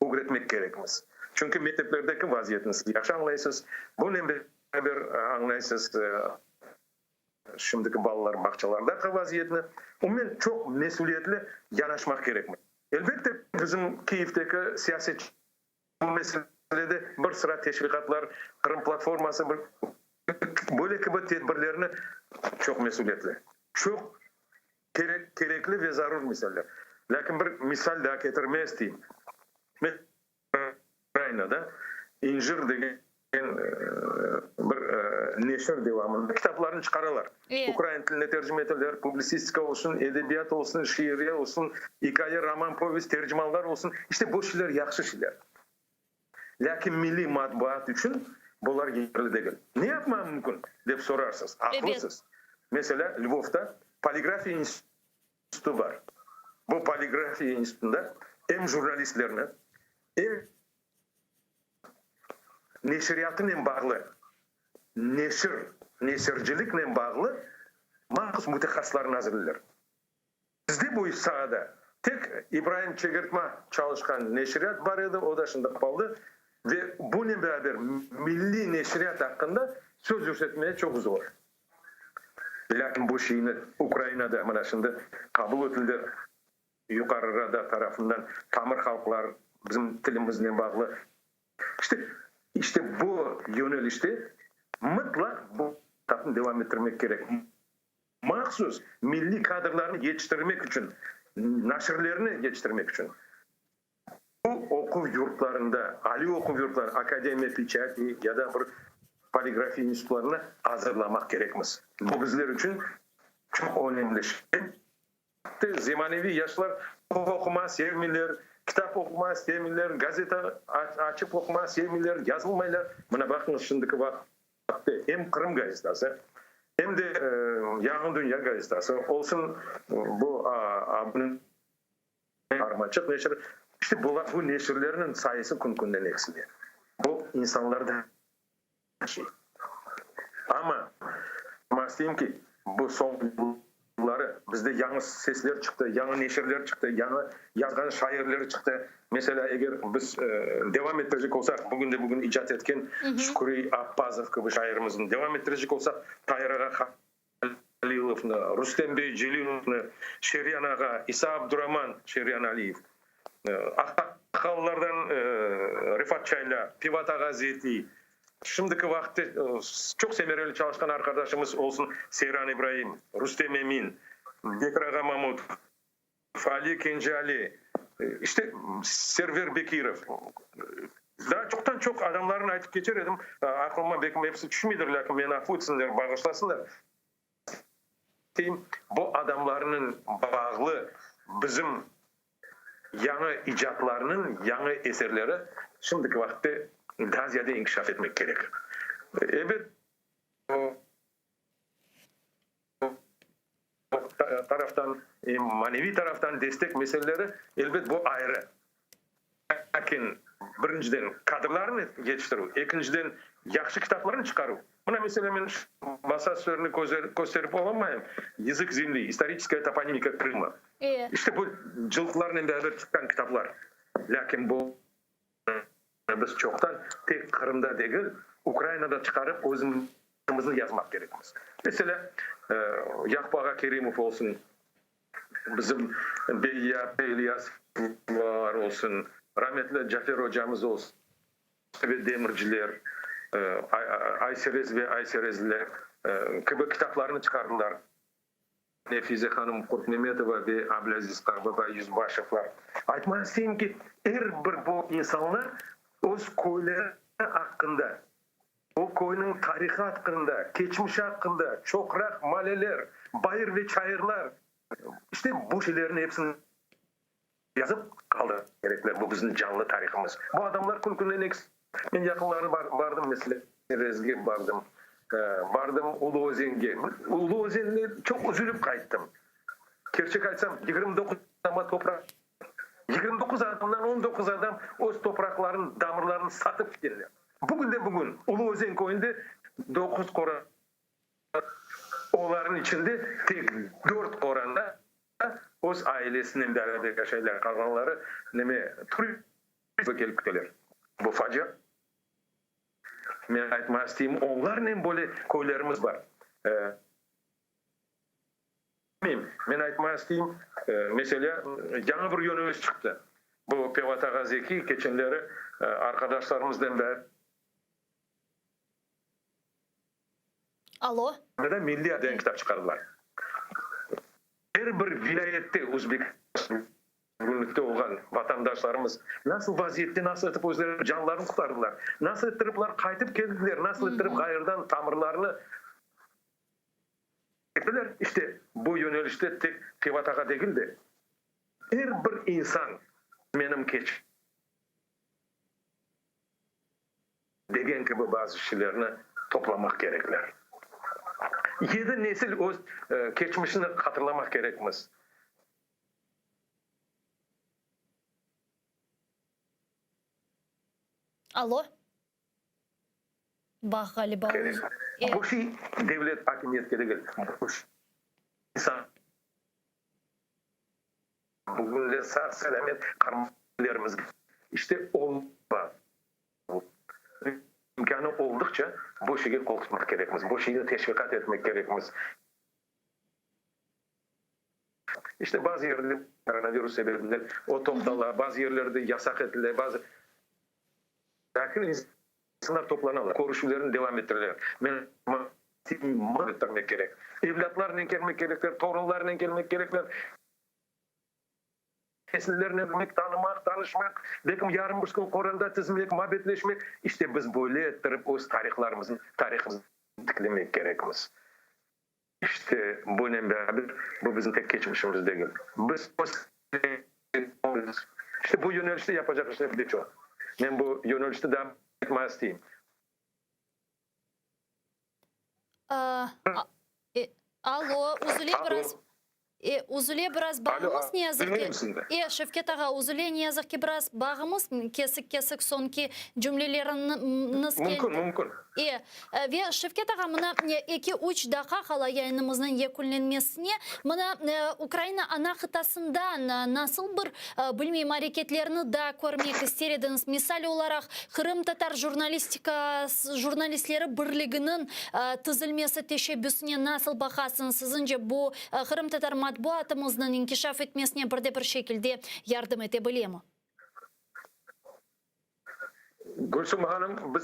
ögretmek kerekmiz. Çünki mekteplerdeki vaziyetni siz yahşı añlaysız. Bunen. beraber añlaysız, şimdiki balalar bağçalardaki vaziyetni. Umumen çoq mesüliyetli yanaşmaq kerekmiz. Elbette, bizim Kiyevdeki siyasetçiler bu meselede bir sıra teşviqatlar, Qırım platforması, böyle kibi tedbirlerni çoq mesüliyetli, çoq kerekli ve zarur misaller. Lâkin bir misal daa ketirmeye isteyim. Ukrainada İnjir degen bir neşir devamında kitaplarnı çıqaralar. Ukrain tiline tercime eteler, publitsistika olsun, edebiyat olsun, şiiriye olsun, ikâye, roman, povest, tercimanlar olsun. İşte bu şeyler yahşı şeyler. Lâkin milliy matbuat içün bular yeterli degil. Ne yapmaq mümkün, dep sorarsız. Aqlısız. Meselâ, Lvovda poligrafiya institutı bar. Bu poligrafiya institutında em jurnalistlerni, em neşriyatınen bağlı, neşir, neşirciliknen bağlı mahsus mütehassıslarnı azırlaylar. Bizde bu saada tek İbraim Çegertma çalışqan neşriyat bar edi, o da şimdi qapaldı ve bunen beraber milliy neşriyat aqqında söz yürsetmeye çoq zor. Lâkin bu şeyni Ukrainada mına şimdi qabul etildi Yuqarı Rada tarafından tamır halqlar, bizim tilimiznen bağlı. İşte, işte bu yönelişte mıtlaq bu devam ettirmek kerek. Mahsus milliy kadrlarnı yetiştirmek içün, naşirlerni yetiştirmek içün bu oquv yurtlarında, aliy oquv yurtları, akademiya peçati ya da bir poligrafiya institutlarına azırlamaq kerekmiz. Bu bizler içün çoq önemli şey. Zemaneviy yaşlar oqumağa sevmeyler, kitap oqumağa sevmeyler, gazeta açıp oqumağa sevmeyler, yazılmaylar. Mına baqıñız, şimdiki vaqıtta em Qırım gazetası, em de Yañı dünya gazetası olsun, bu abune armaçıq neşir, işte bular, bu neşirlerniñ sayısı kün-künden eksile. Bu insanlarda şey. Amma, aytmaq isteyim ki, bu soñ yılları bizde yañı sesler çıqtı, yañı neşirler çıqtı, yañı yazğan şairler çıqtı. Meselâ, eger biz devam ettirecek olsaq, bugünde-bugün icat etken Şükri Appazov kibi şairimizni devam ettirecek olsaq, Tair ağa Halilovnı, Rustem bey Celilovnı, Şeryan ağa, İsa Abduraman, Şeryan Aliyev, aqsaqallardan Refat Çayla, Pivat ağa Zeti, şimdiki vaqıtta çoq semereli çalışqan arqadaşımız olsun Seyran İbraim, Rustem Emin, Bekir ağa Mamutov, Ali Kence-Ali, işte Server Bekirov, daa çoqtan-çoq adamlarnı aytıp keçer edim, aqlıma belkim episi tüşmeydir, lâkin meni afu etsinler, bağışlasınlar. Deyim, bu adamlarnıñ bağlı bizim yañı icatlarnıñ, yañı eserleri şimdiki vaqıtta daa ziyade inkişaf etmek kerek. Ebet, o taraftan, em maneviy taraftan destek meseleleri, elbet, bu ayrı. Lâkin, birinciden, kadrlarnı yetiştirüv, ekinciden, yahşı kitaplarnı çıqaruv. Mına, meselâ, men şu masa üstlerini kösterip olamayım, Yazık zemli, İstoriçeskaya toponimika Krıma. İşte bu cıltlarnen beraber çıqqan kitaplar. Lâkin bu biz çoqtan tek Qırımda degil, Ukrainada çıqarıp, özümizni yazmaq kerekmiz. Meselâ, Yaqub ağa Kerimov olsun, Bizim Beyya İlyasovlar olsun, rametli Cafer ocamız olsun ve Demirciler, Ayserez ve Ayserezliler kibi kitaplarnı çıqardılar. Nefize hanım Qurtmemetova ve Ablâziz qartbaba Yüzbaşevlar. Aytmaq isteyim ki, er bir bu insanlar öz köyleri aqqında O köyniñ tarihı aqqında, keçmişi aqqında, çoqraq, maleler, bayır ve çayırlar, işte bu şeylerniñ episini yazıp qaldırmaq kerekler. Bu bizim canlı tarihımız. Bu adamlar kün-künden eksik. Men yaqınları bardım, meselâ, Rezge bardım, bardım Ulu Özenge. Ulu Özenge çoq üzülip qayttım. Kerçek aytsam, 29 adamğa topraq 29 adamdan 19 adam öz topraqlarını, damırlarını satıp ketkenler. Bugünde-bugün Ulu Özen köyünde doquz qoranta, olarnıñ içinde tek dört qoranta öz ailesinen beraber yaşaylar, qalğanları neme, turist kelip keteler. Bu facia. Men aytmaq isteyim, onlarnen böyle köylerimiz bar. Men aytmaq isteyim, meselâ, yañı bir yöneliş çıqtı. Bu Pevat ağa Zeki keçenleri arqadaşlarımıznen beraber. Alo. Milliy degen kitap çıqardılar. Er bir vilâyette özbek sürgünlikte olğan vatandaşlarımız nasıl vaziyette, nasıl etip özleriniñ canlarını qurtardılar, nasıl ettirip olar qaytıp keldiler, nasıl ettirip ğayrıdan tamırlarını çektiler, işte, bu yönelişte tek Pevat ağa degil de, er bir insan menim keç. Degen kibi bazı şeylerni toplamaq kerekler. Yedi nesil öz keçmişini hatırlamaq kerekmiz. Alo. Bağ ğaliba. Kerek. Bu şey devlet akimiyetke degil, bu şey insan. Bugünler sağ-selâmet qarmaqlarımızğa işte olar imkânı olduqça bu şeyge qol tutmaq kerekmiz, bu şeyni teşviqat etmek kerekmiz. İşte bazı yerde koronavirus sebebinden o toqtala, bazı yerlerde yasaq etile, bazı. Lâkin insanlar toplanalar, körüşüvlerini devam ettireler. Men ettirmek kerek. Evlâtlarnen kelmek kerekler, torunlarnen kelmek kerekler. Nesillernen bilmek, tanımaq, tanışmaq, belkim yarın bir kün qoranda tizmek, mabetleşmek. İşte biz böyle ettirip öz tarihlarımıznı, tarihımıznı tiklemek kerekmiz. İşte bunen beraber bu bizim tek keçmişimiz degil. Biz öz İşte bu yönelişte yapacaq işler de çoq. Men bu yönelişte daa aytmağa isteyim. Alo, üzüle biraz. Üzüle biraz bağımız ne yazıq ki. E, Şevket ağa, üzüle ne yazıq ki biraz bağımız kesik-kesik soñki cümleleriñiz keldi. Mümkün, mümkün. E, ve Şevket ağa, mına eki-üç daqqa qala yayınımıznıñ yekünlenmesine, mına Ukraina ana qıtasında nasıl bir, bilmeyim, areketlerni daa körmek ister ediñiz? Misal olaraq, Qırımtatar jurnalistika jurnalistleri birliginiñ tizilmesi teşebbüsine nasıl baqasıñız? Siziñce bu, qırımtatar matbuatımıznıñ inkişaf etmesine bir de bir şekilde yardım ete bilemi? Gülsüm hanım, biz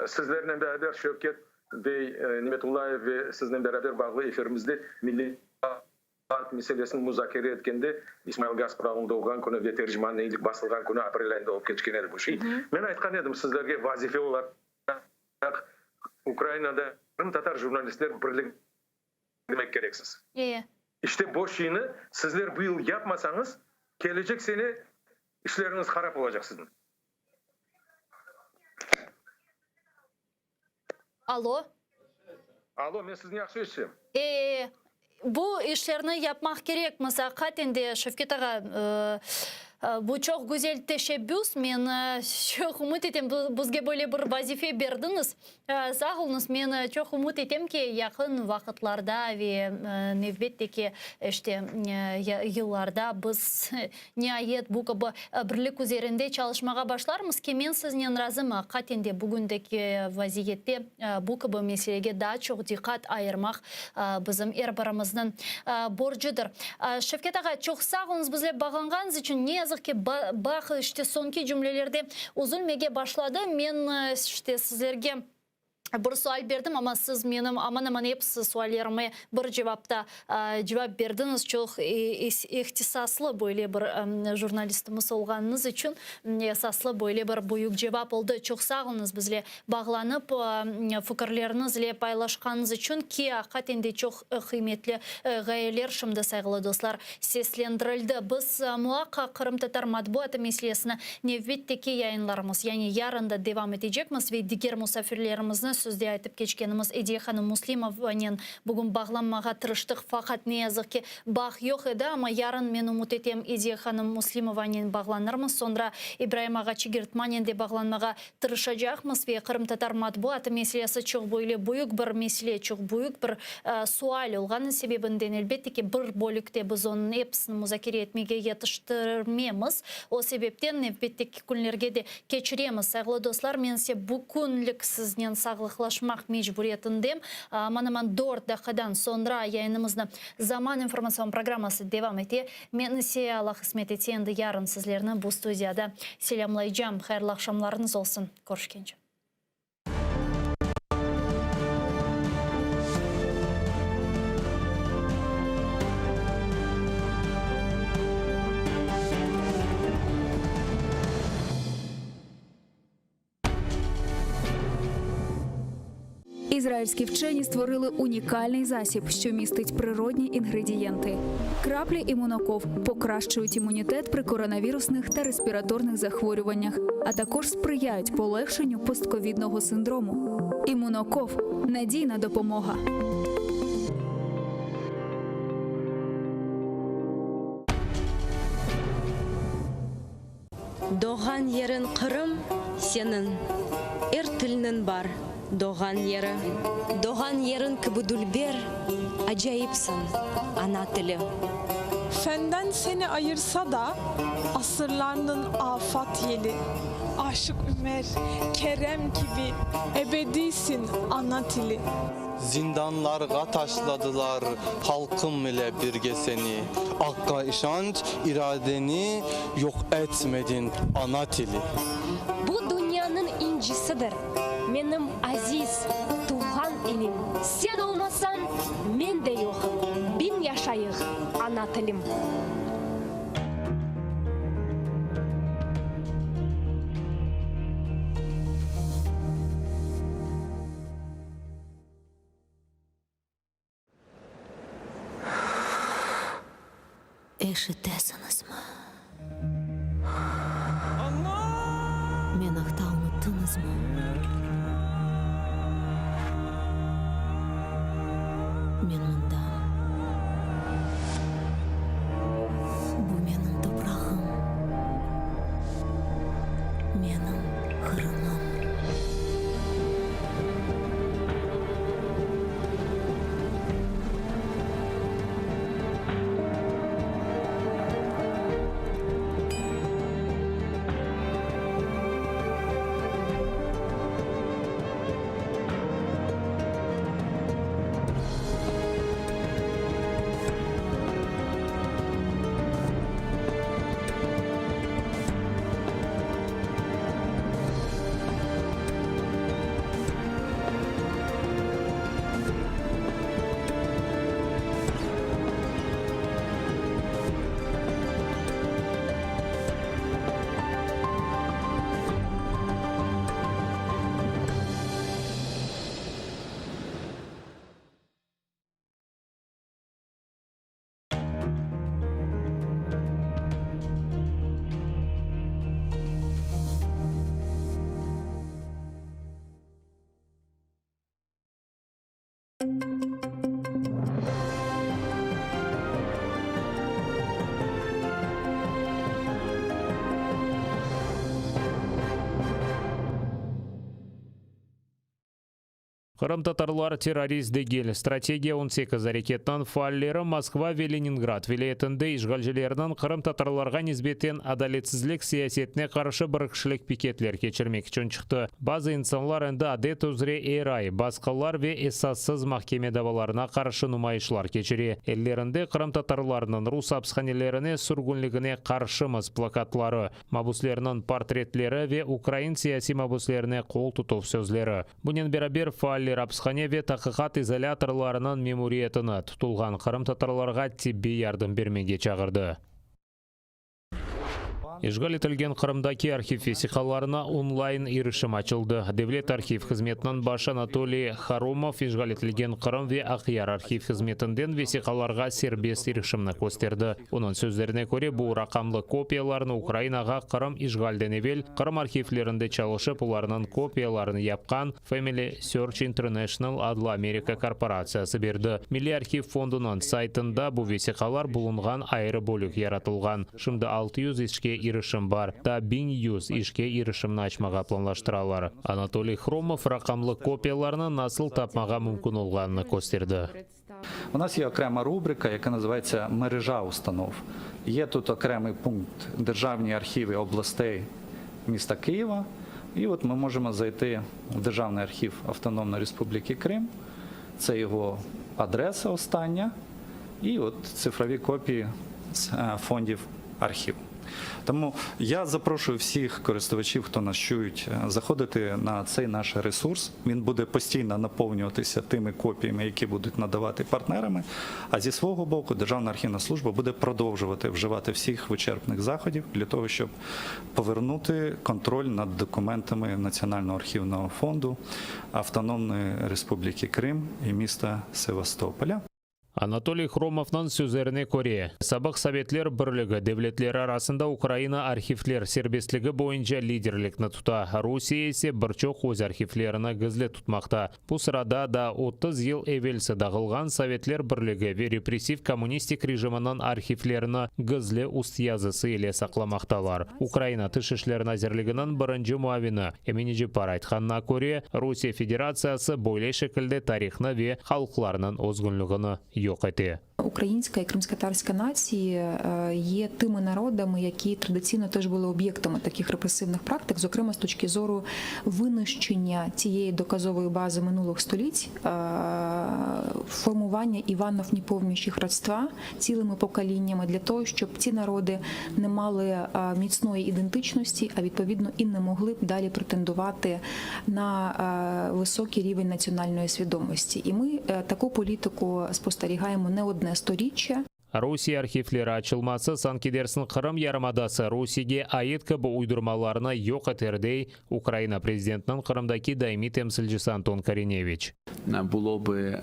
sizlernen beraber Şevket bey Nimetullayev ve siznen beraber bağlı efirimizde Milliy bank meselesini muzakere etkende, İsmail Gaspralınıñ doğğan künü ve Terciman ilk basılğan künü aprel ayında olıp keçken edi bu şey. Men aytqan edim sizlerge vazife olaraq Ukrainada qırımtatar jurnalistler birligi demek kereksiz. İşte bu şeyni sizler bu yıl yapmasañız, kelecek sene işleriñiz harap olacaq siziñ. Alo. Alo, men sizni yahşı eşitem. E, bu işlerni yapmaq kerekmiz, aqiqaten de, Şevket ağa, bu çoq güzel teşebbüs, men çoq ümüt etem, bizge böyle bir vazife berdiñiz. Sağ oluñız, men çoq ümüt etem ki, yaqın vaqıtlarda ve nevbetteki, işte, yıllarda biz, niayet, bu kibi birlik üzerinde çalışmağa başlarmız ki, men siznen razım, aqiqaten de, bugündeki vaziyette bu kibi meselege daa çoq diqqat ayırmaq bizim er birimizniñ borcudır. Şevket ağa, çoq sağ oluñız bizle bağlanğanıñız içün. Ne yazıq ki, bağ, işte, soñki cümlelerde Üzülmege başladı. Men, işte, sizlerge bir sual berdim, amma siz menim aman-aman episi suallerime bir cevapta cevap berdiñiz. Çoq ihtisaslı böyle bir jurnalistimiz olğanıñız içün esaslı böyle bir büyük cevap oldı. Çoq sağ oluñız bizle bağlanıp, fikirleriñizle paylaşqanıñız içün ki, aqiqaten de çoq qıymetli ğayeler şimdi, sayğılı dostlar, seslendirildi. Biz muaqqaq qırımtatar matbuatı meselesini nevbetteki yayınlarımız, yani yarın da devam etecekmiz ve diger musafirlerimizni. sözde aytıp keçkenimiz Ediye hanım Muslimovanen bugün bağlanmağa tırıştıq, faqat ne yazıq ki, bağ yoq edi, amma yarın, men ümüt etem, Ediye hanım Muslimovanen bağlanırmız, soñra İbraim ağa Çigirtmanen de bağlanmağa tırışacaqmız ve qırımtatar matbuatı meselesi çoq böyle büyük bir mesele, çoq büyük bir sual olğanı sebebinden, elbette ki, bir bölükte biz onıñ episini muzakere etmege yetiştirmemiz. O sebepten nevbetteki künlerge de keçiremiz. Sayğılı dostlar, men ise bu künlik siznen sağlıqlaşmaq mecburiyetindem. Aman-aman dört daqqadan soñra yayınımıznı Zaman informatsion programması devam ete. Men ise, Alla qısmet etse, endi yarın sizlerni bu studiyada selâmlaycam. Hayırlı aqşamlarıñız olsun. Körüşkence. Ізраїльські вчені створили унікальний засіб, що містить природні інгредієнти. Краплі імуноков покращують імунітет при коронавірусних та респіраторних захворюваннях, а також сприяють полегшенню постковідного синдрому. Імуноков надійна допомога. Doğğan yeriñ Qırım seniñ, er tilniñ bar doğğan yeri. Doğğan yeriñ kibi dülber, acayipsiñ, ana tili. Fenden seni ayırsa da asırlarnıñ afat yeli, Aşıq Ümer, Kerem kibi ebediysiñ, ana tili. Zindanlarğa taşladılar halqım ile birge seni, Aqqa işanç, iradeni yoq etmediñ, ana tili. Bu dünyanıñ incisidir, menim aziz, tuvğan ilim. Sen olmasañ, men de yoqım, biñ yaşayıq, ana tilim. Eşitesiñizmi? Men aqta unuttıñızmı? Men mındam. Bu menim toprağım. Menim Qırımım. Qırımtatarlar terrorist degil, Strategiya on sekiz areketiniñ faalleri Moskva ve Leningrad vilâyetinde işğalcilerniñ qırımtatarlarğa nisbeten adaletsizlik siyasetine qarşı bir kişilik piketler keçirmek içün çıqtı. Bazı insanlar endi adet üzre er ay basqılar ve esassız mahkeme davalarına qarşı numayışlar keçire. Ellerinde Qırımtatarlarnıñ rus apishanelerine sürgünligine qarşımız plakatları, mabuslerniñ portretleri ve ukrain siyasiy mabuslerine qol tutuv sözleri. Bunen beraber, faaller apishane ve taqiqat izolâtorlarınıñ memuriyetini tutulğan qırımtatarlarğa tibbiy yardım bermege çağırdı. İşğal etilgen Qırımdaki arhiv vesiqalarına onlayn irişim açıldı. Devlet arhiv hızmetiniñ başı Anatoliy Hromov işğal etilgen Qırım ve Aqyar arhiv hızmetinden vesiqalarğa serbest irişimni kösterdi. Onıñ sözlerine köre, bu raqamlı kopiyalarnı Ukrainağa Qırım işğalden evel Qırım arhivlerinde çalışıp olarnıñ kopiyalarını yapqan Family Search International adlı Amerika korporatsiyası berdi. Milliy arhiv fondunıñ saytında bu vesiqalar bulunğan ayrı bölük yaratılğan. Şimdi 600 işke irişim bar, daa 1100 işke irişimni açmağa planlaştıralar. Anatoliy Hromov raqamlı kopiyalarnı nasıl tapmağa mümkün olğanını kösterdi. У нас є окрема рубрика, яка називається Мережа установ. Є тут окремий пункт Державні архіви областей міста Києва. І от ми можемо зайти в Державний архів Автономної Республіки Крим. Це його адреса остання. І от цифрові копії з е, фондів архіву. Тому я запрошую всіх користувачів, хто нас чують, е, заходити на цей наш ресурс. Він буде постійно наповнюватися тими копіями, які будуть надавати партнерами. А зі свого боку, Державна архівна служба буде продовжувати вживати всіх вичерпних заходів для того, щоб повернути контроль над документами Національного архівного фонду Автономної Республіки Крим і міста Севастополя. Anatoliy Hromovnıñ sözlerine köre, sabıq Sovetler Birligi devletleri arasında Ukraina arhivler serbestligi boyunca liderlikni tuta, Rusiye ise bir çoq öz arhivlerini gizli tutmaqta. Bu sırada da 30 yıl evelsi dağılğan Sovetler Birligi ve repressiv kommunistik rejiminiñ arhivlerini gizli üstyazısı ile saqlamaqtalar. Ukraina Tış işler nazirliginiñ birinci muavini Emine Ceppar aytqanına köre, Rusiye Federatsiyası böyle şekilde tarihnı ve halqlarnıñ özgünligini yoq ete. Українська і кримськотатарська нації є тими народами, які традиційно теж були об'єктами таких репресивних практик, зокрема з точки зору винищення цієї доказової бази минулих століть, формування Іванов неповнящих родства цілими поколіннями для того, щоб ці народи не мали міцної ідентичності, а відповідно і не могли б далі претендувати на високий рівень національної свідомості. І ми таку політику спостерігаємо не одне сторіччя. Rusiye arhivleri açılması sanki dersiñ Qırım yarımadası Rusiyege ait kibi uydurmalarnı yoq eter, dey Ukraina prezidentiniñ Qırımdaki daimiy temsilcisi Anton Korineviç. Було би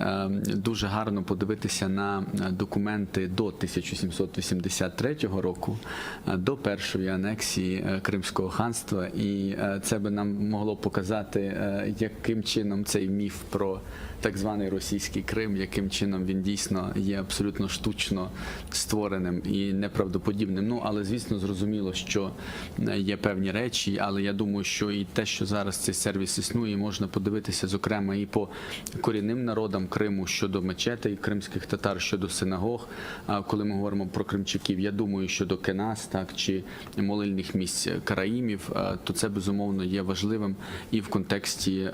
дуже гарно подивитися на документи до 1783 року, до першої анексії Кримського ханства, і це би нам могло показати, яким чином цей міф про так званий російський Крим, яким чином він дійсно є абсолютно штучно створеним і неправдоподібним. Ну але звісно, зрозуміло, що є певні речі, але я думаю, що і те, що зараз цей сервіс існує, можна подивитися, зокрема, і по корінним народам Криму щодо мечетей кримських татар, щодо синагог. А коли ми говоримо про кримчаків, я думаю, щодо кенас, так чи молильних місць караїмів, то це безумовно є важливим і в контексті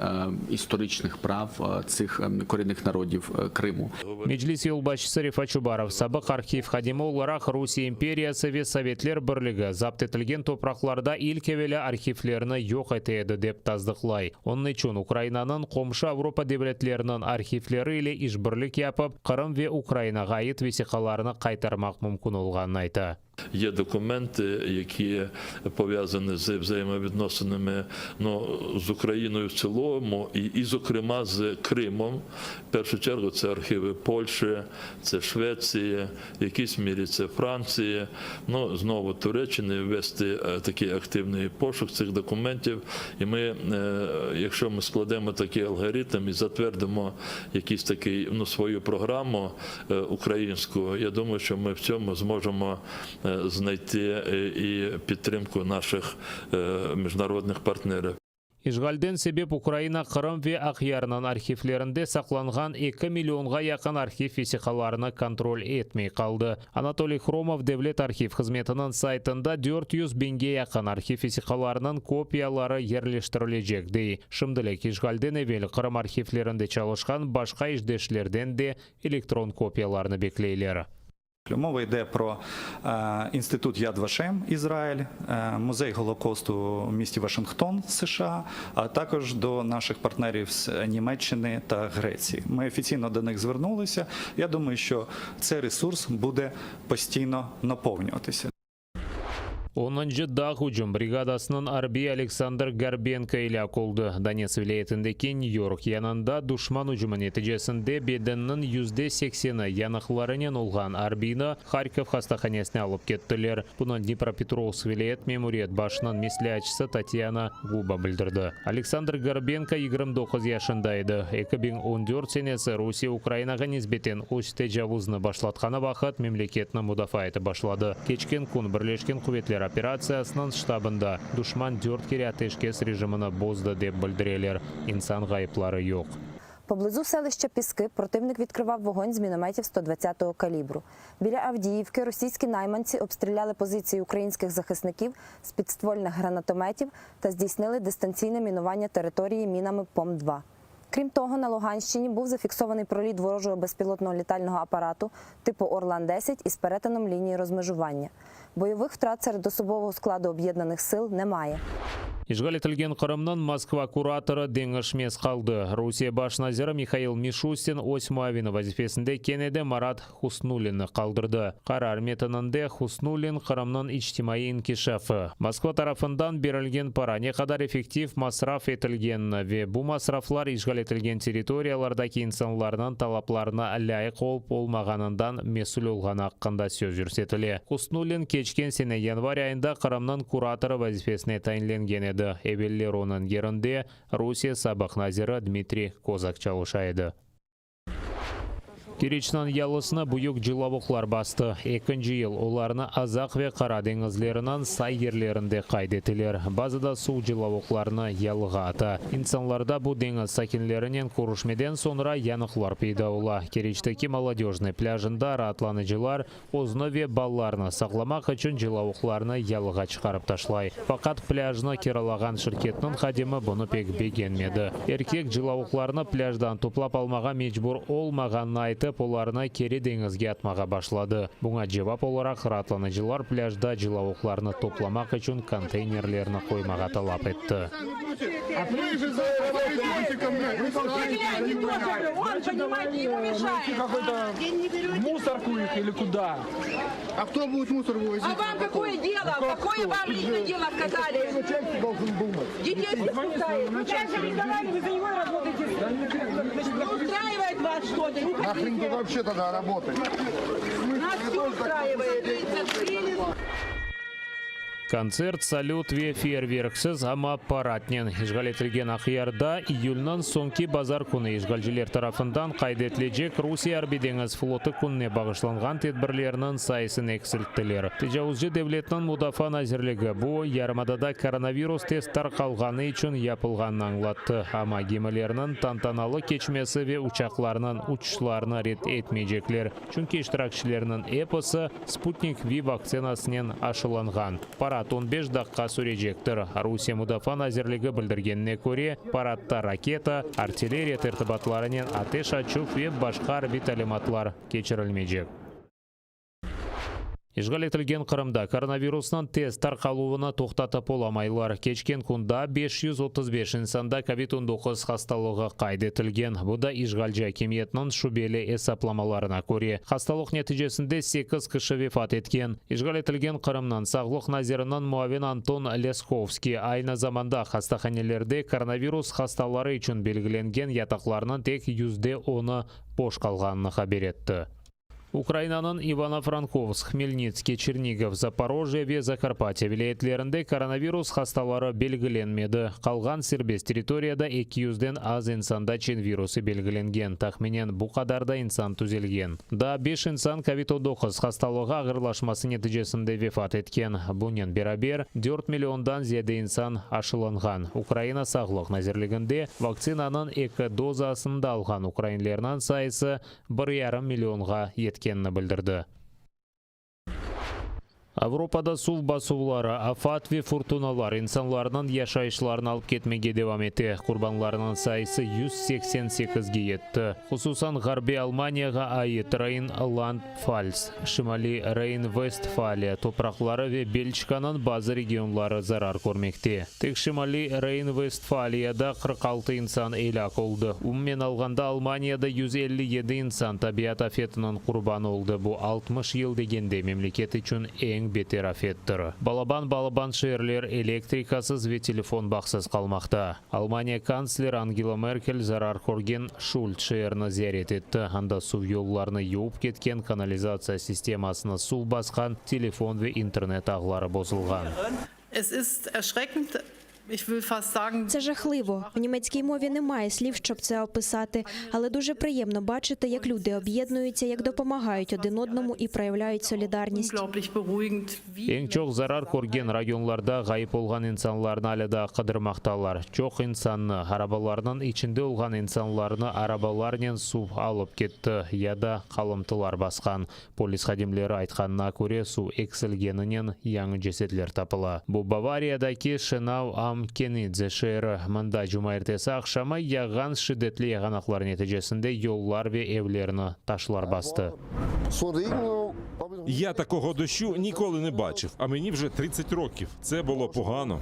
історичних прав цих корінних народів Криму. Meclis yolbaşçısı Refat Çubarov, sabıq arhiv hadimi olaraq Rusiye imperiyası ve Sovetler Birligi zapt etilgen topraqlarda ilk evelâ arhivlerni yoq ete edi, dep tasdıqlay. Onıñ içün Ukrainanıñ qomşu Avropa devletleriniñ arhivleri ile işbirlik yapıp, Qırım ve Ukrainağa ait vesiqalarnı qaytarmaq mümkün olğanını ayta. Є документи, які пов'язані з взаємовідносинами ну, з Україною в цілому і, і, зокрема, з Кримом. В першу чергу це архіви Польщі, це Швеції, в якійсь мірі це Франції. Ну, знову Туреччини вести такий активний пошук цих документів. І ми, якщо ми складемо такий алгоритм і затвердимо якийсь такий, ну, свою програму українську, я думаю, що ми в цьому зможемо знайти і підтримку наших міжнародних партнерів. İşğalden sebep Ukraina Qırım ve Aqyarnıñ arhivlerinde saqlanğan eki millionğa yaqın arhiv vesiqalarını kontrol etmey qaldı. Anatoliy Hromov Devlet arhiv hızmetiniñ saytında 400 biñge yaqın arhiv vesiqalarınıñ kopiyaları yerleştirilecek, dey. Şimdilik işğalden evel Qırım arhivlerinde çalışqan başqa işdeşlerden de elektron kopiyalarnı bekleyler. Мова йде про інститут Яд Вашем, Ізраїль, музей Голокосту в місті Вашингтон, США, а також до наших партнерів з Німеччини та Греції. Ми офіційно до них звернулися. Я думаю, що цей ресурс буде постійно наповнюватися. Onuncı dağ ücüm brigadasınıñ arbiyi Aleksandr Gorbenko elâk oldı. Donets vilâyetindeki Nyu-York yanında duşman ücümi neticesinde bedeniniñ yüzde sekseni yanıqlarınen olğan arbiyni Harkov hastahanesine alıp kettiler. Bunı Dnipropetrovsk vilâyet memuriyet başınıñ mesleatçısı Tatyana Guba bildirdi. Aleksandr Gorbenko 29 yaşında edi. 2014 senesi Rusiye Ukrainağa nisbeten öz tecavuznı başlatqanı vaqıt memleketni mudafaa etip başladı. Keçken kün Birleşken quvetler operatsiyasınıñ ştabında duşman dört kere ateşkes rejimini bozdı, dep bildireler. İnsan ğayıpları yoq. Поблизу селища Піски противник відкривав вогонь з мінометів 120-го калібру. Біля Авдіївки російські найманці обстріляли позиції українських захисників з підствольних гранатометів та здійснили дистанційне мінування території мінами ПОМ-2. Крім того, на Луганщині був зафіксований проліт ворожого безпілотного літального апарату типу Орлан-10 із перетином лінії розмежування. Бойових втрат серед особового складу об'єднаних сил немає. İşğal etilgen Qırımnıñ Moskva kuratorı deñişmez qaldı. Rusiye baş naziri Mihail Mişustin öz muavini vazifesinde kene de Marat Husnullinni qaldırdı. Qarar metininde Husnullin Qırımnıñ içtimaiy inkişafı, Moskva tarafından berilgen para ne qadar effektiv masraf etilgenini ve bu masraflar işğal etilgen territoriyalardaki insanlarnıñ talaplarına lâyıq olıp olmağanından mesül olğanı aqqında söz yürsetile. Husnullin keçken sene yanvar ayında Qırımnıñ kuratorı vazifesine tayinlengen edi. Eveller onıñ yerinde Rusiye sabıq naziri Dmitriy Kozak çalışa edi. Keriçniñ yalısını büyük cılavuqlar bastı. Ekinci yıl olarnı Azaq ve Qara deñizleriniñ say yerlerinde qayd eteler. Bazıda suv cılavuqlarnı yalığa ata. İnsanlarda bu deñiz sakinlerinen körüşmeden soñra yanıqlar peyda ola. Keriçteki Molodöjnıy plâjında raatlanıcılar Özüni ve balalarını saqlamaq içün cılavuqlarnı yalığa çıqarıp taşlay. Faqat plâjnı kiralağan şirketniñ hadimi bunı pek begenmedi. Erkek cılavuqlarnı plâjdan toplap almağa mecbur olmağanını aytıp, olarnı keri deñizge atmağa başladı. Buña cevap olaraq raatlanıcılar plâjda cılavuqlarnı toplamaq içün konteynerlerni qoymağa talap etti. Kontsert, salüt ve feyerverksiz, amma paradnen işğal etilgen Aqyarda iyülniñ soñki bazar künü işğalciler tarafından qayd etilecek Rusiye Arbiy-deñiz flotu kününe bağışlanğan tedbirlerniñ sayısını eksilttiler. Tecavuzcı devletniñ Mudafaa nazirligi bu, yarımadada koronavirus tez tarqalğanı içün yapılğanını añlattı, amma gemilerniñ tantanalı keçmesi ve uçaqlarnıñ uçuşlarını red etmeycekler. Çünki iştirakçilerniñ episi Sputnik V vaktsinasınen aşılanğan. Parad on beş daqqa sürecektir. Rusiye Mudafaa nazirligi bildirgenine köre, paradta raketa, artilleriya tertibatlarınen ateş açuv ve başqa arbiy talimatlar keçirilmeycek. İşğal etilgen Qırımda koronavirusnıñ tez tarqaluvını toqtatıp olamaylar. Keçken kün daa 535 insanda kovid 19 hastalığı qayd etilgen, bu da işğalci akimiyetniñ şübeli esaplamalarına köre. Hastalıq neticesinde sekiz kişi vefat etken. İşğal etilgen Qırımnıñ sağlıq naziriniñ muavini Anton Lâskovskiy, aynı zamanda hastahanelerde koronavirus hastaları içün belgilengen yataqlarnıñ tek yüzde onı boş qalğanını haber etti. Ukrainanıñ İvano-Frankovsk, Hmelnitskiy, Çernigov, Zaporojye ve Zakarpatye vilâyetlerinde koronavirus hastaları belgilenmedi. Qalğan serbest territoriyada eki yüzden az insanda çin virusı belgilengen, tahminen bu qadar da insan tüzelgen. Daa beş insan kovid 19 hastalığı ağırlaşması neticesinde vefat etken. Bunen beraber, dört milliondan ziyade insan aşılanğan. Ukraina Sağlıq nazirliginde vaktsinanıñ eki dozasını da alğan ukrainlerniñ sayısı bir yarım millionğa yetkenini bildirdi. Avropada suv basuvları, afat ve furtunalar insanlarnıñ yaşayışlarını alıp ketmege devam ete. Qurbanlarnıñ sayısı 188ge yetti. Hususan, Ğarbiy Almaniyağa ait Reyn-Land-Pfalts, Şimaliy Reyn-Vestfaliya topraqları ve Belçikanıñ bazı regionları zarar körmekte. Tek Şimaliy Reyn-Vestfaliyada 46 insan elâk oldı. Umumen alğanda, Almaniyada 157 insan tabiat afetiniñ qurbanı oldı, bu, 60 yıl degende memleket içün eñ. eñ beter afettir. Balaban-balaban şeerler elektrikasız ve telefon bağsız qalmaqta. Almaniya kantsleri Angela Merkel zarar körgen Şult şeerini ziyaret etti, anda suv yollarını yuvıp ketken, kanalizatsiya sistemasını suv basqan, telefon ve internet ağları bozulğan. Es ist erschreckend, ich will fast sagen. Це жахливо. В німецькій мові немає слів, щоб це описати, але дуже приємно бачити, як люди об'єднуються, як допомагають один одному і проявляють солідарність. Unglaublich beruhigend, wie Eñ çoq zarar körgen rayonlarda ğayıp olğan insanlarnı alâ daa qıdırmaqtalar. Çoq insannı, arabalarnıñ içinde olğan insanlarnı arabalarnen suv alıp ketti ya da qalımtılar basqan. Polis hadimleri aytqanına köre, suv eksilgeninen yañı cesetler tapıla. Bu Bavariyadaki Şenau am Kenidze şeeri. Mında cumaertesi aqşamı yağğan şiddetli yağanaqlar neticesinde yollar ve evlerni taşlar bastı. Ya такого дощу ніколи не бачив, а мені вже 30 років. Це було погано.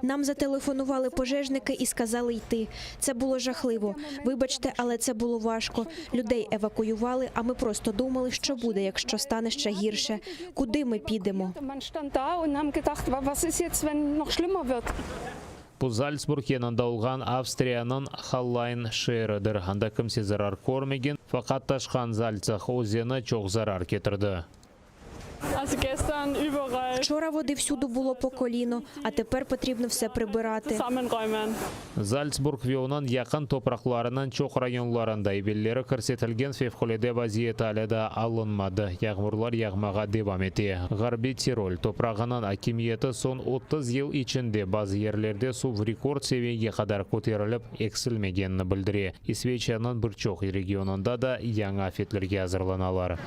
Нам зателефонували пожежники і сказали йти. Це було жахливо. Вибачте, але це було важко. Людей евакуювали, а ми просто думали, що буде, якщо стане ще гірше. Куди ми підемо? Man stand da und haben gedacht, was ist jetzt, wenn noch schlimmer wird? Bu Zaltsburg yanında olğan Avstriyanıñ Hallayn şeeridir. Anda kimse zarar körmegen, faqat taşqan Zaltsah özeni çoq zarar ketirdi. Also gestern überall Вчора води всюди було по коліно, а тепер потрібно все прибирати. zusammenräumen. Zaltsburg ve onıñ yaqın topraqlarınıñ çoq rayonlarında evelleri kirsetilgen fevqulâde vaziyet alâ daa alınmadı, yağmurlar yağmağa devam ete. Ğarbiy Tirol toprağınıñ akimiyeti soñ 30 yıl içinde bazı yerlerde suv rekord seviyege qadar köterilip eksilmegenini bildire. İsveçiyanıñ bir çoq regionında da yañı afetlerge azırlanalar.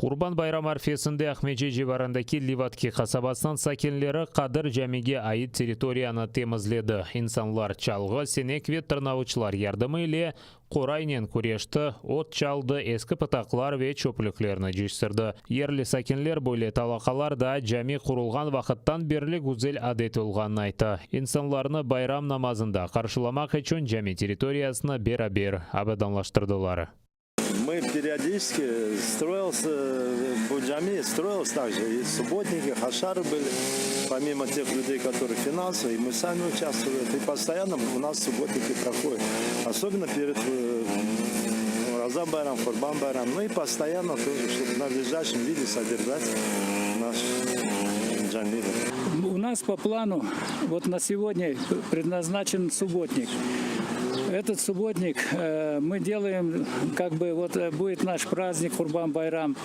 Qurban bayram arfesinde Aqmescit civarındaki Livadki qasabasınıñ sakinleri Qadır camige ait territoriyanı temizledi. İnsanlar çalğı, senek ve tırnavuçlar yardımı ile qoraynen küreşti, ot çaldı, eski pıtaqlar ve çöplüklerni cıyıştırdı. Yerli sakinler böyle talaqalar daa cami qurulğan vaqıttan berli güzel adet olğanını ayta. İnsanlarnı bayram namazında qarşılamaq içün cami territoriyasını beraber abadanlaştırdılar. Мы периодически строился, bu cami строился также, и субботники, хашары были, помимо тех людей, которые финансово, и мы сами участвовали. И постоянно у нас субботники проходят, особенно перед э, Ораза Байрам, Курбан Байрам, ну и постоянно тоже, чтобы в надлежащем виде содержать наш джами. У нас по плану вот на сегодня предназначен субботник. Этот субботник э, мы делаем, как бы вот э, будет наш праздник Курбан Байрам.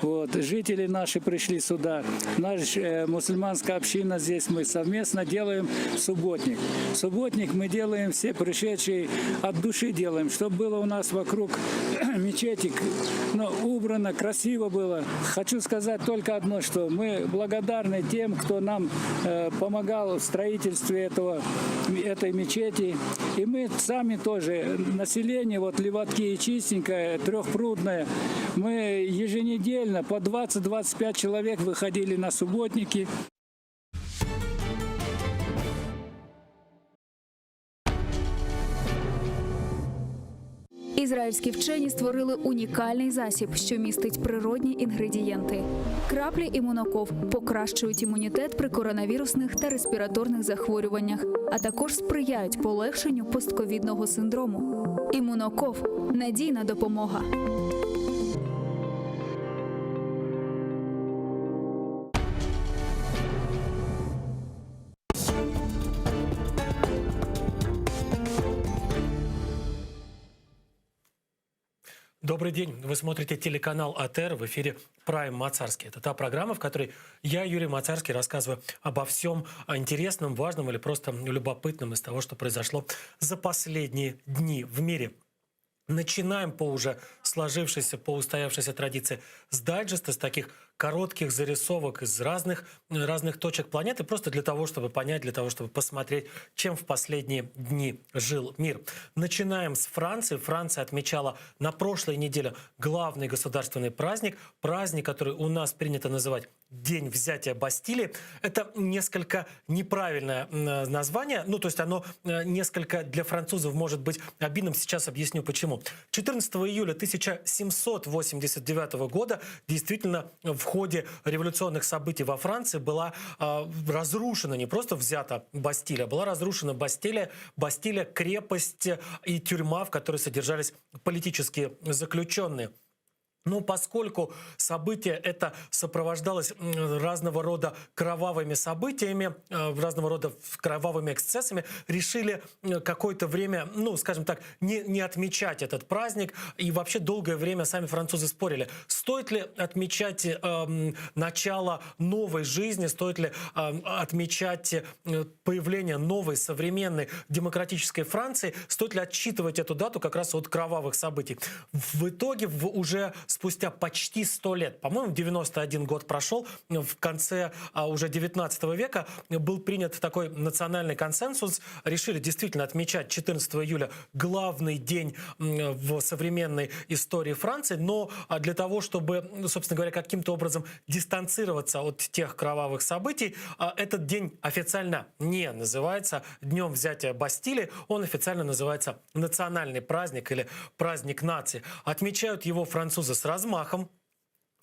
Вот, жители наши пришли сюда, наша э, мусульманская община здесь, мы совместно делаем субботник. Субботник мы делаем все пришедшие от души делаем, чтобы было у нас вокруг мечети ну, убрано, красиво было. Хочу сказать только одно, что мы благодарны тем, кто нам э, помогал в строительстве этого, этой мечети. И мы сами тоже, население, вот Леватки и Чистенькое, Трехпрудное, мы еженедельно по 20-25 человек выходили на субботники. Ізраїльські вчені створили унікальний засіб, що містить природні інгредієнти. Краплі імуноков покращують імунітет при коронавірусних та респіраторних захворюваннях, а також сприяють полегшенню постковідного синдрому. Імуноков надійна допомога. Добрый день. Вы смотрите телеканал АТР в эфире Прайм Мацарский. Это та программа, в которой я, Юрий Мацарский, рассказываю обо всем интересном, важном или просто любопытном из того, что произошло за последние дни в мире. Начинаем по уже сложившейся, по устоявшейся традиции с дайджеста, с таких коротких. коротких зарисовок из разных, разных точек планеты, просто для того, чтобы понять, для того, чтобы посмотреть, чем в последние дни жил мир. Начинаем с Франции. Франция отмечала на прошлой неделе главный государственный праздник, праздник, который у нас принято называть День взятия Бастилии. Это несколько неправильное название, ну то есть оно э, несколько для французов может быть обидным. Сейчас объясню почему. 14 июля 1789 года действительно в ходе революционных событий во Франции была э, разрушена, не просто взята Бастилия, была разрушена Бастилия, Бастилия, крепость и тюрьма, в которой содержались политические заключенные. Но поскольку событие это сопровождалось разного рода кровавыми событиями, э, разного рода кровавыми эксцессами, решили какое-то время, ну, скажем так, не, не отмечать этот праздник. И вообще долгое время сами французы спорили, стоит ли отмечать э, начало новой жизни, стоит ли э, отмечать э, появление новой современной демократической Франции, стоит ли отсчитывать эту дату как раз от кровавых событий. В итоге в, уже спустя почти 100 лет, по-моему, 91 год прошел, в конце а, уже 19 века был принят такой национальный консенсус, решили действительно отмечать 14 июля главный день в современной истории Франции, но а, для того, чтобы, ну, собственно говоря, каким-то образом дистанцироваться от тех кровавых событий, а, этот день официально не называется Днем взятия Бастилии, он официально называется национальный праздник или праздник нации. Отмечают его французы с размахом,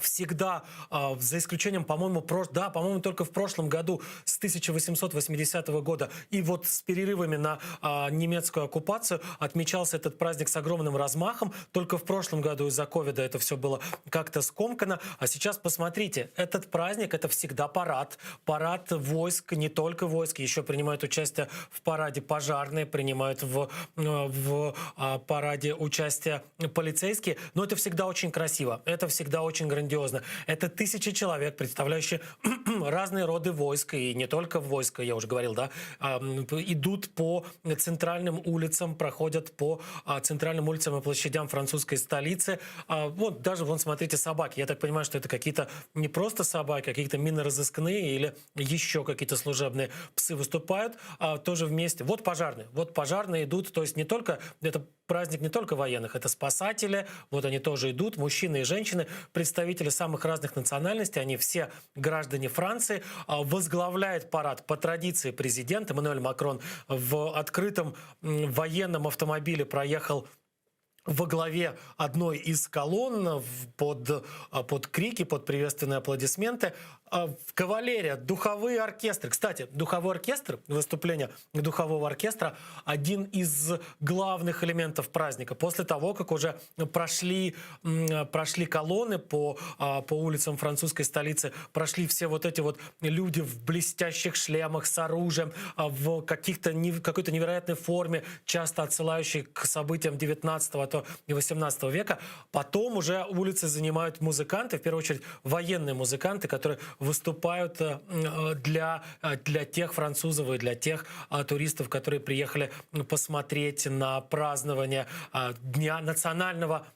всегда, а, за исключением, по-моему, прош... да, по-моему, только в прошлом году, с 1880 года, и вот с перерывами на а, немецкую оккупацию отмечался этот праздник с огромным размахом. Только в прошлом году из-за ковида это все было как-то скомкано. А сейчас посмотрите, этот праздник — это всегда парад. Парад войск, не только войск, еще принимают участие в параде пожарные, принимают в, э, в а, параде участие полицейские. Но это всегда очень красиво, это всегда очень грандиозно грандиозно. Это тысячи человек, представляющие разные роды войск, и не только войска, я уже говорил, да, идут по центральным улицам, проходят по а, центральным улицам и площадям французской столицы. А, вот даже, вон, смотрите, собаки. Я так понимаю, что это какие-то не просто собаки, а какие-то миноразыскные или еще какие-то служебные псы выступают а, тоже вместе. Вот пожарные. Вот пожарные идут, то есть не только, это праздник не только военных, это спасатели, вот они тоже идут, мужчины и женщины, представители самых разных национальностей, они все граждане Франции. А, возглавляет парад по традиции президент Эммануэль Макрон в открытом военном автомобиле проехал во главе одной из колонн под, а, под крики, под приветственные аплодисменты. А, кавалерия, духовые оркестры. Кстати, духовой оркестр, выступление духового оркестра один из главных элементов праздника. После того, как уже прошли, прошли колонны по, а, по улицам французской столицы, прошли все вот эти вот люди в блестящих шлемах с оружием, в каких-то, какой-то невероятной форме, часто отсылающей к событиям 19 а то и 18 века. Потом уже улицы занимают музыканты, в первую очередь военные музыканты, которые выступают э, э, для, э, для тех французов и для тех туристов, которые приехали посмотреть на празднование Дня национального,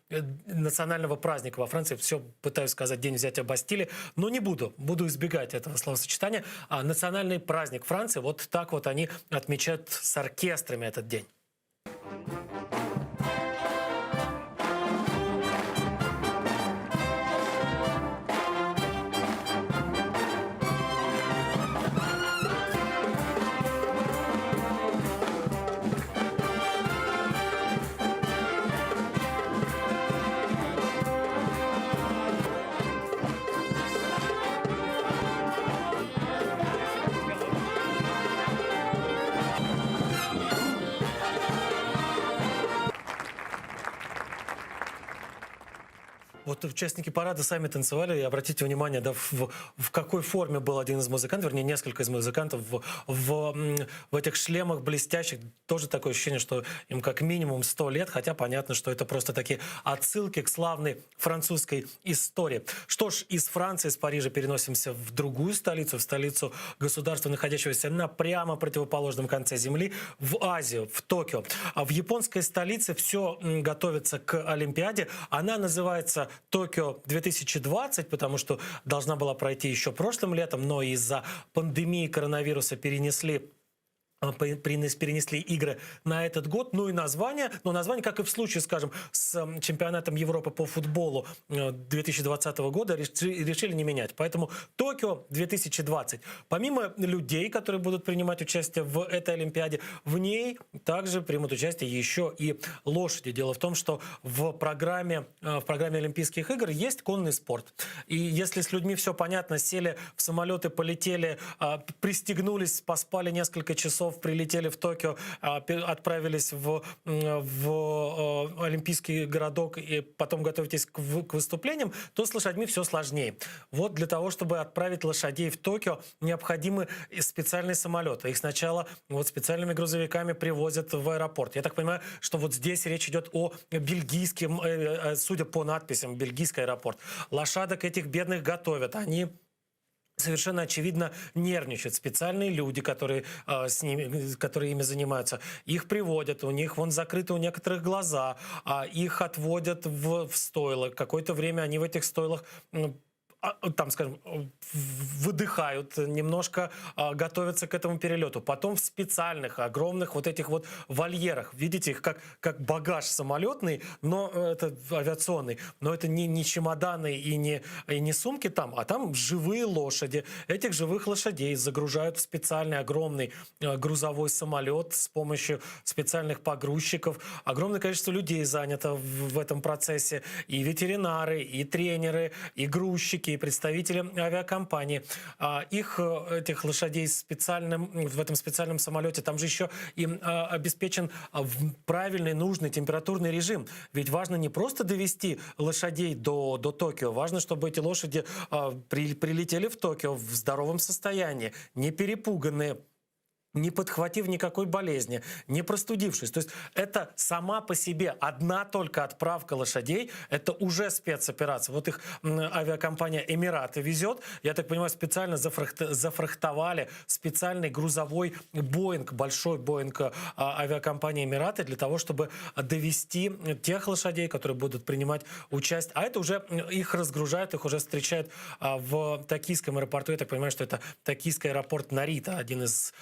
национального праздника во Франции. Все пытаюсь сказать День взятия Бастилии, но не буду. Буду избегать этого словосочетания. А национальный праздник Франции, вот так вот они отмечают с оркестрами этот день. Вот участники парада сами танцевали. И обратите внимание, да, в, в какой форме был один из музыкантов, вернее, несколько из музыкантов в, в, в этих шлемах блестящих. Тоже такое ощущение, что им как минимум 100 лет, хотя понятно, что это просто такие отсылки к славной французской истории. Что ж, из Франции, из Парижа переносимся в другую столицу, в столицу государства, находящегося на прямо противоположном конце земли, в Азию, в Токио. А в японской столице все готовится к Олимпиаде. Она называется. Токио 2020, потому что должна была пройти еще прошлым летом, но из-за пандемии коронавируса перенесли перенесли игры на этот год. Ну и название, но название, как и в случае, скажем, с чемпионатом Европы по футболу 2020 года, решили не менять. Поэтому Токио 2020. Помимо людей, которые будут принимать участие в этой Олимпиаде, в ней также примут участие еще и лошади. Дело в том, что в программе, в программе Олимпийских игр есть конный спорт. И если с людьми все понятно, сели в самолеты, полетели, пристегнулись, поспали несколько часов, прилетели в Токио, отправились в, в Олимпийский городок и потом готовитесь к, к выступлениям, то с лошадьми все сложнее. Вот для того, чтобы отправить лошадей в Токио, необходимы специальные самолеты. Их сначала вот специальными грузовиками привозят в аэропорт. Я так понимаю, что вот здесь речь идет о бельгийском, э, э, судя по надписям, бельгийский аэропорт. Лошадок этих бедных готовят. Они совершенно очевидно нервничают. Специальные люди, которые, э, с ними, которые ими занимаются, их приводят, у них вон закрыты у некоторых глаза, а их отводят в, в стойло. Какое-то время они в этих стойлах там, скажем, выдыхают, немножко а, готовятся к этому перелету. Потом в специальных огромных вот этих вот вольерах, видите их как, как багаж самолетный, но э, это авиационный, но это не, не чемоданы и не, и не сумки там, а там живые лошади. Этих живых лошадей загружают в специальный огромный э, грузовой самолет с помощью специальных погрузчиков. Огромное количество людей занято в, в этом процессе. И ветеринары, и тренеры, и грузчики, и представители авиакомпании. А, их, э, этих лошадей специальным, в этом специальном самолете, там же еще им а, обеспечен а, правильный, нужный температурный режим. Ведь важно не просто довести лошадей до, до Токио, важно, чтобы эти лошади при, прилетели в Токио в здоровом состоянии, не перепуганные, не подхватив никакой болезни, не простудившись. То есть это сама по себе одна только отправка лошадей, это уже спецоперация. Вот их авиакомпания «Эмираты» везет. Я так понимаю, специально зафрахт, зафрахтовали специальный грузовой «Боинг», большой «Боинг» а, авиакомпании «Эмираты» для того, чтобы довести тех лошадей, которые будут принимать участие. А это уже их разгружают, их уже встречают а, в токийском аэропорту. Я так понимаю, что это токийский аэропорт Нарита, один из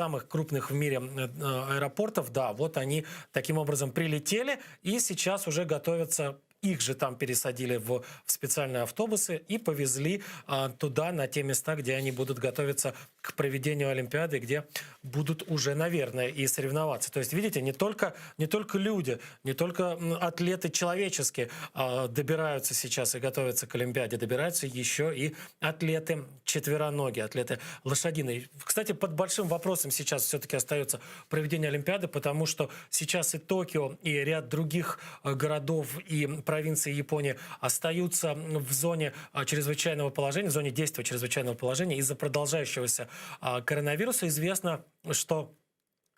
самых крупных в мире э, аэропортов, да, вот они таким образом прилетели и сейчас уже готовятся их же там пересадили в, в специальные автобусы и повезли а, туда, на те места, где они будут готовиться к проведению Олимпиады, где будут уже, наверное, и соревноваться. То есть, видите, не только, не только люди, не только атлеты человеческие а, добираются сейчас и готовятся к Олимпиаде, добираются еще и атлеты четвероногие, атлеты лошадиные. Кстати, под большим вопросом сейчас все-таки остается проведение Олимпиады, потому что сейчас и Токио, и ряд других э, городов и провинции Японии остаются в зоне а, чрезвычайного положения, в зоне действия чрезвычайного положения из-за продолжающегося а, коронавируса. Известно, что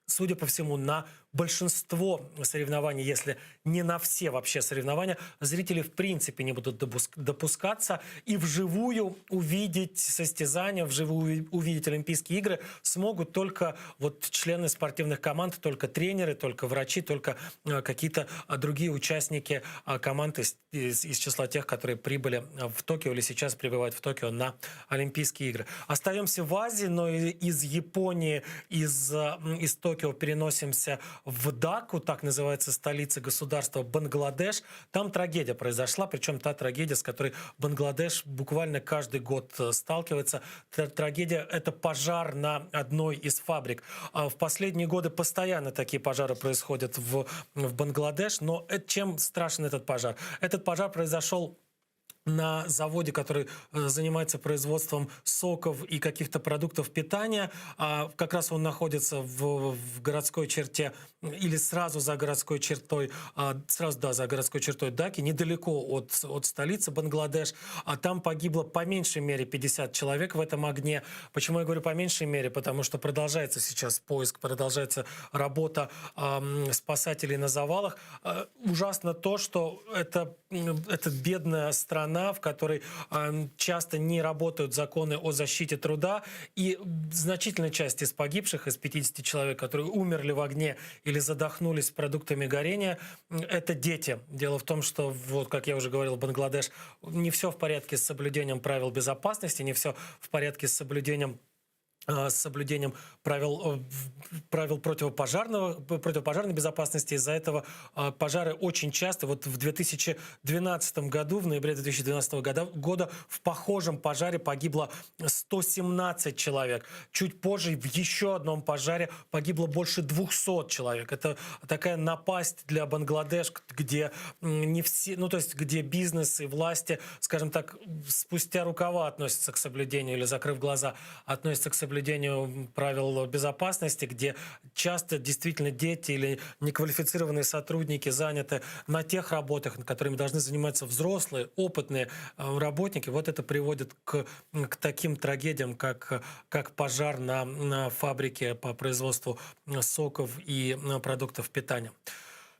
судя по всему, на большинство соревнований, если не на все вообще соревнования, зрители в принципе не будут допускаться и вживую увидеть состязания, вживую увидеть Олимпийские игры смогут только вот члены спортивных команд, только тренеры, только врачи, только э, какие-то а, другие участники а, команд из, из, из числа тех, которые прибыли в Токио или сейчас прибывают в Токио на Олимпийские игры. Остаемся в Азии, но из Японии, из, из Токио переносимся в Даку, так называется столица государства Бангладеш. Там трагедия произошла, причем та трагедия, с которой Бангладеш буквально каждый год э, сталкивается. Трагедия – это пожар на одной из фабрик. А в последние годы постоянно такие пожары происходят в, в Бангладеш, но чем страшен этот пожар? Этот пожар произошел на заводе, который э, занимается производством соков и каких-то продуктов питания. А, как раз он находится в, в городской черте или сразу за городской чертой, а, сразу да, за городской чертой Даки, недалеко от, от столицы Бангладеш. А там погибло по меньшей мере 50 человек в этом огне. Почему я говорю по меньшей мере? Потому что продолжается сейчас поиск, продолжается работа э, спасателей на завалах. Ужасно то, что это, эта бедная страна. страна, в которой часто не работают законы о защите труда, и значительная часть из погибших, из 50 человек, которые умерли в огне или задохнулись продуктами горения, это дети. Дело в том, что, вот, как я уже говорил, Бангладеш не все в порядке с соблюдением правил безопасности, не все в порядке с соблюдением с соблюдением правил, э, правил противопожарного, противопожарной безопасности. Из-за этого э, пожары очень часто. Вот в 2012 году, в ноябре 2012 года, года в похожем пожаре погибло 117 человек. Чуть позже в еще одном пожаре погибло больше 200 человек. Это такая напасть для Бангладеш, где не все, ну то есть где бизнес и власти, скажем так, спустя рукава относятся к соблюдению или закрыв глаза, относятся к соблюдению правил безопасности, где часто действительно дети или неквалифицированные сотрудники заняты на тех работах, которыми должны заниматься взрослые, опытные э, работники. Вот это приводит к, к таким трагедиям, как, как пожар на, на фабрике по производству соков и э, продуктов питания.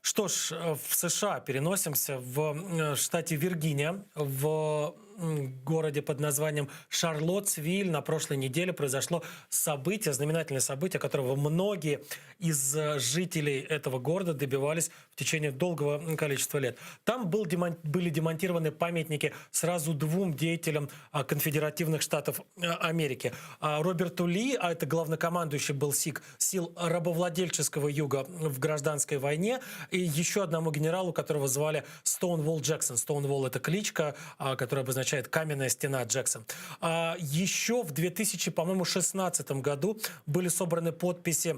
Что ж, э, в США переносимся в штате Виргиния, в городе под названием Шарлоттсвиль на прошлой неделе произошло событие, знаменательное событие, которого многие из э, жителей этого города добивались в течение долгого количества лет. Там был демон, были демонтированы памятники сразу двум деятелям а, конфедеративных штатов э, Америки. А, Роберту Ли, а это главнокомандующий был СИК, сил рабовладельческого юга в гражданской войне, и еще одному генералу, которого звали Стоунволл Джексон. Стоунволл – это кличка, а, которая обозначает «каменная стена Джексон». Еще в 2000, по-моему, 16 году были собраны подписи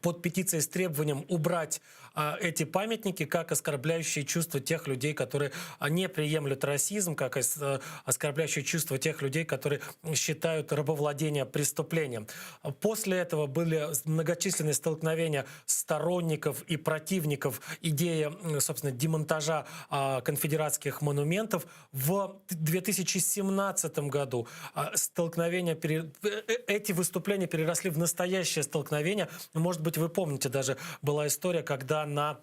под петицией с требованием убрать а, эти памятники как оскорбляющие чувства тех людей, которые а, не приемлют расизм, как ос, а, оскорбляющие чувства тех людей, которые считают рабовладение преступлением. После этого были многочисленные столкновения сторонников и противников идеи, собственно, демонтажа а, конфедератских монументов. В 2017 году а, столкновения, пере... Э, э, эти выступления переросли в настоящее столкновение. Может быть, вы помните, даже была история, когда на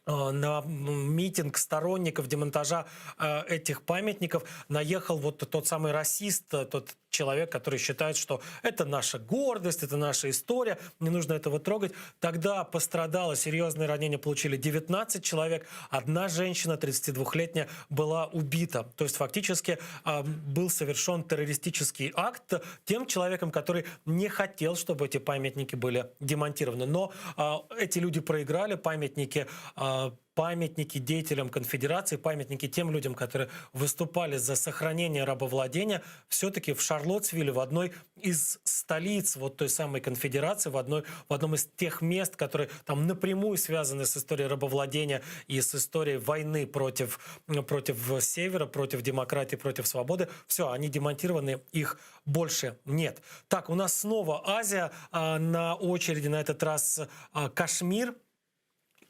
э, на митинг сторонников демонтажа э, этих памятников наехал вот тот самый расист, тот человек, который считает, что это наша гордость, это наша история, не нужно этого трогать. Тогда пострадало, серьезные ранения получили 19 человек, одна женщина, 32-летняя, была убита. То есть фактически э, был совершен террористический акт тем человеком, который не хотел, чтобы эти памятники были демонтированы. Но э, эти люди проиграли, памятники э, памятники деятелям конфедерации, памятники тем людям, которые выступали за сохранение рабовладения, все-таки в Шарлоттсвилле, в одной из столиц вот той самой конфедерации, в, одной, в одном из тех мест, которые там напрямую связаны с историей рабовладения и с историей войны против, против Севера, против демократии, против свободы, все, они демонтированы, их больше нет. Так, у нас снова Азия а, на очереди, на этот раз а, Кашмир.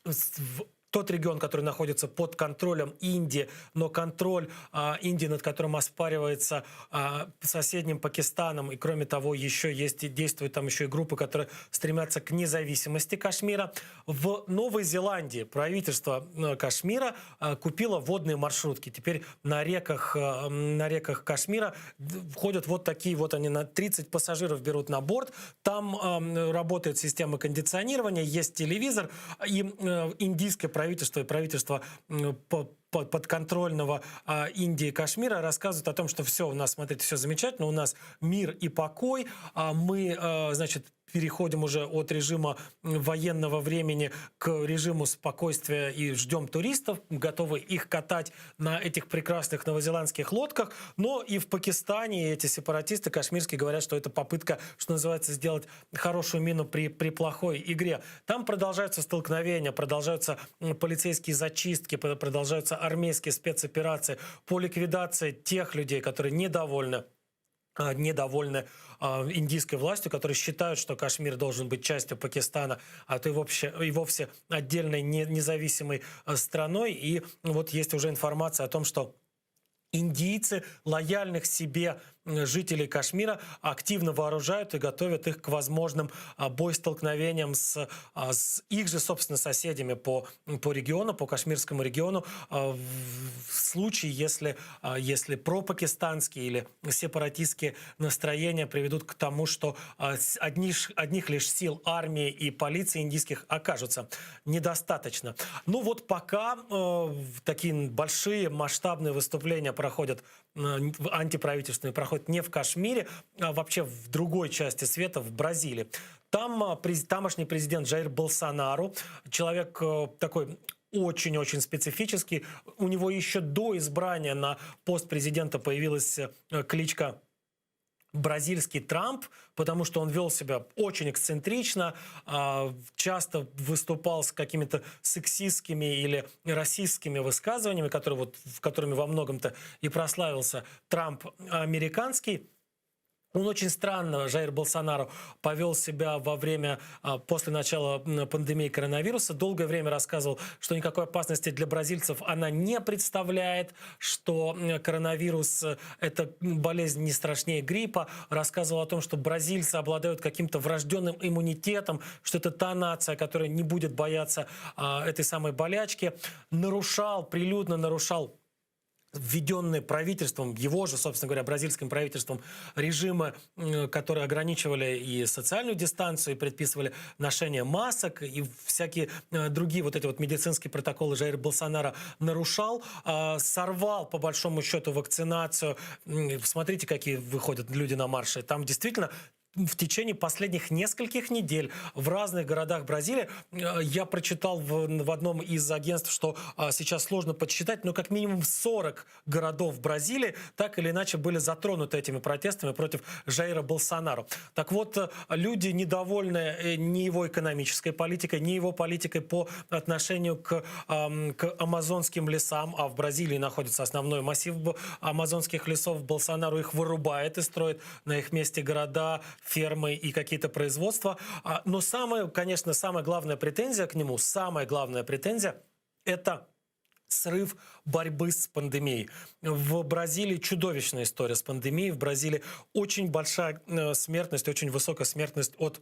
В тот регион, который находится под контролем Индии, но контроль а, Индии, над которым оспаривается а, соседним Пакистаном, и кроме того, еще есть, действуют там еще и группы, которые стремятся к независимости Кашмира. В Новой Зеландии правительство э, Кашмира а, купило водные маршрутки. Теперь на реках, а, на реках Кашмира ходят вот такие вот, они на 30 пассажиров берут на борт. Там а, работает система кондиционирования, есть телевизор, и э, индийское правительство и правительство подконтрольного а, Индии и Кашмира рассказывают о том, что все, у нас, смотрите, все замечательно, у нас мир и покой, а мы, а, значит, переходим уже от режима военного времени к режиму спокойствия и ждем туристов, готовы их катать на этих прекрасных новозеландских лодках. Но и в Пакистане эти сепаратисты кашмирские говорят, что это попытка, что называется, сделать хорошую мину при, при плохой игре. Там продолжаются столкновения, продолжаются полицейские зачистки, продолжаются армейские спецоперации по ликвидации тех людей, которые недовольны а, недовольны а, индийской властью, которые считают, что Кашмир должен быть частью Пакистана, а то и вовсе, и вовсе отдельной независимой а, страной. И вот есть уже информация о том, что индийцы лояльных себе жителей Кашмира активно вооружают и готовят их к возможным боестолкновениям с, с их же, собственно, соседями по, по региону, по Кашмирскому региону, в случае, если, если пропакистанские или сепаратистские настроения приведут к тому, что одних, одних лишь сил армии и полиции индийских окажутся недостаточно. Ну вот пока э, такие большие масштабные выступления проходят, э, антиправительственные, проходят не в Кашмире, а вообще в другой части света, в Бразилии. Там э, през, тамошний президент Жаир Болсонару, человек э, такой очень-очень специфический. У него еще до избрания на пост президента появилась э, кличка бразильский Трамп, потому что он вел себя очень эксцентрично, а, часто выступал с какими-то сексистскими или расистскими высказываниями, которые вот, которыми во многом-то и прославился Трамп американский. Он очень странно, Жаир Болсонaro, повел себя во время, а, после начала пандемии коронавируса. Долгое время рассказывал, что никакой опасности для бразильцев она не представляет, что коронавирус э, – это болезнь не страшнее гриппа. Рассказывал о том, что бразильцы обладают каким-то врожденным иммунитетом, что это та нация, которая не будет бояться а, этой самой болячки. Нарушал, прилюдно нарушал введенные правительством, его же, собственно говоря, бразильским правительством, режимы, которые ограничивали и социальную дистанцию, и предписывали ношение масок, и всякие э, другие вот эти вот медицинские протоколы Жаир Болсонaro нарушал, а, сорвал, по большому счету, вакцинацию. Смотрите, какие выходят люди на марши. Там действительно в течение последних нескольких недель в разных городах Бразилии. Э, я прочитал в, в одном из агентств, что а, сейчас сложно подсчитать, но как минимум 40 городов Бразилии так или иначе были затронуты этими протестами против Жаира Болсонару. Так вот, э, люди недовольны э, ни его экономической политикой, ни его политикой по отношению к, к амазонским лесам, а в Бразилии находится основной массив амазонских лесов. Болсонару их вырубает и строит на их месте города, фермы и какие-то производства. А, но самое, конечно, самая главная претензия к нему, самая главная претензия – это срыв борьбы с пандемией. В Бразилии чудовищная история с пандемией. В Бразилии очень большая э, смертность, очень высокая смертность от,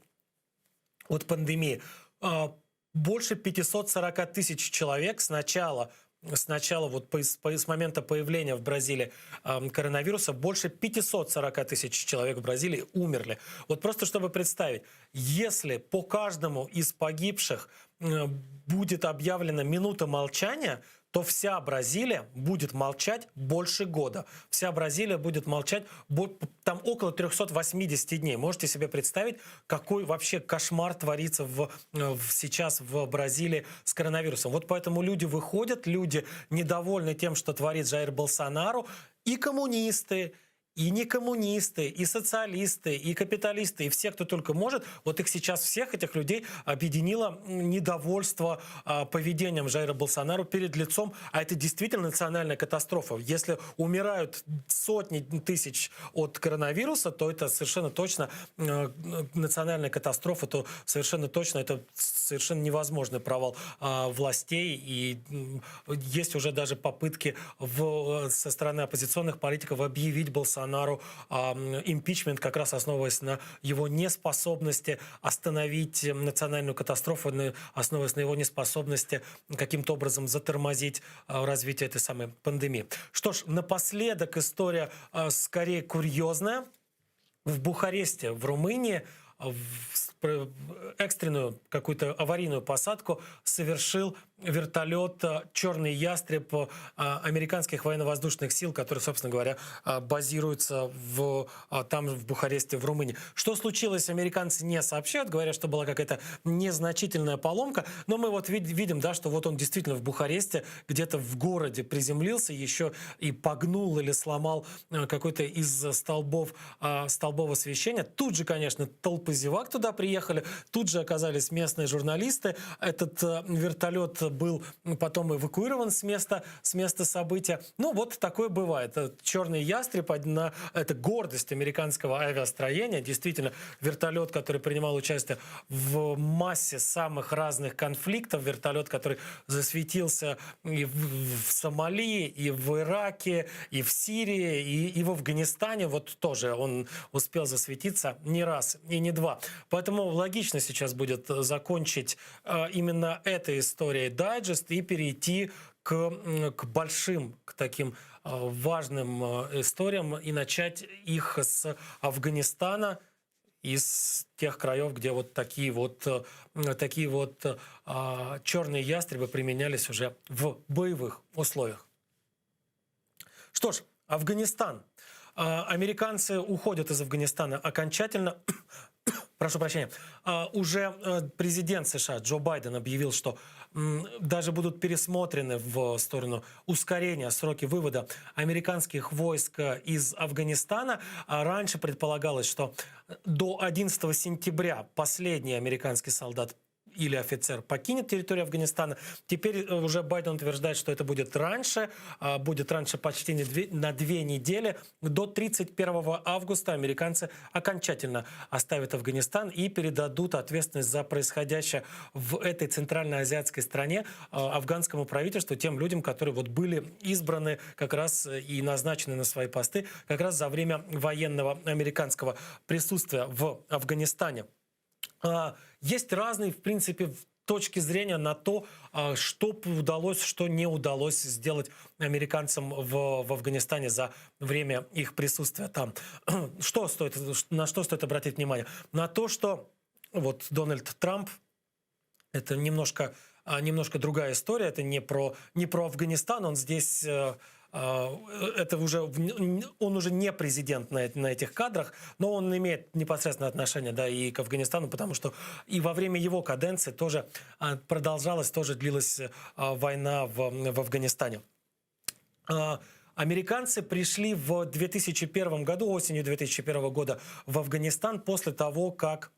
от пандемии. А, больше 540 тысяч человек с начала с начала, вот по, по, с момента появления в Бразилии э, коронавируса, больше 540 тысяч человек в Бразилии умерли. Вот просто чтобы представить, если по каждому из погибших э, будет объявлена минута молчания, то вся Бразилия будет молчать больше года. Вся Бразилия будет молчать там около 380 дней. Можете себе представить, какой вообще кошмар творится в, э, в, сейчас в Бразилии с коронавирусом. Вот поэтому люди выходят, люди недовольны тем, что творит Жаир Болсонару, и коммунисты, и не коммунисты, и социалисты, и капиталисты, и все, кто только может, вот их сейчас всех этих людей объединило недовольство а, поведением Жаира Болсонару перед лицом, а это действительно национальная катастрофа. Если умирают сотни тысяч от коронавируса, то это совершенно точно э, национальная катастрофа, то совершенно точно это совершенно невозможный провал э, властей, и есть уже даже попытки в, со стороны оппозиционных политиков объявить Болсонару Болсонару импичмент, как раз основываясь на его неспособности остановить национальную катастрофу, основываясь на его неспособности каким-то образом затормозить а, развитие этой самой пандемии. Что ж, напоследок история а, скорее курьезная. В Бухаресте, в Румынии, в экстренную какую-то аварийную посадку совершил вертолет э, «Черный ястреб» э, американских военно-воздушных сил, который, собственно говоря, э, базируется в, там, в Бухаресте, в Румынии. Что случилось, американцы не сообщают, говорят, что была какая-то незначительная поломка, но мы вот видим, да, что вот он действительно в Бухаресте, где-то в городе приземлился, еще и погнул или сломал какой-то из столбов, столбов освещения. Тут же, конечно, толпы зевак туда приехали, тут же оказались местные журналисты. Этот вертолет... был потом эвакуирован с места, с места события. Ну, вот такое бывает. Черный ястреб, одна, это гордость американского авиастроения. Действительно, вертолет, который принимал участие в массе самых разных конфликтов, вертолет, который засветился и в, в Сомали, и в Ираке, и в Сирии, и, и в Афганистане. Вот тоже он успел засветиться не раз и не два. Поэтому логично сейчас будет закончить э, именно этой историей дайджест и перейти к, к большим, к таким э, важным э, историям и начать их с Афганистана, из тех краев, где вот такие вот, э, такие вот а, черные ястребы применялись уже в боевых условиях. Что ж, Афганистан. А, американцы уходят из Афганистана окончательно. Прошу прощения. А, уже э, президент США Джо Байден объявил, что даже будут пересмотрены в сторону ускорения сроки вывода американских войск э, из Афганистана. А раньше предполагалось, что до 11 сентября последний американский солдат или офицер покинет территорию Афганистана. Теперь э, уже Байден утверждает, что это будет раньше, а, будет раньше почти на две недели. До 31 августа американцы окончательно оставят Афганистан и передадут ответственность за происходящее в этой центральноазиатской стране а, афганскому правительству, тем людям, которые вот были избраны как раз и назначены на свои посты как раз за время военного американского присутствия в Афганистане. А, есть разные, в принципе, точки зрения на то, а, что удалось, что не удалось сделать американцам в, в Афганистане за время их присутствия там. Что стоит, на что стоит обратить внимание? На то, что вот Дональд Трамп, это немножко, а, немножко другая история, это не про, не про Афганистан, он здесь э, а, это уже он уже не президент на, на этих кадрах, но он имеет непосредственное отношение да, и к Афганистану, потому что и во время его каденции тоже а, продолжалась, тоже длилась а, война в, в Афганистане. Американцы пришли в 2001 году, осенью 2001 года в Афганистан после того, как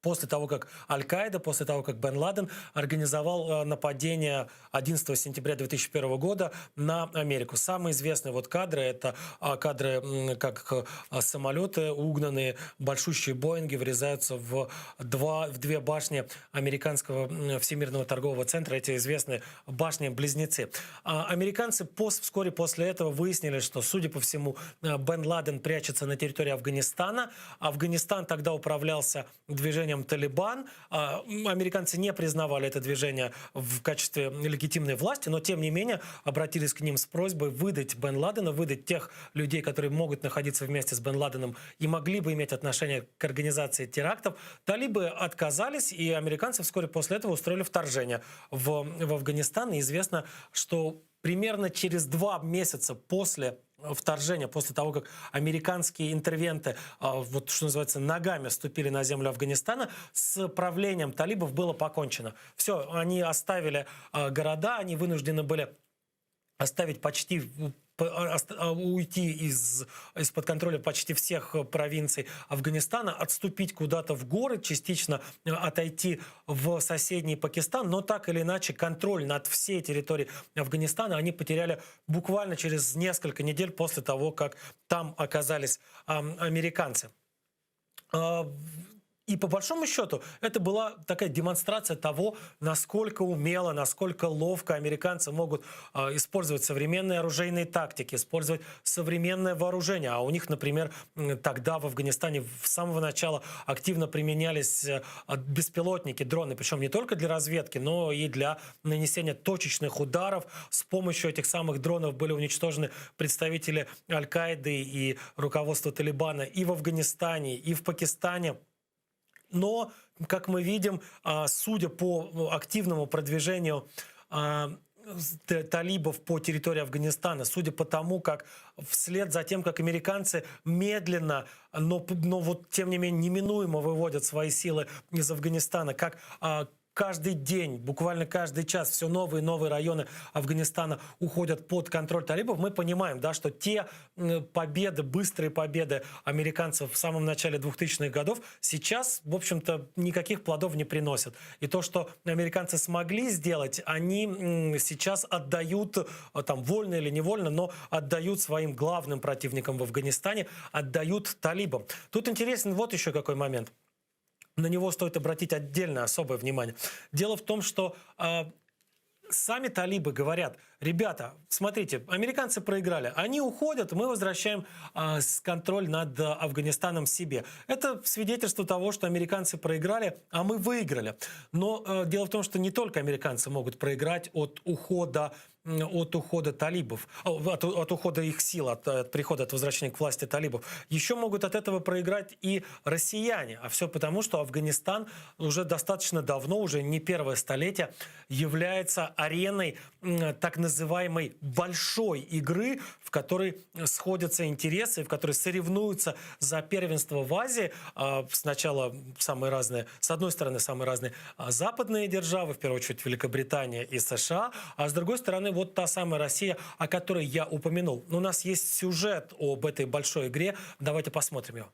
после того, как Аль-Каида, после того, как Бен Ладен организовал э, нападение 11 сентября 2001 года на Америку. Самые известные вот кадры – это а, кадры, как э, самолеты, угнанные большущие Боинги, врезаются в, два, в две башни американского Всемирного торгового центра, эти известные башни-близнецы. А, американцы вскоре после этого выяснили, что, судя по всему, э, Бен Ладен прячется на территории Афганистана. Афганистан тогда управлялся движением движением «Талибан». А, американцы не признавали это движение в качестве легитимной власти, но тем не менее обратились к ним с просьбой выдать Бен Ладена, выдать тех людей, которые могут находиться вместе с Бен Ладеном и могли бы иметь отношение к организации терактов. Талибы отказались, и американцы вскоре после этого устроили вторжение в, в Афганистан. И известно, что примерно через два месяца после вторжения, после того, как американские интервенты, а, вот что называется, ногами ступили на землю Афганистана, с правлением талибов было покончено. Все, они оставили а, города, они вынуждены были оставить почти а, а, уйти из, из-под контроля почти всех провинций Афганистана, отступить куда-то в горы, частично э, отойти в соседний Пакистан, но так или иначе контроль над всей территорией Афганистана они потеряли буквально через несколько недель после того, как там оказались американцы. И по большому счету это была такая демонстрация того, насколько умело, насколько ловко американцы могут э, использовать современные оружейные тактики, использовать современное вооружение. А у них, например, тогда в Афганистане с самого начала активно применялись э, беспилотники, дроны, причем не только для разведки, но и для нанесения точечных ударов. С помощью этих самых дронов были уничтожены представители Аль-Каиды и руководство Талибана и в Афганистане, и в Пакистане. Но, как мы видим, а, судя по ну, активному продвижению а, талибов по территории Афганистана, судя по тому, как вслед за тем, как американцы медленно, но, но вот тем не менее неминуемо выводят свои силы из Афганистана, как а, Каждый день, буквально каждый час все новые и новые районы Афганистана уходят под контроль талибов. Мы понимаем, да, что те победы, быстрые победы американцев в самом начале 2000-х годов сейчас, в общем-то, никаких плодов не приносят. И то, что американцы смогли сделать, они сейчас отдают, э, там, вольно или невольно, но отдают своим главным противникам в Афганистане, отдают талибам. Тут интересен вот еще какой момент на него стоит обратить отдельное особое внимание. Дело в том, что э, сами талибы говорят, ребята, смотрите, американцы проиграли, они уходят, мы возвращаем э, контроль над Афганистаном себе. Это свидетельство того, что американцы проиграли, а мы выиграли. Но э, дело в том, что не только американцы могут проиграть от ухода от ухода талибов, от, от ухода их сил, от, от прихода, от возвращения к власти талибов. Еще могут от этого проиграть и россияне. А все потому, что Афганистан уже достаточно давно, уже не первое столетие, является ареной так называемой большой игры, в которой сходятся интересы, в которой соревнуются за первенство в Азии. А, сначала самые разные, с одной стороны, самые разные а, западные державы, в первую очередь Великобритания и США, а с другой стороны, вот та самая Россия, о которой я упомянул. У нас есть сюжет об этой большой игре. Давайте посмотрим его.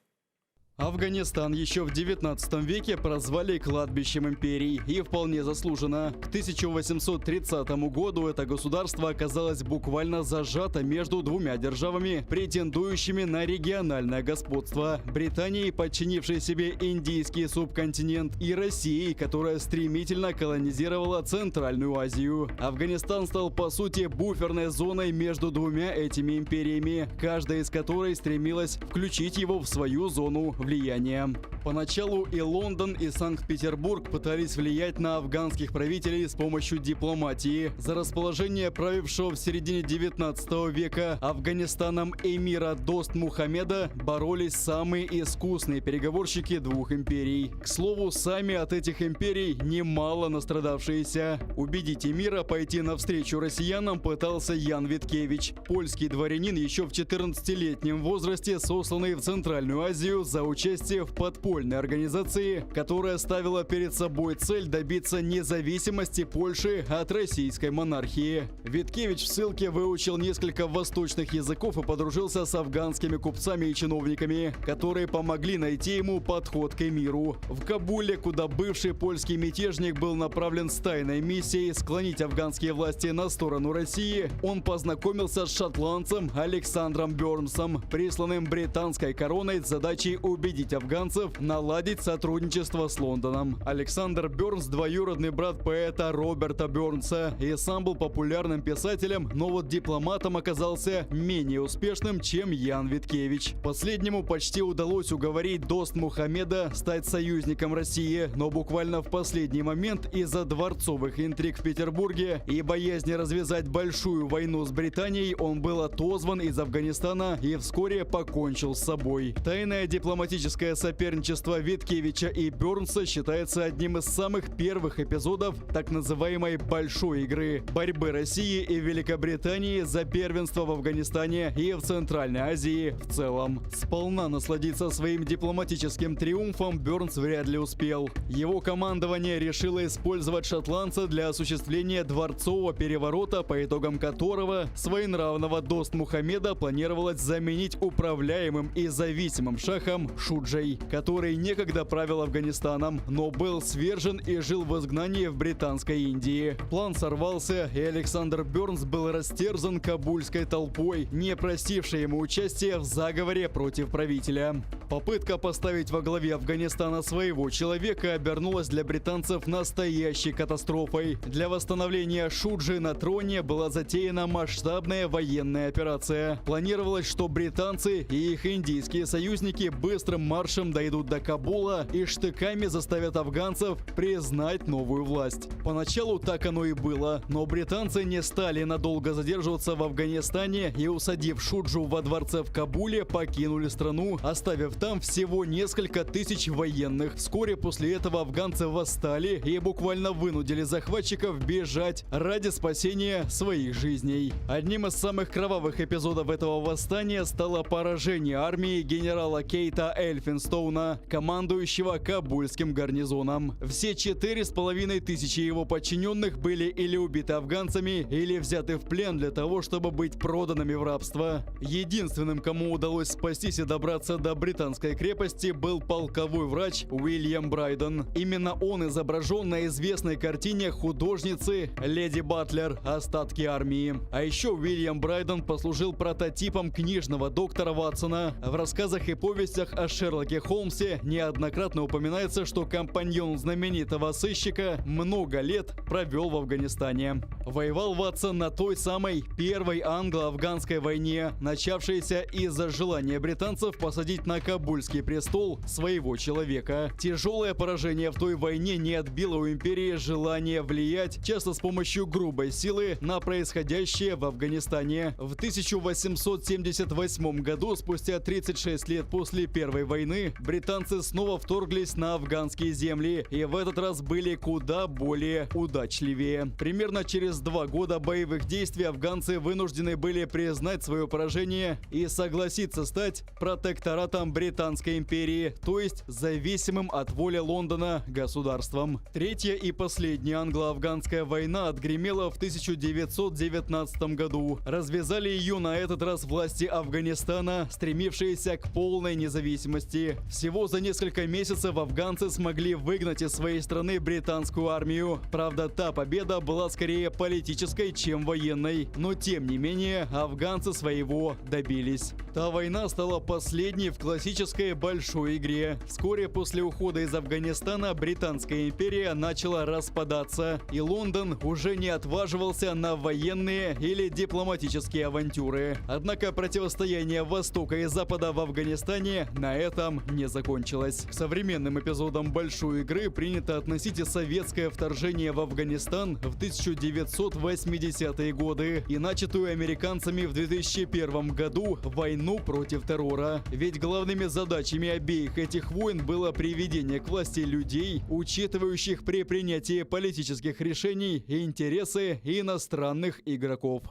Афганистан еще в 19 веке прозвали кладбищем империй. И вполне заслуженно. К 1830 году это государство оказалось буквально зажато между двумя державами, претендующими на региональное господство. Британией, подчинившей себе индийский субконтинент, и Россией, которая стремительно колонизировала Центральную Азию. Афганистан стал по сути буферной зоной между двумя этими империями, каждая из которой стремилась включить его в свою зону влияния. Поначалу и Лондон, и Санкт-Петербург пытались влиять на афганских правителей с помощью дипломатии. За расположение правившего в середине 19 века Афганистаном эмира Дост Мухаммеда боролись самые искусные переговорщики двух империй. К слову, сами от этих империй немало настрадавшиеся. Убедить эмира пойти навстречу россиянам пытался Ян Виткевич, польский дворянин еще в 14-летнем возрасте, сосланный в Центральную Азию за участие в подпольной организации, которая ставила перед собой цель добиться независимости Польши от российской монархии. Виткевич в ссылке выучил несколько восточных языков и подружился с афганскими купцами и чиновниками, которые помогли найти ему подход к эмиру. В Кабуле, куда бывший польский мятежник был направлен с тайной миссией склонить афганские власти на сторону России, он познакомился с шотландцем Александром Бернсом, присланным британской короной с задачей убедить афганцев наладить сотрудничество с Лондоном. Александр Бернс – двоюродный брат поэта Роберта Бернса и сам был популярным писателем, но вот дипломатом оказался менее успешным, чем Ян Виткевич. Последнему почти удалось уговорить Дост Мухаммеда стать союзником России, но буквально в последний момент из-за дворцовых интриг в Петербурге и боязни развязать большую войну с Британией он был отозван из Афганистана и вскоре покончил с собой. Тайное дипломатическое соперничество Виткевича и Бернса считается одним из самых первых эпизодов так называемой «большой игры» – борьбы России и Великобритании за первенство в Афганистане и в Центральной Азии в целом. Сполна насладиться своим дипломатическим триумфом Бернс вряд ли успел. Его командование решило использовать шотландца для осуществления дворцового переворота, по итогам которого своенравного Дост Мухаммеда планировалось заменить управляемым и зависимым шахом Шуджей, который некогда правил Афганистаном, но был свержен и жил в изгнании в Британской Индии. План сорвался, и Александр Бернс был растерзан кабульской толпой, не простившей ему участие в заговоре против правителя. Попытка поставить во главе Афганистана своего человека обернулась для британцев настоящей катастрофой. Для восстановления Шуджи на троне была затеяна масштабная военная операция. Планировалось, что британцы и их индийские союзники быстрым маршем дойдут до Кабула и штыками заставят афганцев признать новую власть. Поначалу так оно и было, но британцы не стали надолго задерживаться в Афганистане и, усадив Шуджу во дворце в Кабуле, покинули страну, оставив там всего несколько тысяч военных. Вскоре после этого афганцы восстали и буквально вынудили захватчиков бежать ради спасения своих жизней. Одним из самых кровавых эпизодов этого восстания стало поражение армии генерала Кейта. Эльфинстоуна, командующего Кабульским гарнизоном. Все 4500 его подчиненных были или убиты афганцами, или взяты в плен для того, чтобы быть проданными в рабство. Единственным, кому удалось спастись и добраться до британской крепости, был полковой врач Уильям Брайден. Именно он изображен на известной картине художницы Леди Батлер «Остатки армии». А еще Уильям Брайден послужил прототипом книжного доктора Ватсона. В рассказах и повестях о Шерлоке Холмсе неоднократно упоминается, что компаньон знаменитого сыщика много лет провел в Афганистане. Воевал Ватсон на той самой первой англо-афганской войне, начавшейся из-за желания британцев посадить на Кабульский престол своего человека. Тяжелое поражение в той войне не отбило у империи желание влиять, часто с помощью грубой силы, на происходящее в Афганистане. В 1878 году, спустя 36 лет после Первой войны, британцы снова вторглись на афганские земли и в этот раз были куда более удачливее. Примерно через два года боевых действий афганцы вынуждены были признать свое поражение и согласиться стать протекторатом Британской империи, то есть зависимым от воли Лондона государством. Третья и последняя англо-афганская война отгремела в 1919 году. Развязали ее на этот раз власти Афганистана, стремившиеся к полной независимости. Всего за несколько месяцев афганцы смогли выгнать из своей страны британскую армию. Правда, та победа была скорее политической, чем военной. Но тем не менее, афганцы своего добились. Та война стала последней в классической большой игре. Вскоре после ухода из Афганистана Британская империя начала распадаться, и Лондон уже не отваживался на военные или дипломатические авантюры. Однако противостояние Востока и Запада в Афганистане на этом не закончилось. К современным эпизодам большой игры принято относить и советское вторжение в Афганистан в 1980-е годы и начатую американцами в 2001 году войну против террора. Ведь главными задачами обеих этих войн было приведение к власти людей, учитывающих при принятии политических решений интересы иностранных игроков.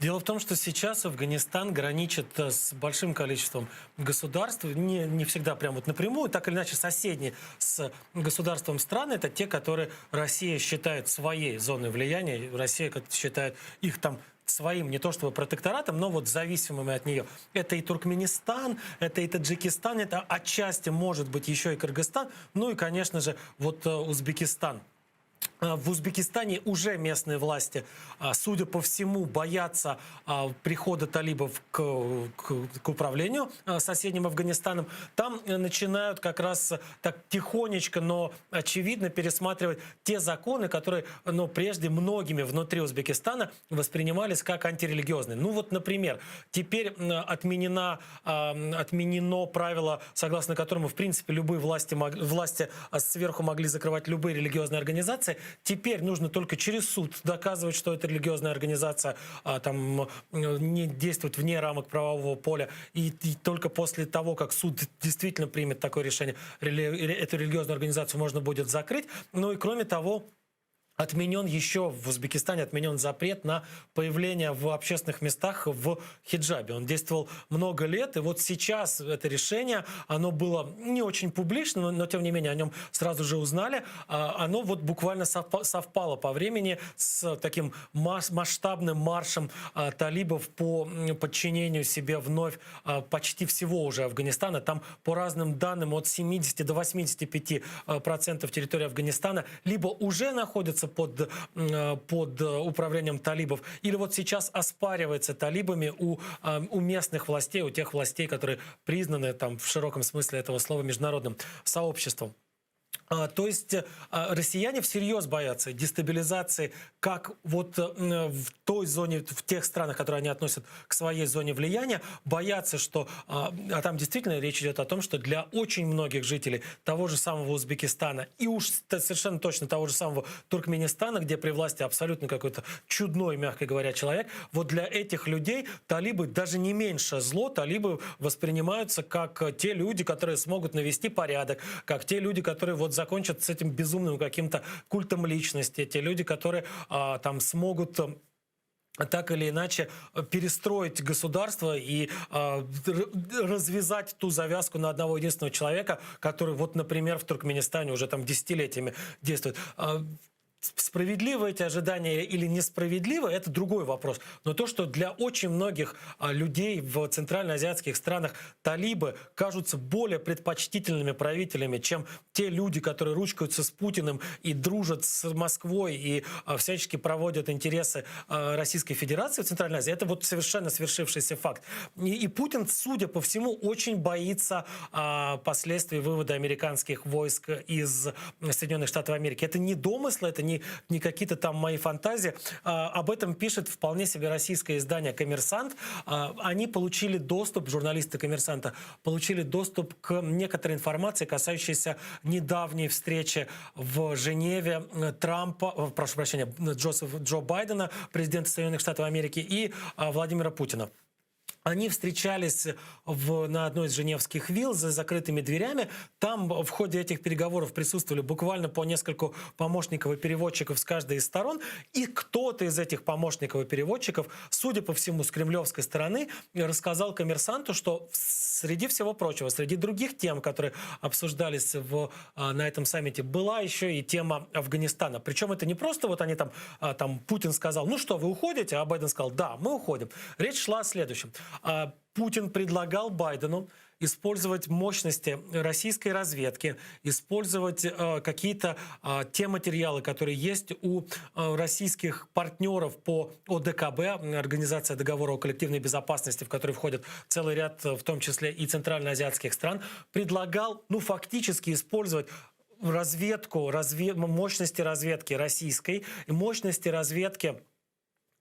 Дело в том, что сейчас Афганистан граничит э, с большим количеством государств, не, не всегда прям вот напрямую, так или иначе соседние с государством страны, это те, которые Россия считает своей зоной влияния, Россия считает их там своим, не то чтобы протекторатом, но вот зависимыми от нее. Это и Туркменистан, это и Таджикистан, это отчасти может быть еще и Кыргызстан, ну и, конечно же, вот э, Узбекистан. А, В Узбекистане уже местные власти, а, судя по всему, боятся а, прихода талибов к, к, к управлению соседним Афганистаном. Там э, начинают как раз так тихонечко, но очевидно пересматривать те законы, которые ну, прежде многими внутри Узбекистана воспринимались как антирелигиозные. Ну вот, например, теперь отменена, отменено правило, согласно которому, в принципе, любые власти, власти сверху могли закрывать любые религиозные организации. Теперь нужно только через суд доказывать, что эта религиозная организация а, там, не действует вне рамок правового поля. И, и только после того, как суд действительно примет такое решение, рели- эту религиозную организацию можно будет закрыть. Ну и кроме того, Отменен еще в Узбекистане отменен запрет на появление в общественных местах в хиджабе. Он действовал много лет, и вот сейчас это решение, оно было не очень публично, но, но тем не менее о нем сразу же узнали. А, Оно вот буквально совпа- совпало по времени с таким масштабным маршем а, талибов по подчинению себе вновь а, почти всего уже Афганистана. Там по разным данным от 70 до 85 а, процентов территории Афганистана либо уже находятся под, э, под э, управлением талибов, или вот сейчас оспаривается талибами у, э, у местных властей, у тех властей, которые признаны там в широком смысле этого слова международным сообществом. А, То есть э, а, россияне всерьез боятся дестабилизации как вот э, в той зоне, в тех странах, которые они относят к своей зоне влияния, боятся, что... А а там действительно речь идет о том, что для очень многих жителей того же самого Узбекистана и уж совершенно точно того же самого Туркменистана, где при власти абсолютно какой-то чудной, мягко говоря, человек, вот для этих людей талибы даже не меньше зло, талибы воспринимаются как э, те люди, которые смогут навести порядок, как те люди, которые вот закончат с этим безумным каким-то культом личности, те люди, которые а, там смогут э, Так или иначе перестроить государство и развязать ту завязку на одного единственного человека, который вот, например, в Туркменистане уже там десятилетиями действует. Справедливы эти ожидания или несправедливы, это другой вопрос. Но то, что для очень многих людей в центральноазиатских странах талибы кажутся более предпочтительными правителями, чем те люди, которые ручкаются с Путиным и дружат с Москвой и всячески проводят интересы Российской Федерации в Центральной Азии, это вот совершенно свершившийся факт. И, и Путин, судя по всему, очень боится а, последствий вывода американских войск из Соединенных Штатов Америки. Это не домыслы, это не, не какие-то там мои фантазии. А, об этом пишет вполне себе российское издание «Коммерсант». А, они получили доступ, журналисты «Коммерсанта», получили доступ к некоторой информации, касающейся недавней встречи в Женеве Трампа, э, прошу прощения, Джозефа, Джо Байдена, президента Соединенных Штатов Америки, и а, Владимира Путина. Они встречались в, на одной из женевских вилл за закрытыми дверями. Там в ходе этих переговоров присутствовали буквально по нескольку помощников и переводчиков с каждой из сторон. И кто-то из этих помощников и переводчиков, судя по всему, с кремлевской стороны, рассказал коммерсанту, что среди всего прочего, среди других тем, которые обсуждались в, а, на этом саммите, была еще и тема Афганистана. Причем это не просто вот они там, а, там Путин сказал, ну что, вы уходите? А Байден сказал, да, мы уходим. Речь шла о следующем. А, Путин предлагал Байдену использовать мощности российской разведки, использовать э, какие-то э, те материалы, которые есть у э, российских партнеров по ОДКБ, Организация договора о коллективной безопасности, в которую входит целый ряд, в том числе и центральноазиатских стран, предлагал, ну, фактически использовать разведку, развед... мощности разведки российской, мощности разведки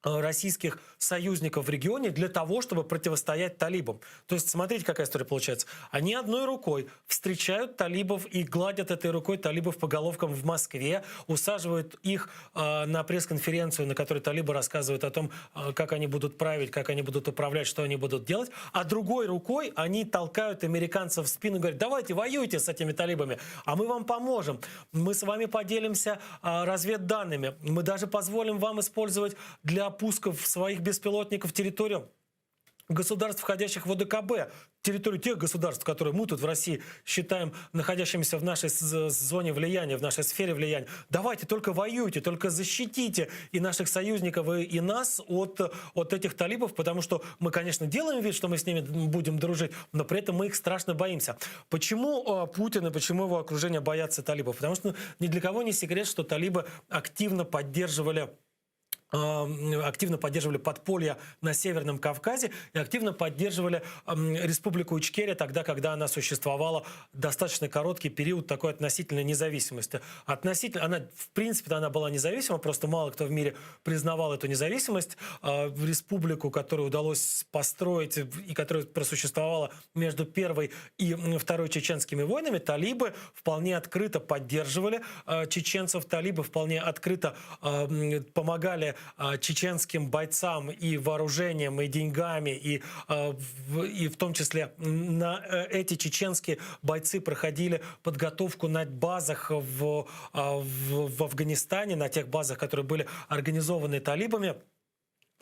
российских союзников в регионе для того, чтобы противостоять талибам. То есть смотрите, какая история получается. Они одной рукой встречают талибов и гладят этой рукой талибов по головкам в Москве, усаживают их э, на пресс-конференцию, на которой талибы рассказывают о том, э, как они будут править, как они будут управлять, что они будут делать. А другой рукой они толкают американцев в спину и говорят, давайте воюйте с этими талибами, а мы вам поможем. Мы с вами поделимся э, разведданными. Мы даже позволим вам использовать для пусков своих беспилотников территорию государств, входящих в ОДКБ, территорию тех государств, которые мы тут в России считаем находящимися в нашей зоне влияния, в нашей сфере влияния. Давайте только воюйте, только защитите и наших союзников, и, и нас от, от этих талибов, потому что мы, конечно, делаем вид, что мы с ними будем дружить, но при этом мы их страшно боимся. Почему э, Путин и почему его окружение боятся талибов? Потому что ну, ни для кого не секрет, что талибы активно поддерживали активно поддерживали подполье на Северном Кавказе и активно поддерживали Республику Ичкерия тогда, когда она существовала достаточно короткий период такой относительной независимости. Относительно, она, в принципе, она была независима, просто мало кто в мире признавал эту независимость. Э, республику, которую удалось построить и которая просуществовала между первой и второй чеченскими войнами, талибы вполне открыто поддерживали э, чеченцев, талибы вполне открыто помогали чеченским бойцам и вооружением, и деньгами, и, а, и в том числе на э, эти чеченские бойцы проходили подготовку на базах в, а, в, в Афганистане, на тех базах, которые были организованы талибами.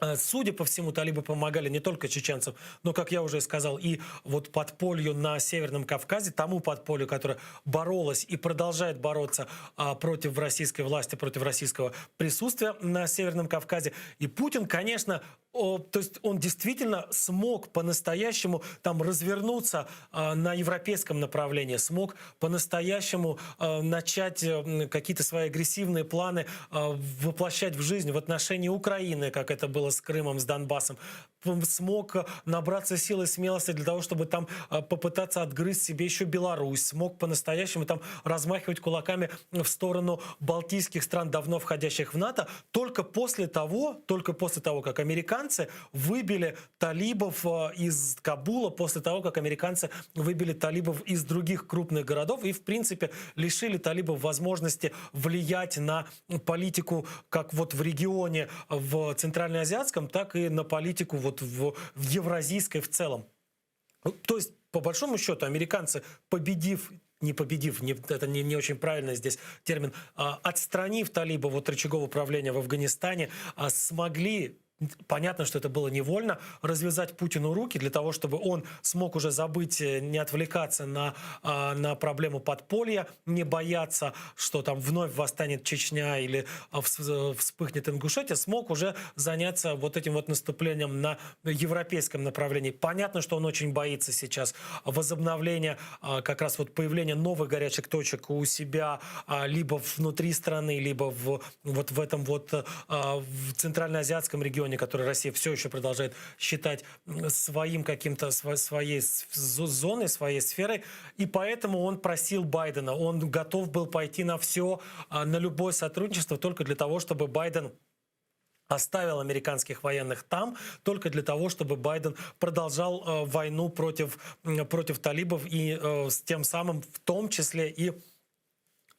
Э, судя по всему, талибы помогали не только чеченцам, но, как я уже сказал, и вот подполью на Северном Кавказе, тому подполью, которое боролось и продолжает бороться а, против российской власти, против российского присутствия на Северном Кавказе. И Путин, конечно, о, то есть он действительно смог по-настоящему там развернуться а, на европейском направлении, смог по-настоящему а, начать а, какие-то свои агрессивные планы а, воплощать в жизнь в отношении Украины, как это было с Крымом, с Донбассом, смог набраться силы и смелости для того, чтобы там а, попытаться отгрызть себе еще Беларусь, смог по-настоящему там размахивать кулаками в сторону балтийских стран, давно входящих в НАТО, только после того, только после того, как американцы выбили талибов а, из Кабула, после того, как американцы выбили талибов из других крупных городов и, в принципе, лишили талибов возможности влиять на политику как вот в регионе, в Центральноазиатском, так и на политику вот в, в евразийской в целом. Ну, то есть, по большому счету, американцы, победив не победив, не, это не, не очень правильно здесь термин, а, отстранив талибов от рычагов управления в Афганистане, а, смогли Понятно, что это было невольно, развязать Путину руки для того, чтобы он смог уже забыть, э, не отвлекаться на, а, на проблему подполья, не бояться, что там вновь восстанет Чечня или а, э, вспыхнет Ингушетия, смог уже заняться вот этим вот наступлением на европейском направлении. Понятно, что он очень боится сейчас возобновления, а, как раз вот появления новых горячих точек у себя либо внутри страны, либо в, вот в этом вот в центральноазиатском регионе, который Россия все еще продолжает считать своим каким-то, своей зоной, своей сферой. И поэтому он просил Байдена, он готов был пойти на все, а, на любое сотрудничество только для того, чтобы Байден оставил американских военных там только для того, чтобы Байден продолжал э, войну против, против талибов и э, с тем самым в том числе и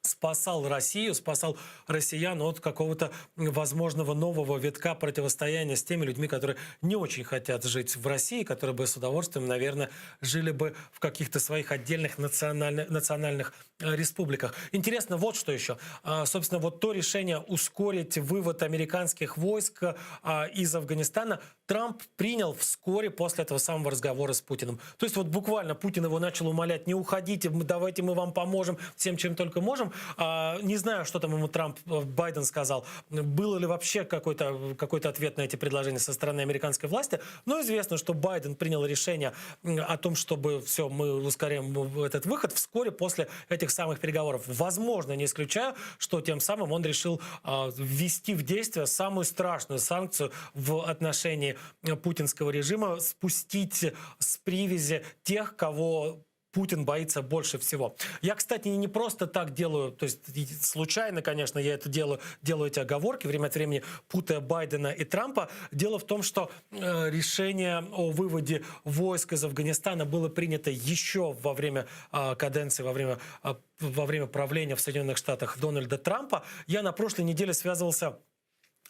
спасал Россию, спасал россиян от какого-то возможного нового витка противостояния с теми людьми, которые не очень хотят жить в России, которые бы с удовольствием, наверное, жили бы в каких-то своих отдельных национальных, национальных э, республиках. Интересно вот что еще. А, собственно, вот то решение ускорить вывод американских войск а, из Афганистана Трамп принял вскоре после этого самого разговора с Путиным. То есть вот буквально Путин его начал умолять, не уходите, давайте мы вам поможем всем, чем только можем. А, не знаю, что там ему Трамп, э, Байден сказал. Было ли вообще какой-то какой ответ на эти предложения со стороны американской власти. Но известно, что Байден принял решение о том, чтобы все, мы ускоряем этот выход вскоре после этих самых переговоров. Возможно, не исключаю, что тем самым он решил а, ввести в действие самую страшную санкцию в отношении путинского режима, спустить с привязи тех, кого Путин боится больше всего. Я, кстати, не просто так делаю, то есть случайно, конечно, я это делаю, делаю эти оговорки, время от времени путая Байдена и Трампа. Дело в том, что э, решение о выводе войск из Афганистана было принято еще во время э, каденции, во время, э, во время правления в Соединенных Штатах Дональда Трампа. Я на прошлой неделе связывался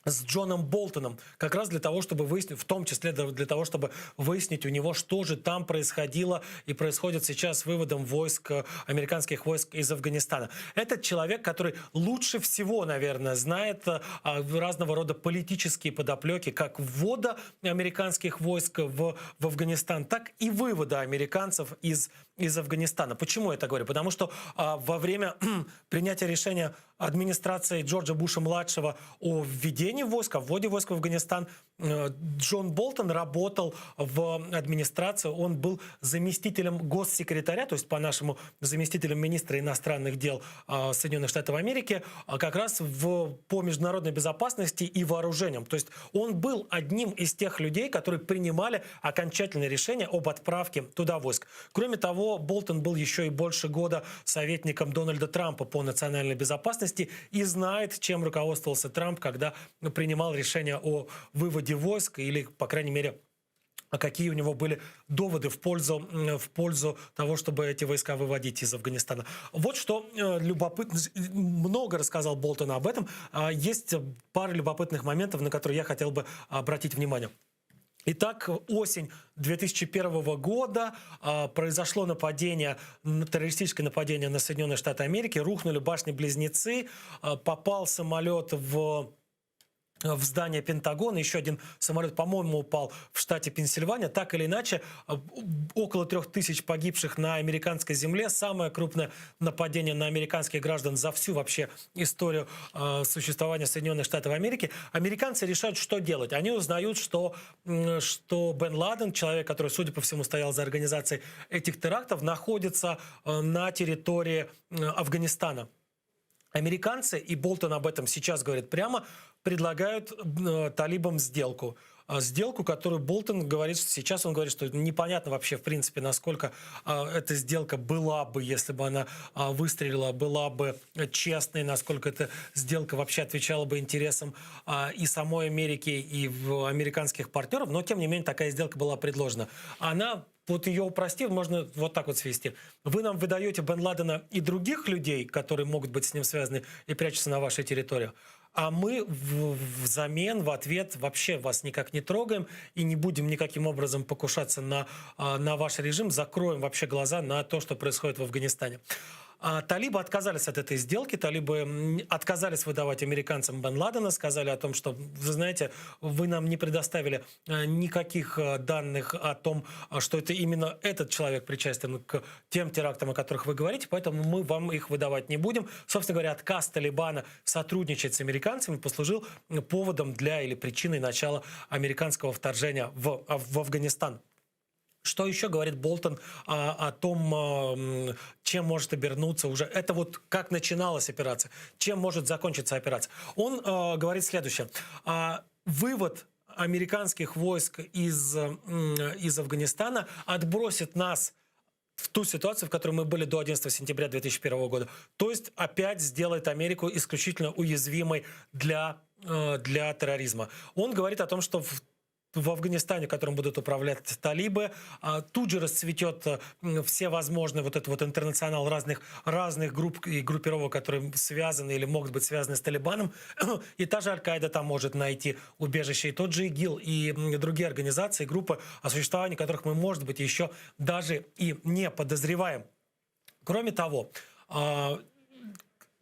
с Джоном Болтоном, как раз для того, чтобы выяснить, в том числе для того, чтобы выяснить у него, что же там происходило и происходит сейчас с выводом войск, э, американских войск из Афганистана. Этот человек, который лучше всего, наверное, знает э, а, разного рода политические подоплеки, как ввода американских войск в, в Афганистан, так и вывода американцев из, из Афганистана. Почему я это говорю? Потому что а, во время принятия решения администрацией Джорджа Буша-младшего о введении войск, о вводе войск в Афганистан, э, Джон Болтон работал в администрации, он был заместителем госсекретаря, то есть по-нашему заместителем министра иностранных дел э, Соединенных Штатов Америки, а как раз в, по международной безопасности и вооружениям. То есть он был одним из тех людей, которые принимали окончательное решение об отправке туда войск. Кроме того, Болтон был еще и больше года советником Дональда Трампа по национальной безопасности и знает, чем руководствовался Трамп, когда принимал решение о выводе войск или, по крайней мере, а какие у него были доводы в пользу, в пользу того, чтобы эти войска выводить из Афганистана. Вот что э, любопытно, много рассказал Болтон об этом. А, есть пара любопытных моментов, на которые я хотел бы обратить внимание. Итак, осень 2001 года э, произошло нападение, террористическое нападение на Соединенные Штаты Америки, рухнули башни-близнецы, э, попал самолет в в здание Пентагона. Еще один самолет, по-моему, упал в штате Пенсильвания. Так или иначе, э, около 3000 погибших на американской земле. Самое крупное нападение на американских граждан за всю вообще историю э, существования Соединенных Штатов Америки. Американцы решают, что делать. Они узнают, что, что Бен Ладен, человек, который, судя по всему, стоял за организацией этих терактов, находится э, на территории Афганистана. Американцы, и Болтон об этом сейчас говорит прямо, предлагают э, талибам сделку. А, сделку, которую Болтон говорит, что сейчас он говорит, что непонятно вообще, в принципе, насколько а, эта сделка была бы, если бы она а, выстрелила, была бы честной, насколько эта сделка вообще отвечала бы интересам и самой Америки, и американских партнеров, но, тем не менее, такая сделка была предложена. Она вот ее упростив, можно вот так вот свести. Вы нам выдаете Бен Ладена и других людей, которые могут быть с ним связаны и прячутся на вашей территории, а мы взамен, в ответ вообще вас никак не трогаем и не будем никаким образом покушаться на, а, на ваш режим, закроем вообще глаза на то, что происходит в Афганистане. А талибы отказались от этой сделки, талибы отказались выдавать американцам Бен Ладена, сказали о том, что, вы знаете, вы нам не предоставили э, никаких э, данных о том, что это именно этот человек причастен к тем терактам, о которых вы говорите, поэтому мы вам их выдавать не будем. Собственно говоря, отказ Талибана сотрудничать с американцами послужил поводом для или причиной начала американского вторжения в, в Афганистан. Что еще говорит Болтон а, о том, а, чем может обернуться уже? Это вот как начиналась операция, чем может закончиться операция. Он а, говорит следующее. А, вывод американских войск из, из Афганистана отбросит нас в ту ситуацию, в которой мы были до 11 сентября 2001 года. То есть опять сделает Америку исключительно уязвимой для, э, для терроризма. Он говорит о том, что в в Афганистане, которым будут управлять талибы, а, тут же расцветет э, все возможные вот этот вот интернационал разных, разных групп и группировок, которые связаны или могут быть связаны с Талибаном. И та же Аль-Каида там может найти убежище, и тот же ИГИЛ, и другие организации, группы, о существовании которых мы, может быть, еще даже и не подозреваем. Кроме того, а,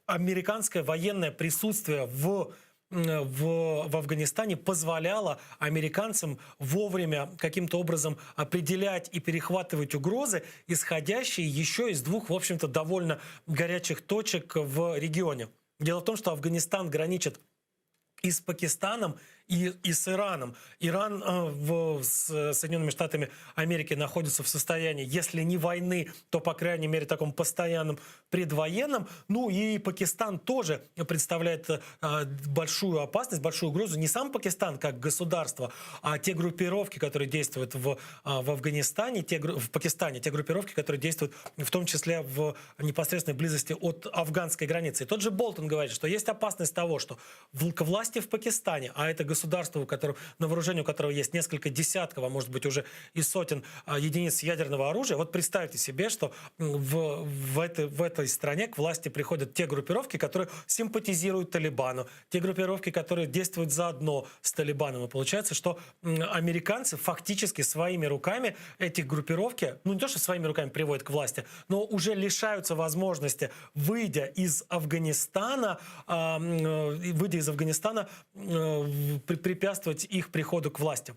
американское военное присутствие в в, в Афганистане позволяло американцам вовремя каким-то образом определять и перехватывать угрозы, исходящие еще из двух, в общем-то, довольно горячих точек в регионе. Дело в том, что Афганистан граничит и с Пакистаном, и, и с Ираном. Иран э, в, с Соединенными Штатами Америки находится в состоянии, если не войны, то, по крайней мере, таком постоянном предвоенном. Ну и Пакистан тоже представляет э, большую опасность, большую угрозу. Не сам Пакистан как государство, а те группировки, которые действуют в, э, в Афганистане, те, в Пакистане, те группировки, которые действуют в том числе в непосредственной близости от афганской границы. И тот же Болтон говорит, что есть опасность того, что к власти в Пакистане, а это государство, у которого, на вооружении у которого есть несколько десятков, а может быть уже и сотен а, единиц ядерного оружия. Вот представьте себе, что в, в, этой, в этой стране к власти приходят те группировки, которые симпатизируют Талибану, те группировки, которые действуют заодно с Талибаном. И получается, что американцы фактически своими руками эти группировки, ну не то, что своими руками приводят к власти, но уже лишаются возможности, выйдя из Афганистана, э, выйдя из Афганистана, э, препятствовать их приходу к власти.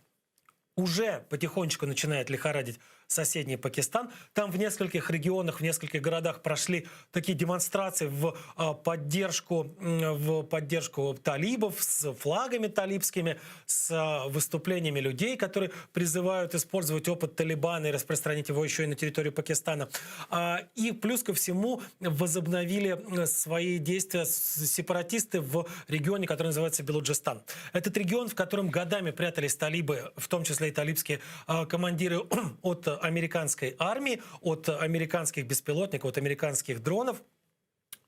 Уже потихонечку начинает лихорадить соседний Пакистан. Там в нескольких регионах, в нескольких городах прошли такие демонстрации в а, поддержку, в поддержку талибов с флагами талибскими, с а, выступлениями людей, которые призывают использовать опыт Талибана и распространить его еще и на территорию Пакистана. А, и плюс ко всему возобновили свои действия сепаратисты в регионе, который называется Белуджистан. Этот регион, в котором годами прятались талибы, в том числе и талибские командиры от американской армии, от американских беспилотников, от американских дронов.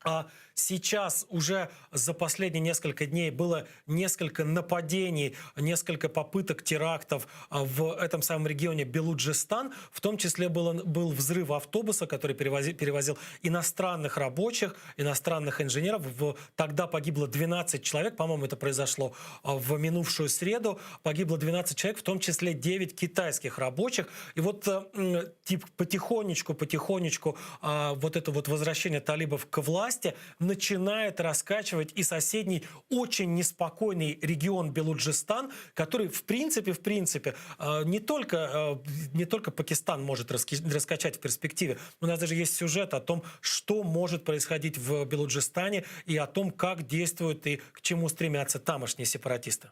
А сейчас уже за последние несколько дней было несколько нападений, несколько попыток терактов а, в этом самом регионе Белуджистан. В том числе было, был взрыв автобуса, который перевозил, перевозил иностранных рабочих, иностранных инженеров. В, тогда погибло 12 человек, по-моему, это произошло а, в минувшую среду. Погибло 12 человек, в том числе 9 китайских рабочих. И вот э, тип, потихонечку, потихонечку а, вот это вот возвращение талибов к власти начинает раскачивать и соседний очень неспокойный регион Белуджистан, который в принципе, в принципе, э, не только, э, не только Пакистан может раскачать в перспективе. У нас даже есть сюжет о том, что может происходить в Белуджистане и о том, как действуют и к чему стремятся тамошние сепаратисты.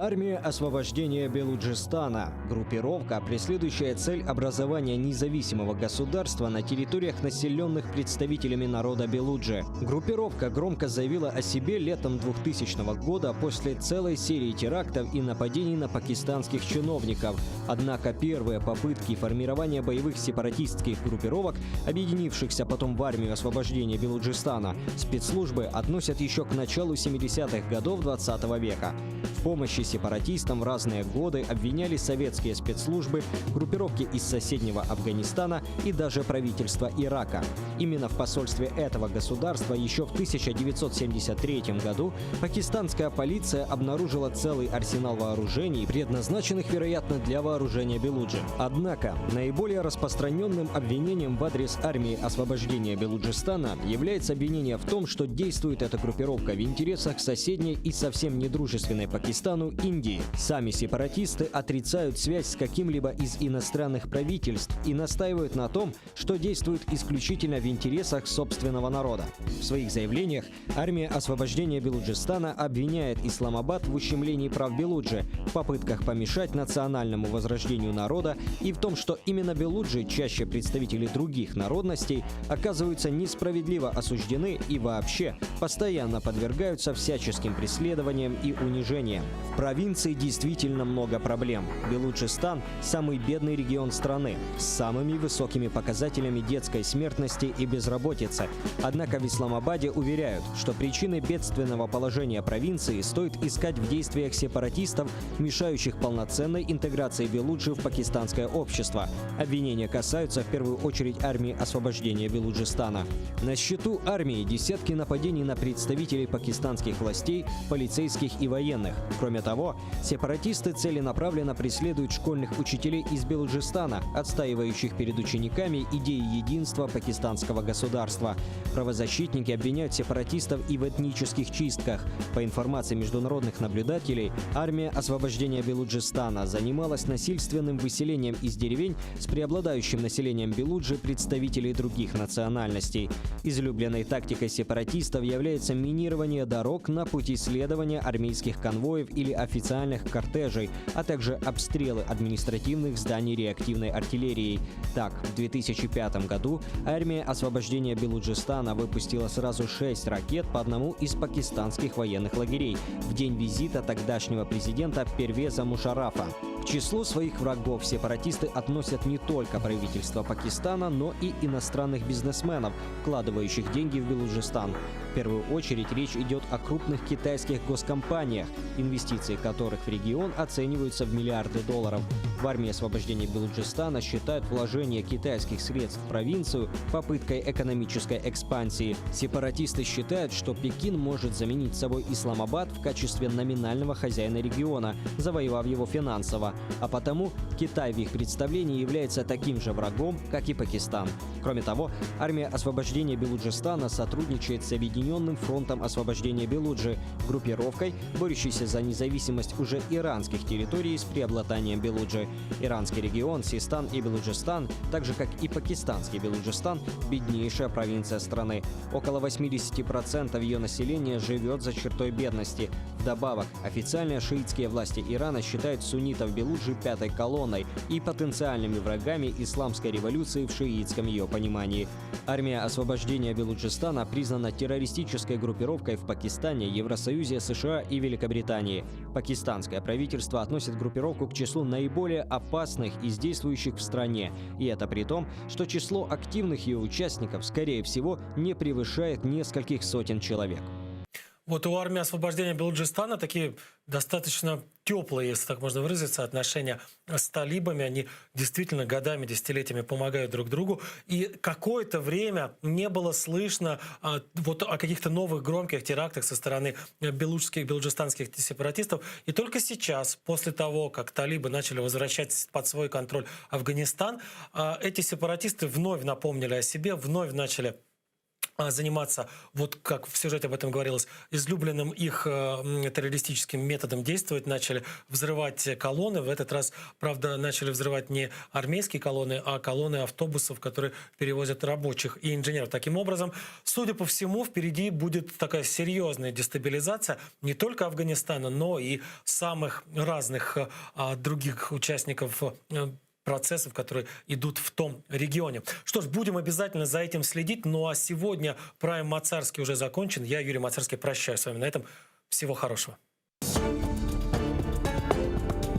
Армия освобождения Белуджистана – группировка, преследующая цель образования независимого государства на территориях, населенных представителями народа Белуджи. Группировка громко заявила о себе летом 2000 года после целой серии терактов и нападений на пакистанских чиновников. Однако первые попытки формирования боевых сепаратистских группировок, объединившихся потом в армию освобождения Белуджистана, спецслужбы относят еще к началу 70-х годов 20 века. В помощи. сепаратистам в разные годы обвиняли советские спецслужбы, группировки из соседнего Афганистана и даже правительство Ирака. Именно в посольстве этого государства еще в 1973 году пакистанская полиция обнаружила целый арсенал вооружений, предназначенных, вероятно, для вооружения Белуджи. Однако, наиболее распространенным обвинением в адрес армии освобождения Белуджистана является обвинение в том, что действует эта группировка в интересах соседней и совсем недружественной Пакистану Индии. Сами сепаратисты отрицают связь с каким-либо из иностранных правительств и настаивают на том, что действуют исключительно в интересах собственного народа. В своих заявлениях армия освобождения Белуджистана обвиняет Исламабад в ущемлении прав Белуджи, в попытках помешать национальному возрождению народа и в том, что именно Белуджи, чаще представители других народностей, оказываются несправедливо осуждены и вообще постоянно подвергаются всяческим преследованиям и унижениям. В провинции действительно много проблем. Белуджистан – самый бедный регион страны с самыми высокими показателями детской смертности и безработицы. Однако в Исламабаде уверяют, что причины бедственного положения провинции стоит искать в действиях сепаратистов, мешающих полноценной интеграции Белуджи в пакистанское общество. Обвинения касаются в первую очередь армии освобождения Белуджистана. На счету армии десятки нападений на представителей пакистанских властей, полицейских и военных. Кроме того, сепаратисты целенаправленно преследуют школьных учителей из Белуджистана, отстаивающих перед учениками идеи единства пакистанского государства. Правозащитники обвиняют сепаратистов и в этнических чистках. По информации международных наблюдателей, армия освобождения Белуджистана занималась насильственным выселением из деревень с преобладающим населением Белуджи представителей других национальностей. Излюбленной тактикой сепаратистов является минирование дорог на пути следования армейских конвоев или официальных кортежей, а также обстрелы административных зданий реактивной артиллерией. Так, в 2005 году армия освобождения Белуджистана выпустила сразу шесть ракет по одному из пакистанских военных лагерей в день визита тогдашнего президента Первеза Мушаррафа. К числу своих врагов сепаратисты относят не только правительство Пакистана, но и иностранных бизнесменов, вкладывающих деньги в Белуджистан. В первую очередь речь идет о крупных китайских госкомпаниях, инвестиции которых в регион оцениваются в миллиарды долларов. В армии освобождения Белуджистана считают вложение китайских средств в провинцию попыткой экономической экспансии. Сепаратисты считают, что Пекин может заменить собой Исламабад в качестве номинального хозяина региона, завоевав его финансово. А потому Китай в их представлении является таким же врагом, как и Пакистан. Кроме того, армия освобождения Белуджистана сотрудничает с Объединенным фронтом освобождения Белуджи, группировкой, борющейся за независимость уже иранских территорий с преобладанием Белуджи. Иранский регион, Систан и Белуджистан, так же как и пакистанский Белуджистан, беднейшая провинция страны. Около 80% ее населения живет за чертой бедности. Вдобавок, официальные шиитские власти Ирана считают суннитов Белуджи пятой колонной и потенциальными врагами исламской революции в шиитском ее понимании. Армия освобождения Белуджистана признана террористической группировкой в Пакистане, Евросоюзе, США и Великобритании. Пакистанское правительство относит группировку к числу наиболее опасных из действующих в стране. И это при том, что число активных ее участников, скорее всего, не превышает нескольких сотен человек. Вот у армии освобождения Белуджистана такие достаточно теплые, если так можно выразиться, отношения с талибами. Они действительно годами, десятилетиями помогают друг другу. И какое-то время не было слышно а, вот о каких-то новых громких терактах со стороны белуджских, белуджистанских сепаратистов. И только сейчас, после того, как талибы начали возвращать под свой контроль Афганистан, а, эти сепаратисты вновь напомнили о себе, вновь начали а, заниматься, вот как в сюжете об этом говорилось, излюбленным их э, террористическим методом действовать, начали взрывать колонны. В этот раз, правда, начали взрывать не армейские колонны, а колонны автобусов, которые перевозят рабочих и инженеров. Таким образом, судя по всему, впереди будет такая серьезная дестабилизация не только Афганистана, но и самых разных а, других участников э, процессов, которые идут в том регионе. Что ж, будем обязательно за этим следить. Ну а сегодня Прайм Мацарский уже закончен. Я, Юрий Мацарский, прощаюсь с вами на этом. Всего хорошего.